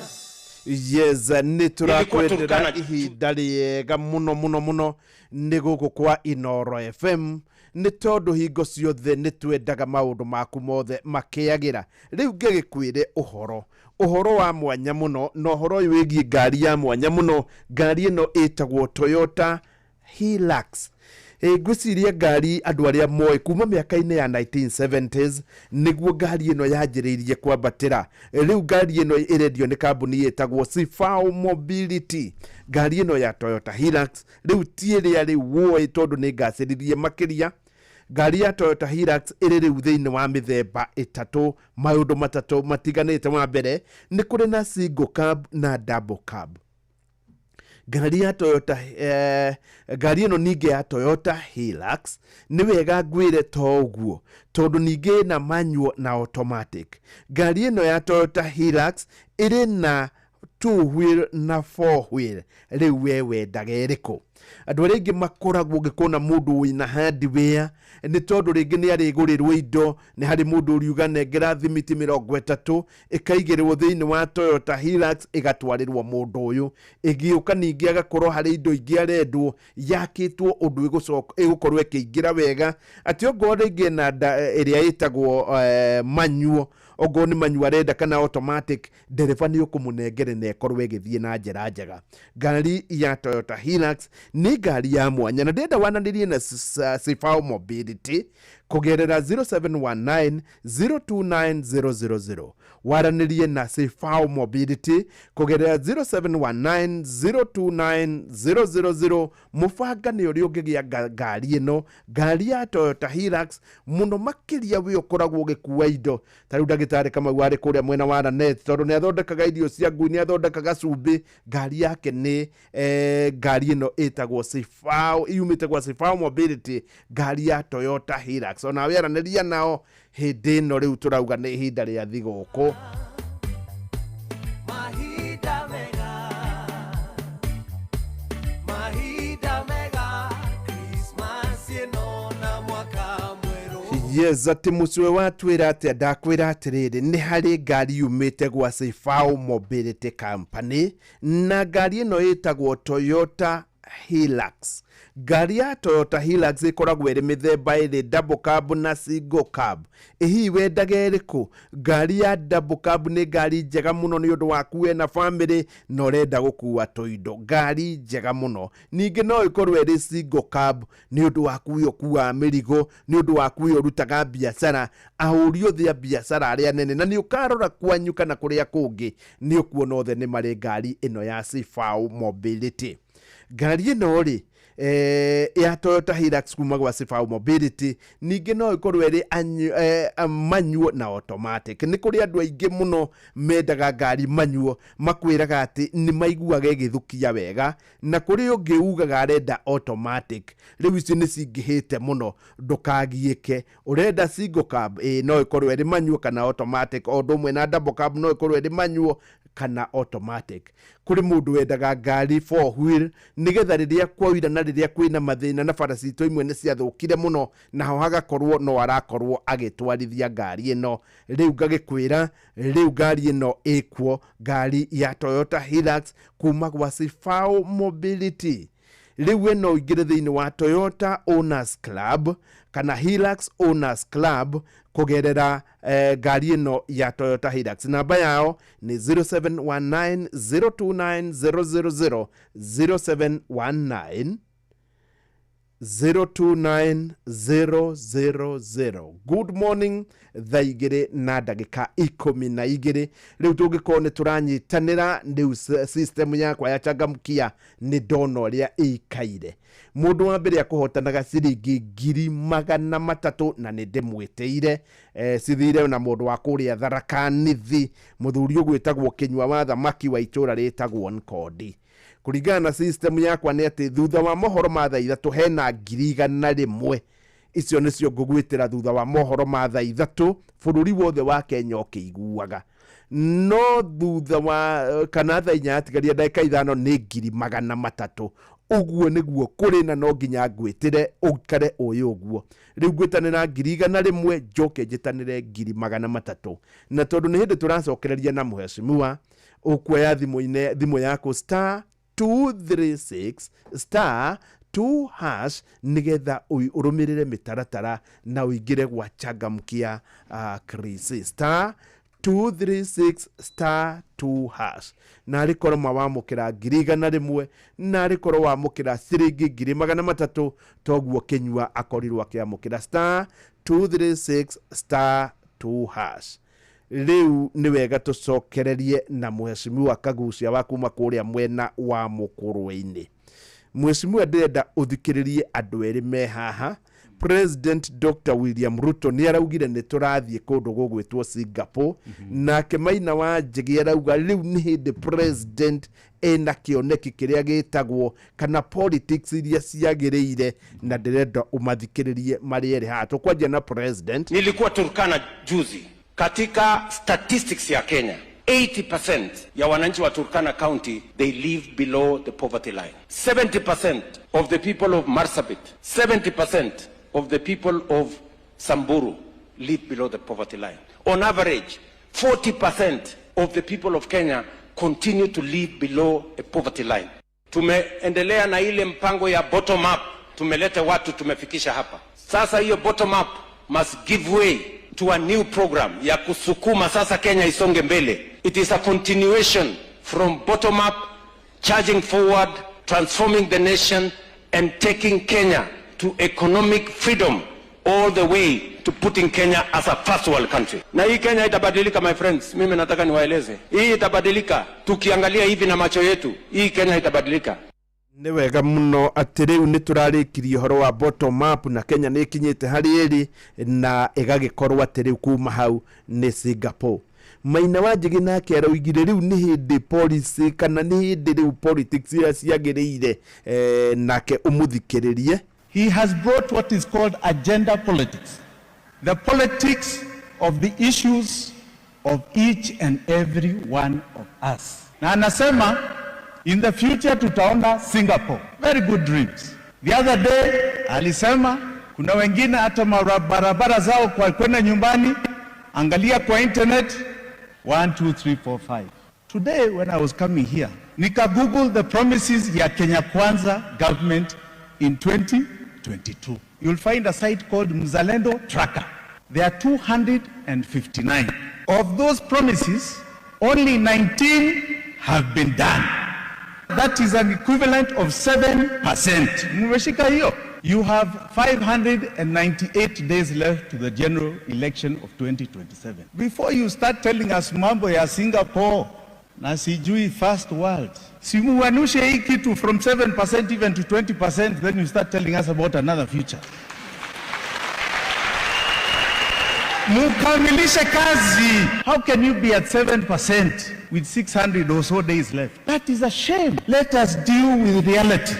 Yes, nĩ tũrakwendera Turkana. Ihinda rĩega mũno mũno mũno nĩ gũkũ kwa Inoro FM, nĩ tondũ hingo ciothe nĩ twendaga maũndũ maku mothe makĩagĩra. Rĩu ngĩgĩkwĩre ũhoro wa mwanya mũno, na ũhoro ũyũ wĩgiĩ ngari ya mwanya mũno. Ngari ĩno ĩtagwo Toyota Hilux. Ngwĩciria ngari andũ arĩa moĩ kuma mĩaka-inĩ ya 1970s nĩguo ngari ĩno yanjĩrĩirie kwambatĩra. Rĩu ngari ĩno ĩrendio nĩ kambuni ĩtagwo Sifao Mobility. Ngari ĩno ya Toyota Hilux rĩu ti ĩrĩa rĩu woĩ, tondũ nĩ ngacĩririe makĩria. Ngari ya Toyota Hilux ĩrĩ rĩu thĩinĩ wa mĩthemba ĩtatũ, maũndũ matatũ matiganĩte. Wa mbere nĩ kũrĩ na single cab na double cab. Ngari ya Toyota ngari ĩno ningĩ ya Toyota Hilux nĩ wega ngwĩre to ũguo, tondũ ningĩ ĩna manual na automatic. Ngari ĩno ya Toyota Hilux ĩrĩ na two wheel na four wheel. Rĩu we wendaga ĩrĩkũ? Andũ arĩa aingĩ makoragwo ũngĩkona mũndũ wĩna hardware, nĩ tondũ rĩngĩ nĩ arĩgũrĩrwo indo, nĩ harĩ mũndũ ũriuga nengera thimiti 30 ĩkaigĩrĩrwo thĩinĩ wa Toyota Hilux ĩgatwarĩrwo mũndũ ũyũ. Ĩgĩũka ningĩ agakorwo harĩ indo ingĩ arendwo, yakĩtwo ũndũ ĩgũkorwo ĩkĩingĩra wega, atĩ ongorwo rĩngĩ ĩna ĩrĩa ĩtagwo manual. Ongorwo nĩ manual arenda kana automatic, ndereba nĩ ũkũmũnengere na ĩkorwo ĩgĩthiĩ na njĩra njega. Ngari ya Toyota Hilux nĩ ngari ya mwanya, na ndĩrenda wananĩrie na Sifao Mobility kũgerera 0719 029000. Waranĩrie na Sifao Mobility kũgerera 0719 029000. Mũbanga nĩ ũrĩa ũngĩgĩa ngari ĩno, ngari ya Toyota Hilux, mũno makĩria wĩ ũkoragwo ũgĩkua indo. Ta rĩu ndagĩtarĩ Kamau arĩ kũrĩa mwena wa Lanet, tondũ nĩ athondekaga irio cia ngui, nĩ athondekaga cumbĩ. Ngari yake nĩ ngari ĩno ĩtagwo Sifao, yumĩte gwa Sifao Mobility, ngari ya Toyota Hilux. Onawe aranĩria nao hĩndĩ ĩno rĩu tũrauga nĩ ihinda rĩa thigũkũ. Mahinda mega, mahinda mega, Christmas ĩno na mwaka mwerũ. Yes, atĩ mũcwe watwĩra atĩa? Ndakwĩra atĩrĩrĩ, nĩ harĩ ngari yumĩte gwa Sifao Mobility Company, na ngari ĩno ĩtagwo Toyota Hilux. Ngari ya Toyota Hilux ĩkoragwo ĩrĩ mĩthemba ĩrĩ, double cab na single cab. Ĩ hihi wendaga ĩrĩkũ? Ngari ya double cab nĩ ngari njega mũno nĩ ũndũ waku we na family na ũrenda gũkua tũindo, ngari njega mũno. Ningĩ no ĩkorwo ĩrĩ single cab nĩ ũndũ waku we ũkuaga mĩrigo, nĩ ũndũ waku we ũrutaga biacara, ahũri othe a biacara arĩa nene, na nĩ ũkarora kwanyu kana kũrĩa kũngĩ nĩ ũkuona othe nĩ marĩ ngari ĩno ya Sifao Mobility. Ngari ĩno rĩ, ya Toyota Hilux kuma gwa Sifao Mobility, ningĩ no ĩkorwo ĩrĩ manual na automatic. Nĩ kũrĩ andũ aingĩ mũno mendaga ngari manual, makwĩraga atĩ nĩ maiguaga ĩgĩthukia wega, na kũrĩ ũngĩ ugaga arenda automatic. Rĩu icio nĩ cingĩhĩte mũno, ndũkagiĩke. Ũrenda single cab, ĩ no ĩkorwo ĩrĩ manual kana automatic, o ũndũ ũmwe na double cab no ĩkorwo ĩrĩ manual kana automatic. Kũrĩ mũndũ wendaga ngari four wheel, nĩgetha rĩrĩa kwaura na rĩrĩa kwĩna mathĩna, na bara citũ imwe nĩ ciathũkire mũno, naho hagakorwo no arakorwo agĩtwarithia ngari ĩno. Rĩu ngagĩkwĩra, rĩu ngari ĩno ĩkuo, ngari ya Toyota Hilux kuma gwa Sifao Mobility. Rĩu ĩno ũingĩre thĩinĩ wa Toyota Owners Club kana Hilux Owners Club kũgerera ngari ĩno ya Toyota Hilux. Namba yao nĩ 0719 029000, 0719 029000. Good morning, thaa 12:12. Rĩu tũngĩkorwo nĩ tũranyitanĩra rĩu system yakwa ya Changamkia nĩ ndona ũrĩa ĩikaire. Mũndũ wa mbere akũhotanaga ciringi 300,000, na nĩ ndĩmwĩtĩire cithire na mũndũ wa kũrĩa Tharaka Nithi, mũthuri ũgwĩtagwo Kĩnyua wa Thamaki wa itũra rĩtagwo Nkondi. Kũringana na system yakwa nĩ atĩ thutha wa mohoro ma thaa 3 hena 100,000. Icio nĩcio ngũgwĩtĩra thutha wa mohoro ma thaa 3, bũrũri wothe wa Kenya ũkĩiguaga. No thutha wa kana thaa 4 yatigaria ndagĩka 5 nĩ 300,000. Ũguo nĩguo kũrĩ, na no nginya ngwĩtĩre ũikare ũyũ ũguo. Rĩu ngwĩtanĩra 100,000, njoke njĩtanĩre 300,000. Na tondũ nĩ hĩndĩ tũracokereria na mheshimiwa, ũkuoya thimũ yaku star 236 star 2 hash, nĩgetha ũrũmĩrĩre mĩtaratara na ũingĩre gwa Changamkia Chris, star 236 star 2 hash. Na arĩkorwo mawamũkĩra 100,000, na arĩkorwo wamũkĩra ciringi 300,000, toguo Kĩnyua akorirwo akĩamũkĩra star 236 star 2 hash. Rĩu nĩ wega tũcokererie na mheshimiwa Kagucia wa kuma kũrĩa mwena wa Mũkũrwe-inĩ. Mheshimiwa, ndĩrenda ũthikĩrĩrie andũ erĩ me haha. President Dr. William Ruto nĩ araugire nĩ tũrathiĩ kũndũ gũgwĩtwo Singapore, nake Maina wa Njĩgĩ arauga rĩu nĩ hĩndĩ president ena kĩoneki kĩrĩa gĩtagwo kana politics iria ciagĩrĩire, na ndĩrenda ũmathikĩrĩrie marĩ erĩ haha. Tũkwanjia na president. Nilikuwa Turkana juzi. Katika statistics ya Kenya, 80% ya wananchi wa Turkana County, they live below the poverty line. 70% of the people of Marsabit, 70% of the people of Samburu live below the poverty line. On average, 40% of the people of Kenya continue to live below a poverty line. Tumeendelea na ile mpango ya bottom up, tumeleta watu, tumefikisha hapa. Sasa hiyo bottom up must give way to a new program ya kusukuma sasa Kenya isonge mbele. It is a continuation from bottom up, charging forward, transforming the nation and taking Kenya to economic freedom all the way to putting Kenya as a first world country. Na hii Kenya itabadilika my friends, mimi nataka niwaeleze. Hii itabadilika tukiangalia hivi na macho yetu. Hii Kenya itabadilika. Nĩ wega mũno atĩ rĩu nĩ tũrarĩkirie ũhoro wa bottom up na Kenya nĩ ĩkinyĩte harĩ ĩrĩ na ĩgagĩkorwo atĩ rĩu kuma hau nĩ Singapore. Maina wa Njĩgĩ nake araugire rĩu nĩ hĩndĩ policy kana nĩ hĩndĩ rĩu politics iria ciagĩrĩire, nake ũmũthikĩrĩrie. He has brought what is called agenda politics, the politics of the issues of each and every one of us. Na anasema in the future tutaona Singapore. Very good dreams. The other day alisema kuna wengine hata barabara zao kwa kwenda nyumbani, angalia kwa internet 1 2 3 4 5. Today when I was coming here, nika Google the promises ya Kenya Kwanza government in 2022. You'll find a site called Mzalendo Tracker. There are 259. Of those promises, only 19 have been done. That is an equivalent of 7%. Mmeshika hiyo? You have 598 days left to the general election of 2027. Before you start telling us mambo ya Singapore na sijui first world, simuanushe hii kitu from 7% even to 20%, then you start telling us about another future. Mukamilishe kazi. How can you be at 7% with 600 or so days left? That is a shame. Let us deal with reality.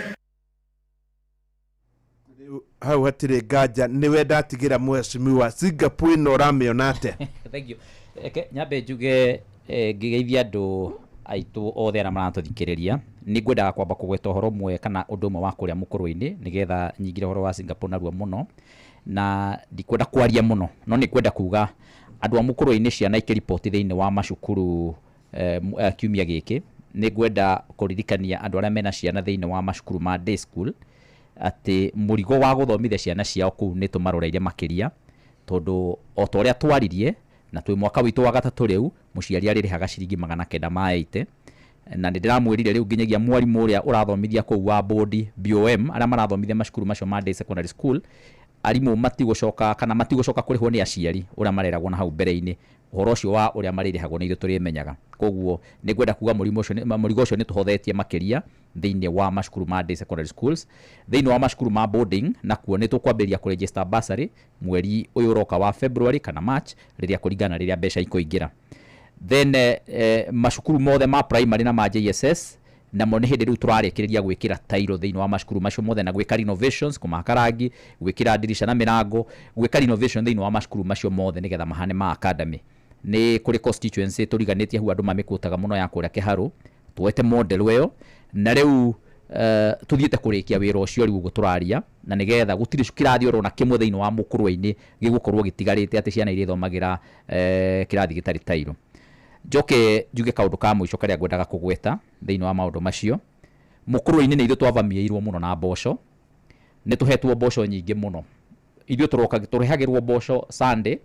Hau hatirĩ nganja nĩwe ndatigĩra mheshimiwa Singapore ĩno ũramĩona atĩa? Thank you. Reke nyambe njuge, ngĩgeithia andũ aitũ othe arĩa maratũthikĩrĩria, nĩ ngwendaga kwamba kũgweta ũhoro ũmwe kana ũndũ ũmwe wa kũrĩa mũkũrũ-inĩ nĩgetha nyingĩre ũhoro wa Singapore narua mũno, na ndikwenda kwaria mũno no nĩ ngwenda kuga andũ a mũkũrũ-inĩ ciana ikĩriboti thĩinĩ wa macukuru kiumia gĩkĩ, nĩ ngwenda kũririkania andũ arĩa mena ciana thĩinĩ wa macukuru ma day school atĩ mũrigo wa gũthomithia ciana ciao kũu nĩ tũmaroreire makĩria, tondũ o ta ũrĩa twaririe na twĩ mwaka witũ wa gatatũ rĩu, mũciari arĩrĩhaga ciringi 980, na nĩ ndĩramwĩrire rĩu nginyagia mwarimũ ũrĩa ũrathomithia kũu wa board BOM arĩa marathomithia macukuru macio ma day secondary school, arimũ matigũcoka kana matigũcoka kũrĩhwo nĩ aciari ũrĩa mareragwo na hau mbere-inĩ, ũhoro ũcio wa ũrĩa marĩrĩhagwo nĩ ithuĩ tũrĩmenyaga. Koguo nĩ ngwenda kuga mũrigo ũcio nĩ tũhothetie makĩria thĩinĩ wa macukuru ma day secondary schools. Thĩinĩ wa macukuru ma boarding nakuo nĩ tũkwambĩrĩria kũregister bursary mweri ũyũ ũroka wa February kana March, rĩrĩa kũringana rĩrĩa mbeca ikũingĩra. Then macukuru mothe ma primary na ma JSS namo nĩ hĩndĩ rĩu tũrarĩkĩrĩria gwĩkĩra tairo thĩinĩ wa macukuru macio mothe na gwĩka renovations, kũmahaka rangi, gwĩkĩra ndirica na mĩrango, gwĩka renovation thĩinĩ wa macukuru macio mothe nĩgetha mahane ma academy. Nĩ kũrĩ constituency tũriganĩtie hau andũ mamĩkũtaga mũno ya kũrĩa Kĩharũ, tuoete model ĩyo na rĩu tũthiĩte kũrĩkia wĩra ũcio rĩu ũguo tũraria, na nĩgetha gũtirĩ kĩrathi oro na kĩmwe thĩinĩ wa mũkũrwe-inĩ gĩgũkorwo gĩtigarĩte atĩ ciana irĩthomagĩra kĩrathi gĩtarĩ tairo. Njoke njuge kaũndũ ka mũico karĩa ngwendaga kũgweta thĩinĩ wa maũndũ macio. Mũkũrwe-inĩ nĩ ithuĩ twavamiĩirwo mũno na mboco, nĩ tũhetwo mboco nyingĩ mũno. Ithuĩ tũroka tũrehagĩrwo mboco Sunday,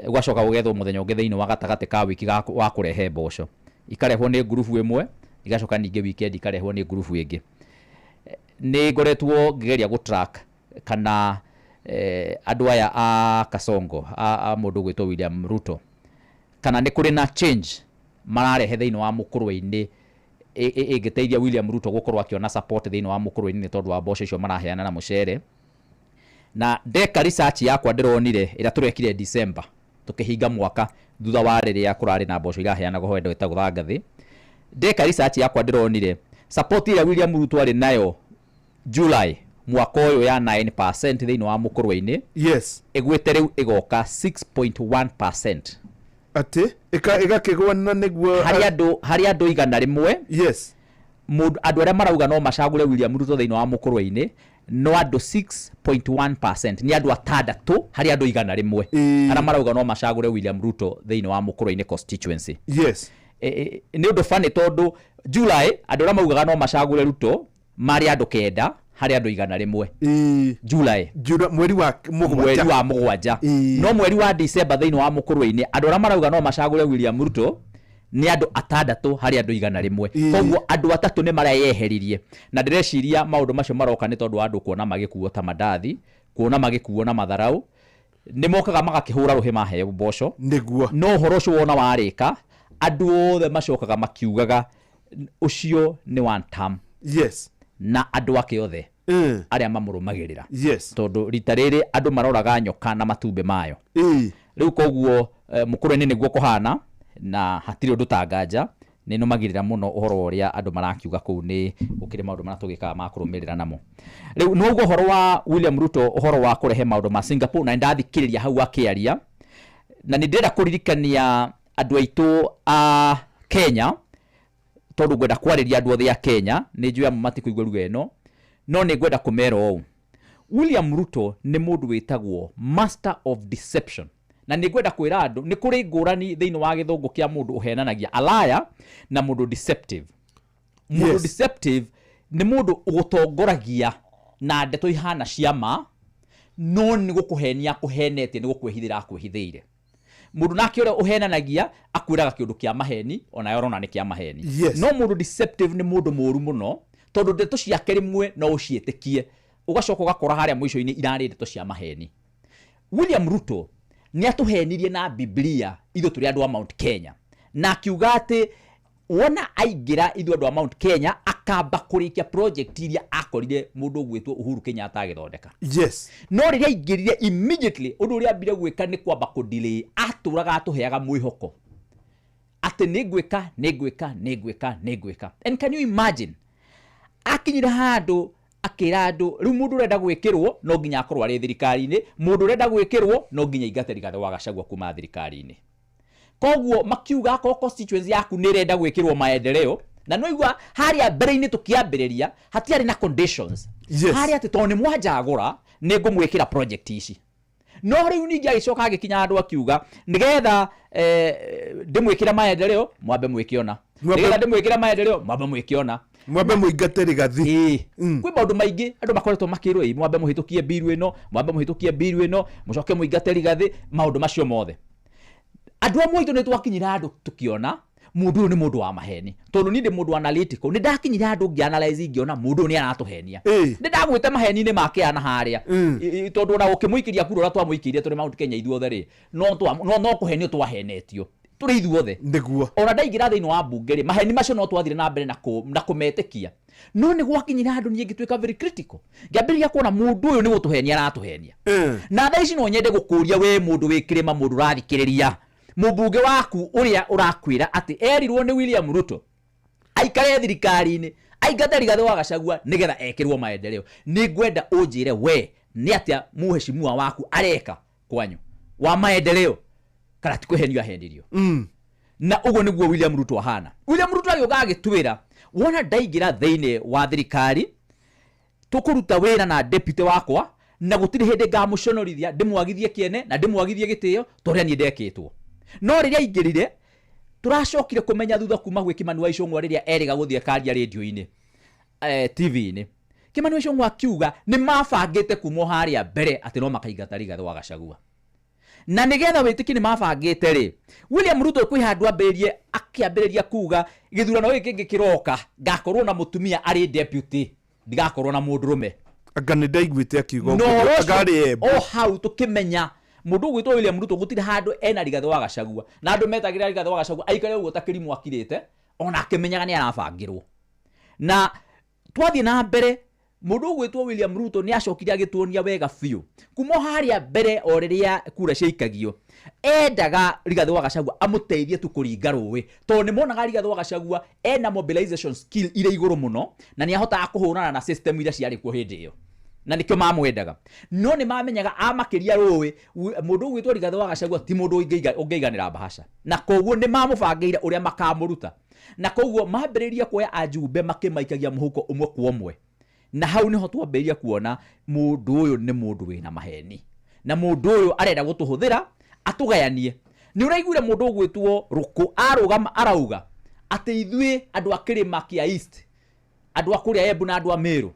ũgacoka ũgethwo mũthenya ũngĩ thĩinĩ wa gatagatĩ ka wiki wa kũrehe mboco, ikarehwo nĩ ngurubu ĩmwe, igacoka ningĩ weekend ikarehwo nĩ ngurubu ĩngĩ. Nĩ ngoretwo ngĩgeria gũ-track kana andũ aya a Kasongo a mũndũ ũgwĩtwo William Ruto kana nĩ kũrĩ na change mararehe thĩinĩ wa mũkũrwe-inĩ ĩngĩteithia William Ruto gũkorwo akĩona support thĩinĩ wa mũkũrwe-inĩ nĩ tondũ wa mboco icio maraheana na mũcere. Na ndeka research yakwa ndĩronire ĩrĩa tũrekire December tũkĩhinga mwaka thutha wa rĩrĩa kũrarĩ na mboco iraheanagwo ho ĩndũ ĩtagwo Thangathĩ. Ndeka research yakwa ndĩronire support ĩrĩa William Ruto arĩ nayo July mwaka ũyũ ya 9% thĩinĩ wa mũkũrwe-inĩ, yes, ĩgwĩte rĩu ĩgoka 6.1%. Atĩ ĩgakĩgwa na nĩguo harĩ andũ 100, yes, mũndũ andũ arĩa marauga no macagũre William Ruto thĩinĩ wa mũkũrwe-inĩ no andũ 6.1%, nĩ andũ atandatũ harĩ andũ 100 arĩa marauga no macagũre William Ruto thĩinĩ wa mũkũrwe-inĩ constituency. Yes. Nĩ ũndũ funny tondũ July andũ arĩa maugaga no macagũre Ruto marĩ andũ 9 Harĩ andũ 100. July. Mweri wa mũgwanja. Mweri wa mũgwanja. No mweri wa December thĩinĩ wa mũkũrwe-inĩ andũ arĩa marauga no macagũre William Ruto nĩ andũ 6 harĩ andũ 100. Koguo andũ 3 nĩ mareyeheririe, na ndĩreciria maũndũ macio maroka nĩ tondũ wa andũ kuona magĩkuo ta mandathi, kuona magĩkuo na matharau, nĩ mokaga magakĩhũra rũhĩ maheo mboco. Nĩguo. No ũhoro ũcio wona warĩka, andũ othe macokaga makiugaga ũcio nĩ one term. Na andũ ake othe arĩa mamũrũmagĩrĩra. Tondũ rita rĩrĩ andũ maroraga nyoka na matumbĩ mayo. Rĩu koguo mũkũrwe-inĩ nĩguo kũhana, na hatirĩ ũndũ ta nganja. Nĩ nũmagĩrĩra mũno ũhoro ũrĩa andũ marakiuga kũu, nĩ gũkĩrĩ maũndũ marĩa tũgĩkaga ma kũrũmĩrĩra namo. Rĩu nĩguo ũhoro wa William Ruto, ũhoro wa kũrehe maũndũ ma Singapore, na nĩndathikĩrĩria hau akĩaria, na nĩ ndĩrenda kũririkania andũ aitũ a Kenya, tondũ ngwenda kwarĩria andũ othe a Kenya, nĩ njũĩ amwe matikũigua lugha ĩno, no nĩ ngwenda kũmera ũũ. William Ruto nĩ mũndũ wĩtagwo master of deception. Na nĩ ngwenda kwĩra andũ nĩ kũrĩ ngũrani thĩinĩ wa gĩthũngũ kĩa mũndũ ũhenanagia, a liar, na mũndũ deceptive. Mũndũ deceptive nĩ mũndũ ũgũtongoragia na ndeto ihana cia ma, no nĩ gũkũhenia akũhenetie, nĩ gũkwĩhithĩra akwĩhithĩire. Mũndũ nake ũrĩa ũhenanagia akwĩraga kĩũndũ kĩa maheni, ona ũrona nĩ kĩa maheni. No mũndũ deceptive nĩ mũndũ mũru mũno, tondũ ndeto ciake rĩmwe no ũciĩtĩkie, ũgacoka ũgakora harĩa mũico-inĩ irarĩ ndeto cia maheni. William Ruto nĩ atũhenirie na Biblia ithuĩ tũrĩ andũ a Mount Kenya, na akiuga atĩ wona aingĩra ithuĩ andũ a Mount Kenya akamba kũrĩkia project iria akorire mũndũ ũgwĩtwo Uhuru Kenyatta agĩthondeka. No rĩrĩa aingĩrire immediately, ũndũ ũrĩa ambire gwĩka nĩ kwamba kũ-delay. Atũraga atũheaga mwĩhoko atĩ nĩ ngwĩka, nĩ ngwĩka, nĩ ngwĩka, nĩ ngwĩka. And can you imagine, akinyire handũ akĩra andũ rĩu mũndũ ũrenda gwĩkĩrwo no nginya akorwo arĩ thirikari-inĩ, mũndũ ũrenda gwĩkĩrwo no nginya aingate Rigathĩ wa Gachagua kuma thirikari-inĩ. Koguo makiuga akorwo constituency yaku nĩ ĩrenda gwĩkĩrwo maendeleo, na no igua harĩa mbere-inĩ tũkĩambĩrĩria hatiarĩ na conditions. Harĩa atĩ tondũ nĩ mwanjagũra nĩ ngũmwĩkĩra project ici. No rĩu ningĩ agĩcoka agĩkinya handũ akiuga nĩgetha ndĩmwĩkĩre maendeleo mwambe mwĩkĩona, nĩgetha ndĩmwĩkĩre maendeleo mwambe mwĩkĩona, mwambe mũingate Rigathi. Kwĩ maũndũ maingĩ andũ makoretwo makĩrwo, ĩ mwambe mũhĩtũkie mbiru ĩno, mwambe mũhĩtũkie mbiru ĩno, mũcoke mũingate Rigathi, maũndũ macio mothe. Andũ amwe aitũ nĩ twakinyire handũ tũkĩona mũndũ ũyũ nĩ mũndũ wa maheni, tondũ niĩ ndĩ mũndũ analytical, nĩ ndakinyire handũ ngĩ-analyze ngĩona mũndũ ũyũ nĩ aratũhenia. Nĩ ndagwĩte maheni-inĩ make ana harĩa. Tondũ ona ũkĩmũikĩria kura ũrĩa twamũikĩirie tũrĩ Mount Kenya ithuothe rĩ, no kũhenio twahenetio tũrĩ ithuothe. Nĩguo. Ona ndaingĩra thĩinĩ wa mbunge rĩ, maheni macio no twathire na mbere na kũmetĩkia. No nĩ gwakinyire handũ niĩ ngĩtuĩka very critical, ngĩambĩrĩria kuona mũndũ ũyũ nĩ gũtũhenia aratũhenia. Na thaa ici no nyende gũkũria we mũndũ wĩ kĩrĩma, mũndũ ũrathikĩrĩria, mũmbunge waku ũrĩa ũrakwĩra atĩ erirwo nĩ William Ruto aikare thirikari-inĩ, aingate Rigathĩ wa Gachagua nĩgetha ekĩrwo maendeleo, nĩ ngwenda ũnjĩre we nĩ atĩa mũheshimiwa waku areka kwanyu wa maendeleo, kana ti kũhenio ahenirio. Na ũguo nĩguo William Ruto ahana. William Ruto agĩũka agĩtwĩra wona ndaingĩra thĩinĩ wa thirikari tũkũruta wĩra na deputy wakwa, na gũtirĩ hĩndĩ ngamũconorithia, ndĩmwagithie kĩene na ndĩmwagithie gĩtĩo ta ũrĩa niĩ ndekĩtwo. No rĩrĩa aingĩrire, tũracokire kũmenya thutha kuma gwĩ Kimani wa Ichung'wa rĩrĩa erĩga gũthiĩ akaria rĩndiũ-inĩ, TV-inĩ. Kimani wa Ichung'wa akiuga nĩ mabangĩte kuma o harĩa mbere atĩ no makaingata Rigathĩ wa Gachagua. Na nĩgetha wĩtĩkie nĩ mabangĩte rĩ, William Ruto kwĩ handũ ambĩrĩrie, akĩambĩrĩria kuga gĩthurano gĩkĩ kĩngĩ kĩroka ngakorwo na mũtumia arĩ deputy, ndigakorwo na mũndũrũme. Anga nĩ ndaiguĩte akiuga No ũguo, ũcio anga arĩ Embu. o hau tũkĩmenya mũndũ ũgwĩtwo William Ruto gũtirĩ handũ ena Rigathĩ wa Gachagua, na andũ metagĩrĩra Rigathĩ wa Gachagua aikare ũguo ta kĩrimũ akirĩte, ona akĩmenyaga nĩ arabangĩrwo. Na twathiĩ na mbere, mũndũ ũgwĩtwo William Ruto nĩ acokire agĩtuonia wega biũ kuma o harĩa mbere o rĩrĩa kura ciaikagio, endaga Rigathĩ wa Gachagua amũteithie tu kũringa rũĩ, tondũ nĩ monaga Rigathĩ wa Gachagua ena mobilization skill irĩ igũrũ mũno, na nĩ ahotaga kũhũrana na system iria ciarĩ kuo hĩndĩ ĩyo, na nĩkĩo mamwendaga. No nĩ mamenyaga amakĩria rũĩ, mũndũ ũgwĩtwo Rigathĩ wa Gachagua ti mũndũ ũngĩiganĩra bahasha, na koguo nĩ mamũbangĩire ũrĩa makamũruta, na koguo mambĩrĩria kuoya ajumbe makĩmaikagia mũhuko ũmwe kwa ũmwe. Na hau nĩho twambĩrĩria kuona mũndũ ũyũ nĩ mũndũ wĩna maheni, na mũndũ ũyũ arenda gũtũhũthĩra atũgayanie. Nĩ ũraiguire mũndũ ũgwĩtwo Rũkũ arũgama arauga atĩ ithuĩ andũ a kĩrĩma kĩa East, andũ a kũrĩa Embu na andũ a Meru,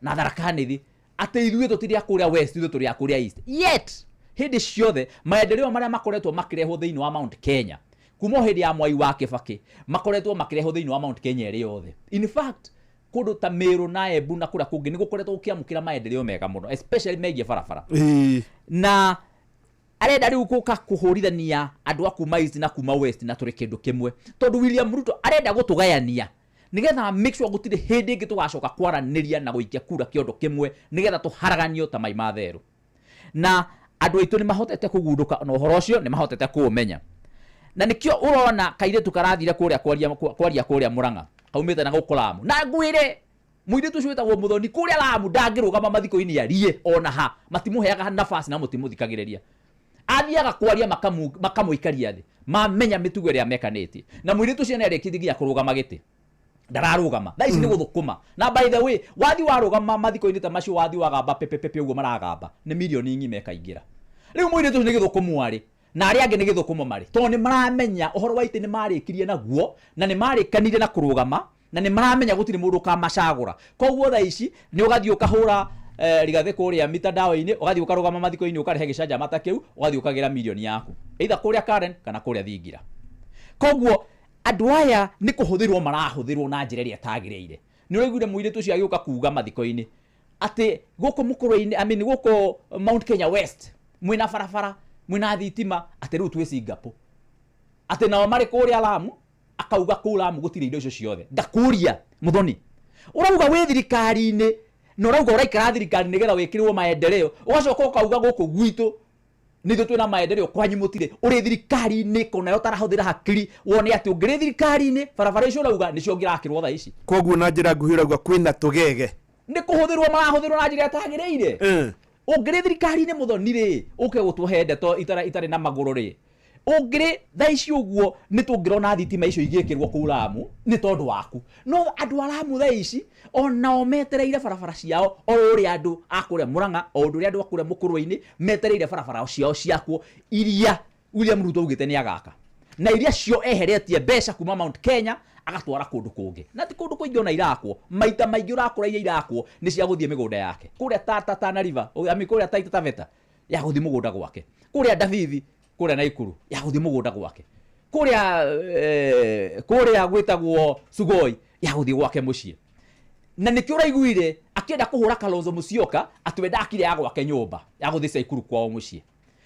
Na Tharaka Nithi, atĩ ithuĩ tũtirĩ a kũrĩa west, ithuĩ tũrĩ a kũrĩa east. Yet hĩndĩ ciothe maendeleo marĩa makoretwo makĩrehwo thĩinĩ wa Mount Kenya kuma o hĩndĩ ya Mwai wa Kĩbakĩ makoretwo makĩrehwo thĩinĩ wa Mount Kenya ĩrĩ yothe. In fact, kũndũ ta Meru na Embu na kũrĩa kũngĩ nĩ gũkoretwo gũkĩamũkĩra maendeleo mega mũno, especially megiĩ barabara. Na arenda rĩu gũka kũhũrithania andũ a kuma east na kuma west na tũrĩ kĩndũ kĩmwe, tondũ William Ruto arenda gũtũgayania nĩgetha make sure gũtirĩ hĩndĩ ĩngĩ tũgacoka kwaranĩria na gũikia kura kĩondo kĩmwe, nĩgetha tũharaganio ta mai ma therũ. Na andũ aitũ nĩ mahotete kũgundũka na ũhoro ũcio, nĩ mahotete kũũmenya, na nĩkĩo ũrona kairĩtu karathire kũrĩa kwaria kũrĩa Mũrang'a, kaumĩte na gũkũ Lamu. Na ngwĩre mũirĩtu ũcio wĩtagwo Mũthoni kũrĩa Lamu ndangĩrũgama mathiko-inĩ arie ona ha, matimũheaga nafasi na mũtimũthikagĩrĩria. Athiaga kwaria makamũikaria thĩ, mamenya mĩtugo ĩrĩa mekanĩtie. Na mũirĩtu ũcio nĩarĩkĩtie nginya kũrũgama gĩtĩ, ndararũgama thaa ici nĩ gũthũkũma. Na by the way, wathi warũgama mathiko-inĩ ta macio, wathi wagamba pepepepe ũguo maragamba, nĩ mirioni ng'ima ĩkaingĩra. Rĩu mũirĩtu ũcio nĩ gĩthũkũmũ arĩ, na arĩa angĩ nĩ gĩthũkũmo marĩ, tondũ nĩ maramenya ũhoro wa itĩ nĩ marĩkirie naguo, na nĩ marĩkanire na kũrũgama, na nĩ maramenya gũtirĩ mũndũ ũkamacagũra. Koguo thaa ici nĩ ũgathiĩ ũkahũra rigathĩ kũrĩa mitandao-inĩ, ũgathiĩ ũkarũgama mathiko-inĩ, ũkarehe gĩcanjama ta kĩu, ũgathiĩ ũkagĩra mirioni yaku either kũrĩa Karen kana kũrĩa Thingira. Koguo andũ aya nĩ kũhũthĩrwo marahũthĩrwo na njĩra ĩrĩa ĩtagĩrĩire. Nĩ ũraiguire mũirĩtu ũcio agĩũka kuga mathiko-inĩ atĩ gũkũ mũkũrũ-inĩ, I mean, gũkũ Mount Kenya West mwĩna barabara, mwĩna thitima, atĩ rĩu twĩ Singapore, atĩ nao marĩ kũrĩa Lamu. Akauga kũu Lamu gũtirĩ indo icio ciothe. Ngakũria Mũthoni, ũrauga wĩ thirikari-inĩ na ũrauga ũraikara thirikari nĩgetha wĩkĩrĩrwo maendeleo, ũgacoka ũkauga gũkũ gwitũ nithuĩ twĩna maendeleo, kwanyu mũtirĩ. Ũrĩ thirikari-inĩ kona ũtarahũthĩra hakiri wone atĩ ũngĩrĩ thirikari-inĩ barabara icio ũrauga nĩcio ũngĩrakĩrwo thaa ici. Koguo na njĩra nguhĩ ũrauga kwĩna tũgege. Nĩ kũhũthĩrwo marahũthĩrwo na njĩra ĩtagĩrĩire. Ũngĩrĩ thirikari-inĩ Mũthoni rĩ, ũke gũtũhe ndeto itarĩ na magũrũ rĩ, ũngĩrĩ thaa ici ũguo nĩ tũngĩrona thitima icio igĩkĩrwo kũu Lamu nĩ tondũ waku. No andũ a Lamu thaa ici onao metereire barabara ciao o ũrĩa andũ a kũrĩa Mũrang'a, o ũndũ ũrĩa andũ a kũrĩa Mũkũrwe-inĩ metereire barabara ciao ciakwo iria William Ruto augĩte nĩ agaka, na iria cio eheretie mbeca kuma Mount Kenya agatwara kũndũ kũngĩ, na ti kũndũ kũingĩ ona irakwo. Maita maingĩ ũrakora iria irakwo nĩ cia gũthiĩ mĩgũnda yake kũrĩa Tana River, I mean, kũrĩa Taita Taveta ya gũthiĩ mũgũnda gwake, kũrĩa Davithi kũrĩa Naikuru ya gũthiĩ mũgũnda gwake, kũrĩa gwĩtagwo Sugoi ya gũthiĩ gwake mũciĩ. Na nĩkĩo ũraiguire akĩenda kũhũra Kalonzo Musyoka atĩ we ndakire ya gwake nyũmba ya gũthiĩ Caikuru kwao mũciĩ.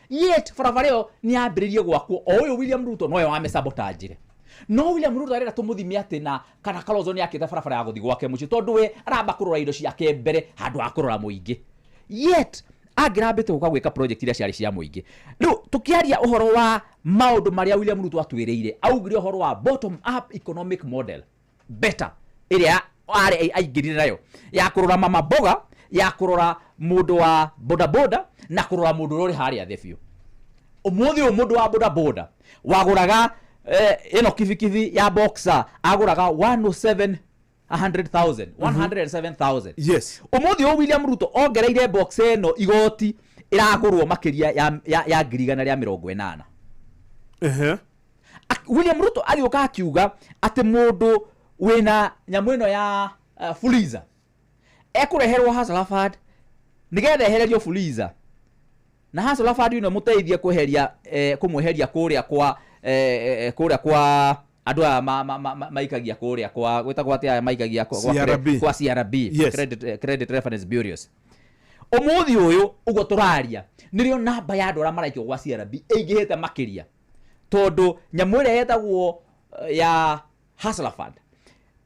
Yet barabara ĩyo nĩ yambĩrĩirie gwakwo o ũyũ William Ruto nowe wamĩsabotanjire. No William Ruto arenda tũmũthime atĩ na kana Kalonzo nĩ akĩte barabara ya gũthiĩ gwake mũciĩ, tondũ we aramba kũrora indo ciake mbere handũ ha kũrora mũingĩ. Yet angĩrambĩte gũka gwĩka project iria ciarĩ cia mũingĩ. Rĩu tũkĩaria ũhoro wa maũndũ marĩa William Ruto atwĩrĩire, augire ũhoro wa bottom up economic model better ĩrĩa arĩ aingĩrire nayo ya kũrora mama mboga, ya kũrora mũndũ wa bodaboda na kũrora mũndũ ũrĩa ũrĩ harĩa thĩ biũ. Ũmũthĩ ũyũ mũndũ wa bodaboda wagũraga ĩno kibikibi ya boxer agũraga one oh seven a hundred thousand, one hundred and seven thousand. Ũmũthĩ ũyũ William Ruto ongereire box ĩno igoti ĩragũrwo makĩria ya ngiri igana rĩa mĩrongo ĩnana. William Ruto agĩũka akiuga atĩ mũndũ wĩna nyamũ ĩno ya Fuliza ekũreherwo Hustler Fund nĩgetha ehererio Fuliza, na Hustler Fund ĩno ĩmũteithie kũmweheria kũrĩa kwa kũrĩa kwa andũ aya maikagia kũrĩa kwa gwĩtagwo atĩa aya maikagia kwa CRB. kwa CRB, Credit Reference Bureaus. Ũmũthĩ ũyũ ũguo tũraria nĩrĩo namba ya andũ arĩa maraikio gwa CRB ĩingĩhĩte makĩria, tondũ nyamũ ĩrĩa yetagwo ya Hustler Fund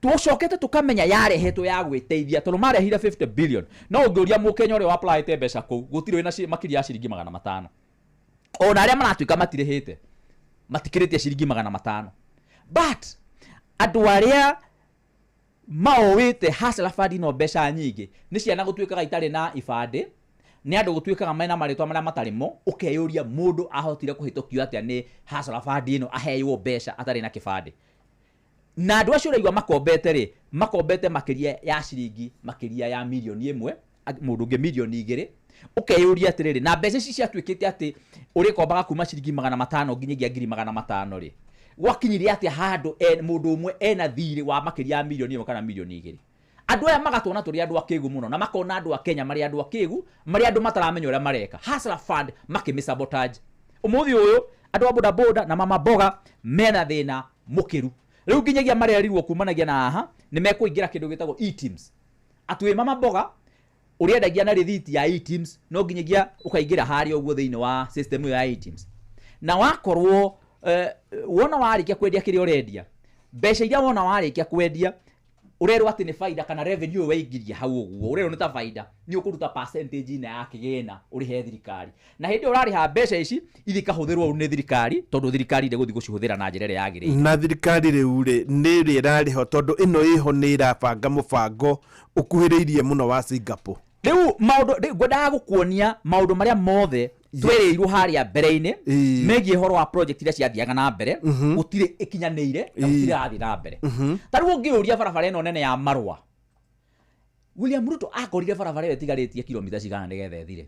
tũcokete tũkamenya yarehetwo ya gwĩteithia, tondũ marehire 50 billion. No ũngĩũria mũkenya ũrĩa wa-applyĩte mbeca kũu, gũtirĩ wĩna makĩria ya ciringi magana matano. Ona arĩa maratuĩka matirĩhĩte matikĩrĩtie ciringi magana matano. But andũ arĩa maoĩte Hustler Fund ino mbeca nyingĩ nĩ ciana gũtuĩkaga itarĩ na ibandĩ, nĩ andũ gũtuĩkaga mena marĩtwa marĩa matarĩ mo. Ũkeyũria mũndũ ahotire kũhĩtũkio atĩa nĩ Hustler Fund ĩno aheywo mbeca atarĩ na kĩbandĩ. Na andũ acio ũraigua makombete rĩ, makombete makĩria ya ciringi makĩria ya mirioni ĩmwe, mũndũ ũngĩ mirioni igĩrĩ. Ũkeyũria atĩrĩrĩ, na mbeca ici ciatuĩkĩte atĩ ũrĩkombaga kuma ciringi magana matano nginyagia ngiri magana matano rĩ, gwakinyire atĩa handũ mũndũ ũmwe ena thirĩ wa makĩria ya mirioni ĩmwe kana mirioni igĩrĩ? Andũ aya magatuona tũrĩ andũ akĩgu mũno na makona andũ a Kenya marĩ andũ akĩgu, marĩ andũ mataramenya ũrĩa mareka. Hustler Fund makĩmĩ sabotage. Ũmũthĩ ũyũ andũ a boda boda na mama mboga mena thĩna mũkĩru. Rĩu nginyagia marerirwo kumanagia na haha nĩ mekũingĩra kĩndũ gĩtagwo e-teams. Atĩ wĩ mama mboga ũrĩendagia na rĩthiti ya e-teams, no nginyagia ũkaingĩra harĩa ũguo thĩinĩ wa system ĩyo ya e-teams. Na wakorwo wona warĩkia kwendia kĩrĩa ũrendia, mbeca iria wona warĩkia kwendia ũrerwo atĩ nĩ baida kana revenue ĩyo waingĩria hau ũguo ũrerwo nĩ ta baida, nĩ ũkũruta percentage ina ya kĩgĩna ũrĩhe thirikari. Na hĩndĩ ĩyo ũrarĩha mbeca ici ithiĩ ikahũthĩrwo nĩ thirikari, tondũ thirikari ndĩgũthiĩ gũcihũthĩra na njĩra ĩrĩa yagĩrĩire. Na thirikari rĩu rĩ nĩ ĩrĩa ĩrarĩho, tondũ ĩno ĩho nĩ ĩrabanga mũbango ũkuhĩrĩirie mũno wa Singapore. Rĩu maũndũ rĩu ngwendaga gũkuonia maũndũ marĩa mothe twereirwo harĩa mbere-inĩ megiĩ ũhoro wa project iria ciathiaga na mbere, gũtirĩ ĩkinyanĩire na gũtirĩ ĩrathiĩ na mbere. Ta rĩu ũngĩũria barabara ĩno nene ya Marũa, William Ruto akorire barabara ĩyo ĩtigarĩtie kilomita cigana nĩgetha ĩthire.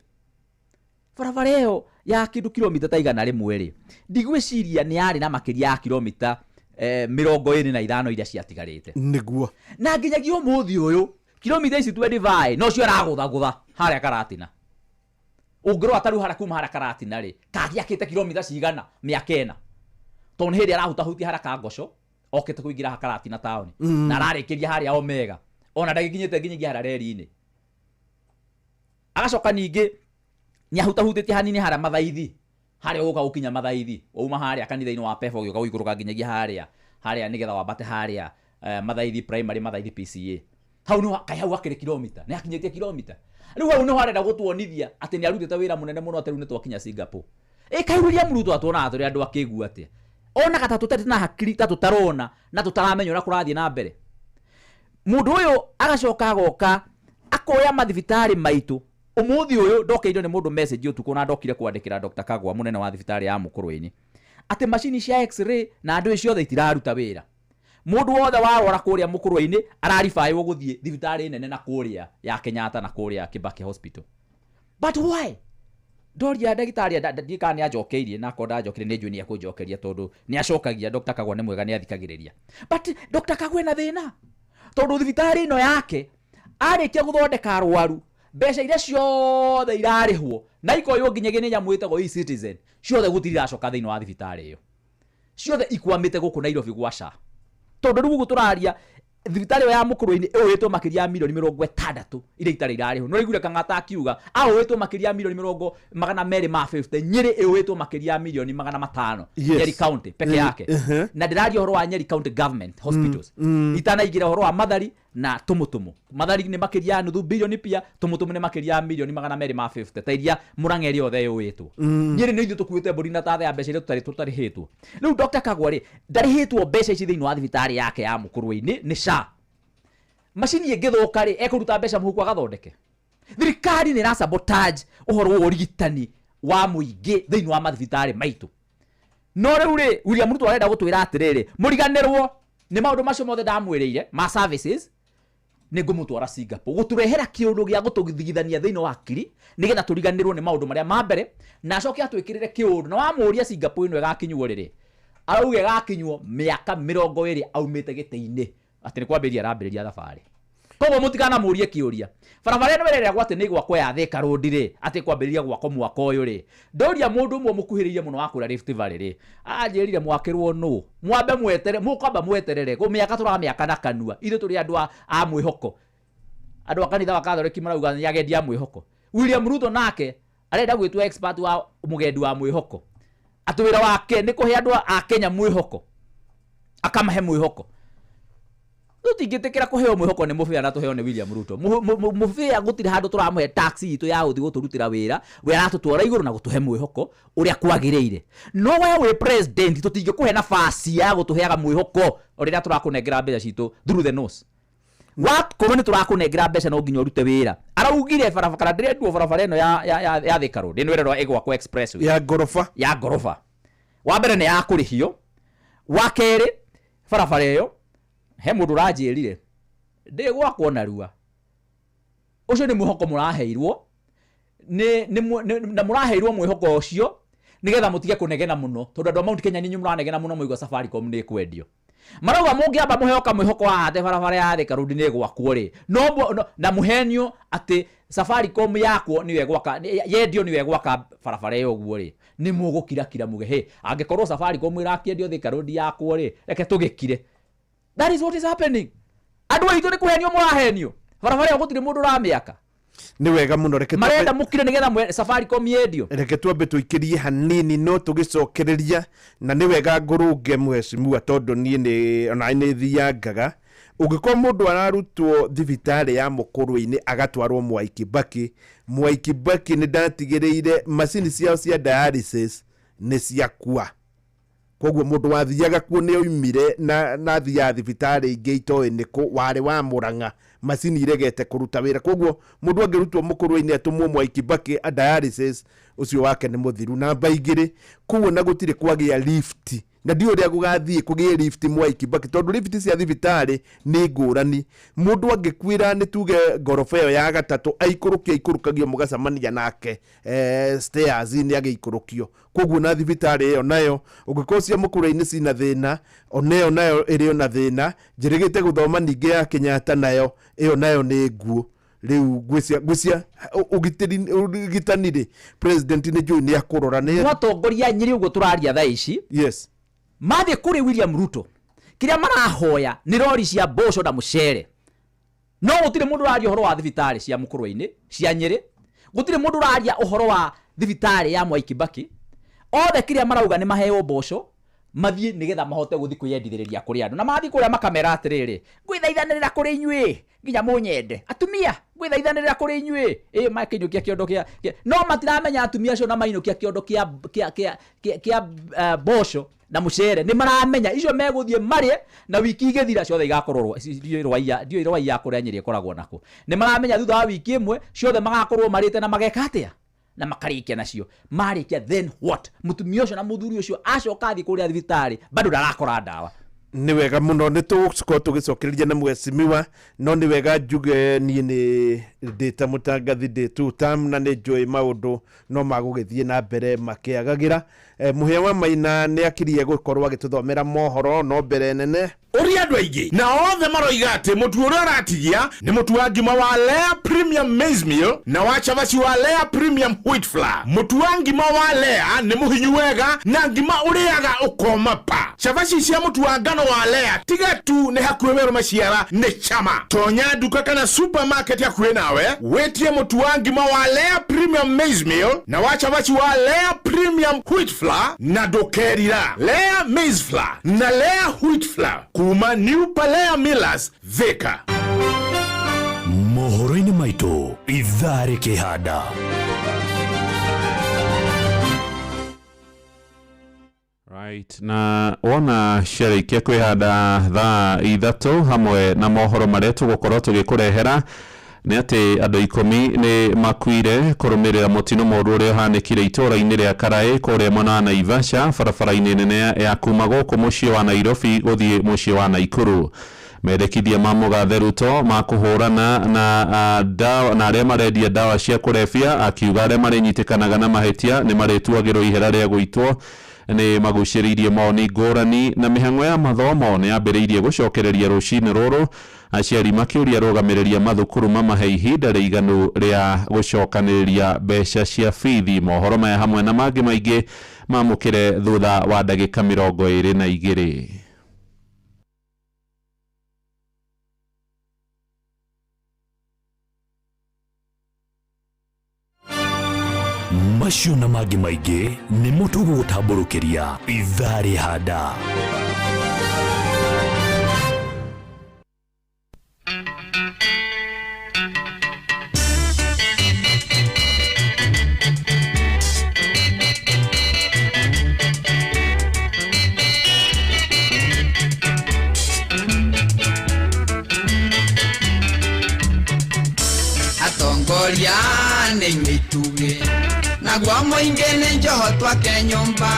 Barabara ĩyo ya kĩndũ kilomita ta 100 rĩ, ndigwĩciria nĩ yarĩ na makĩria ya kilomita 25 iria ciatigarĩte. Nĩguo. Na nginyagia ũmũthĩ ũyũ kilomita ici 25 no cio aragũthagũtha harĩa Karatina. Ũngĩrora ta rĩu harĩa kuma harĩa Karatina rĩ, kagĩakĩte kilomita cigana mĩaka ĩna, tondũ nĩ hĩndĩ arahutahutia harĩa Kangoco okĩte kũingĩra haha Karatina taũni, na ararĩkĩria harĩa Omega, ona ndagĩkinyĩte nginyagia harĩa reri-inĩ. Agacoka ningĩ nĩ ahutahutĩtie hanini harĩa Mathaithi, harĩa ũgũka gũkinya Mathaithi, wauma harĩa kanitha-inĩ wa Pefa ũgĩũka gũikũrũka nginyagia harĩa harĩa nĩgetha wambate harĩa Mathaithi primary, Mathaithi PCA. Hau nĩho kaĩ hau hakĩrĩ kilomita, nĩ hakinyĩtie kilomita. Rĩu hau nĩho arenda gũtuonithia atĩ nĩ arutĩte wĩra mũnene mũno, atĩ rĩu nĩ twakinya Singapore. Ĩ kaĩ William Ruto atuonaga tũrĩ andũ akĩgu atĩa? Onaga ta tũtarĩ na hakiri, ta tũtarona na tũtaramenya ũrĩa kũrathiĩ na mbere. Mũndũ ũyũ agacoka agoka akoya mathibitarĩ maitũ. Ũmũthĩ ũyũ ndokeirio nĩ mũndũ message ũtukũ na ndokire kwandĩkĩra Dr. Kagwa mũnene wa thibitarĩ ya Mũkũrwe-inĩ atĩ macini cia x-ray na andũ ciothe itiraruta wĩra. Mũndũ wothe warwara kũrĩa Mũkũrwe-inĩ araribaĩrwo gũthiĩ thibitarĩ nene na kũrĩa ya Kenyatta na kũrĩa Kibaki Hospital. But why? Ndoria ndagĩtarĩ ndiĩ kana nĩ anjokeirie, na akorwo ndanjokeire nĩ njũĩ nĩ ekũnjokeria tondũ nĩ acokagia. Dr. Kagwa nĩ mwega, nĩ athikagĩrĩria. But Dr. Kagwa ena thĩna tondũ thibitarĩ ĩno yake arĩkia gũthondeka arwaru, mbeca iria ciothe irarĩhwo na ikoywo nginyagia nĩ nyamũ ĩtagwo e-citizen, ciothe gũtirĩ iracoka thĩinĩ wa thibitarĩ ĩyo, ciothe ikwamĩte gũkũ Nairobi gwa SHA. Tondũ rĩu ũguo tũraria thibitarĩ ĩyo ya Mũkũrwe-inĩ ĩũĩtwo makĩria ya milioni 60 iria itarĩ irarĩhwo. No ũraiguire Kang'ata akiuga aũĩtwo makĩria ya milioni 250, Nyĩrĩ ĩũĩtwo makĩria ya milioni 500. Nyeri County peke yake. Na ndĩraria ũhoro wa Nyeri County Government Hospitals. Itanaingĩra ũhoro wa Mathari na Tumutumu. Mathari nĩ makĩria ya nuthu bilioni pia, Tumutumu nĩ makĩria ya milioni 250 ta iria Mũrang'a ĩrĩa yothe yũĩtwo. Nyĩrĩ nĩ ithuĩ tũkuĩte mbũri na tathe ya mbeca iria tũtarĩhĩtwo. Rĩu Dr. Kagwa rĩ, ndarĩhĩtwo mbeca ici thĩinĩ wa thibitarĩ yake ya Mũkũrwe-inĩ nĩ SHA. Macini ĩngĩthũka rĩ, ekũruta mbeca mũhuko agathondeke. Thirikari nĩ ĩra sabotage ũhoro wa ũrigitani wa mũingĩ thĩinĩ wa mathibitarĩ maitũ. No rĩu rĩ, William Ruto arenda gũtwĩra atĩrĩrĩ, mũriganĩrwo nĩ maũndũ macio mothe ndamwĩrĩire ma services, nĩ ngũmũtwara Singapore gũtũrehera kĩũndũ gĩa gũtũthigithania thĩinĩ wa hakiri nĩgetha tũriganĩrwo nĩ maũndũ marĩa ma mbere, na acoke atwĩkĩrĩre kĩũndũ. Na wamũria Singapore ĩno ĩgakinywo rĩrĩ, arauga ĩgakinywo mĩaka 20 aumĩte gĩtĩ-inĩ, atĩ nĩ kwambĩrĩria arambĩrĩria thabarĩ. Koguo mũtikanamũrie kĩũria. Barabara ĩno ĩreragwo atĩ nĩ gwakwo ya Thika Road rĩ, atĩ kwambĩrĩria gwakwo mwaka ũyũ rĩ, ndoria mũndũ ũmwe mũkuhĩrĩirie mũno wa kũrĩa Rift Valley rĩ, anjĩrire mwakĩrwo nũ, mwambe mwetere, mũkwamba mweterere, kũ mĩaka tũramĩaka na kanua, ithuĩ tũrĩ andũ a mwĩhoko. Andũ a kanitha wa Katholiki marauga nĩ agendi a mwĩhoko. William Ruto nake arenda gwĩtua expert wa mũgendi wa mwĩhoko, atĩ wĩra wake nĩ kũhe andũ a Kenya mwĩhoko, akamahe mwĩhoko. Tũtingĩtĩkĩra kũheo mwĩhoko nĩ mũbĩa na tũheo nĩ William Ruto. Mũbĩa gũtirĩ handũ tũramũhe tax itũ ya gũthiĩ gũtũrutĩra wĩra, we aratũtwara igũrũ na gũtũhe mwĩhoko ũrĩa kwagĩrĩire. No we wĩ president tũtingĩkũhe nafasi ya gũtũheaga mwĩhoko o rĩrĩa tũrakũnengera mbeca citũ through the nose. Wakorwo nĩ tũrakũnengera mbeca no nginya ũrute wĩra. Araugire barabara ndĩrenduo barabara ĩno ya Thika Road, ĩno ĩrerwo ĩgwakwo expressway. Ya ngoroba. Ya ngoroba. Wa mbere nĩ ya kũrĩhio. Wa kerĩ barabara ĩyo he mũndũ ũranjĩrire ndĩgwakwo narua. Ũcio nĩ mwĩhoko mũraheirwo, na mũraheirwo mwĩhoko ũcio nĩgetha mũtige kũnegena mũno, tondũ andũ a Mount Kenya nĩ inyuĩ mũranegena mũno mũigua Safaricom nĩ ĩkwendio. Marauga mũngĩamba mũheo kamwĩhoko haha atĩ barabara ya Thika Road nĩ ĩgwakwo rĩ, no na mũhenio atĩ Safaricom yakwo nĩyo ĩgwaka, yendio nĩyo ĩgwaka barabara ĩyo ũguo rĩ, nĩ mũgũkirakira muge hĩ, angĩkorwo Safaricom ĩrakĩendio Thika Road yakwo rĩ, reke tũgĩkire. That is what is happening. Andũ aitũ nĩ kũhenio mũrahenio. Barabara ĩyo gũtirĩ mũndũ ũramĩaka. Nĩ wega mũno, reke marenda mũkire nĩgetha Safaricom yendio. Reke twambe tũikĩrie hanini no tũgĩcokereria, na nĩ wega ngũrũnge mheshimiwa tondũ niĩ nĩ ona nĩ thiangaga. Ũngĩkorwo mũndũ ararutwo thibitarĩ ya Mũkũrwe-inĩ agatwarwo Mwai Kibaki, Mwai Kibaki nĩ ndatigĩrĩire macini ciao cia dialysis nĩ ciakua. Koguo mũndũ wathiaga kuo nĩ oimire na athiaga thibitarĩ ingĩ itoĩ nĩkũ, warĩ wa Mũrang'a, macini iregete kũruta wĩra. Koguo mũndũ angĩrutwo Mũkũrwe-inĩ atũmwo Mwai Kibaki a dialysis, ũcio wake nĩ mũthiru. Namba igĩrĩ, kũu ona gũtirĩ kwagĩa lift, na ndiũĩ ũrĩa gũgathiĩ kũgĩe lift Mwai Kibaki, tondũ lift cia thibitarĩ nĩ ngũrani. Mũndũ angĩkuĩra nĩ tuge ngoroba ĩyo ya gatatũ, aikũrũkio aikũrũkagio mũgacemania nake stairs-inĩ agĩikũrũkio. Koguo na thibitarĩ ĩyo nayo ũngĩkorwo cia Mũkũrwe-inĩ cina thĩna, ona ĩyo nayo ĩrĩ ona thĩna. Njĩrĩgĩte gũthoma ningĩ ya Kenyatta nayo ĩyo nayo nĩ nguo. Rĩu ngwĩcia ũgitani rĩ, president nĩ njũĩ nĩ akũrora nĩ Mwatongoria Nyĩrĩ ũguo tũraria thaa ici. Yes. Mathiĩ kũrĩ William Ruto, kĩrĩa marahoya nĩ rori cia mboco na mũcere. No gũtirĩ mũndũ ũraria ũhoro wa thibitarĩ cia Mũkũrwe-inĩ, cia Nyĩrĩ. Gũtirĩ mũndũ ũraria ũhoro wa thibitarĩ ya Mwai Kibaki. Othe kĩrĩa marauga nĩ maheo mboco, mathiĩ nĩgetha mahote gũthiĩ kwĩyendithĩrĩria kũrĩ andũ. Na mathiĩ kũrĩa makamera atĩrĩrĩ, ngwĩthaithanĩrĩra kũrĩ inyuĩ, nginya mũnyende. Atumia, ngwĩthaithanĩrĩra kũrĩ inyuĩ. Ĩ, makĩinũkia kĩondo kĩa, no matiramenya atumia acio na mainũkia kĩondo kĩa mboco na mũcere. Nĩ maramenya icio megũthiĩ marĩe na wiki igĩthira ciothe igakorwo ndiũĩ rwaiya kũrĩa Nyĩrĩ ĩkoragwo nako. Nĩ maramenya thutha wa wiki ĩmwe ciothe magakorwo marĩte na mageka atĩa, na makarĩkia nacio. Marĩkia then what? Mũtumia ũcio na mũthuri ũcio acoka athiĩ kũrĩa thibitarĩ bado ndarakora ndawa. Nĩ wega mũno, nĩ tũgũkorwo tũgĩcokereria na mheshimiwa, no nĩ wega njuge niĩ nĩ ndĩ ta mũtangathi, ndĩ two term, na nĩ njũĩ maũndũ no magũgĩthiĩ na mbere makĩagagĩra. Mũhĩa wa Maina nĩ akirie gũkorwo agĩtũthomera mohoro, no mbere nene ũria andũ aingĩ na othe maroiga atĩ mũtu ũrĩa ũratigia nĩ mũtu wa ngima wa Lea Premium Maize Meal na wa cabaci wa Lea Premium Wheat Flour. Mũtu wa ngima wa Lea nĩ mũhinyu wega na ngima ũrĩaga ũkoma pa. Cabaci cia mũtu wa ngano wa Lea tiga tu nĩ hakuhĩ werũ maciara nĩ chama. Tonya nduka kana supermarket hakuhĩ nawe wĩtie mũtu wa ngima wa Lea Premium Maize Meal na wa cabaci wa Lea Premium Wheat Flour na ndũkerira. Lea Maize Flour na Lea Wheat Flour kuma New Palea Millers, Thika. Mohoro-inĩ maitũ ithaa rĩkĩhanda. Right, na wona ciarĩkia kwĩhanda thaa 3 hamwe na mohoro marĩa tũgũkorwo tũgĩkũrehera nĩ atĩ andũ 10 nĩ makuire kũrũmĩrĩra mũtino mũũru ũrĩa ũhanĩkire itũũra-inĩ rĩa Karaĩ kũrĩa mwena wa Naivasha barabara-inĩ nene ya kuma gũkũ mũciĩ wa Nairobi gũthiĩ mũciĩ wa Nakuru. Mendekithia ma mũgathe Ruto ma kũhũrana na arĩa marendia ndawa cia kũrebia, akiuga arĩa marĩnyitĩkanaga na mahĩtia nĩ marĩtuagĩrwo ihera rĩa gũitwo nĩ magucĩrĩirie mawoni ngũrani. Na mĩhang'o ya mathomo nĩ yambĩrĩirie gũcokereria rũcinĩ rũrũ, aciari makĩũria arũgamĩrĩri mathukuru mamahe ihinda rĩiganu rĩa gũcokanĩrĩria mbeca cia bithi. Mohoro maya hamwe na mangĩ maingĩ mamũkĩre thutha wa ndagĩka 22. Macio na mangĩ maingĩ nĩmo tũgũgũtambũrũkĩria ithaa rĩhanda. Atongoria nĩ inyuĩ naguo mũingĩ nĩ njoho twake nyũmba,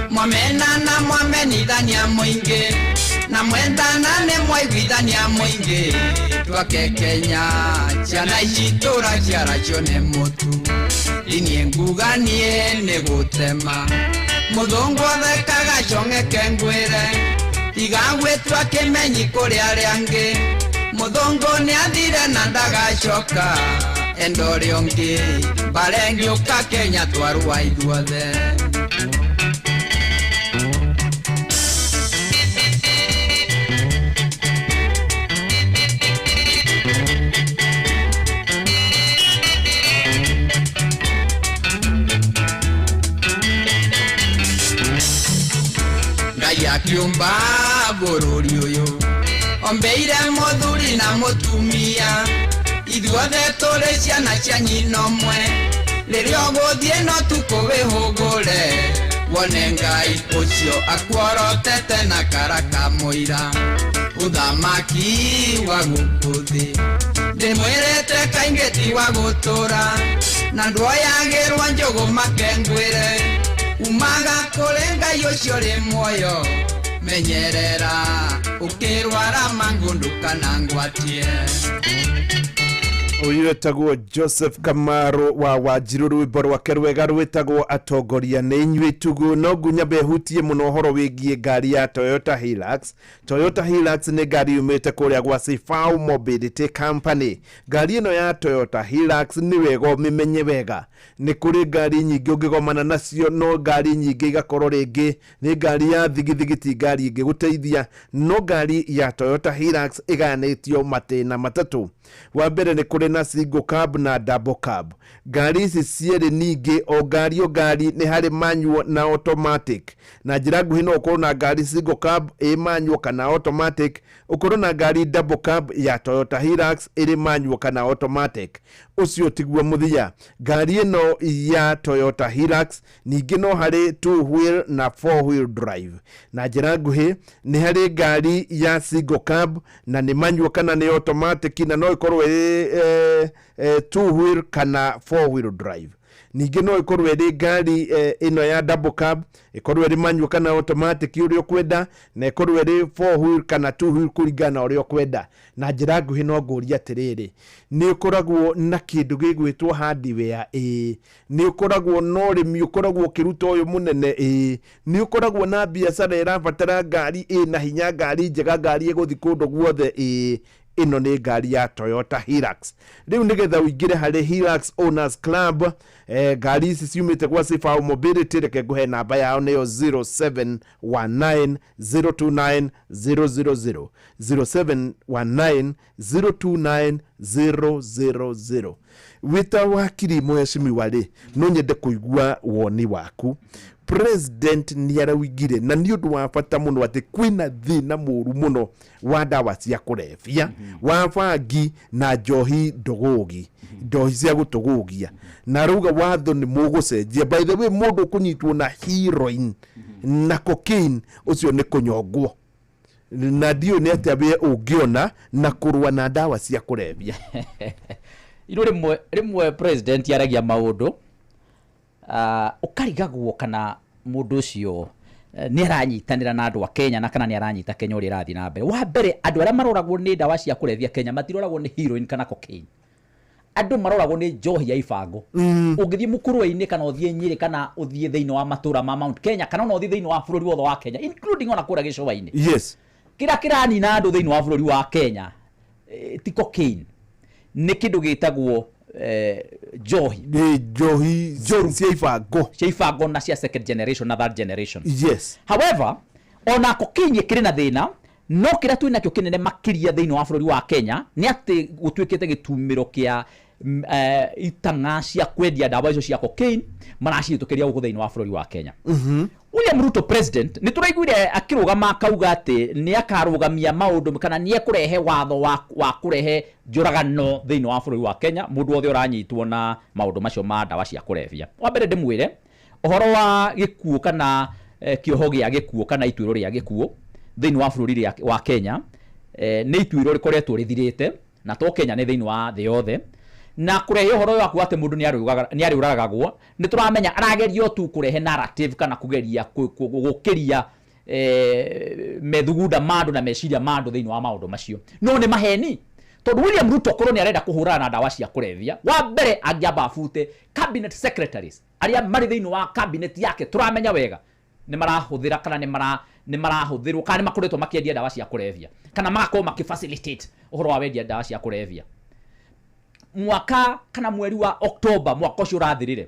mwamena na mwamenithania mũingĩ, na mwendana nĩ mwaiguithania mũingĩ, twake Kenya ciana ici tũraciara cione mũtu, niĩ nguga niĩ nĩ gũtema, mũthũngũ athekaga cong'eke ngwĩre, Tiga gwĩtua kĩmenyi kũrĩ arĩa angĩ. Mũthũngũ nĩathire na ndagacoka. Enda ũrĩa ũngĩ mbara ĩngĩũka Kenya twarũa ithuothe. Ngai akiũmba bũrũri ũyũ ombeire mũthuri na mũtumia. Ithuothe tũrĩ ciana cia nyina ũmwe. Rĩrĩa ũgũthiĩ no tukũ wĩhũgũre wone Ngai ũcio akuorotete na karaka mũira. Ũthamaki wa gũkũ thĩ ndĩmwĩrĩte kaingĩ ti wa gũtũra, na ndwoyagĩrwo njũgũ makengwĩre. Umaga kũrĩ Ngai ũcio ũrĩ muoyo, menyerera ũkĩrwara mangũ ndũkanangwatie. Ũyũ etagwo Joseph Kamaro wa Wanjiru, rwĩmbo rwake rwega rwĩtagwo Atongoria nĩ inyuĩ tugu. No ngunyambe hutie mũno ũhoro wĩgiĩ ngari ya Toyota Hilux. Toyota Hilux nĩ ngari yumĩte kũrĩa gwa Sifau Mobility Company. Ngari ĩno ya Toyota Hilux nĩ wega ũmĩmenye wega. Nĩ kũrĩ ngari nyingĩ ũngĩgomana nacio, no ngari nyingĩ igakorwo rĩngĩ nĩ ngari ya thigithigi, ti ngari ĩngĩgũteithia. No ngari ya Toyota Hilux ĩgayanĩtio matĩna matatũ. Wa mbere nĩ kũrĩ na single cab na double cab. Ngari ici cierĩ ningĩ o ngari o ngari nĩ harĩ manual na automatic. Na njĩra nguhĩ no ũkorwo na ngari single cab ĩ manual kana automatic, ũkorwo na ngari double cab ya Toyota Hilux ĩrĩ manual kana automatic. Ũcio tiguo mũthia. Ngari ĩno ya Toyota Hilux ningĩ no harĩ two wheel na four wheel drive. Na njĩra nguhĩ nĩ harĩ ngari ya single cab na nĩ manual kana nĩ automatic, na no ĩkorwo ĩrĩ two wheel kana four wheel drive. Ningĩ no ĩkorwo ĩrĩ ngari ĩno ya double cab, ĩkorwo ĩrĩ manual kana automatic ũrĩa ũkwenda, na ĩkorwo ĩrĩ four wheel kana two wheel kũringana na ũrĩa ũkwenda. Na njĩra nguhĩ no ngũrie atĩrĩrĩ, nĩ ũkoragwo na kĩndũ gĩgwĩtwo hardware? Ĩĩ. Nĩ ũkoragwo na ũrĩmi ũkoragwo ũkĩruta ũyũ mũnene? Ĩĩ. Nĩ ũkoragwo na biacara ĩrabatara ngari ĩna hinya, ngari njega, ngari ĩgũthiĩ kũndũ guothe? Ĩĩ. Ĩno nĩ ngari ya Toyota Hilux. Rĩu nĩgetha ũingĩre harĩ Hilux Owners Club, ngari ici ciumĩte gwa Sifau Mobility, reke ngũhe namba yao, nĩyo 0719 029 000, 0719 029 000. Wĩta wakiri mheshimiwa rĩ, no nyende kũigua woni waku. President nĩ araugire na nĩ ũndũ wa bata mũno atĩ kwĩna thĩna mũru mũno wa ndawa cia kũrebia, wa bangi na njohi ndũgũgi, njohi cia gũtũgũgia, na arauga watho nĩ mũgũcenjia. By the way, mũndũ ũkũnyitwo na heroin na cocaine ũcio nĩ kũnyongwo, na ndiũĩ nĩ atĩa we ũngĩona na kũrũa na ndawa cia kũrebia. Ino rĩmwe rĩmwe president aragia maũndũ ũkarigagwo kana mũndũ ũcio nĩ aranyitanĩra na andũ a Kenya na kana nĩ aranyita Kenya ũrĩa ĩrathiĩ na mbere. Wa mbere, andũ arĩa maroragwo nĩ ndawa cia kũrebia Kenya matiroragwo nĩ heroin kana cocaine. Andũ maroragwo nĩ njohi ya ibango. Ũngĩthiĩ Mukurwe-inĩ kana ũthiĩ Nyĩrĩ kana ũthiĩ thĩinĩ wa matũra ma Mount Kenya kana ona ũthiĩ thĩinĩ wa bũrũri wothe wa Kenya, including ona kũrĩa gĩcũa-inĩ, kĩrĩa kĩranina andũ thĩinĩ wa bũrũri wa Kenya ti cocaine, nĩ kĩndũ gĩtagwo njohi. Nĩ njohi njoru cia ibango, cia ibango na cia second generation na third generation. However, ona cocaine ĩkĩrĩ na thĩna, no kĩrĩa twĩ nakĩo kĩnene makĩria thĩinĩ wa bũrũri wa Kenya nĩ atĩ gũtuĩkĩte gĩtumĩro kĩa itang'a cia kwendia ndawa icio cia cocaine maracihĩtũkĩria gũkũ thĩinĩ wa bũrũri wa Kenya. William Ruto president nĩ tũraiguire akĩrũgama akauga atĩ nĩ akarũgamia maũndũ kana nĩ ekũrehe watho wa kũrehe njũragano thĩinĩ wa bũrũri wa Kenya mũndũ wothe ũranyitwo na maũndũ macio ma ndawa cia kũrebia. Wa mbere ndĩmwĩre ũhoro wa gĩkuũ kana kĩoho gĩa gĩkuũ kana ituĩro rĩa gĩkuũ thĩinĩ wa bũrũri wa Kenya, nĩ ituĩro rĩkoretwo rĩthirĩte na to Kenya, nĩ thĩinĩ wa thĩ yothe. Na kũrehe ũhoro ũyũ wa kuga atĩ mũndũ nĩ arĩũragagwo, nĩ tũramenya arageria tu kũrehe narrative kana kũgeria gũkĩria methugunda ma andũ na meciria ma andũ thĩinĩ wa maũndũ macio. No nĩ maheni, tondũ William Ruto korwo nĩ arenda kũhũrana na ndawa cia kũrebia, wa mbere angĩamba abute cabinet secretaries arĩa marĩ thĩinĩ wa cabinet yake. Tũramenya wega Nĩ marahũthĩra kana nĩ marahũthĩrwo kana nĩ makoretwo makĩendia ndawa cia kũrebia kana magakorwo makĩ-facilitate ũhoro wa wendia ndawa cia kũrebia. Mwaka kana mweri wa October mwaka ũcio ũrathirire,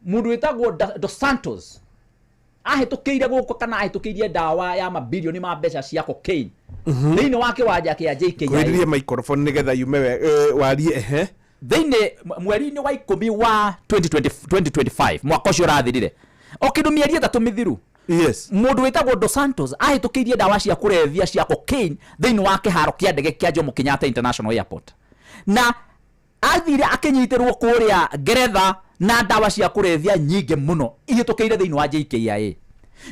mũndũ wĩtagwo Dos Santos ahĩtũkĩire gũkũ kana ahĩtũkĩirie ndawa ya mabilioni ma mbeca cia cocaine thĩinĩ wa kĩwanja kĩa JKIA. Kwĩririe microphone nĩgetha yume warie ehe. Thĩinĩ mweri-inĩ wa 10 wa 2025, mwaka ũcio ũrathirire, o kĩndũ mĩeri 3 mĩthiru. Yes. Mũndũ wĩtagwo Dos Santos ahĩtũkĩirie ndawa cia kũrebia cia cocaine thĩinĩ wa kĩharo kĩa ndege kĩa Jomo Kenyatta International Airport, na athire akĩnyitĩrwo kũrĩa Ngeretha na ndawa cia kũrebia nyingĩ mũno ihĩtũkĩire thĩinĩ wa JKIA.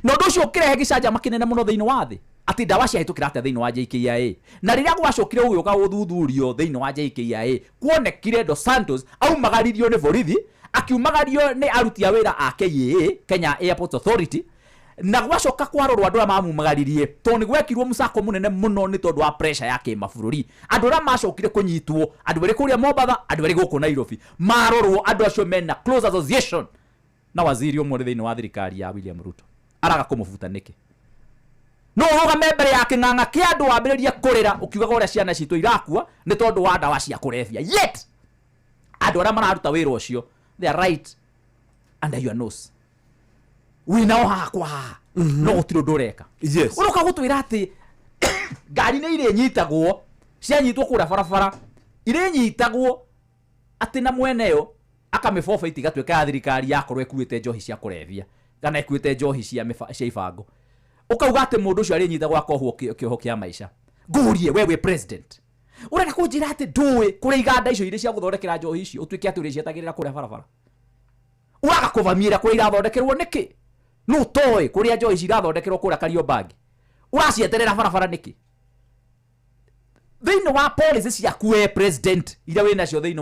Na ũndũ ũcio ũkĩrehe gĩcanjama kĩnene mũno thĩinĩ wa thĩ, atĩ ndawa ciahĩtũkĩra atĩa thĩinĩ wa JKIA. Na rĩrĩa gwacokire gũgĩũka gũthuthurio thĩinĩ wa JKIA, kuonekire Dos Santos aumagaririo nĩ borithi, akiumagario nĩ aruti a wĩra a KAA, Kenya Airports Authority, na gwacoka kwarorwo andũ arĩa mamumagaririe, tondũ nĩ gwekirwo mũcako mũnene mũno nĩ tondũ wa pressure ya kĩmabũrũri. Andũ arĩa macokire kũnyitwo, andũ erĩ kũrĩa Mombatha, andũ erĩ gũkũ Nairobi, marorwo andũ acio mena close association na waziri ũmwe thĩinĩ wa thirikari ya William Ruto. Araga kũmũbuta nĩkĩ? No ũrũgame mbere ya kĩng'ang'a kĩa andũ wambĩrĩrie kũrĩra ũkiugaga ũrĩa ciana citũ irakua nĩ tondũ wa ndawa cia kũrebia, yet andũ arĩa mararuta wĩra ũcio, they are right under your nose, wĩnao haha kwa haha, no gũtirĩ ũndũ ũreka. Yes. Ũroka gũtwĩra atĩ ngari nĩ irĩnyitagwo, cianyitwo kũrĩa barabara irĩnyitagwo atĩ na mweneyo akamĩbobeit igatuĩka ya thirikari yakorwo ĩkuĩte njohi cia kũrebia kana ĩkuĩte njohi cia ibango. Ũkauga atĩ mũndũ ũcio arĩnyitagwo akohwo kĩoho kĩa maica. Ngũrie we wĩ president, ũrenda kũnjĩra atĩ ndũĩ kũrĩa iganda icio irĩ cia gũthondekera njohi icio, ũtuĩke atĩ ũrĩcietagĩrĩra kũrĩa barabara? Ũraga kũbamiĩra kũrĩa irathondekerwo nĩkĩ? No ũtoĩ kũrĩa njohi ici irathondekerwo kũrĩa Kariobangi, ũracieterera barabara nĩkĩ? Thĩinĩ wa policy ciaku we president iria wĩ nacio thĩinĩ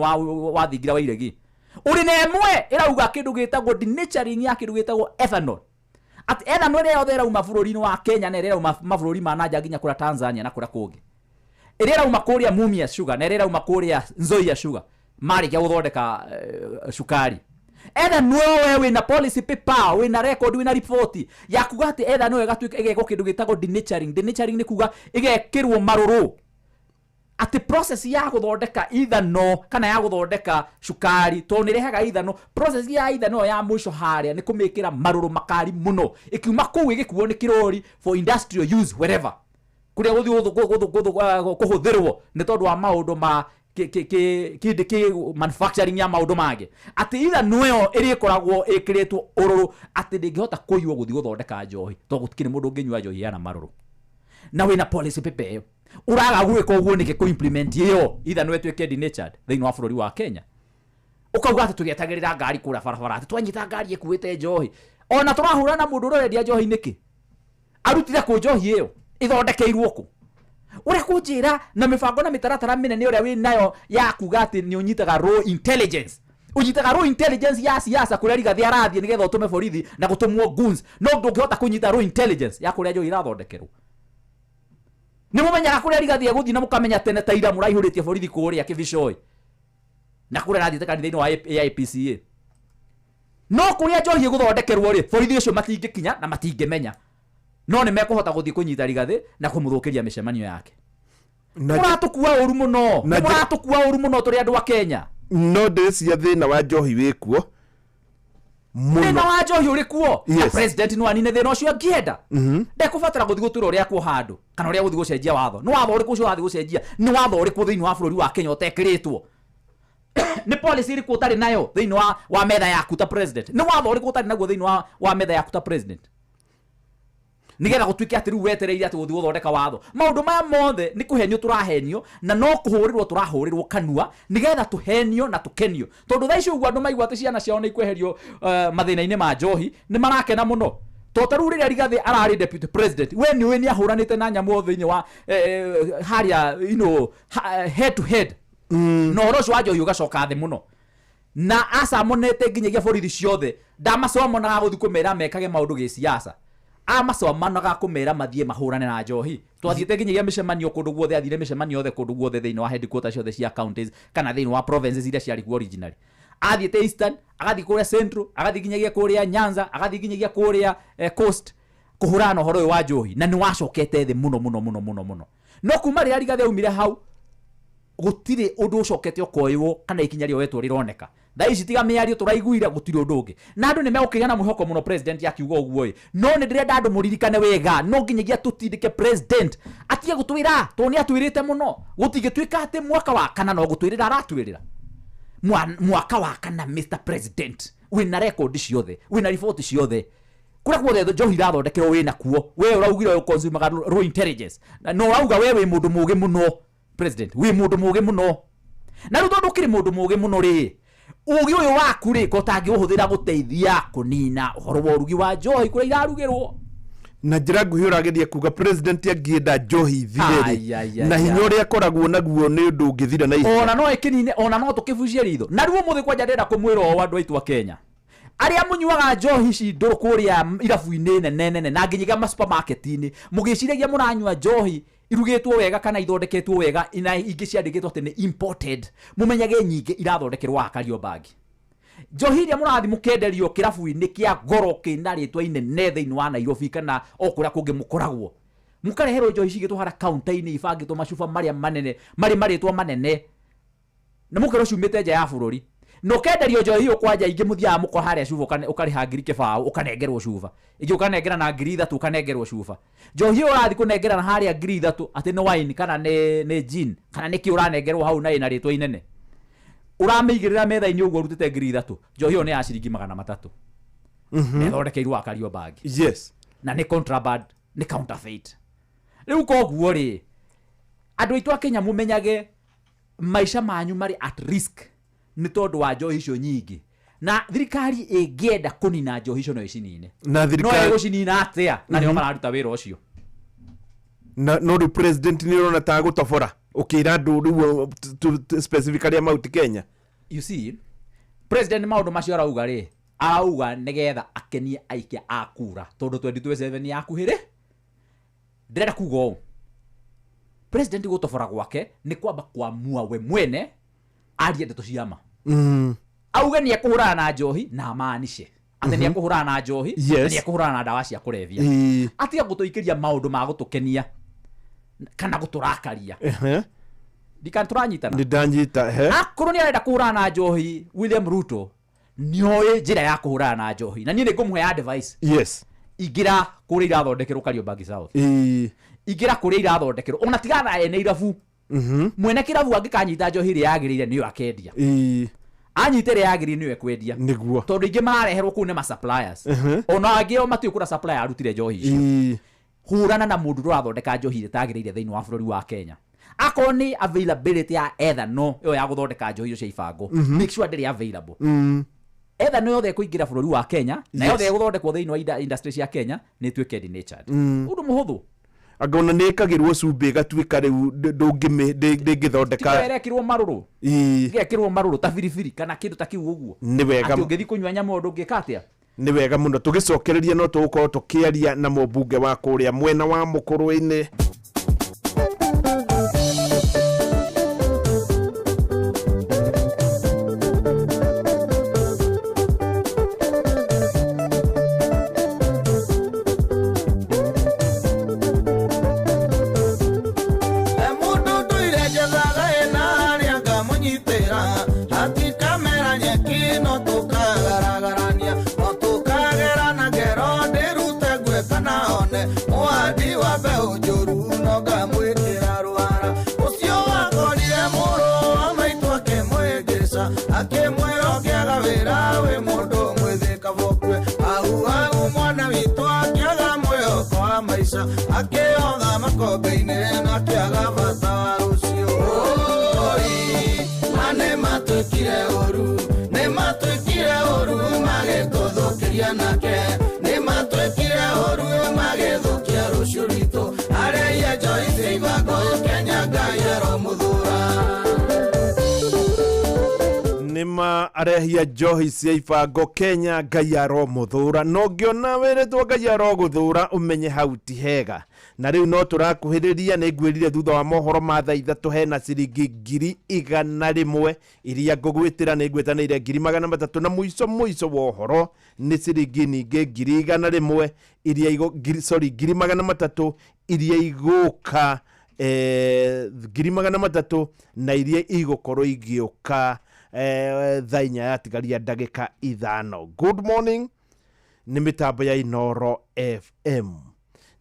wa thingira wa iregi, ũrĩ na ĩmwe ĩrauga kĩndũ gĩtagwo denaturing ya kĩndũ gĩtagwo ethanol, atĩ ethanol ĩrĩa yothe ĩrauma bũrũri-inĩ wa Kenya na ĩrĩa ĩrauma mabũrũri ma nanja nginya kũrĩa Tanzania na kũrĩa kũngĩ, ĩrĩa ĩrauma kũrĩa Mumias Sugar na ĩrĩa ĩrauma kũrĩa Nzoia Sugar marĩkia gũthondeka cukari, ethanol we wĩna policy paper, wĩna record, wĩna report ya kuga atĩ ethanol ĩgatuĩka ĩgekwo kĩndũ gĩtagwo denaturing. Denaturing nĩ kuga ĩgekĩrwo marũrũ, atĩ process ya gũthondeka ethanol kana ya gũthondeka cukari, tondũ nĩ ĩrehaga ethanol, process ya ethanol ya mũico harĩa nĩ kũmĩkĩra marũrũ makari mũno, ĩkiuma kũu ĩgĩkuo nĩ kĩrori for industrial use wherever kũrĩa gũthiĩ kũhũthĩrwo nĩ tondũ wa maũndũ ma kĩndĩ kĩ manufacturing ya maũndũ mangĩ, atĩ ethanol ĩyo ĩrĩkoragwo ĩkĩrĩtwo ũrũrũ atĩ ndĩngĩhota kũiywo gũthiĩ gũthondeka njohi, tondũ gũtikĩrĩ mũndũ ũngĩnyua njohi yana marũrũ. Na wĩna policy paper ĩyo, ũraga gwĩka ũguo nĩkĩ kũ implement ĩyo ethanol ĩtuĩke denatured thĩinĩ wa bũrũri wa Kenya? Ũkauga atĩ tũgĩetagĩrĩra ngari kũrĩa barabara, atĩ twanyita ngari ĩkuĩte njohi, ona tũrahũra na mũndũ ũrĩa ũrendia njohi nĩkĩ? Arutire kũ njohi ĩyo? Ĩthondekeirwo kũ? Ũrĩa kũnjĩra na mĩbango na mĩtaratara mĩnene ũrĩa wĩ nayo ya kuga atĩ nĩ ũnyitaga raw intelligence, ũnyitaga raw intelligence ya siasa kũrĩa Rigathi arathiĩ nĩgetha ũtũme borithi na gũtũmwo goons, no ndũngĩhota kũnyita raw intelligence ya kũrĩa njohi irathondekerwo. Nĩ mũmenyaga kũrĩa Rigathi egũthiĩ na mũkamenya tene ta ira mũraihũrĩtie borithi kũrĩa Kĩbicoi na kũrĩa arathiĩte kanitha-inĩ wa AIPCA, no kũrĩa njohi ĩgũthondekerwo rĩ, borithi ũcio matingĩkinya na matingĩmenya, no nĩ mekũhota gũthiĩ kũnyita Rigathi na kũmũthũkĩria mĩcemanio yake. Mũratũkua ũru mũno, mũratũkua ũru mũno tũrĩ andũ a Kenya. No ndĩreciria thĩna wa njohi wĩkuo thĩna wa njohi ũrĩ kuo, na president no anine thĩna ũcio angĩenda. Ndekũbatara gũthiĩ gũtwĩra ũrĩa kuo handũ kana ũrĩa gũthiĩ gũcenjia watho. Nĩ watho ũrĩkũ ũcio ũrathiĩ gũcenjia? Nĩ watho ũrĩkũ thĩinĩ wa bũrũri wa Kenya ũtekĩrĩtwo? Nĩ policy ĩrĩkũ ũtarĩ nayo thĩinĩ wa metha yaku ta president? Nĩ watho ũrĩkũ ũtarĩ naguo thĩinĩ wa metha yaku ta president? Nĩgetha gũtuĩke atĩ rĩu wetereire atĩ gũthiĩ gũthondeka watho. Maũndũ maya mothe nĩ kũhenio tũrahenio na no kũhũrĩrwo tũrahũrĩrwo kanua nĩgetha tũhenio na tũkenio. Tondũ thaa ici ũguo andũ maigua atĩ ciana ciao nĩ ikweherio mathĩna-inĩ ma njohi nĩ marakena mũno. Tondũ ta rĩu rĩrĩa Rigathi ararĩ deputy president, we nĩ ũĩ nĩ ahũranĩte na nyamũ thĩinĩ wa harĩa, you know, head to head. Na ũhoro ũcio wa njohi ũgacoka thĩ mũno. Na acamonete nginyagia borithi ciothe, ndamacomonaga gũthiĩ kũmera mekage maũndũ gĩsiasa, amacomanaga kũmera mathiĩ mahũrane na njohi. Twathiĩte nginyagia mĩcemanio kũndũ guothe, athire mĩcemanio yothe kũndũ guothe thĩinĩ wa headquarters ciothe cia counties kana thĩinĩ wa provinces iria ciarĩ kuo originally. Athiĩte Eastern, agathiĩ kũrĩa Central, agathiĩ nginyagia kũrĩa Nyanza, agathiĩ nginyagia kũrĩa Coast kũhũrana na ũhoro ũyũ wa njohi, na nĩ wacokete thĩ mũno mũno mũno mũno mũno. No kuma rĩrĩa Rigathĩ aumire hau, gũtirĩ ũndũ ũcokete ũkoywo kana ikinya rĩoetwo rĩroneka. Thaa ici tiga mĩario tũraiguire, gũtirĩ ũndũ ũngĩ. Na andũ nĩ megũkĩgĩa na mwĩhoko mũno president akiuga ũguo ĩ. No nĩ ndĩrenda andũ mũririkane wega, no nginyagia tũtindĩke president atige gũtwĩra, tondũ nĩ atwĩrĩte mũno. Gũtingĩtuĩka atĩ mwaka wa kana no gũtwĩrĩra aratwĩrĩra. Mwaka wa kana Mr President, wĩna rekondi ciothe, wĩna riboti ciothe, kũrĩa guothe njohi irathondekerwo wĩna kuo. We ũraugire ũconsumaga raw intelligence, na ũrauga we wĩ mũndũ mũũgĩ mũno president, wĩ mũndũ mũũgĩ mũno. Na rĩu tondũ ũkĩrĩ mũndũ mũũgĩ mũno rĩ, ũũgĩ ũyũ waku rĩ, ko ũtangĩũhũthĩra gũteithia kũnina ũhoro wa ũrugi wa njohi kũrĩa irarugĩrwo. Na njĩra nguhĩ ũrageria kuga president angĩenda njohi ithire Ai, ai, rĩ, ai, na hinya ai. ũrĩa akoragwo naguo nĩ ũndũ ũngĩthira na ihenya. Ona no ĩkĩnine, ona no tũkĩbucie ritho. Na rĩu ũmũthĩ kwanja ndĩrenda kũmwĩra ũũ andũ aitũ a Kenya, arĩa mũnyuaga njohi ici ndũrũ kũrĩa irabu-inĩ nene nene na nginyagia ma supermarket-inĩ, mũgĩciragia mũranyua njohi irugĩtwo wega kana ithondeketwo wega, na ingĩ ciandĩkĩtwo atĩ nĩ imported, mũmenyage nyingĩ irathondekerwo haha Kariobangi. Njohi iria mũrathiĩ mũkenderio kĩrabu-inĩ kĩa goro kĩna rĩtwa inene thĩinĩ wa Nairobi kana o kũrĩa kũngĩ mũkoragwo, mũkareherwo njohi cigĩtwo harĩa counter-inĩ ibangĩtwo macuba marĩa manene marĩ marĩtwa manene, na mũkerwo ciumĩte nja ya bũrũri. Na ũkenderio njohi ĩyo kwanja, ingĩ mũthiaga mũko harĩa cuba ũkarĩha ngiri kĩbaũ ũkanengerwo cuba, ingĩ ũkanengera na ngiri ithatũ ũkanengerwo cuba. Njohi ĩyo ũrathiĩ kũnengera na harĩa ngiri ithatũ atĩ nĩ wine kana nĩ gin kana nĩ kĩ ũranengerwo hau na ĩna rĩtwa inene, ũramĩigĩrĩra metha-inĩ ũguo ũrutĩte ngiri ithatũ, njohi ĩyo nĩ ya ciringi magana matatũ. Na ĩthondekeirwo wa Kariobangi. Na nĩ contraband, nĩ counterfeit. Rĩu koguo rĩ, andũ aitũ a Kenya mũmenyage maica manyu marĩ at risk nĩ tondũ wa njohi icio nyingĩ. Na thirikari ĩngĩenda kũnina njohi icio no ĩcinine. Na thirikari No ĩgũcinina atĩa? Na nĩo mararuta wĩra ũcio. Na no rĩu president nĩ ũrona ta agũtobora ũkĩra andũ rĩu specifically a Mount Kenya. You see, president maũndũ macio arauga rĩ, arauga nĩgetha akenie aikia a kura, tondũ 2027 yakuhĩ rĩ. Ndĩrenda kuga ũũ, president gũtobora gwake nĩ kwamba kuamua we mwene arie ndeto cia ma. Auge nĩ ekũhũrana na njohi na amaanishe atĩ nĩ ekũhũrana na njohi, na nĩ ekũhũrana na ndawa cia kũrebia. Atige gũtũikĩria maũndũ ma gũtũkenia kana gũtũrakaria. Ndikana tũranyitana? Nĩ ndanyita, ehe. Akorwo nĩ arenda kũhũrana na njohi, William Ruto nĩoĩ njĩra ya kũhũrana na njohi, na niĩ nĩ ngũmũhe advice. Ingĩra kũrĩa irathondekerwo Kariobangi South. Ingĩra kũrĩa irathondekerwo, ona tiga na ene irabu. Mwene kĩrabu angĩkanyita njohi ĩrĩa yagĩrĩire nĩyo akendia. Anyita ĩrĩa yagĩrĩire nĩyo ekwendia. Nĩguo. Tondũ ingĩ marareherwo kũu nĩ ma suppliers. Ona angĩ o matiũĩ kũrĩa supplier arutire njohi icio. Hũrana na mũndũ ũrathondeka njohi ĩrĩa ĩtagĩrĩire thĩinĩ wa bũrũri wa Kenya. Akorwo nĩ availability ya ethanol ĩyo ya gũthondeka njohi icio cia ibango, make sure ndĩrĩ available. Ethanol yothe ĩkũingĩra bũrũri wa Kenya, na yothe ĩgũthondekwo thĩinĩ wa industry cia Kenya, nĩ ĩtuĩke denatured. Ũndũ mũhũthũ. Anga ona nĩ ĩkagĩrwo cumbĩ ĩgatuĩka rĩu ndĩngĩthondeka. Tiga ĩrekĩrwo marũrũ. Ĩgekĩrwo marũrũ ta biribiri kana kĩndũ ta kĩu ũguo. Nĩ wega. Atĩ ũngĩthiĩ kũnyua nyamũ ũndũ ũngĩka atĩa? Nĩ wega mũno. Tũgĩcokereria no tũgũkorwo tũkĩaria na mũmbunge wa kũrĩa mwena wa Mũkũrwe-inĩ. Mũndũ ndũire njethaga ĩna harĩa ngamũnyitĩra, hatikamera nyeki no tũkagaragarania, no tũkagerana ngero ndĩrute ngue kana one mũhandi wa mbeũ njũru no ngamwĩkĩra rwara. Ũcio wakorire mũrũ wa maitũ akĩmwĩngĩca, akĩmwĩra ũngĩaga wĩra wĩ mũndũ mwĩthĩ kabokwe. Hau hau mwana witũ akĩaga mwĩhoko wa maica, akĩotha makombe-inĩ na akĩaga bata wa rũciũ. Oi, ma nĩ matwĩkire ũru, nĩ matwĩkire ũru magĩtũthũkĩria nake, nĩ matwĩkire ũru magĩthũkia rũciũ rwitũ. Arĩa ia njohi cia ibango Kenya Ngai aromũthũra. Nĩ Ng'ima arehia njohi cia ibango Kenya Ngai aromũthũra no ngĩona wĩrĩtwo Ngai arogũthũra ũmenye hau ti hega. Na rĩu no tũrakuhĩrĩria, nĩ ngwĩrire thutha wa mohoro ma thaa 3 hena ciringi 100,000 iria ngũgwĩtĩra, nĩ ngwĩtanĩire 300,000 na mũico mũico wa ũhoro nĩ ciringi ningĩ 100,000 iria sorry 300,000 iria igũka 300,000 na iria igũkorwo igĩũka thaa 4 yatigaria ndagĩka 5. Good morning, nĩ mĩtambo ya Inooro FM.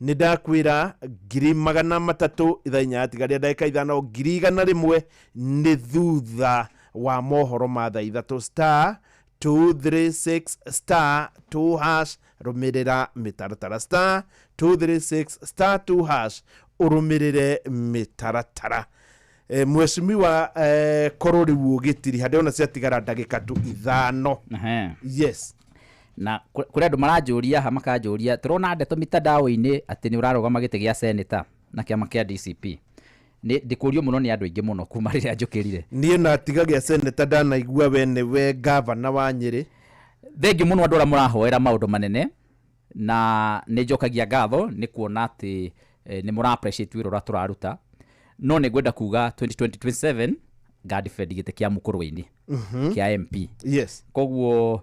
Nĩ ndakwĩra 300,000 thaa 4 yatigaria ndagĩka 5, 100,000 nĩ thutha wa mohoro ma thaa 3 star 236 star 2 hash, rũmĩrĩra mĩtaratara star 236 star 2 hash, ũrũmĩrĩre mĩtaratara. Mheshimiwa korwo rĩu ũgĩtiriha ndĩrona ciatigara ndagĩka tu 5. Yes. Na kũrĩ andũ maranjũria haha, makanjũria tũrona ndeto mitandao-inĩ atĩ nĩ ũrarũgama gĩtĩ gĩa seneta na kĩama kĩa DCP. Nĩ ndĩkũrio mũno nĩ andũ aingĩ mũno kuma rĩrĩa njũkĩrire. Niĩ na tiga gĩa seneta ndanaigua we nĩwe gavana wa Nyĩrĩ. Thengiũ mũno andũ arĩa mũrahoera maũndũ manene, na nĩ njokagia ngatho nĩ kuona atĩ nĩ mũra appreciate wĩra ũrĩa tũraruta. No nĩ ngwenda kuga 2027 ngadefend gĩtĩ kĩa Mũkũrwe-inĩ kĩa MP. Yes. Koguo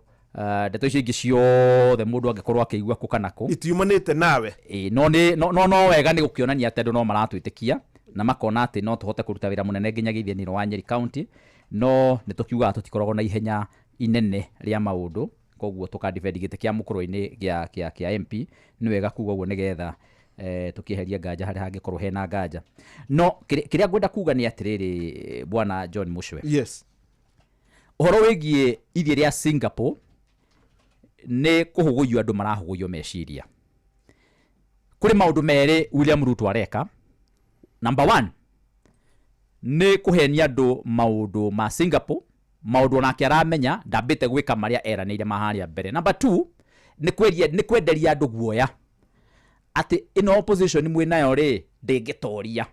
ndeto icio ingĩ ciothe mũndũ angĩkorwo akĩigua kũ kana kũ itiumanĩte nawe. No nĩ no wega nĩ gũkĩonania atĩ andũ no maratwĩtĩkia na makona atĩ no tũhote kũruta wĩra mũnene nginyagia ithĩni wa Nyeri County, no nĩ tũkiugaga tũtikoragwo na ihenya inene rĩa maũndũ, koguo tũkadefend gĩtĩ kĩa Mũkũrwe-inĩ kĩa MP. Nĩ wega kuga ũguo nĩgetha tũkĩeheria nganja harĩa hangĩkorwo hena nganja. No kĩrĩa ngwenda kuga nĩ atĩrĩrĩ, bwana John Mushwe. Yes. Ũhoro wĩgiĩ ithiĩ rĩa Singapore nĩ kũhũgũyio andũ marahũgũyio meciria. Kũrĩ maũndũ merĩ William Ruto areka. Number 1 nĩ kũhenia andũ maũndũ ma Singapore, maũndũ onake aramenya ndambĩte gwĩka marĩa eranĩire ma harĩa mbere. Number 2 nĩ kwenderia andũ guoya atĩ ĩno opposition mwĩ nayo rĩ ndĩngĩtoria.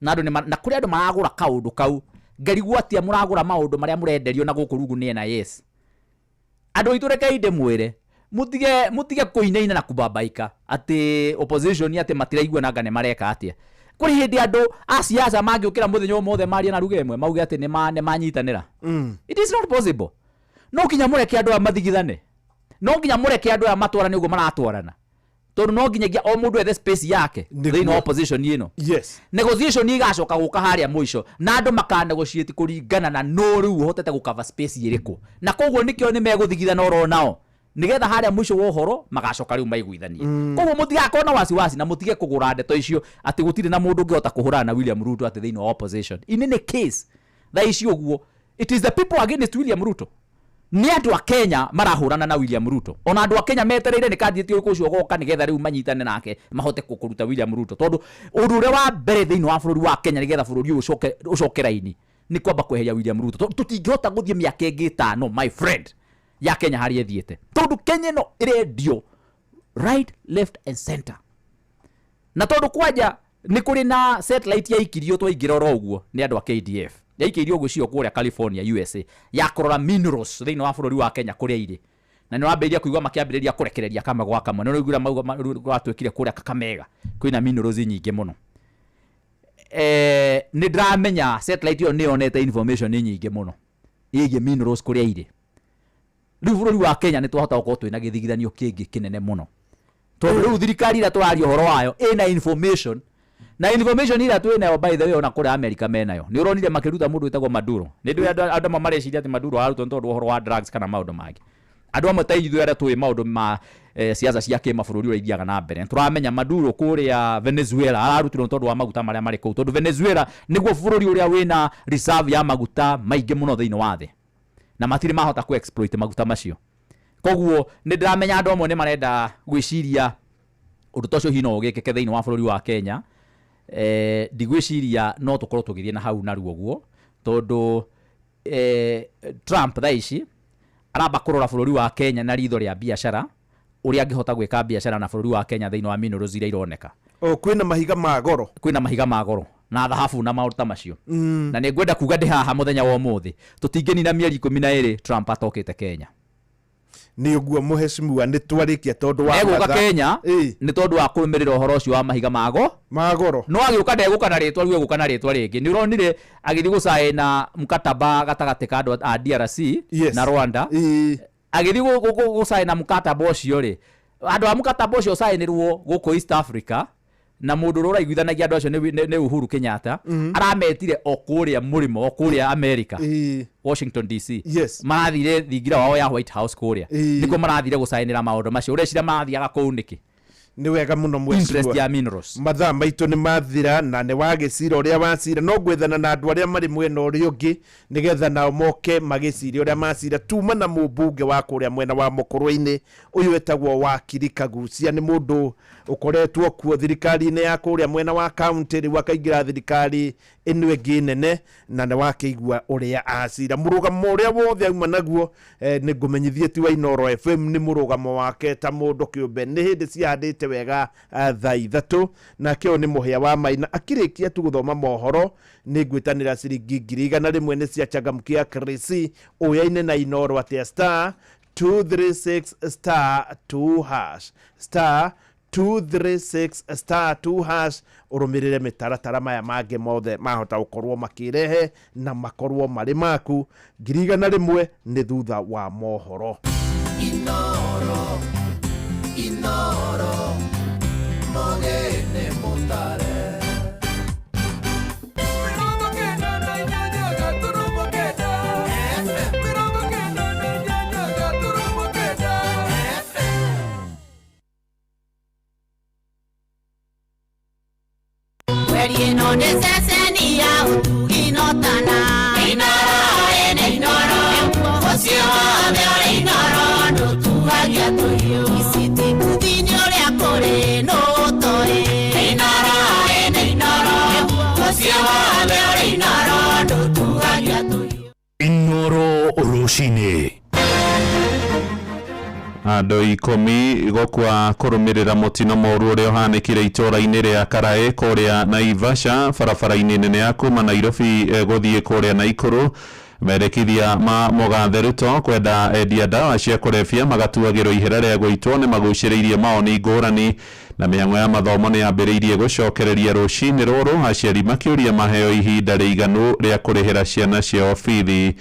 Na andũ na kũrĩ andũ maragũra kaũndũ kau, ngarigwo atĩa mũragũra maũndũ marĩa mũrenderio na gũkũ rungu nĩ NIS. Andũ aitũ rekei ndĩmwĩre mũtige kũinaina na kũbabaika atĩ opposition atĩ matiraigua nanga nĩ mareka atĩa. Kũrĩ hĩndĩ andũ a siasa mangĩũkĩra mũthenya ũmwe marie na ruga ĩmwe mauge atĩ nĩ manyitanĩra. It is not possible. No nginya mũreke andũ aya mathigithane, no nginya mũreke andũ aya matwarane ũguo maratwarana, tondũ no nginyagia o mũndũ ethe space yake thĩinĩ wa opposition ĩno. Yes. Negotiation igacoka gũka harĩa mũico na andũ makanegotiate kũringana na no rĩu ũhotete gũcover space ĩrĩkũ, na koguo nĩkĩo nĩ megũthigithana oro nao nĩgetha harĩa mũico wa ũhoro magacoka rĩu maiguithanie. Koguo mũtigakorwo na wasiwasi na mũtige kũgũra ndeto icio atĩ gũtirĩ na mũndũ ũngĩhota kũhũrana na William Ruto atĩ thĩinĩ wa opposition. In any case, thaa ici ũguo it is the people against William Ruto. Nĩ andũ a Kenya marahũrana na William Ruto. Ona andũ a Kenya metereire nĩ candidate ũrĩkũ ũcio ũgoka nĩgetha rĩu manyitane nake mahote kũruta William Ruto, tondũ ũndũ ũrĩa wa mbere thĩinĩ wa bũrũri wa Kenya nĩgetha bũrũri ũyũ ũcoke raini nĩ kwamba kweheria William Ruto. Tondũ tũtingĩhota gũthiĩ mĩaka ĩngĩ 5 my friend ya Kenya harĩa ĩthiĩte, tondũ Kenya ĩno ĩrendio right, left and center. Na tondũ kwanja nĩ kũrĩ na satellite yaikirio twaingĩra oro ũguo nĩ andũ a KDF, yaikĩirio ũguo cio kũrĩa California USA ya kũrora minerals thĩinĩ wa bũrũri wa Kenya kũrĩa irĩ, na nĩ wambĩrĩria kũigua makĩambĩrĩria kũrekereria kamwe gwa kamwe. Nĩ ũraigua mauga gwatuĩkire kũrĩa Kakamega kwĩna minerals nyingĩ mũno. Nĩ ndĩramenya satellite ĩyo nĩ yonete information nyingĩ mũno ĩgiĩ minerals kũrĩa irĩ. Rĩu bũrũri wa Kenya nĩ twahota gũkorwo twĩna gĩthigithanio kĩngĩ kĩnene mũno, tondũ rĩu thirikari ĩrĩa tũraria ũhoro wayo ĩna information, na information ĩrĩa twĩnayo by the way ona kũrĩa America menayo. Nĩ ũronire makĩruta mũndũ wĩtagwo Maduro. Nĩ ndũĩ andũ amwe mareciria atĩ Maduro arutwo nĩ tondũ ũhoro wa drugs kana maũndũ mangĩ. Andũ amwe ta ithuĩ arĩa tũĩ maũndũ ma siasa cia kĩmabũrũri ũrĩa ithiaga na mbere, tũramenya Maduro kũrĩa Venezuela ararutirwo nĩ tondũ wa maguta marĩa marĩ kũu, tondũ Venezuela nĩguo bũrũri ũrĩa wĩna reserve ya maguta maingĩ mũno thĩinĩ wa thĩ, na matirĩ mahota ku exploit maguta macio. Koguo nĩ ndĩramenya andũ amwe nĩ marenda gwĩciria ũndũ ta ũcio hihi no ũgĩkĩke thĩinĩ wa bũrũri wa Kenya. Ndigwĩciria no tũkorwo tũgĩthiĩ na hau narua ũguo, tondũ Trump thaa ici aramba kũrora bũrũri wa Kenya na ritho rĩa biacara, ũrĩa angĩhota gwĩka biacara na bũrũri wa Kenya thĩinĩ wa minerals iria ironeka. O kwĩna mahiga ma goro. Kwĩna mahiga ma goro. Na thahabu na maũndũ ta macio. Na nĩ ngwenda kuga ndĩ haha mũthenya wa ũmũthĩ, tũtingĩnina mĩeri 12 Trump atokĩte Kenya. Nĩ ũguo mũheshimiwa, nĩ twarĩkia tondũ wa Egũka mathaa. Kenya nĩ tondũ wa kũrũmĩrĩra ũhoro ũcio wa mahiga mago magoro. No agĩũka ndegũka na rĩtwa rĩu, egũka na rĩtwa rĩngĩ. Nĩ ũronire agĩthiĩ gũcaĩna mkataba gatagatĩ ka andũ a DRC na Rwanda. Agĩthiĩ gũcaĩna mkataba ũcio rĩ, andũ a mkataba ũcio ũcaĩnĩrwo gũkũ East Africa, na mũndũ ũrĩa ũraiguithanagia andũ acio nĩ Uhuru Kenyatta. Arametire o kũrĩa mũrĩmo, o kũrĩa America, Washington DC. Marathire thingira wao ya White House kũrĩa, nĩkuo marathire gũcaĩnĩra maũndũ macio. Ũreciria marathiaga kũu nĩkĩ? Nĩ wega mũno. Interest Mheshimiwa. ya minerals. Mathaa maitũ nĩ mathira na nĩ wagĩcira ũrĩa wacira, no gwethana na andũ arĩa marĩ mwena ũrĩa ũngĩ nĩgetha nao moke magĩciria ũrĩa macira. Tuma na mũmbunge wa kũrĩa mwena wa mũkũrwe-inĩ ũyũ wetagwo Wakiri Kagucia, nĩ mũndũ ũkoretwo kuo thirikari-inĩ ya kũrĩa mwena wa kaunti, rĩu akaingĩra thirikari ĩno ĩngĩ nene, na nĩ wakĩigua ũrĩa acira. Mũrũgamo ũrĩa wothe auma naguo, nĩ ngũmenyithie ti wa Inooro FM, nĩ mũrũgamo wake ta mũndũ kĩũmbe. Nĩ hĩndĩ ciahandĩte wega thaa 3, nake ũyũ nĩ Mũhĩa wa Maina. Akĩrĩkia tu gũthoma mohoro, nĩ ngwĩtanĩra ciringi 100,000 nĩ cia Changamkia Krisi ũyaine na Inooro atĩa? Star 236 star 2 hash, star 236 star 2 hash, ũrũmĩrĩre mĩtaratara maya mangĩ mothe mahota gũkorwo makĩrehe na makorwo marĩ maku. 100,000 nĩ thutha wa mohoro. Inoro, Inoro, mogene mutare. Mweri ĩno nĩ ceceni ya ũtugi no tana. Inooro ĩnĩ Inooro, mũciĩ wothe ũrĩ Inooro, ndũtuagia tũhiũ. Iciti kuthi-inĩ ũrĩa kũrĩ nũ ũtoĩ. Inooro ĩnĩ Inooro, mũciĩ wothe ũrĩ Inooro, ndũtuagia tũhiũ. Inoro rũcinĩ. Andũ 10 gũkua kũrũmĩrĩra mũtino mũru ũrĩa ũhanĩkire itũũra-inĩ rĩa Karaĩ kũrĩa Naivasha, barabara-inĩ nene ya kuma Nairobi gũthiĩ kũrĩa Naikuru. Merekithia ma mũgathe Ruto kwenda endia ndawa cia kũrebia magatuagĩrwo ihera rĩa gũitwo nĩ magucĩrĩirie maoni ngũrani. Na mĩhang'o ya mathomo nĩ yambĩrĩirie gũcokereria rũcinĩ rũrũ, aciari makĩũria maheo ihinda rĩiganu rĩa kũrĩhĩra ciana ciao bithi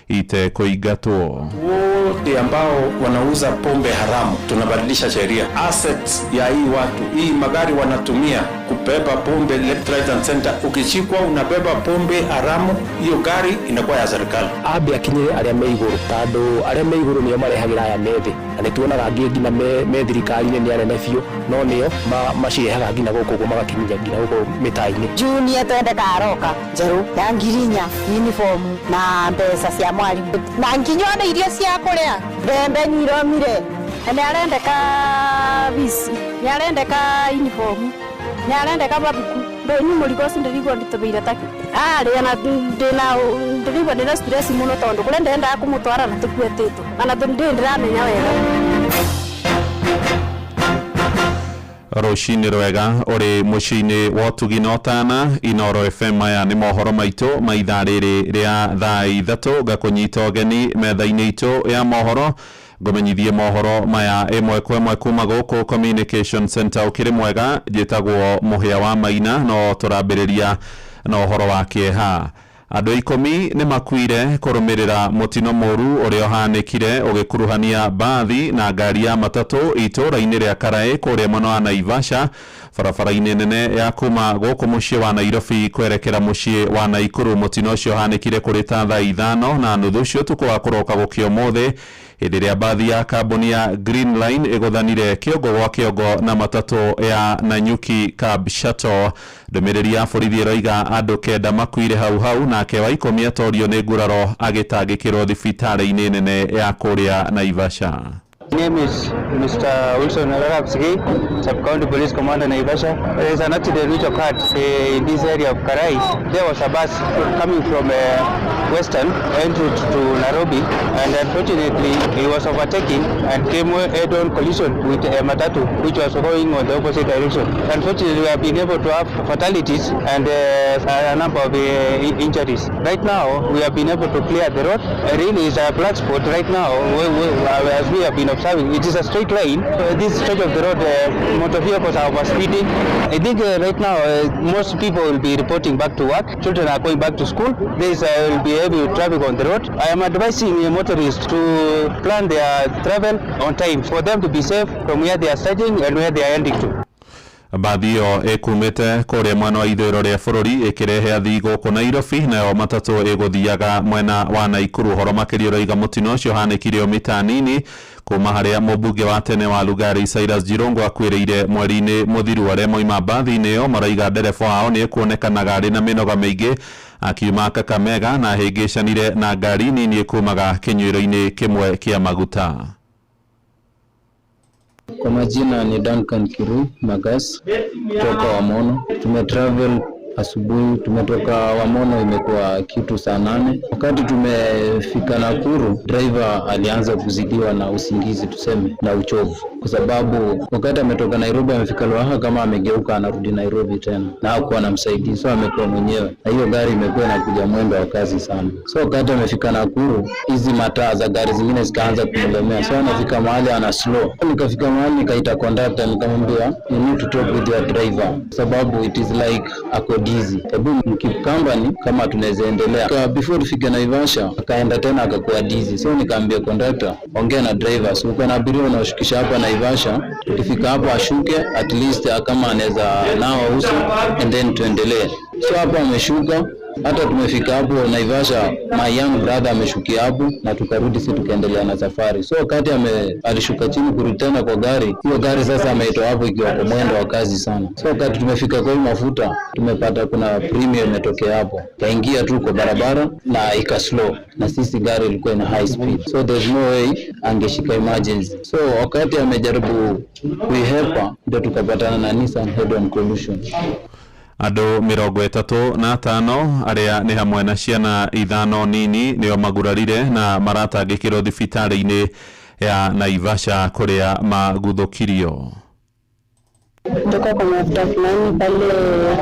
itekũingatwo. Wote ambao wanauza pombe haramu tunabadilisha sheria. Assets ya hii watu, hii magari wanatumia kubeba pombe left, right and center. Ukishikwa unabeba pombe haramu, hiyo gari inakuwa ya serikali. Ambe akinyire arĩa me igũrũ, tondũ arĩa me igũrũ nĩo marehagĩra aya me thĩ, na nĩ tuonaga angĩ nginya me thirikari-inĩ nĩ anene biũ, no nĩo macirehaga nginya gũkũ ũguo, magakinyia nginya gũkũ mĩtaa-inĩ. Junior twende karoka njerũ ya 4,000 uniform na mbeca cia mwarimu na nginya ona irio cia kũrĩa, mbembe nĩiromire, na nĩarendeka bici, nĩarendeka uniform, nĩarendeka mabuku. Ndũnyu mũrigo ũcio ndĩrigwo nditũmĩire taki arĩa na ndĩna ndĩrigwo ndĩna stress mũno tondũ kũrĩa ndendaga kũmũtwara na tũkuetĩtwo ona ndĩ ndĩramenya wega. Rũcinĩ rwega ũrĩ mũciĩ-inĩ wa ũtugi na ũtana Inooro FM. Maya nĩ mohoro maitũ ma ithaa rĩrĩ rĩa thaa 3. Ngakũnyita ũgeni metha-inĩ itũ ya mohoro, ngũmenyithie mohoro maya ĩmwe kwa ĩmwe kuma gũkũ Communication Center. Ũkĩrĩ mwega, njĩtagwo Mũhĩa wa Maina, no tũrambĩrĩria na ũhoro wa kĩeha. Andũ 10 nĩ makuire kũrũmĩrĩra mũtino mũru ũrĩa ũhanĩkire ũgĩkuruhania mbathi na ngari ya matatũ itũũra-inĩ rĩa Karaĩ kũrĩa mwena wa Naivasha, barabara-inĩ nene ya kuma gũkũ mũciĩ wa Nairobi kwerekera mũciĩ wa Naikuru. Mũtino ũcio ũhanĩkire kũrĩ ta thaa 5:30 cia ũtukũ wa kũroka gũkĩa ũmũthĩ, hĩndĩ ĩrĩa mbathi ya kambuni ya Green Line ĩgũthanire kĩongo gwa kĩongo na matatũ ya Nanyuki Cab Shuttle. Ndũmĩrĩri ya borithi ĩroiga andũ 9 makuire hau hau, nake wa 10 atorio nĩ nguraro agĩtangĩkĩrwo thibitarĩ-inĩ nene ya kũrĩa Naivasha. Name is Mr. Wilson Arapsky, Sub-County Police Commander Naivasha. There is an accident which occurred in this area of Karai. There was a bus coming from Western en route to Nairobi, and unfortunately he was overtaking and came head-on collision with a matatu which was going on the opposite direction. Unfortunately, we have been able to have fatalities and a number of injuries. Right now, we have been able to clear the road. Really, it's a black spot right now, as we have been observing. It is a straight line. This stretch of the road, motor vehicles are overspeeding. I think right now, most people will be reporting back to work. Children are going back to school. There will be heavy traffic on the road. I am advising motorists to plan their travel on time for them to be safe from where they are starting and where they are ending to. Mbathi ĩyo ĩkumĩte kũrĩa mwena wa ithũĩro rĩa bũrũri ĩkĩrehe athii gũkũ Nairobi, nayo matatũ ĩgũthiaga mwena wa Naikuru. Ũhoro makĩria ũroiga mũtino ũcio ũhanĩkire o mita nini kuma harĩa mũmbunge wa tene wa Lugari Cyrus Jirongo akuĩrĩire mweri-inĩ mũthiru. Arĩa moima mbathi-inĩ ĩyo maraiga ndereba wao nĩ ekuonekanaga arĩ na mĩnoga mĩingĩ akiuma Kakamega na ahĩngĩcanire na ngari nini ĩkumaga kĩnyuĩro-inĩ kĩmwe kĩa maguta. Kwa majina ni Duncan Kirui Magas kutoka Wamono. Tumetravel asubuhi, tumetoka Wamono imekuwa kitu saa 8. Wakati tumefika Nakuru, driver alianza kuzidiwa na usingizi tuseme, na uchovu, kwa sababu wakati ametoka Nairobi amefika Ruaha kama amegeuka anarudi Nairobi tena, na hakuwa na msaidizi, so amekuwa mwenyewe, na hiyo gari imekuwa inakuja mwendo wa kasi sana. So wakati amefika Nakuru, hizi mataa za gari zingine zikaanza kumlemea, so anafika mahali ana slow. Nikafika mahali nikaita conductor, nikamwambia you need to talk with your driver, sababu it is like ako dizzy, hebu mkeep company kama tunaweza endelea. Before tufike Naivasha akaenda tena akakuwa dizzy, so nikaambia conductor, ongea na driver, so uko na abiria unaoshukisha hapa Naivasha, tukifika hapo ashuke at least kama anaweza nawa uso and then tuendelee. So hapo ameshuka, hata tumefika hapo Naivasha, my young brother ameshukia hapo na tukarudi sisi tukaendelea na safari. So wakati alishuka chini kurudi tena kwa gari, hiyo gari sasa ameitoa hapo ikiwa kwa mwendo wa kazi sana. So wakati tumefika kwa hiyo mafuta, tumepata kuna premium imetokea hapo, kaingia tu kwa barabara na ika slow, na sisi gari ilikuwa ina high speed, so there's no way angeshika emergency. So wakati amejaribu kuihepa, ndio tukapatana na Nissan head on collision. Andũ 35 arĩa nĩ hamwe na ciana 5 nini nĩo magurarire na maratangĩkĩrwo thibitarĩ-inĩ ya Naivasha kũrĩa maguthũkirio. Kutoka kwa mafuta fulani pale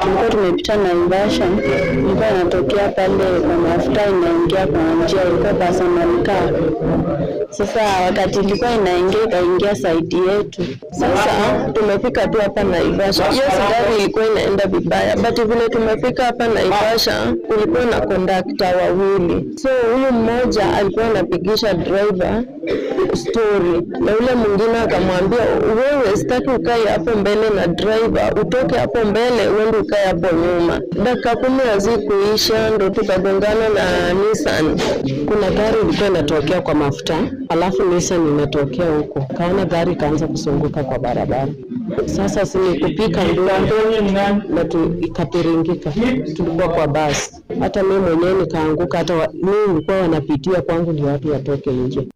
tulikuwa tumepita Naivasha, ilikuwa inatokea pale kwa mafuta inaingia kwa njia, ilikuwa personal car. Sasa wakati ilikuwa inaingia ikaingia side yetu. Sasa tumefika tu hapa Naivasha. Hiyo gari ilikuwa inaenda vibaya, but vile tumefika hapa Naivasha kulikuwa na conductor wawili. So huyu mmoja alikuwa anapigisha driver story na yule mwingine akamwambia, wewe sitaki ukae hapo mbele na driver, utoke hapo mbele uende ukae hapo nyuma. Dakika 10 hazikuisha ndo tukagongana na Nissan. Kuna gari ilikuwa inatokea kwa mafuta, alafu Nissan inatokea huko, kaona gari ikaanza kuzunguka kwa barabara. Sasa si kupika ndoo na ikapiringika. Tulikuwa kwa basi, hata mimi mwenyewe nikaanguka, hata mimi nilikuwa wanapitia kwangu ndio watu watoke nje.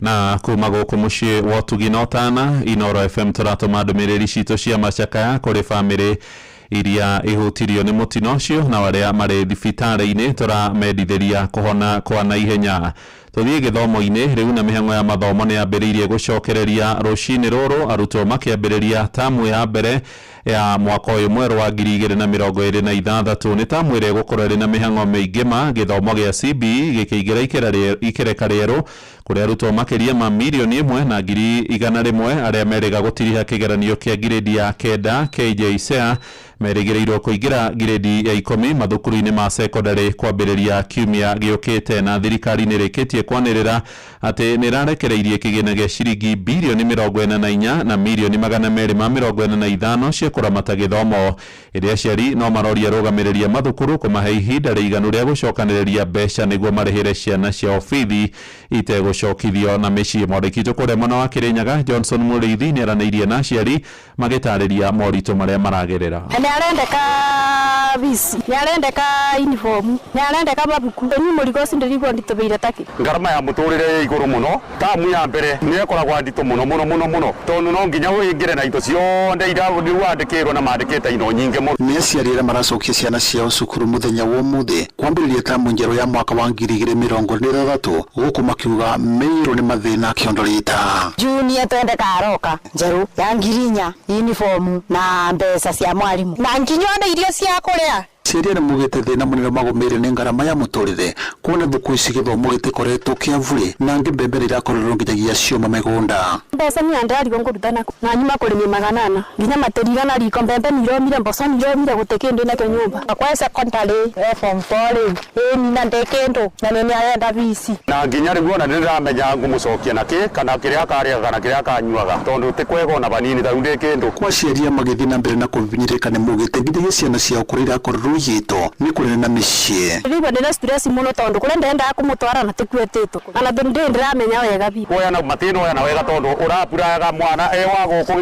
Na kuma gũkũ mũciĩ wa ũtugi na ũtana Inoro FM tũratũma ndũmĩrĩri citũ cia macakaya kũrĩ bamĩrĩ iria ihutirio nĩ mũtino ũcio na arĩa marĩ thibitarĩ-inĩ tũramendithĩria kũhona kwa naihenya. Tũthiĩ gĩthomo-inĩ rĩu na mĩhang'o ya mathomo nĩ yambĩrĩirie gũcokereria rũcinĩ rũrũ, arutwo makĩambĩrĩria tamu ya mbere ya mwaka ũyũ mwerũ wa 2026. Nĩ tamu ĩrĩa ĩgũkorwo ĩrĩ na mĩhang'o mĩingĩ ma gĩthomo gĩa CBE gĩkĩingĩra ikereka rĩerũ kũrĩa arutwo makĩria ma 1,100,000 arĩa merĩga gũtiriha kĩgeranio kĩa ngirĩndi ya 9 KJSEA merĩgĩrĩirwo kũingĩra ngirĩndi ya 10 mathukuru-inĩ ma sekondarĩ kwambĩrĩria kiumia gĩũkĩte. Na thirikari nĩ ĩrĩkĩtie kwanĩrĩra atĩ nĩ ĩrarekereirie kĩgĩna gĩa ciringi birioni 44 na mirioni 245 cia kũramata gĩthomo, ĩrĩa aciari no maroria arũgamĩrĩri a mathukuru kũmahe ihinda rĩiganu rĩa gũcokanĩrĩria mbeca nĩguo marĩhĩre ciana ciao bithi itegũcokithio na mĩciĩ. Mwandĩki witũ kũrĩa mwena wa Kĩrĩnyaga Johnson Mũrĩithi nĩaranĩirie na aciari magĩtarĩria moritũ marĩa maragerera. Nĩ arendeka bisi, nĩ arendeka uniform, nĩ arendeka mabuku, ni mũrigo ũcio ndĩrigwo nditũbĩire taki. Ngarama ya mũtũrĩre ĩ igũrũ mũno. Tamu ya mbere nĩ ĩkoragwo nditũ mũno mũno mũno mũno, tondũ no nginya ũingĩre na indo ciothe iria rĩu wandĩkĩrwo na mandĩkĩte indo nyingĩ mũno. Nĩ aciari arĩa maracokia ciana ciao cukuru mũthenya wa ũmũthĩ kwambĩrĩria tamu njerũ ya mwaka wa 2026, gũkũ makiuga meirwo nĩ mathĩna kĩondo rita. Junior twende karoka njerũ ya 4,000, uniform na mbeca cia mwarimu na nginya ona irio cia kũrĩa. Aciari arĩa maugĩte thĩna mũnene magũmĩire nĩ ngarama ya mũtũrĩre, kuona thukũ ici gĩthomo gĩtikoretwo kĩa burĩ, na angĩ mbembe nĩ irakorirwo nginyagia cioma mĩgũnda. Mbeca ni andarigwo ngũruta naku na nyuma kũrĩmia 800 nginya matĩrigana riko, mbembe nĩ iromire, mboco nĩ iromire, gũtĩ kĩndũ nakĩo nyũmba. Kwa secondary e form 4 rĩu ĩni na ndĩ kĩndũ na nĩ arenda bici. Na nginya rĩu ona nĩndĩramenya ngũmũcokia na kĩ, kana kĩrĩa akarĩaga kana kĩrĩa akanyuaga, tondũ ti kwega ona vanini, tarĩu ndĩ kĩndũ. Kwa aciari aya magĩthiĩ na mbere na kũhinyĩrĩrĩka, nĩ maugĩte nginyagia ciana ciao kũrĩa irakorirwo igĩtwo nĩ kũnene na mĩciĩ. Rĩu ndĩna stress mũno tondũ kũrĩa ndendaga kũmũtwara na tĩkuetĩtwo ona ndĩ ndĩramenya wega biũ. Kuoyana matinoyana wega tondũ ũrapuraga mwana e wa gũkũ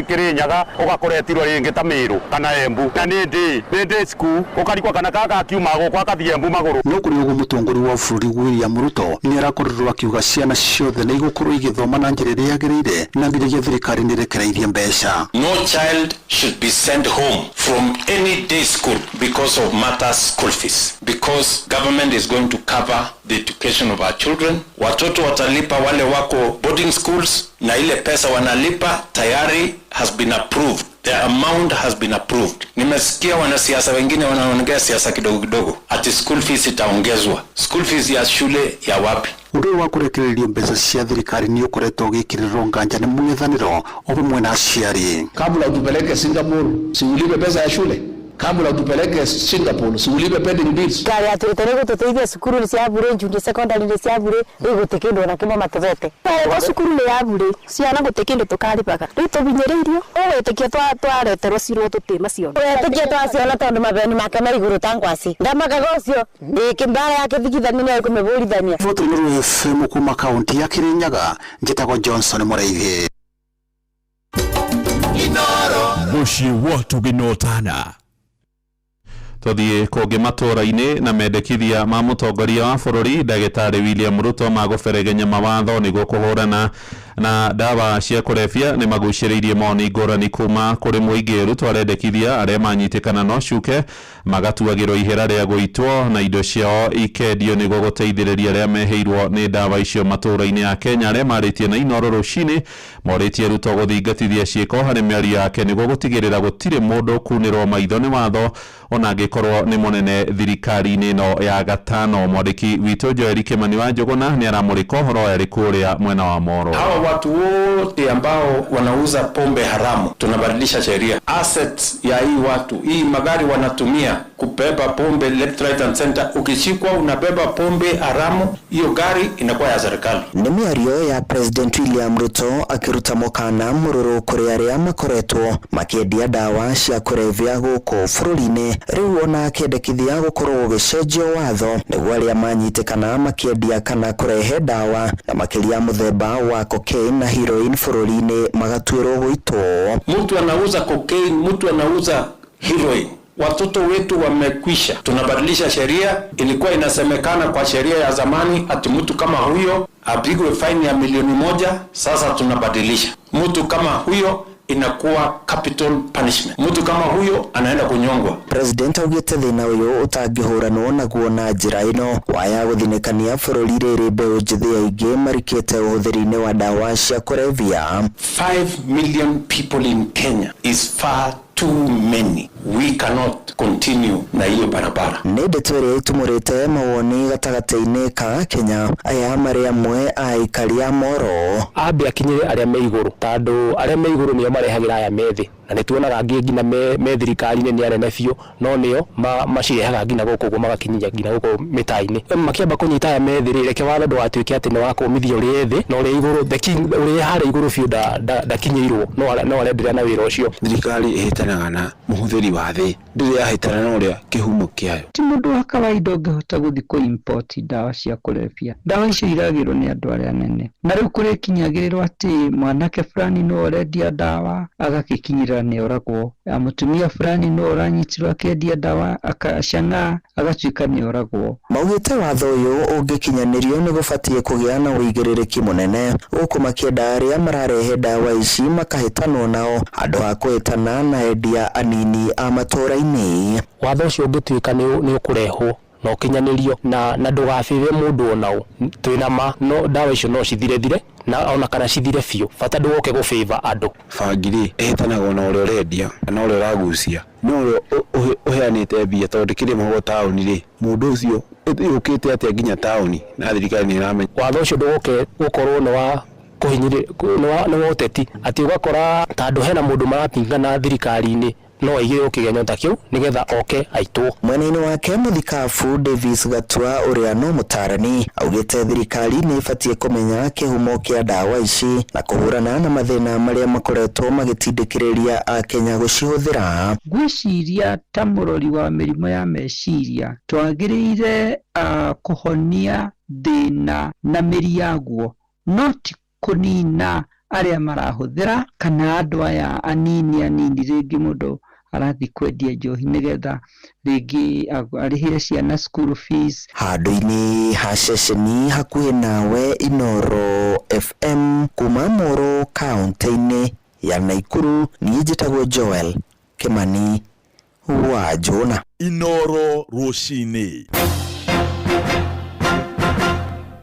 Kĩrĩnyaga ũgakora etirwo rĩngĩ ta Mĩrũ kana Embu, na nĩ ndĩ cukuru ũkarigwo kana kaka akiuma gũkũ akathiĩ Embu magũrũ. No kũrĩ ũguo, mũtongoria wa bũrũri William Ruto nĩ arakorirwo akiuga ciana ciothe nĩ igũkorwo igĩthoma na njĩra ĩrĩa yagĩrĩire, na nginyagia thirikari nĩ ĩrekereirie mbeca. No child should be sent home from any day school because of matters school fees, because government is going to cover the education of our children. Watoto watalipa wale wako boarding schools, na ile pesa wanalipa tayari has been approved. The amount has been approved. Nimesikia wanasiasa wengine wanaongea siasa kidogo kidogo ati school fees itaongezwa. School fees ya shule ya wapi? Ũndũ ũyũ wa kũrekererio mbeca cia thirikari nĩ ũkoretwo ũgĩkĩrĩrwo nganja nĩ mũng'ethanĩro o hamwe na aciari. Kabla utupeleke Singapore, si ulipe pesa ya shule? Kabla utupeleke Singapore, si ulipe pending bills? Thirikari yatwĩte nĩ gũtũteithia, cukuru nĩ cia burĩ, junior secondary nĩ cia burĩ, rĩu gũtĩ kĩndũ ona kĩmwe matũhete. Twarĩtwo cukuru nĩ ya burĩ, ciana gũtĩ kĩndũ tũkarĩbaga, rĩu tũbinyĩrĩirio ũgwĩtĩkia twareterwo cirwo tũtĩmaciona. Wetĩkie twaciona tondũ mabeni make me igũrũ ta ngwacĩ, ndamakaga ũcio ĩ mbara ya kĩthigithania nĩ ekũmĩbũrithania. Riboti Nuru FM kuma kaunti ya Kirinyaga, njĩtagwo Johnson Mũraithi. Mũciĩ wa tũgĩnotana. Tuthiĩ kũngĩ matũra-inĩ na mendekithia ma mũtongoria wa bũrũri ndagĩtarĩ William Ruto magũberegenya mawatho nĩguo kũhũrana na ndawa cia kũrebia nĩ magucĩrĩirie mawoni ngũrani kuma kũrĩ mũingĩ. Ruto arendekithia arĩa manyitĩkana no cuke magatuagĩrwo ihera rĩa gũitwo na indo ciao ikendio nĩguo gũteithĩrĩria arĩa mehĩirwo nĩ ndawa icio matũra-inĩ ya Kenya. Arĩa marĩtie na Inooro rũcinĩ morĩtie Ruto gũthingatithia ciĩko harĩ mĩario yake nĩguo gũtigĩrĩra gũtirĩ mũndũ ũkunĩrwo maitho nĩ watho ona angĩkorwo nĩ mũnene thirikari-inĩ ĩno ya gatano. Mwandĩki witũ Joel Kimani wa Njũgũna nĩ aramũrĩka ũhoro ũyũ arĩ kũrĩa mwena wa Moro. Hawa watu wote ambao wanauza pombe haramu, tunabadilisha sheria. Assets ya hii watu, hii magari wanatumia kubeba pombe left, right and center. Ukishikwa unabeba pombe haramu, hiyo gari inakuwa ya serikali. Nĩ mĩario ya President William Ruto akĩruta mũkana mũrũrũ kũrĩ arĩa makoretwo makĩendia ndawa cia kũrebia gũkũ bũrũri-inĩ, rĩu ona akĩendekithia gũkorwo gũgĩcenjio watho nĩguo arĩa manyitĩkana makĩendia kana kũrehe ndawa na makĩria mũthemba wa cocaine na heroin bũrũri-inĩ magatuĩrwo gũitwo. Mtu anauza cocaine, mtu anauza heroin, watoto wetu wamekwisha. Tunabadilisha sheria. Ilikuwa inasemekana kwa sheria ya zamani ati mtu kama huyo apigwe faini ya 1,000,000. Sasa tunabadilisha, mtu kama huyo inakuwa capital punishment. Mtu kama huyo anaenda kunyongwa. President augĩte thĩna ũyũ ũtangĩhũranwo naguo na njĩra ĩno waya gũthinĩkania bũrũri rĩrĩ mbeũ njĩthĩ aingĩ marikĩte ũhũthĩri-inĩ wa ndawa cia kũrebia. 5 million people in Kenya is far too many. We cannot continue na hiyo barabara. Nĩ ndeto ĩrĩa ĩtumũrĩte mawoni gatagatĩ-inĩ ka Kenya, aya marĩ amwe a aikari a Moro. Ambe akinyĩre arĩa me igũrũ, tondũ arĩa me igũrũ nĩo marehagĩra aya me thĩ, na nĩ tuonaga angĩ nginya me thirikari-inĩ nĩ anene biũ, no nĩo macirehaga nginya gũkũ ũguo, magakinyia nginya gũkũ mĩtaa-inĩ. Makĩamba kũnyita aya me thĩ rĩ, reke watho ndũgatuĩke atĩ nĩ wa kũmithia ũrĩa thĩ na ũrĩa igũrũ, the king ũrĩa harĩa igũrũ biũ ndakinyĩirwo, no arenderea na wĩra ũcio. Thirikari ĩhĩtanaga na mũhũthĩri wa thĩ, ndĩrĩ. Ĩrahĩtana na ũrĩa kĩhumo kĩayo. Ti mũndũ wa kawaida ũngĩhota gũthiĩ kũ import ndawa cia kũrebia. Ndawa icio iragĩrwo nĩ andũ arĩa anene. Na rĩu kũrĩkinyagĩrĩrwo atĩ mwanake fulani nĩwe ũrendia ndawa agagĩkinyĩrĩra nĩ oragwo. Mũtumia fulani nĩwe ũranyitirwo akĩendia ndawa akacang'aa agatuĩka nĩ oragwo. Maugĩte watho ũyũ ũngĩkinyanĩrio nĩ gũbatiĩ kũgĩa na ũigĩrĩrĩki mũnene gũkũ makĩenda arĩa mararehe ndawa ici makahĩtanwo nao handũ ha kũhĩtana na endia anini a matũũra-inĩ. Watho ũcio ũngĩtuĩka nĩ ũkũrehwo na ũkinyanĩrio na ndũgabĩbe mũndũ ona ũ, twĩna ma no ndawa icio no cithire thire na ona kana cithire biũ, bata ndũgoke gũbĩba andũ. Bangi rĩ ĩhĩtanagwo na ũrĩa ũrendia na ũrĩa ũragucia no ũrĩa ũheanĩte mbia tondũ ndĩkĩrĩ mahuo taũni rĩ, mũndũ ũcio yũkĩte atĩa nginya taũni na thirikari nĩ ĩramenya. Watho ũcio ndũgoke gũkorwo nĩ wa nĩ wa ũteti, atĩ ũgakora ta andũ hena mũndũ marapingana thirikari-inĩ no aigĩrĩrwo kĩgenyo ta kĩu nĩgetha oke aitwo. Mwena-inĩ wake mũthikabu Davis Gatua ũrĩa no mũtaarani augĩte thirikari nĩ ĩbatiĩ kũmenya kĩhumo kĩa ndawa ici na kũhũrana na mathĩna marĩa makoretwo magĩtindĩkĩrĩria akenya gũcihũthĩra. Ngwĩciria ta mũrori wa mĩrimũ ya meciria twagĩrĩire kũhonia thĩna na mĩri yaguo, no ti kũnina arĩa marahũthĩra kana andũ aya anini anini. Rĩngĩ mũndũ arathiĩ kwendia njohi nĩgetha rĩngĩ arĩhĩre ciana school fees. Handũ-inĩ ha ceceni hakuhĩ nawe Inooro FM kuma Moro kaunti-inĩ ya Nakuru, niĩ njĩtagwo Joel Kimani wa Njũna. Inooro rũcinĩ.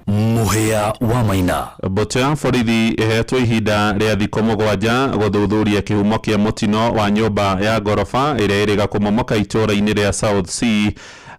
Mũhĩa wa Maina. Mbũtũ ya borithi ĩhetwo ihinda rĩa thikũ 7 gũthuthuria kĩhumo kĩa mũtino wa nyũmba ya ngoroba ĩrĩa ĩrĩga kũmomoka itũũra-inĩ rĩa South C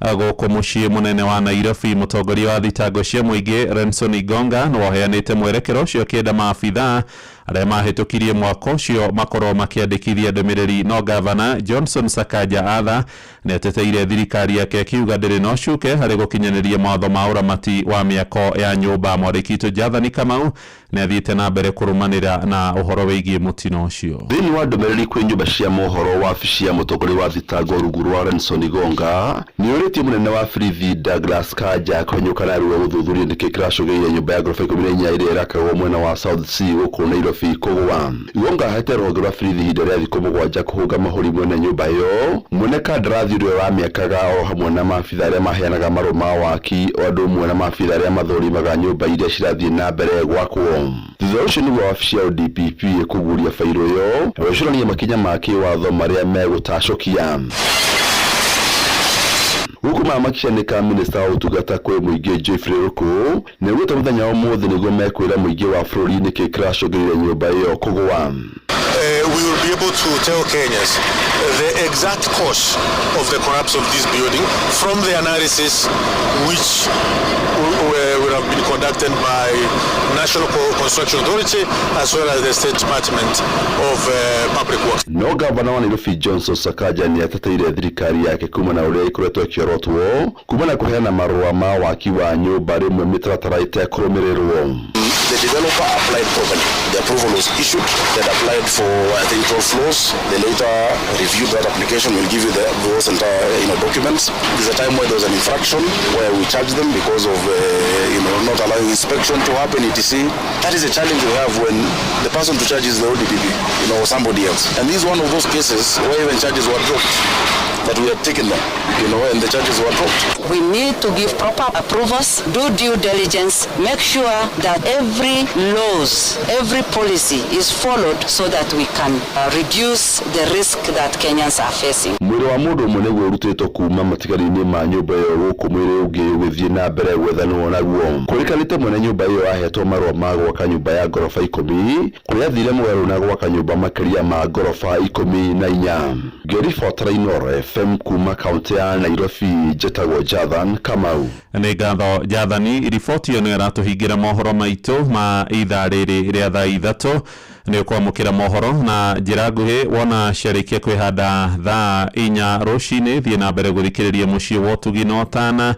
gũkũ mũciĩ mũnene wa Nairobi. Mũtongoria wa thitango cia mũingĩ Renson Igonga nĩwe ũheanĩte mwerekero ũcio akĩenda maabithaa arĩa mahĩtũkirie mwaka ũcio makorwo makĩandĩkithia ndũmĩrĩri. No gavana Johnson Sakaja Atha nĩateteire thirikari yake akiuga ndĩrĩ na ũcuke harĩ gũkinyanĩria mawatho ma ũramati wa mĩako ya nyũmba. Mwandĩki witũ Jathani Kamau nĩathiĩte na mbere kũrũmanĩra na ũhoro wĩgiĩ mũtino ũcio. Thĩinĩ wa ndũmĩrĩri kwĩ nyũmba cia mohoro, wabici ya mũtongoria wa thitango rungu rwa Renson Igonga nĩ ũrĩtie mũnene wa borithi Douglas Kanja kũhanyũka narua gũthuthuria nĩkĩ kĩracũngĩrĩria nyũmba ya ngoroba 14 ĩrĩa ĩrakagwo mwena wa South C gũkũ Nairobi kũgũa. Igonga ahete rũhonge rwa borithi ihinda rĩa thikũ 7 kũhũnga mahũri mwene nyũmba ĩyo, mwene kandarathi ũrĩa ũramĩakaga o hamwe na maabitha arĩa maheanaga marũa ma waki o ũndũ ũmwe na maabitha arĩa mathũrimaga nyũmba iria cirathiĩ na mbere gwakwo. Thutha ũcio nĩguo wabici ya ODPP ĩkũguũria bairũ ĩyo na gwĩcũrania makinya ma kĩwatho marĩa megũtacũkia. Gũkũ maya makĩanĩka, minista wa ũtungata kwĩ mũingĩ Geoffrey Ruku nĩaugĩte mũthenya wa ũmũthĩ nĩguo mekwĩra mũingĩ wa bũrũri nĩkĩ kĩracũngĩrĩria nyũmba ĩyo kũgũa. We will be able to tell Kenyans the exact cause of the collapse of this building from the analysis which will have been conducted by National Construction Authority as well as the State Department of Public Works. No gavana wa Nairobi Johnson Sakaja nĩ ateteire thirikari yake kuma na ũrĩa ĩkoretwo ĩkĩorotwo kuma na kũheana marũa ma waki wa nyũmba rĩmwe mĩtaratara ĩtekũrũmĩrĩrwo. The developer applied properly. The approval was issued. They had applied for, I think, 12 floors. They later reviewed that application. We'll give you those entire documents. There's a time where there was an infraction where we charged them because of not allowing inspection to happen, etc. That is a challenge we have when the person to charge is the ODPP, or somebody else. And this is one of those cases where even charges were dropped, that we had taken them, and the charges were dropped. We need to give proper approvals, do due diligence, make sure that every laws, every policy is followed so that we can reduce the risk that Kenyans are facing. Mwĩrĩ wa mũndũ ũmwe nĩguo ũrutĩtwo kuma matigari-inĩ ma nyũmba ĩyo gũkũ mwĩrĩ ũngĩ ũgĩthiĩ na mbere gwethanwo naguo. Kũrĩkanĩte mwene nyũmba ĩyo ahetwo marũa ma gwaka nyũmba ya ngoroba 10 kũrĩa athire mũgarũ na gwaka nyũmba makĩria ma ngoroba 14. Ngĩribotera Inooro FM kuma kaunti ya Nairobi, njĩtagwo Jathan Kamau. Nĩ ngatho Jathani, riboti ĩyo nĩyo ĩratũhingĩra mohoro maitũ ma ithaa rĩrĩ rĩa thaa 3. Nĩ ũkwamũkĩra mohoro na njĩra nguhĩ wona ciarĩkia kwĩhanda thaa 4 rũcinĩ. Thiĩ na mbere gũthikĩrĩria mũciĩ wa ũtugi na ũtana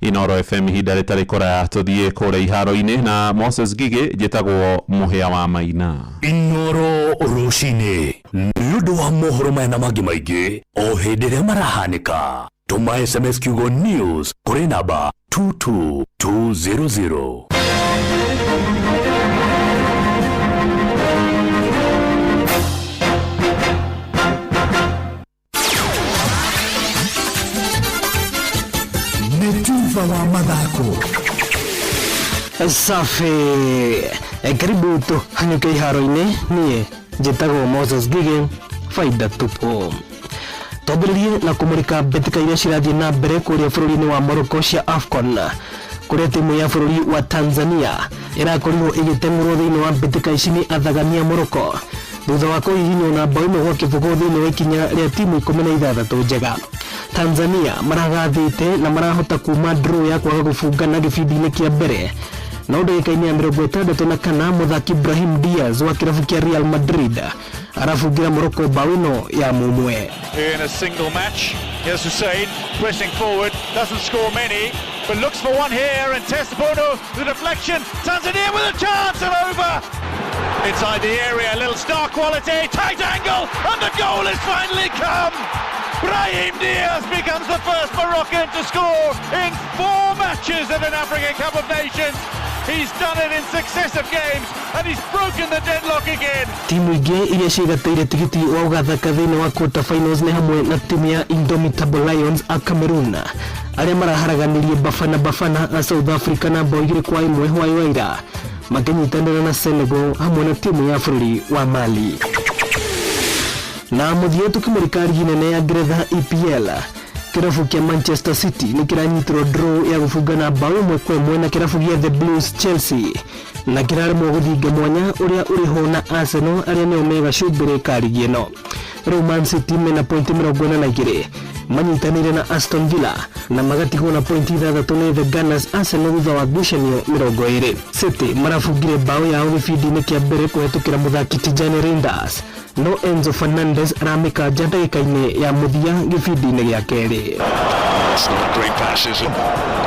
Inooro FM ihinda rĩtarĩ kũraya. Tũthiĩ kũrĩa iharo-inĩ na Moses Ngigĩ. Njĩtagwo Mũhĩa wa Maina. Inooro rũcinĩ. Nĩ ũndũ wa mohoro maya na mangĩ maingĩ o hĩndĩ ĩrĩa marahanĩka, tũma SMS kiugo NEWS kũrĩ namba 22200. Nĩ tuba wa mathako. Safi. Karibu tuhanyuke iharo-inĩ. Niĩ njĩtagwo Moses Ngigĩ, faida tupu. Twambĩrĩrie na kũmũrĩka mbĩtĩka iria cirathiĩ na mbere kũrĩa bũrũri-inĩ wa Morocco cia AFCON, kũrĩa timu ya bũrũri wa Tanzania ĩrakorirwo ĩgĩteng'ũrwo thĩinĩ wa mbĩtĩka ici nĩ athagania Morocco thutha wa kũhihinywo na bao ĩmwe gwa kĩbũgũ thĩinĩ wa ikinya rĩa timu 16 njega. Tanzania maragathĩte na marahota kuma draw ya kwaga gũbungana gĩbindi-inĩ kĩa mbere, no ndagĩka-inĩ ya 64 mũthaki Brahim Diaz wa kĩrabu kĩa Real Madrid arabungira Morocco bao ĩno ya mumwe. In a single match. Here's Hussein pressing forward, doesn't score many, but looks for one here, and Test Bono, the deflection, Tanzania with a chance, and over! Inside the area, little star quality, tight angle, and the goal has finally come! Brahim Diaz becomes the first Moroccan to score in 4 matches at an African Cup of Nations. He's done it in successive games, and he's broken the deadlock again. Timu ingĩ iria ciĩgatĩire tigiti wa gũgathaka thĩinĩ wa quarter finals nĩ hamwe na timu ya Indomitable Lions a Cameroon arĩa maraharaganirie Bafana Bafana a South Africa na bao 2-1 hwaĩ wa ira, makĩnyitanĩra na Senegal hamwe na timu ya bũrũri wa Mali. Na mũthia tũkĩmũrĩka rigi nene ya Ngeretha EPL, kĩrabu kĩa Manchester City nĩ kĩranyitirwo draw ya gũbungana bao 1-1 na kĩrabu gĩa The Blues Chelsea, na kĩraremwo gũthinga mwanya ũrĩa ũrĩ ho na Arsenal arĩa nĩo me gacumbĩrĩ ka rigi ĩno. Rĩu Man City mena pointi 42 manyitanĩire na Aston Villa na magatigwo na pointi 6 nĩ The Gunners Arsenal thutha wa ngucanio 20. City marabungire bao yao gĩbindi-inĩ kĩa mbere kũhetũkĩra mũthaki Tijani Reinders, no Enzo Fernandez aramĩkanja ndagĩka-inĩ ya mũthia gĩbindi-inĩ gĩa kerĩ. It's not great passes.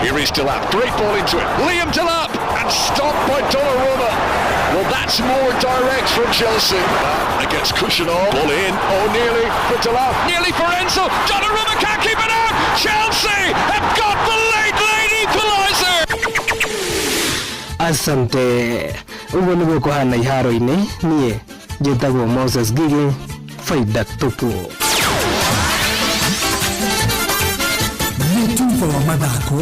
Here is Delap. Great ball into it. Liam Delap, and stopped by Donnarumma. Well, that's more direct from Chelsea. Against Kuchinov. Ball in. Oh, nearly for Delap. Nearly for Enzo. Donnarumma can't keep it out. Chelsea have got the late, late equaliser. Asante. Ũguo nĩguo kũhana iharo-inĩ. Niĩ njĩtagwo Moses Ngigĩ, faida tupu. Nĩ tuba wa mathako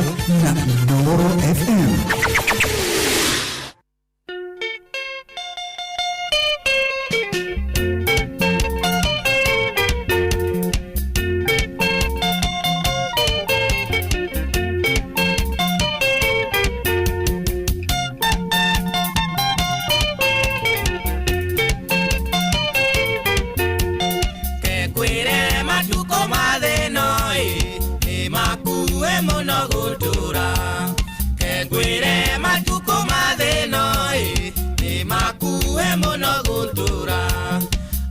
na Inooro FM. Kekwire matuko mathĩna ĩ nĩ makue mũno gũtũra. Kekwire matuko mathĩna ĩ nĩ makue mũno gũtũra.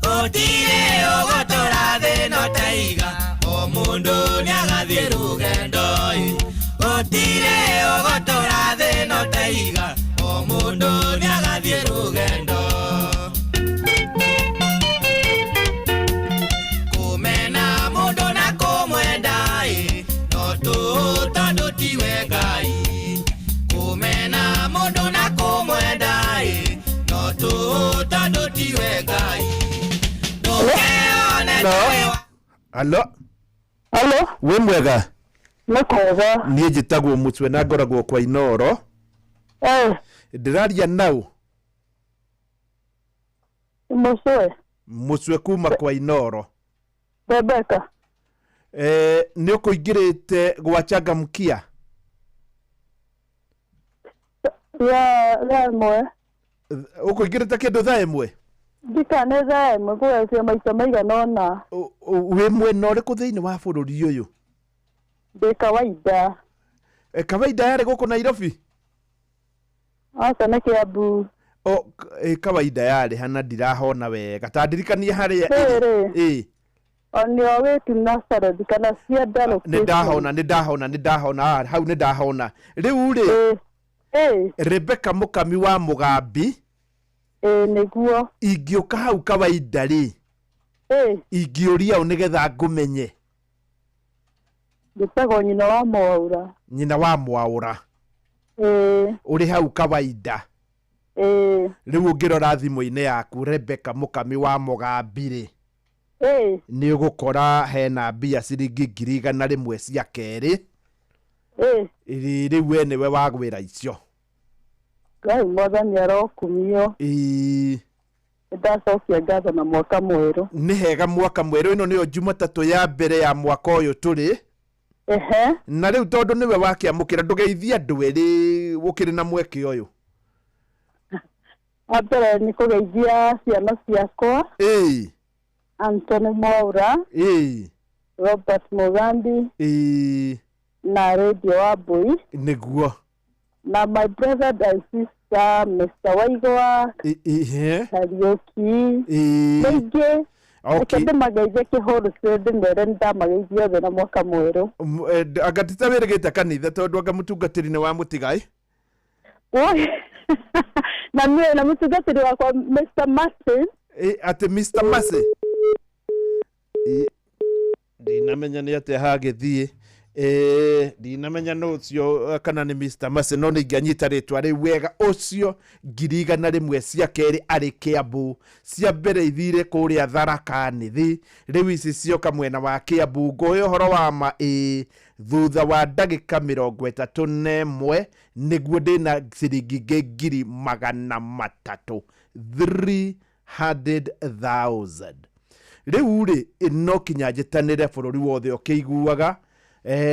Gũtirĩ ũgũtũra thĩna taiga, o mũndũ nĩagathiĩ rũgendo ĩ. Gũtirĩ ũgũtũra thĩna taiga, o mũndũ nĩagathiĩ rũgendo. Kũmena mũndũ na kũmwenda ĩ no tũũ tondũ tiwe Ngai. Kũmena mũndũ na kũmwenda ĩ no tũũ tondũ tiwe Ngai. Ndũkeone tawe wa Halo. Halo. Wĩ mwega? Nĩ kwega. Niĩ njĩtagwo Mũtwe na ngoragwo kwa Inooro. Ndĩraria nau. Mũcwe. Mũcwe kuma kwa Inooro. Rebecca. Nĩ ũkũingĩrĩte gwa Changamkia? Ya thaa ĩmwe. Ũkũingĩrĩte kĩndũ thaa ĩmwe? Ndika nĩ thaa ĩmwe kũgecia maita maigana ũna. Wĩ mwena ũrĩkũ thĩinĩ wa bũrũri ũyũ? Ndĩ kawaida. Kawaida yarĩ gũkũ Nairobi? Aca nĩ Kiambu. O, kawaida yarĩ hana ndirahona wega. Ta ndirikanie harĩa Rĩrĩ. Ĩ. On your way to Nazareth kana Cianda location. Nĩ ndahona, nĩ ndahona, nĩ ndahona, hau nĩ ndahona. Rĩu rĩ, Rebecca Mũkami wa Mũgambi. Ĩ nĩguo. Ingĩũka hau kawaida rĩ, Ingĩũria ũ nĩgetha ngũmenye? Njĩtagwo nyina wa Mwaura. Nyina wa Mwaũra. Ĩĩ. Ũrĩ hau kawaida? Ĩĩ. Rĩu ũngĩrora thimũ-inĩ yaku, Rebecca Mũkami wa Mũgambi-rĩ, Ĩĩ. nĩ ũgũkora hena mbia ciringi 100,000 cia kerĩ. Ĩĩ. Rĩu we nĩwe wagwĩra icio. Ngai mwathani arokumio. Ĩĩ. Nĩndacokia ngatho na mwaka mwerũ. Nĩ hega, mwaka mwerũ. Ĩno nĩyo Jumatatũ ya mbere ya mwaka ũyũ tũrĩ. Ehe. Na rĩu tondũ nĩwe wakĩamũkĩra, ndũgeithie andũ erĩ ũkĩrĩ na mweke ũyũ. Wa mbere nĩ kũgeithia ciana ciakwa. Ĩĩ. Anthony Mwaura. Ĩĩ. Robert Mugambi. Ĩĩ. Na Radio wa Mbui. Nĩguo. Na my brother and sister Mr. Waigwa. Ihe. Kariũki. Ĩĩ. Rĩngĩ. Okay. Reke ndĩmageithie kĩhũrũcĩ, ndĩmere nĩndamageithia othe na mwaka mwerũ. Anga ti ta wĩrĩgĩte kanitha, tondũ anga mũtungatĩri nĩ wa mũtigai? Oi. Na niĩ na mũtungatĩri wakwa Mr. Martin. Atĩ Mr. Mercy. Ndinamenya nĩ atĩa hagĩthiĩ. Ndinamenya nũ ũcio, kana nĩ Mr. Mercy, no nĩ ingĩanyita rĩtwa rĩu wega. Ũcio 100,000 cia kerĩ arĩ Kĩambu, cia mbere ithire kũrĩa Tharaka Nithi, rĩu ici cioka mwena wa Kĩambu. Ngũhe ũhoro wa ma, ĩĩ, thutha wa ndagĩka 31 nĩguo ndĩna ciringi ingĩ 300,000, 300,000. Rĩu rĩ, no kinya njĩtanĩre bũrũri wothe ũkĩiguaga.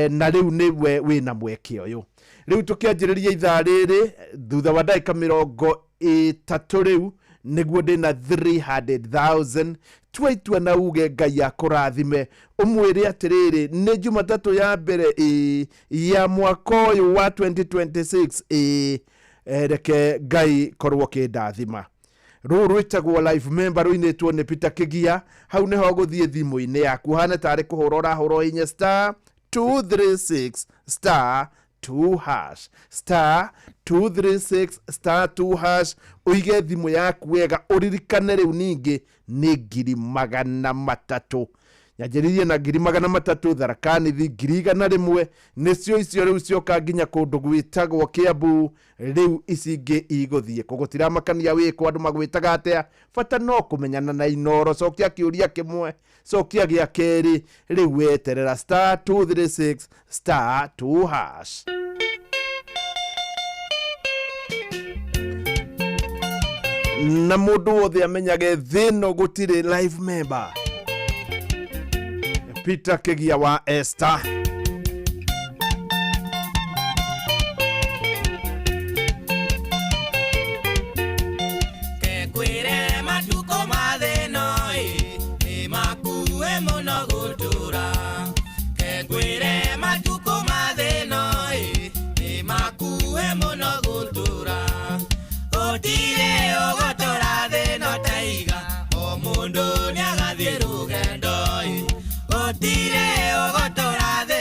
Na rĩu nĩwe wĩna mweke ũyũ. Rĩu tũkĩanjĩrĩria ithaa rĩrĩ, thutha wa ndagĩka 30 rĩu nĩguo ndĩna 300,000. Tua itua na uge Ngai akũrathime, ũmwĩre atĩrĩrĩ, nĩ Jumatatũ ya mbere, ĩĩ, ya mwaka ũyũ wa 2026. Ĩĩ, reke Ngai korwo kĩndathima. Rũũ rwĩtagwo Life Member, rũinĩtwo nĩ Peter Kĩgia. Hau nĩho gũthiĩ thimũ-inĩ yaku, hane tarĩ kũhũra ũrahũra, ũhinye star 236 star 2 hash, star 236 star 2 hash. Ũige thimũ yaku wega, ũririkane rĩu ningĩ nĩ 300,000. Nyanjĩrĩirie na 300,000 Tharakanithi, 100,000 nĩcio icio rĩu cioka nginya kũndũ gwĩtagwo Kĩambu. Rĩu ici ingĩ igũthiĩ kũ? Gũtiramakania wĩkũ, andũ magwĩtaga atĩa, bata no kũmenyana na Inoro. Cokia kĩũria kĩmwe, cokia gĩa kerĩ, rĩu weterera star 236 star 2 hash. Na mũndũ wothe amenyage thĩ ĩno gũtirĩ life member. Peter Kĩgia wa Esther. Kekwĩre matukũ ma thĩno ĩ nĩ makue mũno gũtũra. Kekwĩre matukũ ma thĩno ĩ nĩ makue mũno gũtũra. Gũtirĩ ũgũtũra thĩno taiga, o mũndũ nĩagathiĩ rũgendo ĩ. Gũtirĩ ũgũtũra thĩno.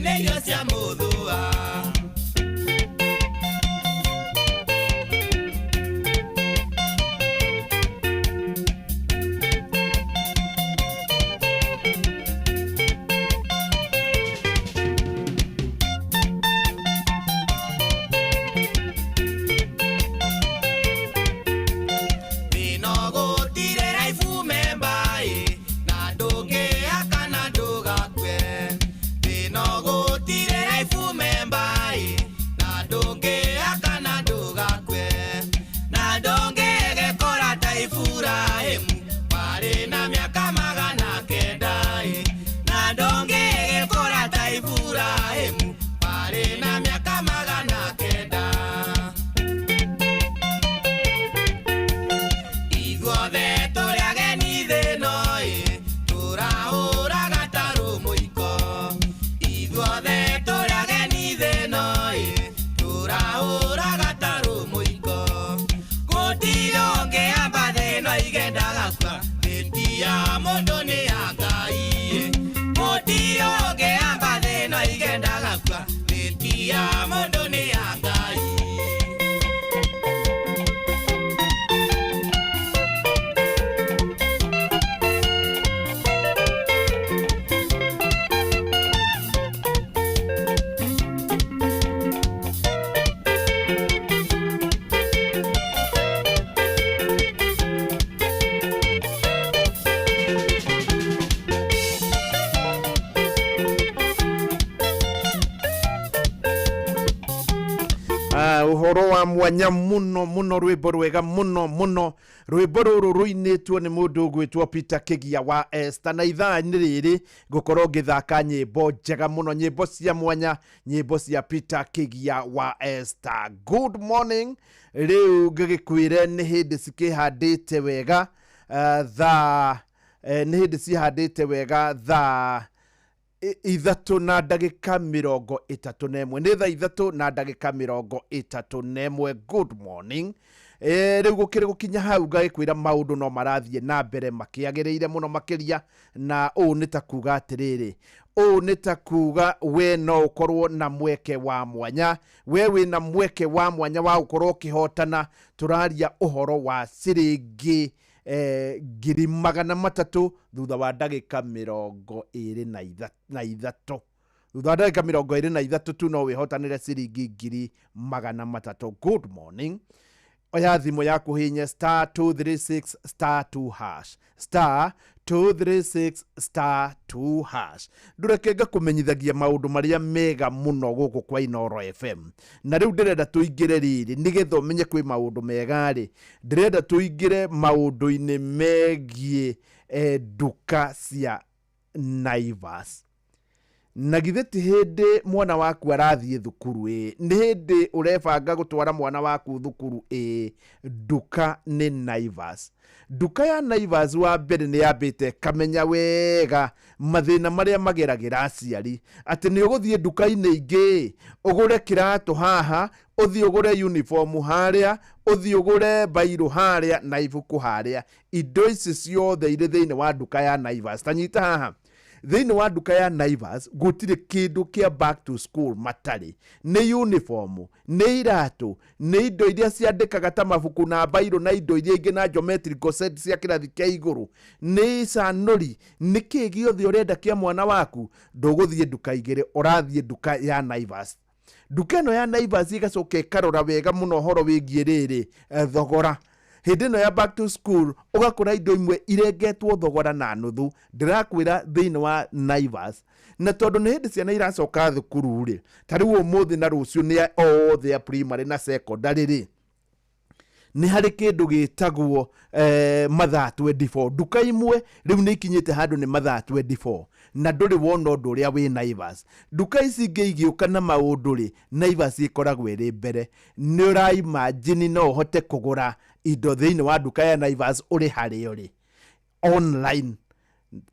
Nĩ irio cia mũthũa. Thĩna gũtirĩ raibu memba-ĩ, na ndũngĩaka na ndũgakue. Thĩna gũtirĩ raibu memba-ĩ, na ndũngĩaka na ndũgakue. Na ndũngĩgĩkũra ta Iburahĩmu, warĩ na mĩaka 900-ĩ. Na ndũngĩgĩkũra ta Iburahĩmu, warĩ na mĩaka 900. Ithuothe tũrĩ ageni thĩ ĩno ĩ, tũrahũraga tarũ mũiko. Ithuothe tũrĩ ageni thĩ ĩno ĩ, tũrahũraga tarũ mũiko. Gũtirĩ ũngĩamba thĩ ĩno igendaga kua, thĩ ti ya mũndũ nĩ ya Ngai ĩ. Gũtirĩ ũngĩamba thĩ ĩno igendaga kua, thĩ ti ya mũndũ nĩ ya Ngai. Ah, ũhoro wa mwanya mũno mũno, rwĩmbo rwega mũno mũno. Rwĩmbo rũrũ rũinĩtwo nĩ mũndũ ũgwĩtwo Peter Kĩgia wa Esther, na ithaa-inĩ rĩrĩ ngũkorwo ngĩthaka nyĩmbo njega mũno, nyĩmbo cia mwanya, nyĩmbo cia Peter Kĩgia wa Esther. Good morning. Rĩu ngĩgĩkwĩre nĩ hĩndĩ cikĩhandĩte wega, thaa nĩ hĩndĩ cihandĩte wega thaa 3:31, nĩ thaa 3:31. Good morning. Rĩu gũkĩrĩ gũkinya hau ngagĩkwĩra maũndũ no marathiĩ na mbere makĩagĩrĩire mũno makĩria, na ũũ nĩ ta kuga atĩrĩrĩ, ũũ nĩ ta kuga we no ũkorwo na mweke wa mwanya, we wĩna mweke wa mwanya wa gũkorwo ũkĩhotana. Tũraria ũhoro wa ciringi 300,000 thutha wa ndagĩka 23, thutha wa ndagĩka 23 tu no wĩhotanĩre ciringi 300,000. Good morning. Oya thimũ yaku hinye star 236 star 2 hash, star 236 star 2 hash. Ndũreke ngakũmenyithagia maũndũ marĩa mega mũno gũkũ kwa Inooro FM. Na rĩu ndĩrenda tũingĩre rĩrĩ nĩgetha ũmenye kwĩ maũndũ mega rĩ, ndĩrenda tũingĩre maũndũ-inĩ megiĩ nduka cia Naivas. Na githĩ ti hĩndĩ mwana waku arathiĩ thukuru ĩ, nĩ hĩndĩ ũrebanga gũtwara mwana waku thukuru ĩ, nduka nĩ Naivas. Nduka ya Naivas wa mbere nĩ yambĩte kamenya wega mathĩna marĩa mageragĩra aciari, atĩ nĩ ũgũthiĩ nduka-inĩ ingĩ ũgũre kĩratũ haha, ũthiĩ ũgũre uniform harĩa, ũthiĩ ũgũre bairũ harĩa na ibuku harĩa. Indo ici ciothe irĩ thĩinĩ wa nduka ya Naivas. Ta nyita haha, thĩinĩ wa nduka ya Naivas gũtirĩ kĩndũ kĩa back to school matarĩ, nĩ uniform, nĩ iratũ, nĩ indo iria ciandĩkaga ta mabuku na bairũ na indo iria ingĩ na geometrical set cia kĩrathi kĩa igũrũ, nĩ icanũri, nĩ kĩĩ gĩothe ũrenda kĩa mwana waku. Ndũgũthiĩ nduka igĩrĩ, ũrathiĩ nduka ya Naivas. Nduka ĩno ya Naivas ĩgacoka ĩkarora wega mũno ũhoro wĩgiĩ rĩrĩ thogora. Hĩndĩ ĩno ya back to school ũgakora indo imwe irengetwo thogora na nuthu, ndĩrakwĩra thĩinĩ wa Naivas. Na tondũ nĩ hĩndĩ ciana iracoka thukuru rĩ, ta rĩu ũmũthĩ na rũciũ nĩ othe a primary na secondary rĩ, nĩ harĩ kĩndũ gĩtagwo mathaa 24. Nduka imwe rĩu nĩ ikinyĩte handũ nĩ mathaa 24, na ndũrĩ wona ũndũ ũrĩa wĩ Naivas. Nduka ici ingĩ igĩũka na maũndũ rĩ, Naivas ĩkoragwo ĩrĩ mbere. Nĩ ũraimagine no ũhote kũgũra indo thĩinĩ wa nduka ya Naivas ũrĩ harĩa ũrĩ online.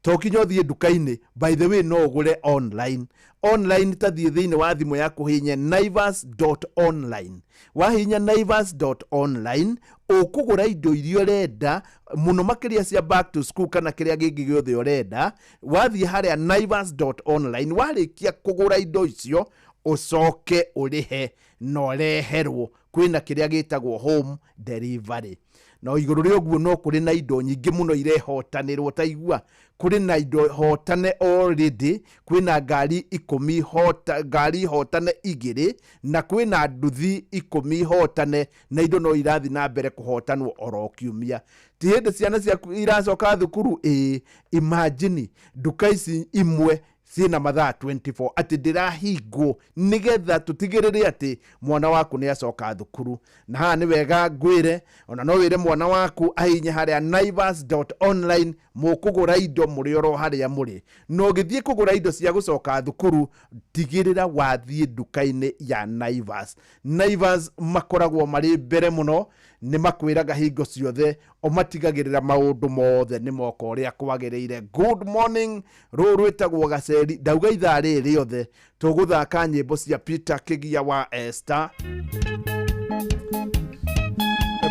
To kinya ũthiĩ nduka-inĩ, by the way, no ũgũre online. Online ta thiĩ thĩinĩ wa thimũ yaku hihinye naivas.online. Wahihinya naivas.online ũkũgũra indo iria ũrenda mũno makĩria cia back to school kana kĩrĩa kĩngĩ gĩothe ũrenda. Wathiĩ harĩa naivas.online, warĩkia kũgũra indo icio ũcoke ũrĩhe na ũreherwo. Kwĩna kĩrĩa gĩtagwo home delivery. Na igũrũ rĩa ũguo no kũrĩ na indo nyingĩ mũno irehotanĩrwo. Ta igua, kũrĩ na indo hotane already, kwĩna ngari 10 hota, ngari hotane 2, na kwĩna nduthi 10 hotane, na indo no irathiĩ na mbere kũhotanwo oro kiumia. Ti hĩndĩ ciana ciaku iracoka thukuru? Ĩĩ, imagine nduka ici imwe ciĩna mathaa 24 atĩ ndĩrahingwo nĩgetha tũtigĩrĩre atĩ mwana waku nĩ acoka thukuru. Na haha nĩ wega ngwĩre, ona no wĩre mwana waku ahinye harĩa naivas.online, mũkũgũra indo mũrĩ oro harĩa mũrĩ. Na ũgĩthiĩ kũgũra indo cia gũcoka thukuru, tigĩrĩra wathiĩ nduka-inĩ ya Naivas. Naivas makoragwo marĩ mbere mũno, nĩ makwĩraga hingo ciothe o matigagĩrĩra maũndũ mothe nĩ moka ũrĩa kwagĩrĩire. Good morning, rũũ rwĩtagwo Gaceri. Ndauga ithaa rĩrĩ rĩothe tũgũthaka nyĩmbo cia Peter Kĩgia wa Esther.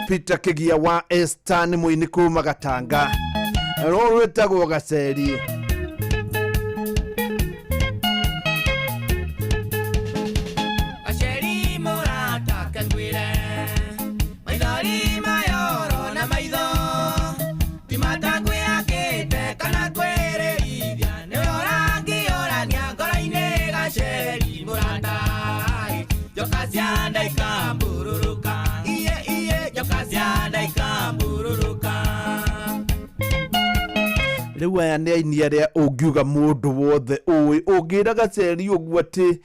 Peter Kĩgia wa Esther nĩ mũini kuma Gatanga. Rũũ rwĩtagwo Gaceri. Gaceri mũrata kengwĩre, maithori mayoro na maitho ti matakwĩakĩte kana kwĩrĩrithia, nĩwe ũrangiũrania ngoro-inĩ. Gaceri mũrata, njoka cia nda ikamburũrũka, iye iye, njoka cia nda ikamburũrũka. Rĩu aya nĩ aini arĩa ũngiuga mũndũ wothe ũĩ. Ũngĩra Gaceri ũguo atĩ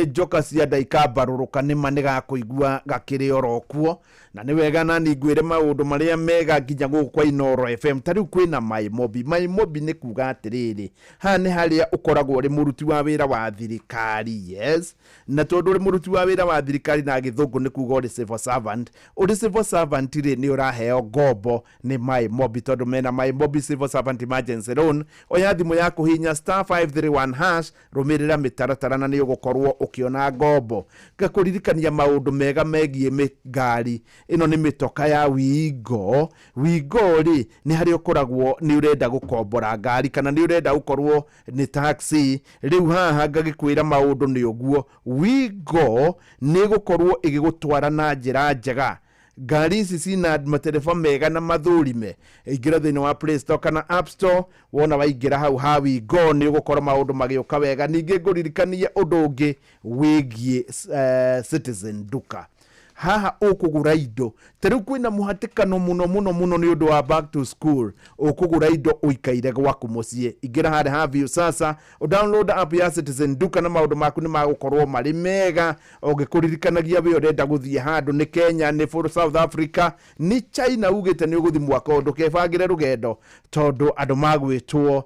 njoka cia nda ikambarũrũka, nĩma nĩ gakũigua gakĩrĩ oro kuo. Na nĩ wega nani ngwĩre maũndũ marĩa mega nginya gũkũ kwa Inooro FM. Ta rĩu kwĩna MyMobi. MyMobi nĩ kuga atĩrĩrĩ, haha nĩ harĩa ũkoragwo ũrĩ mũruti wa wĩra wa thirikari. Yes, na tondũ ũrĩ mũruti wa wĩra wa thirikari, na gĩthũngũ nĩ kuga ũrĩ civil servant. Ũrĩ civil servant rĩ, nĩ ũraheo ngombo nĩ MyMobi, tondũ mena MyMobi civil servant emergency loan. Oya thimũ yaku, hinya *531#, rũmĩrĩra mĩtaratara na nĩ ũgũkorwo ũkĩona ngombo. Ngakũririkania maũndũ mega megiĩ ngari ĩno, nĩ mĩtoka ya Wingo. Wingo rĩ, nĩ harĩa ũkoragwo nĩ ũrenda gũkombora ngari kana nĩ ũrenda gũkorwo nĩ taxi. Rĩu haha ngagĩkwĩra maũndũ nĩ ũguo, Wingo nĩ ĩgũkorwo ĩgĩgũtwara na njĩra njega. Ngari ici cina matereba mega na mathũrime. Ingĩra thĩinĩ wa Play Store kana App Store, wona waingĩra hau ha Wingo nĩ ũgũkorwo maũndũ magĩũka wega. Ningĩ ngũririkanie ũndũ ũngĩ wĩgiĩ Citizen Duka. Haha ũkũgũra indo, ta rĩu kwĩna mũhatĩkano mũno mũno mũno nĩ ũndũ wa back to school. Ũkũgũra indo ũikaire gwaku mũciĩ. Ingĩra harĩa ha View Sasa, download app ya Citizen Duka na maũndũ maku nĩ magũkorwo marĩ mega. Ũngĩkũririkanagia we ũrenda gũthiĩ handũ, nĩ Kenya, nĩ South Africa, nĩ China, ugĩte nĩ ũgũthiĩ mwaka ũyũ, ndũkebangĩre rũgendo tondũ andũ magwĩtwo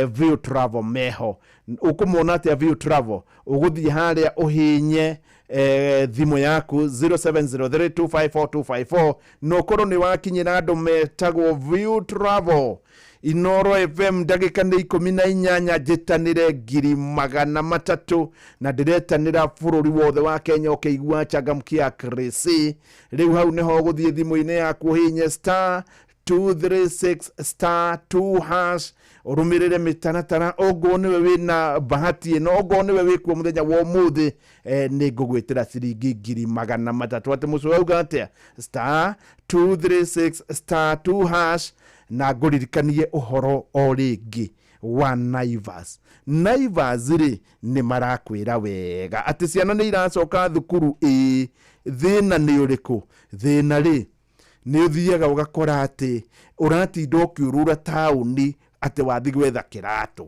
View Travel meho. Ũkũmona atĩa View Travel? Ũgũthiĩ harĩa ũhinye thimũ yaku 0703254254 na ũkorwo nĩ wakinyĩra andũ metagwo View Travel. Inooro FM, ndagĩka nĩ 18. Njĩtanĩre 300,000 na ndĩretanĩra bũrũri wothe wa Kenya ũkĩigua changamkia Krisi. Rĩu hau nĩho ũgũthiĩ thimũ-inĩ yaku, ũhinye *236*2#, ũrũmĩrĩre mĩtaratara. Ongorwo nĩwe wĩna bahati ĩno, ongorwo nĩwe wĩkuo mũthenya wa ũmũthĩ, nĩ ngũgwĩtĩra ciringi 300,000. Atĩ mũcũ auga atĩa? *236*2#. Na ngũririkanie ũhoro o rĩngĩ wa Naivas. Naivas rĩ, nĩ marakwĩra wega atĩ ciana nĩ iracoka thukuru. Ĩĩ, thĩna nĩ ũrĩkũ? Thĩna rĩ, nĩ ũthiaga ũgakora atĩ ũratinda ũkĩũrũra taũni atĩ wathi gwetha kĩratũ,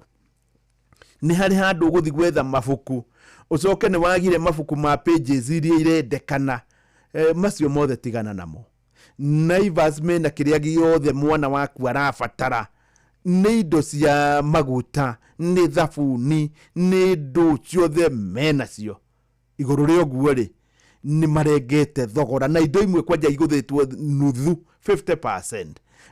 nĩ harĩ handũ ũgũthi gwetha mabuku, ũcoke nĩ wagire mabuku ma pages iria irendekana. Macio mothe tigana namo. Naivas mena kĩrĩa gĩothe mwana waku arabatara, nĩ indo cia maguta, nĩ thabuni, nĩ ndũ ciothe menacio. Igũrũ rĩa ũguo rĩ, nĩ marengete thogora na indo imwe kwanja igũthĩtwo nuthu, 50%.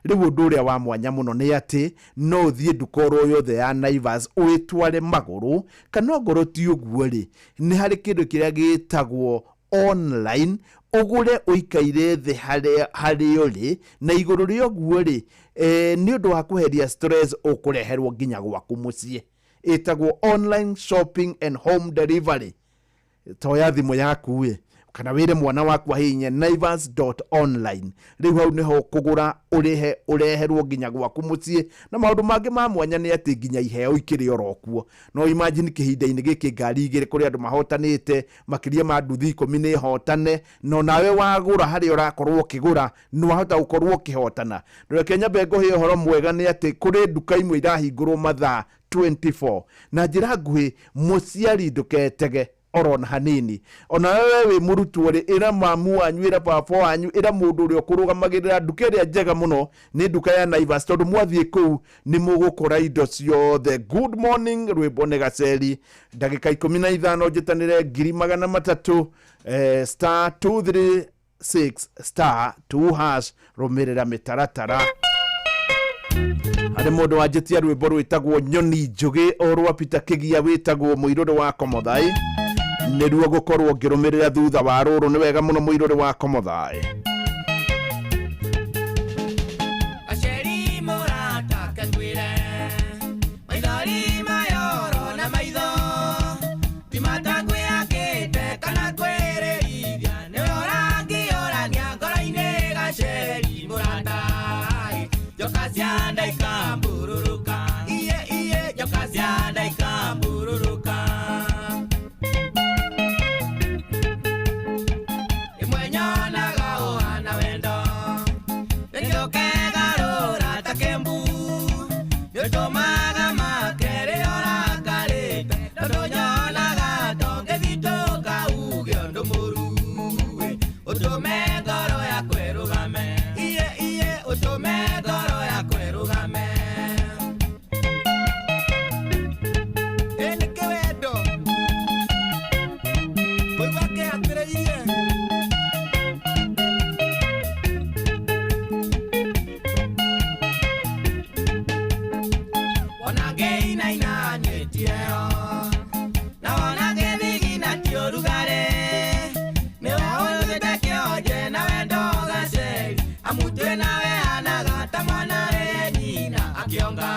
Rĩu ũndũ ũrĩa wa mwanya mũno nĩ atĩ no ũthiĩ nduka oro yothe ya Naivas ũĩtware magũrũ, kana ongorwo ti ũguo rĩ, nĩ harĩ kĩndũ kĩrĩa gĩtagwo online, ũgũre ũikaire thĩ harĩa harĩa ũrĩ, na igũrũ rĩa ũguo rĩ, nĩ ũndũ wa kweheria stress ũkũreherwo nginya gwaku mũciĩ. Ĩtagwo online shopping and home delivery. Toya thimũ yaku ĩ, kana wĩre mwana waku ahihinye naivas.online. Rĩu hau nĩho ũkũgũra, ũrĩhe, ũreherwo nginya gwaku mũciĩ. Na maũndũ mangĩ ma mwanya nĩ atĩ nginya iheo ikĩrĩ oro kuo. No imagine kĩhinda-inĩ gĩkĩ ngari igĩrĩ kũrĩ andũ mahotanĩte, makĩria ma nduthi 10 nĩ hotane, no nawe wagũra harĩa ũrakorwo ũkĩgũra nĩ wahota gũkorwo ũkĩhotana. Reke nyambe ngũhe ũhoro mwega nĩ atĩ kũrĩ nduka imwe irahingũrwo mathaa 24. Na njĩra nguhĩ, mũciari ndũketege orona hanini. Ona wewe wĩ mũrutwo rĩ, ĩra mamu wanyu, ĩra baba wanyu, ĩra mũndũ ũrĩa ũkũrũgamagĩrĩra nduka ĩrĩa njega mũno nĩ nduka ya Naivas, tondũ mwathiĩ kũu nĩ mũgũkora indo ciothe. Good morning, rwĩmbo nĩ gaceri. Ndagĩka 15 njĩtanĩre 300,000, star 236 star 2 hash, rũmĩrĩra mĩtaratara. Harĩ mũndũ wanjĩtia rwĩmbo rwĩtagwo Nyoni Njũgĩ o rwa Peter Kĩgia wĩtagwo Mũirũrĩ wa Komothai, nĩruo gũkorwo ngĩrũmĩrĩra thutha wa rũrũ. Nĩ wega mũno Mũirũrĩ wa Komothai. Gaceri mũrata kengwĩre, maithori mayoro na maitho ti matakwĩakĩte kana kwĩrĩrithia, nĩwe ũrangiũrania ngoro-inĩ. Gaceri mũrata, njoka cia nda ikamburũrũka, iye iye, njoka cia nda ikamburũrũka. Ĩmwe nyonaga ũhana wendo, rĩngĩ ũkegarũra ta kĩmbu, nĩũtũmaga make rĩrĩa ũrakarĩte, tondũ nyonaga tongĩthitũka uge ũndũ mũru, ũtũme ngoro yakwa ĩrũgame, iye iye, ũtũme ngoro yakwa ĩrũgame. Ĩ nĩkĩ wendo kũigua kĩhatĩrĩirie? Wona ngĩinaina nyĩtie-ho, na wona ngĩthigina ti ũrugarĩ, nĩwe ũnyuĩte kĩonje na wendo gaceri, amu twĩ nawe hanaga ta mwana wĩ nyina akĩonga.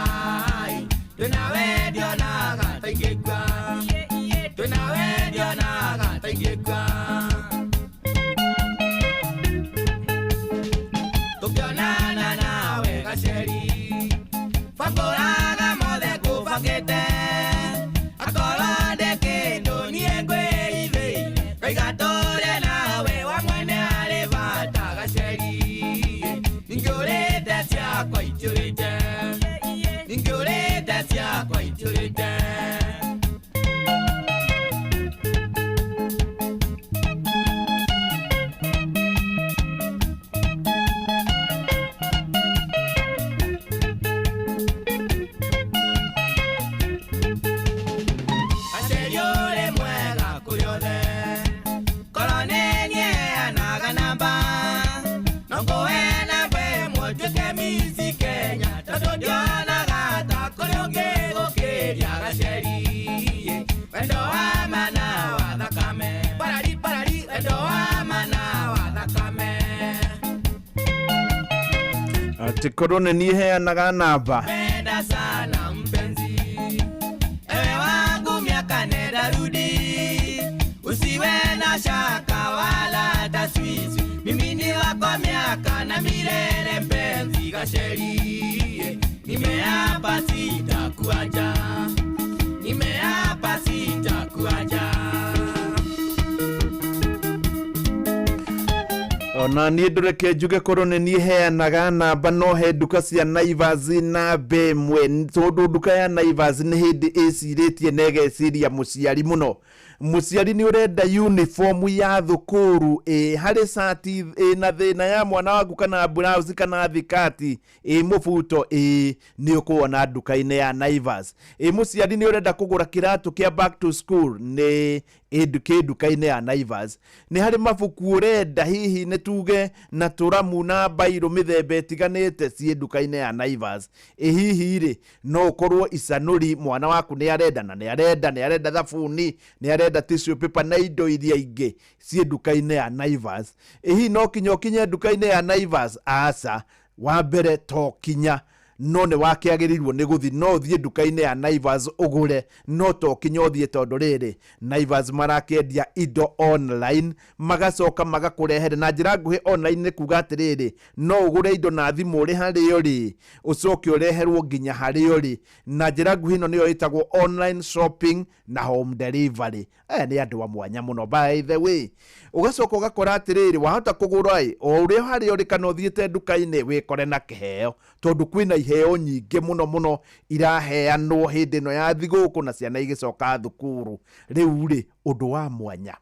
Twĩ nawe ndionaga ta ingĩkua, twĩ nawe ndionaga ta ingĩkua. Tũkĩonana nawe gaceri, bangũraga mothe ngũbangĩte, akorwo ndĩ kĩndũ niĩ ngwĩithĩire, ngaiga tũrĩe nawe wa mwene harĩ bata gaceri. Ningĩũrĩte ciakwa itiũrĩte, ningĩũrĩte ciakwa itiũrĩte. Gaceri ũrĩ mwega kũrĩ othe, korwo nĩ niĩ heanaga namba, no ngũhe namba ĩmwe ũtuĩke Miss Kenya, tondũ ndionaga ta kũrĩ ũngĩ gũkĩria gaceri. Wendo wa ma na wa thakame, parari parari, wendo wa ma na wa thakame. Atĩ korwo nĩ niĩ heanaga namba. Penda sana mpenzi, ewe wangu miaka nenda rudi, usiwe na shaka wala taswisi, mimi ni wako miaka na milele mpenzi gaceri. Nimeapa sitakuacha, nimeapa sitakuacha. Ona niĩ ndũreke njuge korwo nĩ niĩ heanaga namba, no he nduka cia Naivas namba ĩmwe, tondũ nduka ya Naivas nĩ hĩndĩ ĩcirĩtie na ĩgeciria mũciari mũno. Mũciari nĩ ũrenda uniform ya thukuru, ĩ harĩ cati ĩna thĩna ya mwana waku, kana blouse kana thikati ĩ mũbuto, ĩ nĩ ũkuona nduka-inĩ ya Naivas. Ĩ mũciari nĩ ũrenda kũgũra kĩratũ kĩa back to school, nĩ Ĩ nduka-inĩ ya Naivas. Nĩ harĩ mabuku ũrenda hihi nĩ tuge na tũramu na mbairũ mĩthemba ĩtiganĩte ciĩ nduka-inĩ ya Naivas. Ĩ hihi rĩ, no ũkorwo icanũri mwana waku nĩ arenda na nĩ arenda nĩ arenda thabuni, nĩ arenda tissue paper na indo iria ingĩ ciĩ nduka-inĩ ya Naivas. Ĩ hihi no kinya ũkinye nduka-inĩ ya Naivas? Aca, wa mbere to kinya no nĩ wakĩagĩrĩirwo nĩ gũthiĩ. No ũthiĩ nduka-inĩ ya Naivas ũgũre, no to kinya ũthiĩ tondũ rĩrĩ, Naivas marakĩendia indo online magacoka magakũrehere na njĩra nguhĩ. Online nĩ kuga atĩrĩrĩ, no ũgũre indo na thimũ ũrĩ harĩa ũrĩ, ũcoke ũreherwo nginya harĩa ũrĩ. Na njĩra nguhĩ ĩno nĩyo ĩtagwo online shopping na home delivery. Aya nĩ andũ a mwanya mũno, by the way. Ũgacoka ũgakora atĩrĩrĩ, wahota kũgũra ĩ o ũrĩa harĩa ũrĩ kana ũthiĩte nduka-inĩ wĩkore na kĩheo, tondũ kwĩna iheo nyingĩ mũno mũno iraheanwo hĩndĩ ĩno ya thigũkũ na ciana igĩcoka thukuru. Rĩu rĩ, ũndũ wa mwanya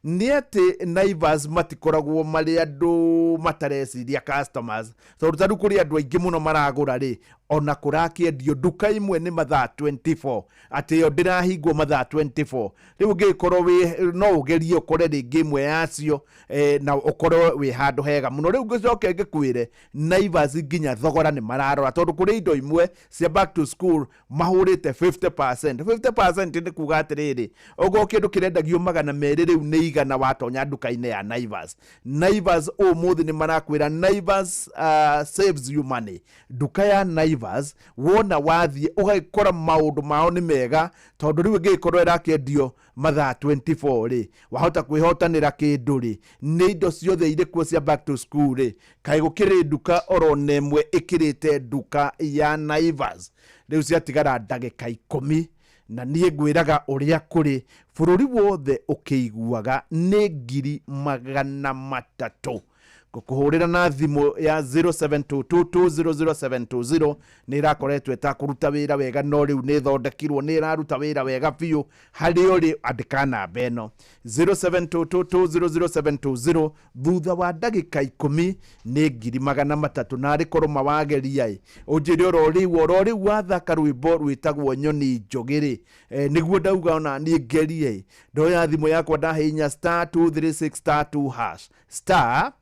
nĩ atĩ Naivas matikoragwo marĩ andũ matareciria customers, tondũ ta rĩu kũrĩ andũ aingĩ mũno maragũra rĩ, ona kũrakĩendio nduka imwe nĩ mathaa 24, atĩ ĩyo ndĩrahingwo mathaa 24. Rĩu ũngĩgĩkorwo wĩ no ũgerie ũkore rĩngĩ ĩmwe yacio na ũkorwo wĩ handũ hega mũno. Rĩu ngĩcoke ngĩkwĩre, Naivas nginya thogora nĩ mararora, tondũ kũrĩ indo imwe cia back to school mahũrĩte 50%. 50% nĩ kuga atĩrĩrĩ, ũguo kĩndũ kĩrendagio 200 rĩu nĩ 100 watonya nduka-inĩ ya Naivas. Naivas ũmũthĩ nĩ marakwĩra Naivas saves you money. Nduka ya Naivas wona wathiĩ ũgagĩkora maũndũ mao nĩ mega, tondũ rĩu ĩngĩgĩkorwo ĩrakĩendio mathaa 24 rĩ, wahota kwĩhotanĩra kĩndũ rĩ, nĩ indo ciothe irĩ kuo cia back to school rĩ, kaĩ gũkĩrĩ nduka oro na ĩmwe ĩkĩrĩte nduka ya Naivas? Rĩu ciatigara ndagĩka 10 na niĩ ngwĩraga ũrĩa kũrĩ bũrũri wothe ũkĩiguaga nĩ 300,000. Ngũkũhũrĩra na thimũ ya 0722200720. Nĩ ĩrakoretwo ĩtakũruta wĩra wega, no rĩu nĩ ĩthondekirwo, nĩ ĩraruta wĩra wega biũ. Harĩa ũrĩ, andĩka namba ĩno 0722200720. Thutha wa ndagĩka 10 nĩ 300,000. Na arĩ korwo mawageria ĩ, ũnjĩre oro rĩu oro rĩu wathaka rwĩmbo rwĩtagwo Nyoni Njũgĩ rĩ, nĩguo ndauga ona niĩ ngerie ĩ. Ndoya thimũ yakwa ndahihinya star 236 star 2 hash, star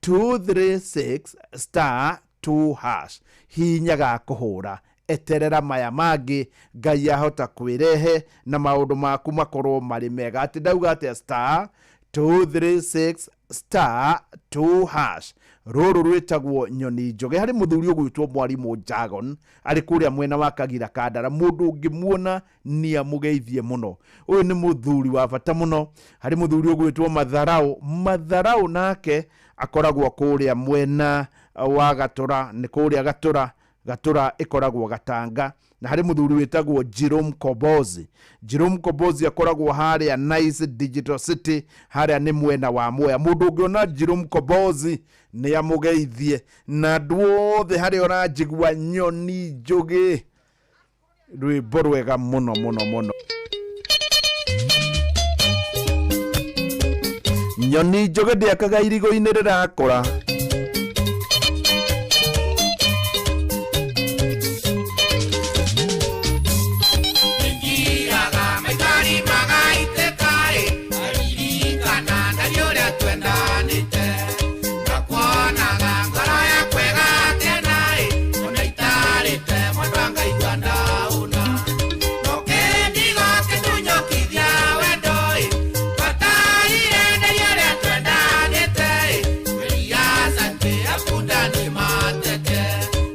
236 star 2 hash, hinya ga kũhũra, eterera maya mangĩ Ngai ahota kwĩrehe na maũndũ maku makorwo marĩ mega. Atĩ ndauga atĩa? Star 236 star 2 hash. Rũrũ rwĩtagwo Nyoni Njũgĩ. Harĩ mũthuri ũgwĩtwo Mwarimũ Jagon arĩ kũrĩa mwena wa Kagira Kandara, mũndũ ũngĩmuona nĩ amũgeithie mũno. Ũyũ nĩ mũthuri wa bata mũno. Harĩ mũthuri ũgwĩtwo Matharau. Matharau nake akoragwo kũrĩa mwena wa Gatũra, nĩ kũrĩa Gatũra, Gatũra ĩkoragwo Gatanga. Na harĩ mũthuri wĩtagwo Jerome Kobozi. Jerome Kobozi akoragwo harĩa Nice Digital City, harĩa nĩ mwena wa Mwea. Mũndũ ũngĩona Jerome Kobozi nĩ amũgeithie. Na andũ othe harĩa ũranjigua, Nyoni Njũgĩ, rwĩmbo rwega mũno mũno mũno. Nyoni Njũgĩ ndĩakaga irigũ-inĩ rĩrakũra. Ngiraga maithori magaitĩka-ĩ, ngaririkana ndari ũrĩa twendanĩte, ngakuonaga ngoro yakwa ĩgakena-ĩ, ona itarĩte mwendwa ngaigua ndaũna. No kĩndigo kĩtunyũkithia wendo-ĩ, twatarire ndari ũrĩa twendanĩte-ĩ, Meri asante akunda ni mateke,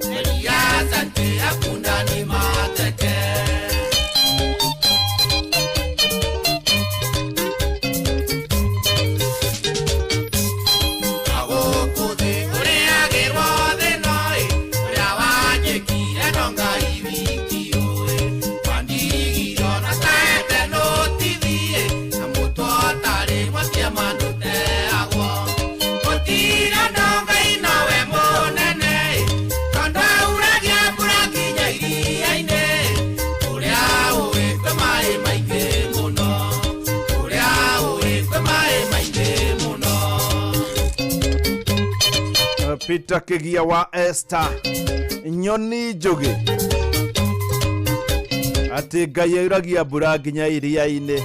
Meri asante akunda ni mateke. Gũkũ thĩ ũrĩagĩrwo thĩna-ĩ, ũrĩa wanjĩkire no Ngai wiki ũĩ. Twandigiro na taete nũtithiĩ, na mũtwe ũtarĩ mwatiema ndũteagwo. Gũtirĩ ũndũ Ngai nowe mũnene-ĩ, tondũ auragia mbura nginya iria-inĩ. Ũrĩa ũĩ kwĩ maĩ maingĩ mũno, ũrĩa ũĩ kwĩ maĩ maingĩ mũno. Peter Kigia wa Esther, Nyoni Njũgĩ, atĩ Ngai auragia mbura nginya iria-inĩ.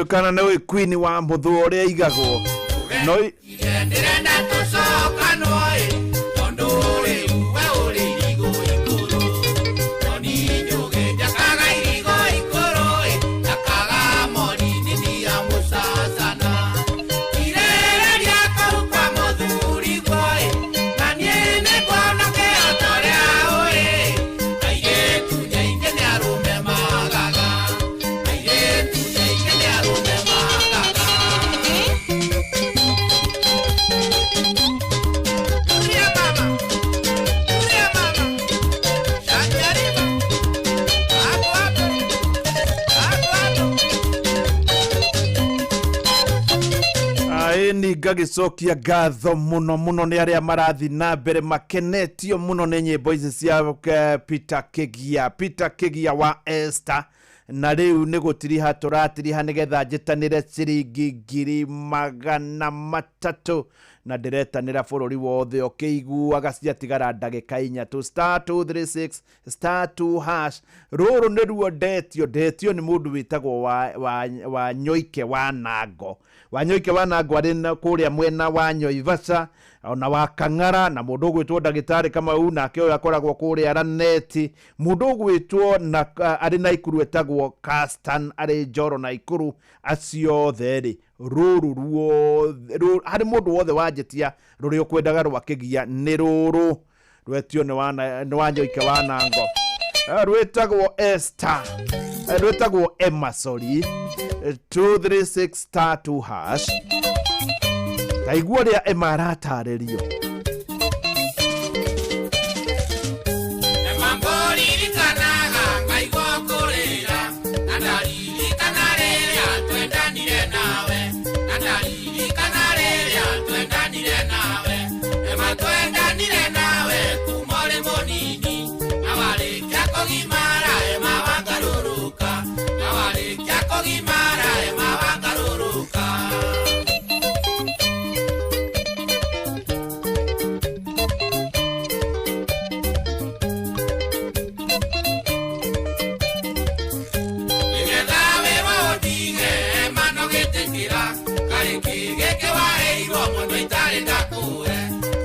Ndiũkana nĩ ũĩ queen wa mũthũa ũrĩa aigagwo no Ndĩrenda tũcokanwo ĩ, tondũ rĩu we ũrĩ irigũ ikũrũ. Toni njũgĩ njakaga irigũ ikũrũ ĩ, njakaga mori nini ya mũcacana. Irĩrĩria kau kwa mũthuri guo ĩ, na niĩ nĩnguona kĩo ta ũrĩa ũĩ. Airĩtu nyaingĩ nĩ arũme magaga, airĩtu nyaingĩ nĩ arũme magaga. Aĩni ngagĩcokia ngatho mũno mũno nĩ arĩa marathiĩ na mbere makenetio mũno nĩ nyĩmbo ici cia Peter Kĩgia, Peter Kĩgia wa Esther. Na rĩu nĩ gũtiriha tũratiriha nĩgetha njĩtanĩre ciringi 300,000 na ndĩretanĩra bũrũri wothe ũkĩiguaga ciatigara ndagĩka inya tu star 236 star 2 hash. Rũrũ nĩruo ndetio, ndetio nĩ mũndũ wĩtagwo wa Nyoike wa Nango, wa Nyoike wa Nango arĩ kũrĩa mwena wa Nyoivaca ona wa Kang'ara, na mũndũ ũgwĩtwo ndagĩtarĩ Kamau nake ũyũ akoragwo kũrĩa Raneti, mũndũ ũgwĩtwo na arĩ Naikuru etagwo Castan arĩ Njoro Naikuru. Acio othe rĩ rũrũ ruothe harĩ mũndũ wothe wanjĩtia rũrĩa ũkwendaga rwa Kĩgia nĩ rũrũ rwetio nĩ wa Nyoike wa Nango. Rwĩtagwo Esther, rwĩtagwo Emma, sorry, 236 star 2 hash. Ta igua ũrĩa Emma aratarĩrio. Mamboririkanaga ngaigua kũrĩra, na ndaririkana rĩrĩa twendanire nawe, na ndaririkana rĩrĩa twendanire nawe. Ema twendanire nawe kuma ũrĩ mũnini, na warĩkia kũgimara ema wangarũrũka, na warĩkia kũgimara ema wangarũrũka. Nĩgetha wĩrwo ũndige ema no gĩtĩkĩra, karĩ kĩ gĩkĩ waheirwo mũndũ itarĩ ndakũhe,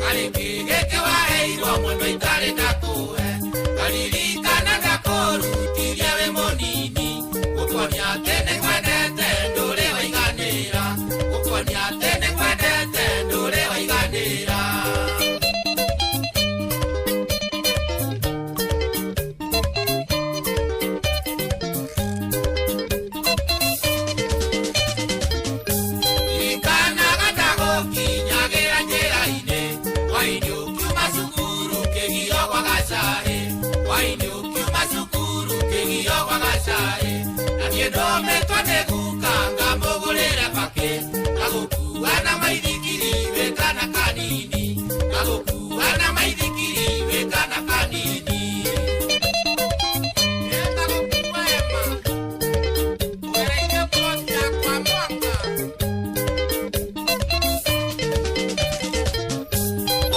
karĩ kĩ gĩkĩ waheirwo mũndũ itarĩ ndakũhe. Ngaririkana ndakũrutirie wĩ mũnini, gũkuonia atĩ nĩngwendete ndũrĩ waiganĩra, gũkuonia atĩ nĩngwendete ndũrĩ waiganĩra. Ririkanaga ndagũkinyagĩra njĩra-inĩ, hwaĩ-inĩ ũkiuma cukuru kĩgio gwa gacai, hwaĩ-inĩ ũkiuma cukuru kĩgio gwa gacai. Na niĩ ndũmĩtwo nĩ guka ngamũgũrĩre bakĩ, ngagũkua na maithikiri wĩ kana kanini, ngagũkua na maithikiri wĩ kana kanini. Ngagũkua Emma, ũgereire ploti yakwa mwaka.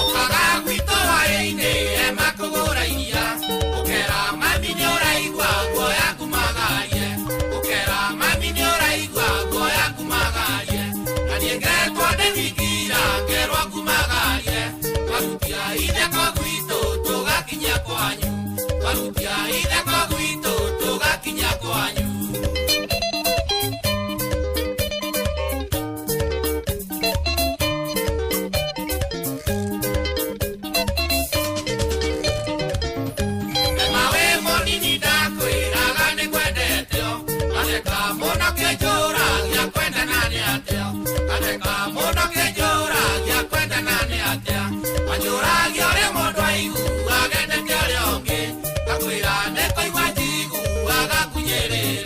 Ũkaga gwitũ hwaĩ-inĩ ema kũgũra iria, ũkera mami nĩũraigua guoya ngumagarie, ũkera mami nĩũraigua guoya ngumagarie. Na niĩ ngetwo nĩ thingira ngerwo ngumagarie, twarutia itheko gwitũ tũgakinya kwanyu, twarutia itheko gwitũ tũgakinya kwanyu. Ema wĩ mũnini ndakwĩraga nĩngwendete o, gatheka mũno kĩnjũragia kwendana nĩ atĩa, gatheka mũno kĩnjũragia kwendana nĩ atĩa. Wanjũragia ũrĩa mũndũ aiguaga endete ũrĩa ũngĩ, ngakwĩra nĩ kũigua njiguaga ngunyĩrĩra.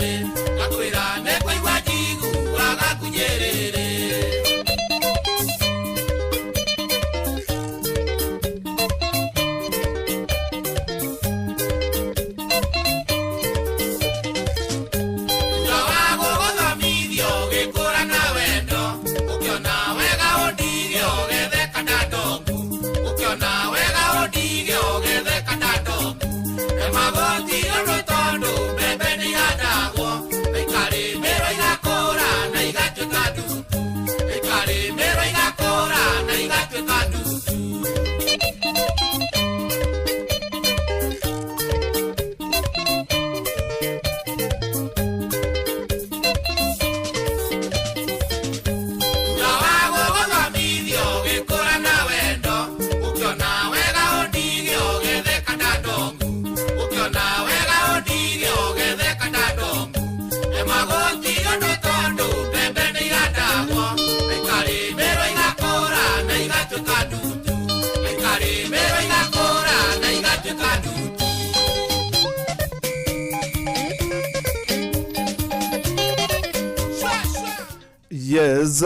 Yes,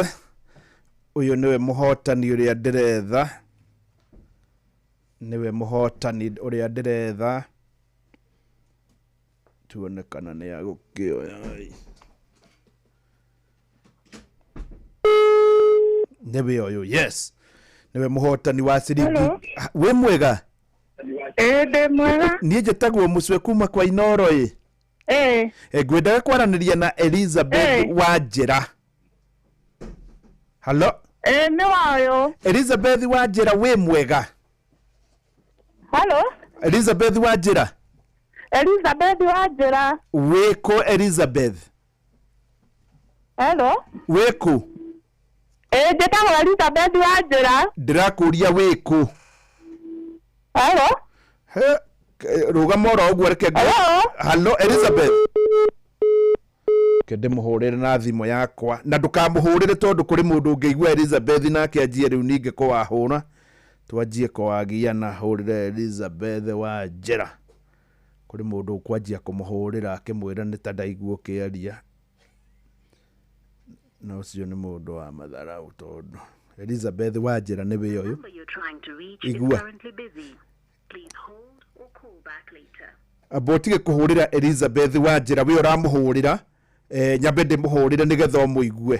ũyũ nĩwe mũhotani ũrĩa ndĩretha, nĩwe mũhotani ũrĩa ndĩretha, tuone kana nĩ agũkĩoya. Nĩwe ũyũ, yes, nĩwe mũhotani wa ciringi. Wĩ mwega? Ĩĩ, ndĩ mwega. Niĩ njĩtagwo Mũcwe kuma kwa Inoro ĩ. Ĩĩ. Ngwendaga kwaranĩria na Elizabeth Wanjĩra. Halo? Ĩĩ, nĩ wayũ. Elizabeth Wanjĩra, wĩ mwega? Halo? Elizabeth Wanjĩra. Elizabeth Wanjĩra. Wĩkũ, Elizabeth? Halo? Wĩkũ? Ĩĩ, njĩtagwo Elizabeth Wanjĩra. Ndĩrakũria wĩkũ. Halo? He, rũgama oro ũguo, reke halo Elizabeth, reke ndĩmũhũrĩre na thimũ yakwa, na ndũkamũhũrĩre tondũ kũrĩ mũndũ ũngĩigua Elizabeth nake anjie rĩu ningĩ kũwahũra, twanjie kũwagiana. Hũrĩre Elizabeth Wanjĩra, kũrĩ mũndũ ũkwanjia kũmũhũrĩra akĩmwĩra nĩ ta ndaigua ũkĩaria, na ũcio nĩ mũndũ wa matharau, tondũ Elizabeth Wanjĩra nĩwe ũyũ. Igua, amba ũtige kũhũrĩra Elizabeth Wanjĩra, we ũramũhũrĩra, nyambe ndĩmũhũrĩre nĩgetha ũmũigue.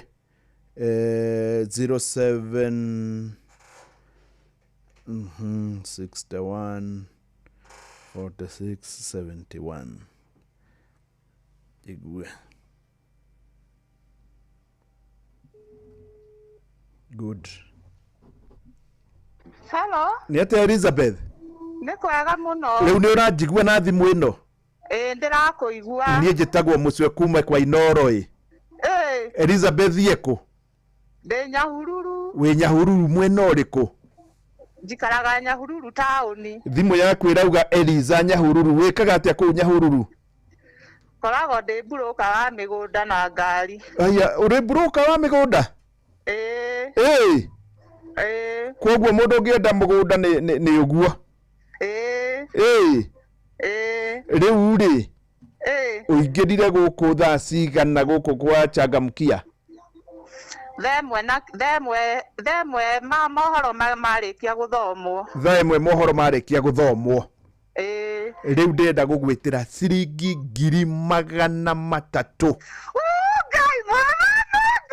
07 61 46 71. Igue. Good. Hello? Nĩ atĩa, Elizabeth? Nĩ kwega mũno. Rĩu nĩ ũranjigua na thimũ ĩno? Ĩĩ, ndĩrakũigua. Niĩ njĩtagwo Mũcwe kuma kwa Inoro ĩ. Ĩĩ. Elizabeth ekũ? Ndĩ Nyahururu. Wĩ Nyahururu mwena ũrĩkũ? Njikaraga Nyahururu taũni. Thimũ yaku ĩrauga Eliza Nyahururu. Wĩkaga atĩa kũu Nyahururu? Ngoragwo ndĩ mburũka wa mĩgũnda na ngari. Aya, ũrĩ mburũka wa mĩgũnda? Ĩĩ. Ĩĩ. Ĩĩ. Koguo mũndũ ũngĩenda mũgũnda nĩ ũguo? Ĩĩ. Ĩĩ. Ĩĩ. Rĩu rĩ, Ĩĩ. ũingĩrire gũkũ thaa cigana gũkũ kwa Changamkia? Thaa ĩmwe ma mohoro marĩkia gũthomwo. Thaa 1 mohoro marĩkia gũthomwo. Ĩĩ. Rĩu ndĩrenda gũgwĩtĩra ciringi 300,000. Ngai mwathani,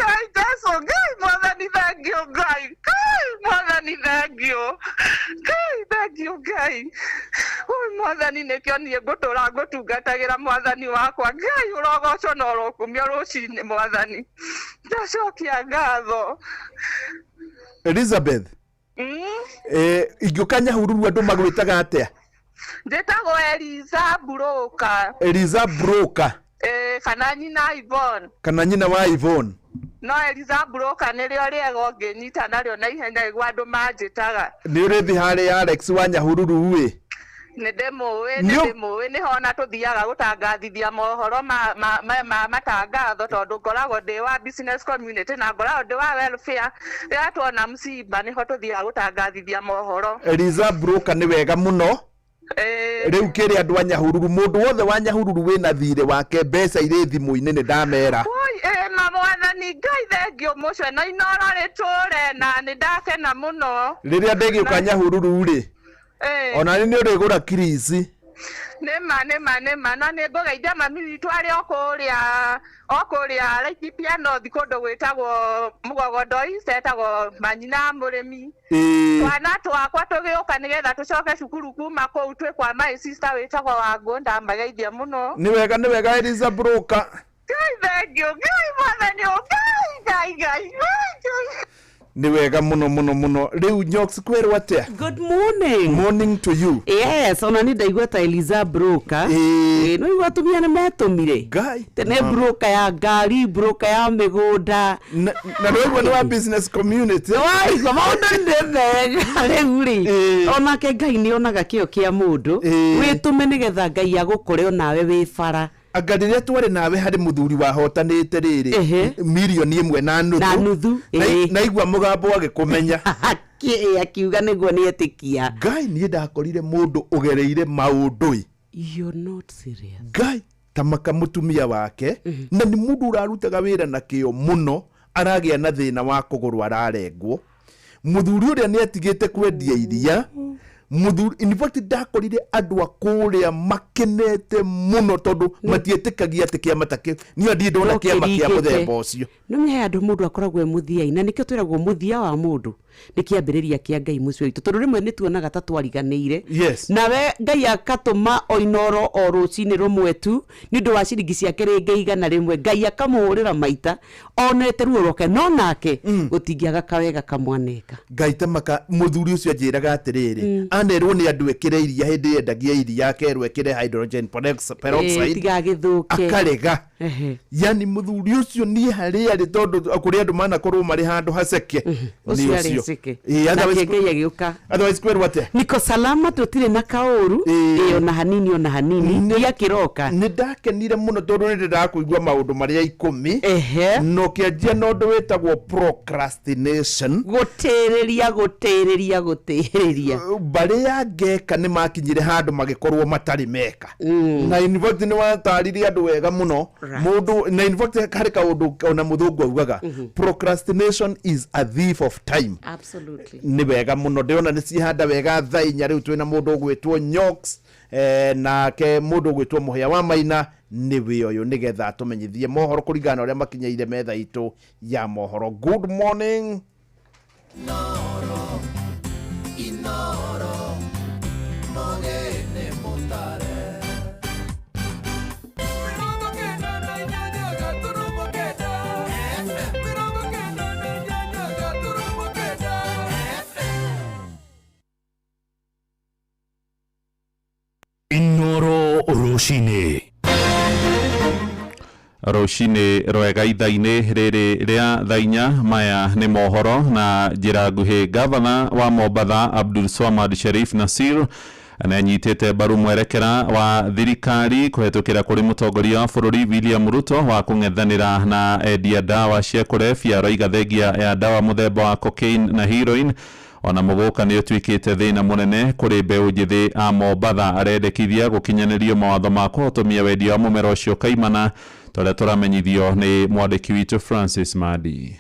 Ngai Jesu, Ngai mwathani, thank you Ngai, Ngai mwathani, thank you Ngai, thank you Ngai. Ui mwathani, nĩkĩo niĩ ngũtũra ngũtungatagĩra mwathani wakwa. Ngai ũrogocwo na ũrokumio rũcinĩ mwathani, ndacokia ngatho. Elizabeth, ingĩũka Nyahururu andũ magwĩtaga atĩa? Njĩtagwo Eliza Mburũka. Eliza Broker. Ĩĩ, kana nyina Yvonne. Kana nyina wa Yvonne. No Eliza Mburũka nĩrĩo rĩega ũngĩnyita narĩo na ihenya igua andũ manjĩtaga. Nĩ ũrĩthi harĩ Alex wa Nyahururu ĩ? Nĩ ndĩmũĩ, nĩ ndĩmũĩ, nĩho ona tũthiaga gũtangathithia mohoro ma matangatho, tondũ ngoragwo ndĩ wa business community na ngoragwo ndĩ wa welfare. Rĩrĩa tuona msiba nĩho tũthiaga gũtangathithia mohoro. Eliza Broker, nĩ wega mũno. Rĩu kĩrĩ andũ a Nyahururu, mũndũ wothe wa Nyahururu wĩna thirĩ wake, mbeca irĩ thimũ-inĩ, nĩ ndamera. Ui, ĩ ma mwathani Ngai, thank you mũcwe na Inoro rĩtũre, na nĩ ndakena mũno. Rĩrĩa ndĩgĩũka Nyahururu rĩ, ona nĩ ũrĩgũra kirisi. Nĩma, nĩma, nĩma, na nĩ ngũgeithia mami witũ arĩ o kũrĩa Laikipia North, kũndũ gwĩtagwo Mũgogondo East, etagwo Manyina Mũrĩmi. Twana twakwa tũgĩũka nĩgetha tũcoke cukuru kuma kũu twĩ kwa my sister wĩtagwo Wangũ, ndamageithia mũno. Nĩ wega, nĩ wega, Eliza Broker. Ngai, thank you Ngai mwathani, Ngai, Ngai, Ngai, Ngai. Nĩ wega mũno mũno mũno. Rĩu Nyox, kwerwo atĩa? Good morning. Morning to you. Yes, ona ni ndaigua ta Eliza Broker. Ĩĩ, no igua atumia nĩ metũmire. Ngai. Tene broker ya ngari, broker ya mĩgũnda. Na nĩwaigua nĩ wa business community. Waigua maũndũ nĩ mega rĩu rĩ. Onake Ngai nĩ onaga kĩo kĩa mũndũ. Wĩtũme nĩgetha Ngai agũkore onawe wĩ bara. Anga rĩrĩa twarĩ nawe harĩ mũthuri wahotanĩte rĩrĩ 1.5 million. Na nuthu, ĩĩ. Naigua mũgambo agĩkũmenya. Akiuga nĩguo nĩ etĩkia. Ngai, niĩ ndakorire mũndũ ũgereire maũndũ ĩ. You're not serious. Ngai, tamaka mũtumia wake, na nĩ mũndũ ũrarutaga wĩra na kĩo mũno. Aragĩa na thĩna wa kũgũrũ, ararengwo. Mũthuri ũrĩa nĩ atigĩte kwendia iria. Mũthuri, in fact, ndakorire andũ a kũrĩa makenete mũno tondũ matiĩtĩkagia atĩ kĩama ta kĩu, niĩ ndirĩ ndona kĩama kĩa mũthemba ũcio. No nĩ andũ, mũndũ akoragwo e mũthia-inĩ, na nĩkĩo twĩragwo mũthia wa mũndũ nĩ kĩambĩrĩria kĩa Ngai mũciĩ witũ, tondũ rĩmwe nĩ tuonaga ta twariganĩire. Nawe Ngai akatũma o Inoro o rũcinĩ rũmwe tu nĩ ũndũ wa ciringi ciake rĩngĩ 100, Ngai akamũhũrĩra maita onete ruo rwake, no nake gũtingĩaga kawega kamwaneka. Ngai tamaka. Mũthuri ũcio anjĩraga atĩrĩrĩ, anerwo nĩ andũ ĩkĩre iria hĩndĩ yendagia iria, akerwo ĩkĩre hydrogen peroxide tigagĩthũke. Akarega. Yani mũthuri ũcio niĩ harĩa arĩ, tondũ kũrĩ andũ manakorwo marĩ handũ haceke, nĩ ũcio arĩ ũcio. haceke. Ĩĩ, Nake otherwise Ngai agĩũka. Otherwise kwerwo atĩa? Niko salama, tũtirĩ na kaũru, ĩ ona hanini, ona hanini ndiakĩroka. Nĩ ndakenire mũno tondũ nĩ ndĩrakũigua maũndũ marĩa 10 na ũkĩanjia na ũndũ wĩtagwo procrastination. Gũtĩrĩria, gũtĩrĩria, gũtĩrĩria. Mbarĩ ya ngeka nĩ makinyire handũ magĩkorwo matarĩ meka, na in fact nĩ watarire andũ wega mũno. Mũndũ, na in fact harĩ kaũndũ ona mũthũngũ augaga, "Procrastination is a thief of time." Nĩ wega mũno, ndĩrona nĩ cihanda wega. Thaa 4 rĩu twĩna mũndũ ũgwĩtwo Nyox, nake mũndũ ũgwĩtwo Mũhĩa wa Maina nĩ wĩ ũyũ nĩgetha tũmenyithie mohoro kũringana na ũrĩa makinyĩire metha itũ ya mohoro. Good morning. Inoro mogene mutare 98.9 FM, 98.9 FM. Inoro rũcinĩ. Rũcinĩ rwega. Ithaa-inĩ rĩrĩ rĩa thaa 4, maya nĩ mohoro na njĩra nguhĩ. Gavana wa Mombatha Abdul Swamad Sharif Nasir nĩ anyitĩte mbaru mwerekera wa thirikari kũhetũkĩra kũrĩ mũtongoria wa bũrũri William Ruto wa kũng'ethanĩra na endia ndawa cia kũrebia. Aroiga thengia ya ndawa mũthemba wa cocaine na heroin, ona mũgũka nĩ ũtuĩkĩte thĩna mũnene kũrĩ mbeũ njĩthĩ a Mombatha. Arendekithia gũkinyanĩrio mawatho ma kũhotomia wendia wa mũmera ũcio kaimana, torĩa tũramenyithio nĩ mwandĩki witũ Francis Madi.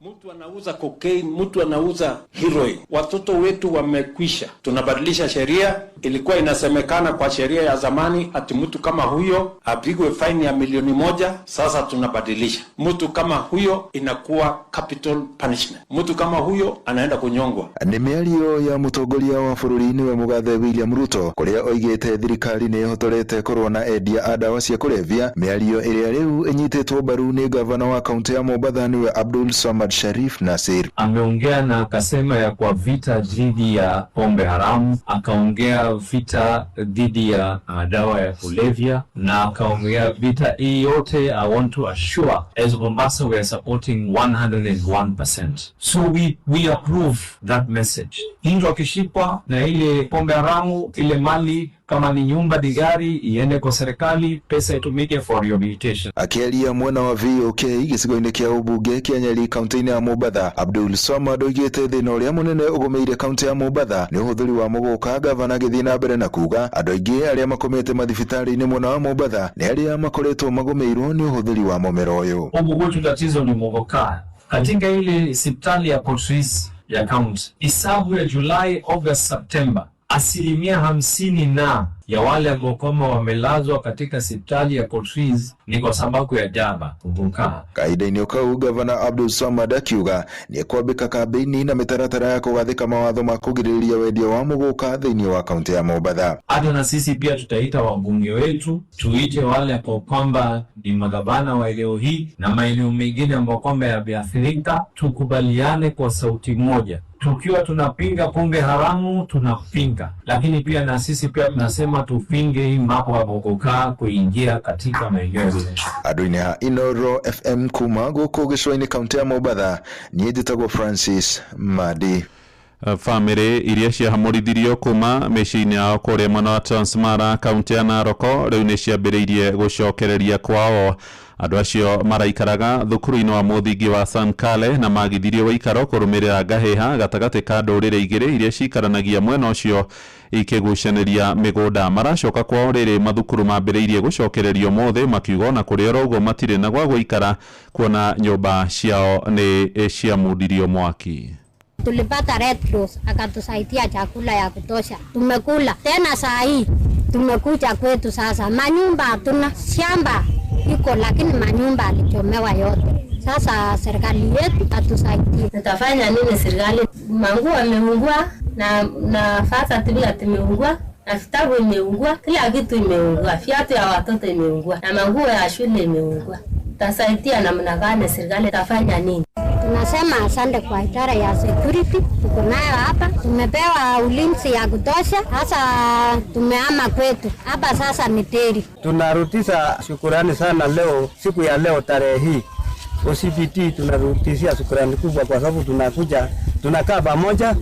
Mtu anauza cocaine, mtu anauza heroin. Watoto wetu wamekwisha. Tunabadilisha sheria. Ilikuwa inasemekana kwa sheria ya zamani ati mtu kama huyo apigwe faini ya milioni 1. Sasa tunabadilisha, mtu kama huyo inakuwa capital punishment. Mtu kama huyo anaenda kunyongwa. Nĩ mĩario ya mũtongoria wa bũrũri nĩwe mũgathe William Ruto, kũrĩa oigĩte thirikari nĩ ĩhotorete kũrũa na endia a ndawa cia kũrebia, mĩario ĩrĩa rĩu ĩnyitĩtwo mbaru nĩ gavana wa kaunti ya Mombatha nĩwe Abdul Samad Sharif Nasir. Ameongea na akasema ya kwa vita dhidi ya pombe haramu, akaongea vita dhidi ya dawa ya kulevya na akaongea vita hii yote. I want to assure, as Mombasa we are supporting 101%. So we approve that message. Mtu akishikwa na ile pombe haramu, ile mali kama ni nyumba, ni gari, iende kwa serikali, pesa itumike for rehabilitation. Akĩaria mwena wa VOK gĩcigo-inĩ kĩa ũmbunge kĩa Nyeri kaunti-inĩ ya Mombatha, Abdul Swamad oigĩte thĩna ũrĩa mũnene ũgũmĩire kaunti ya Mombatha nĩ ũhũthĩri wa mũgũka. Gavana agĩthiĩ na mbere na kuga andũ aingĩ arĩa makomete mathibitarĩ-inĩ mwena wa Mombatha nĩ arĩa makoretwo magũmĩirwo nĩ ũhũthĩri wa mũmera ũyũ. Huku kwetu tatizo ni mogoka. Katika ile hospitali ya Port Reitz ya county, hisabu ya Julai, August, September, 50% na ya wale ambao kwamba wamelazwa katika hospitali ya Port Reitz ni kwa sababu ya dawa kuvuka. Kahinda-inĩ o kau, gavana Abdul Swamad akiuga nĩ ekwambĩka kambĩini na mĩtaratara ya kũgathĩka mawatho ma kũgirĩrĩria wendia wa mũgũka thĩinĩ wa kaunti ya Mombatha. Hata na sisi pia tutaita wabunge wetu, tuite wale ambao kwamba ni magavana wa eneo hii na maeneo mengine ambao kwamba yameathirika, tukubaliane kwa sauti moja tukiwa tunapinga pombe haramu tunapinga, lakini pia na sisi pia tunasema tupinge hii mambo ya mogoka kuingia katika maeneo yetu. Andũ-inĩ a Inoro FM kuma gũkũ gĩcũa-inĩ kaunti ya Mombatha, niĩ njĩtagwo Francis Madi. Bamĩrĩ iria ciahamũrithirio kuma mĩciĩ-inĩ yao kũrĩa mwena wa Transmara, kaunti ya Narok, rĩu nĩ ciambĩrĩirie gũcokereria kwao. Andũ acio maraikaraga thukuru-inĩ wa mũthingi wa Sankale na magithirio wĩikaro kũrũmĩrĩra ngahĩha gatagatĩ ka ndũrĩrĩ igĩrĩ iria cikaranagia mwena ũcio. Ikĩgucanĩria mĩgũnda. Maracoka kwao rĩrĩ mathukuru mambĩrĩirie gũcokererio mothe, makiuga ona kũrĩ oro ũguo matirĩ na gwa gũikara kuona nyũmba ciao nĩ ciamundirio mwaki. Tulipata Red Cross akatusaidia chakula ya kutosha, tumekula tena. Saa hii tumekuja kwetu sasa, manyumba hatuna, shamba iko lakini manyumba alichomewa yote. Sasa serikali yetu atusaidie. Nitafanya nini serikali? Manguo ameungua na fasa pia tumeungua na vitabu imeungua, kila kitu imeungua, viatu ya watoto imeungua na manguo ya shule imeungua. Tasaidia namna gani serikali? Tafanya nini? Tunasema asante kwa idara ya security tuko nayo hapa, tumepewa ulinzi ya kutosha. Sasa tumehama kwetu hapa, sasa ni teri. Tunarudisha shukurani sana leo, siku ya leo tarehe hii OCPD, tunarudishia shukurani kubwa kwa sababu tunakuja tunakaa pamoja.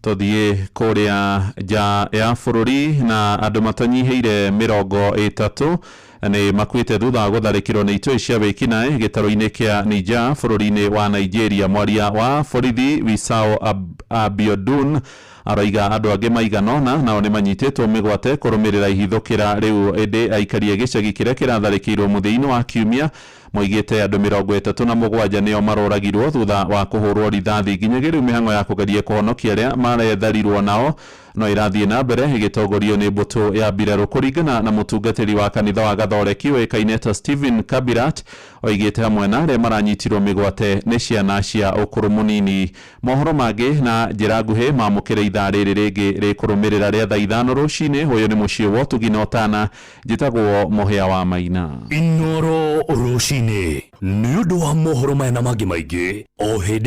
Tuthiĩ kũrĩa nja ya bũrũri, na andũ matanyihĩire 30 nĩ makuĩte thutha wa gũtharĩkĩrwo nĩ itoi cia wĩkinaĩ gĩtarũ-inĩ kĩa Niger bũrũri-inĩ wa Nigeria. Mwaria wa borithi Wisao Abiodun aroiga andũ angĩ maigana ũna nao nĩ manyitĩtwo mĩgwate kũrũmĩrĩra ihithũkĩra rĩu, ĩndĩ aikari a gĩcagi kĩrĩa kĩratharĩkĩirwo mũthia-inĩ wa kiumia moigĩte andũ 37 nĩo maroragirwo thutha wa kũhũrwo rithathi. Nginyagia rĩu mĩhang'o ya kũgeria kũhonokia arĩa maretharirwo nao no ĩrathiĩ na mbere ĩgĩtongorio nĩ mbũtũ ya mbirarũ. Kũringana na mũtungatĩri wa kanitha wa Gathoreki ũĩkaine ta Stephen Kabirat, oigĩte hamwe na arĩa maranyitirwo mĩgwate nĩ ciana cia ũkũrũ mũnini. Mohoro mangĩ na njĩra nguhĩ mamũkĩre ithaa rĩrĩ rĩngĩ rĩkũrũmĩrĩra rĩa thaa 5 rũcinĩ. Ũyũ nĩ mũciĩ wa ũtugi na ũtana, njĩtagwo Mũhĩa wa Maina. Inoro rũcinĩ nĩ ũndũ wa mohoro maya na mangĩ maingĩ o hĩndĩ.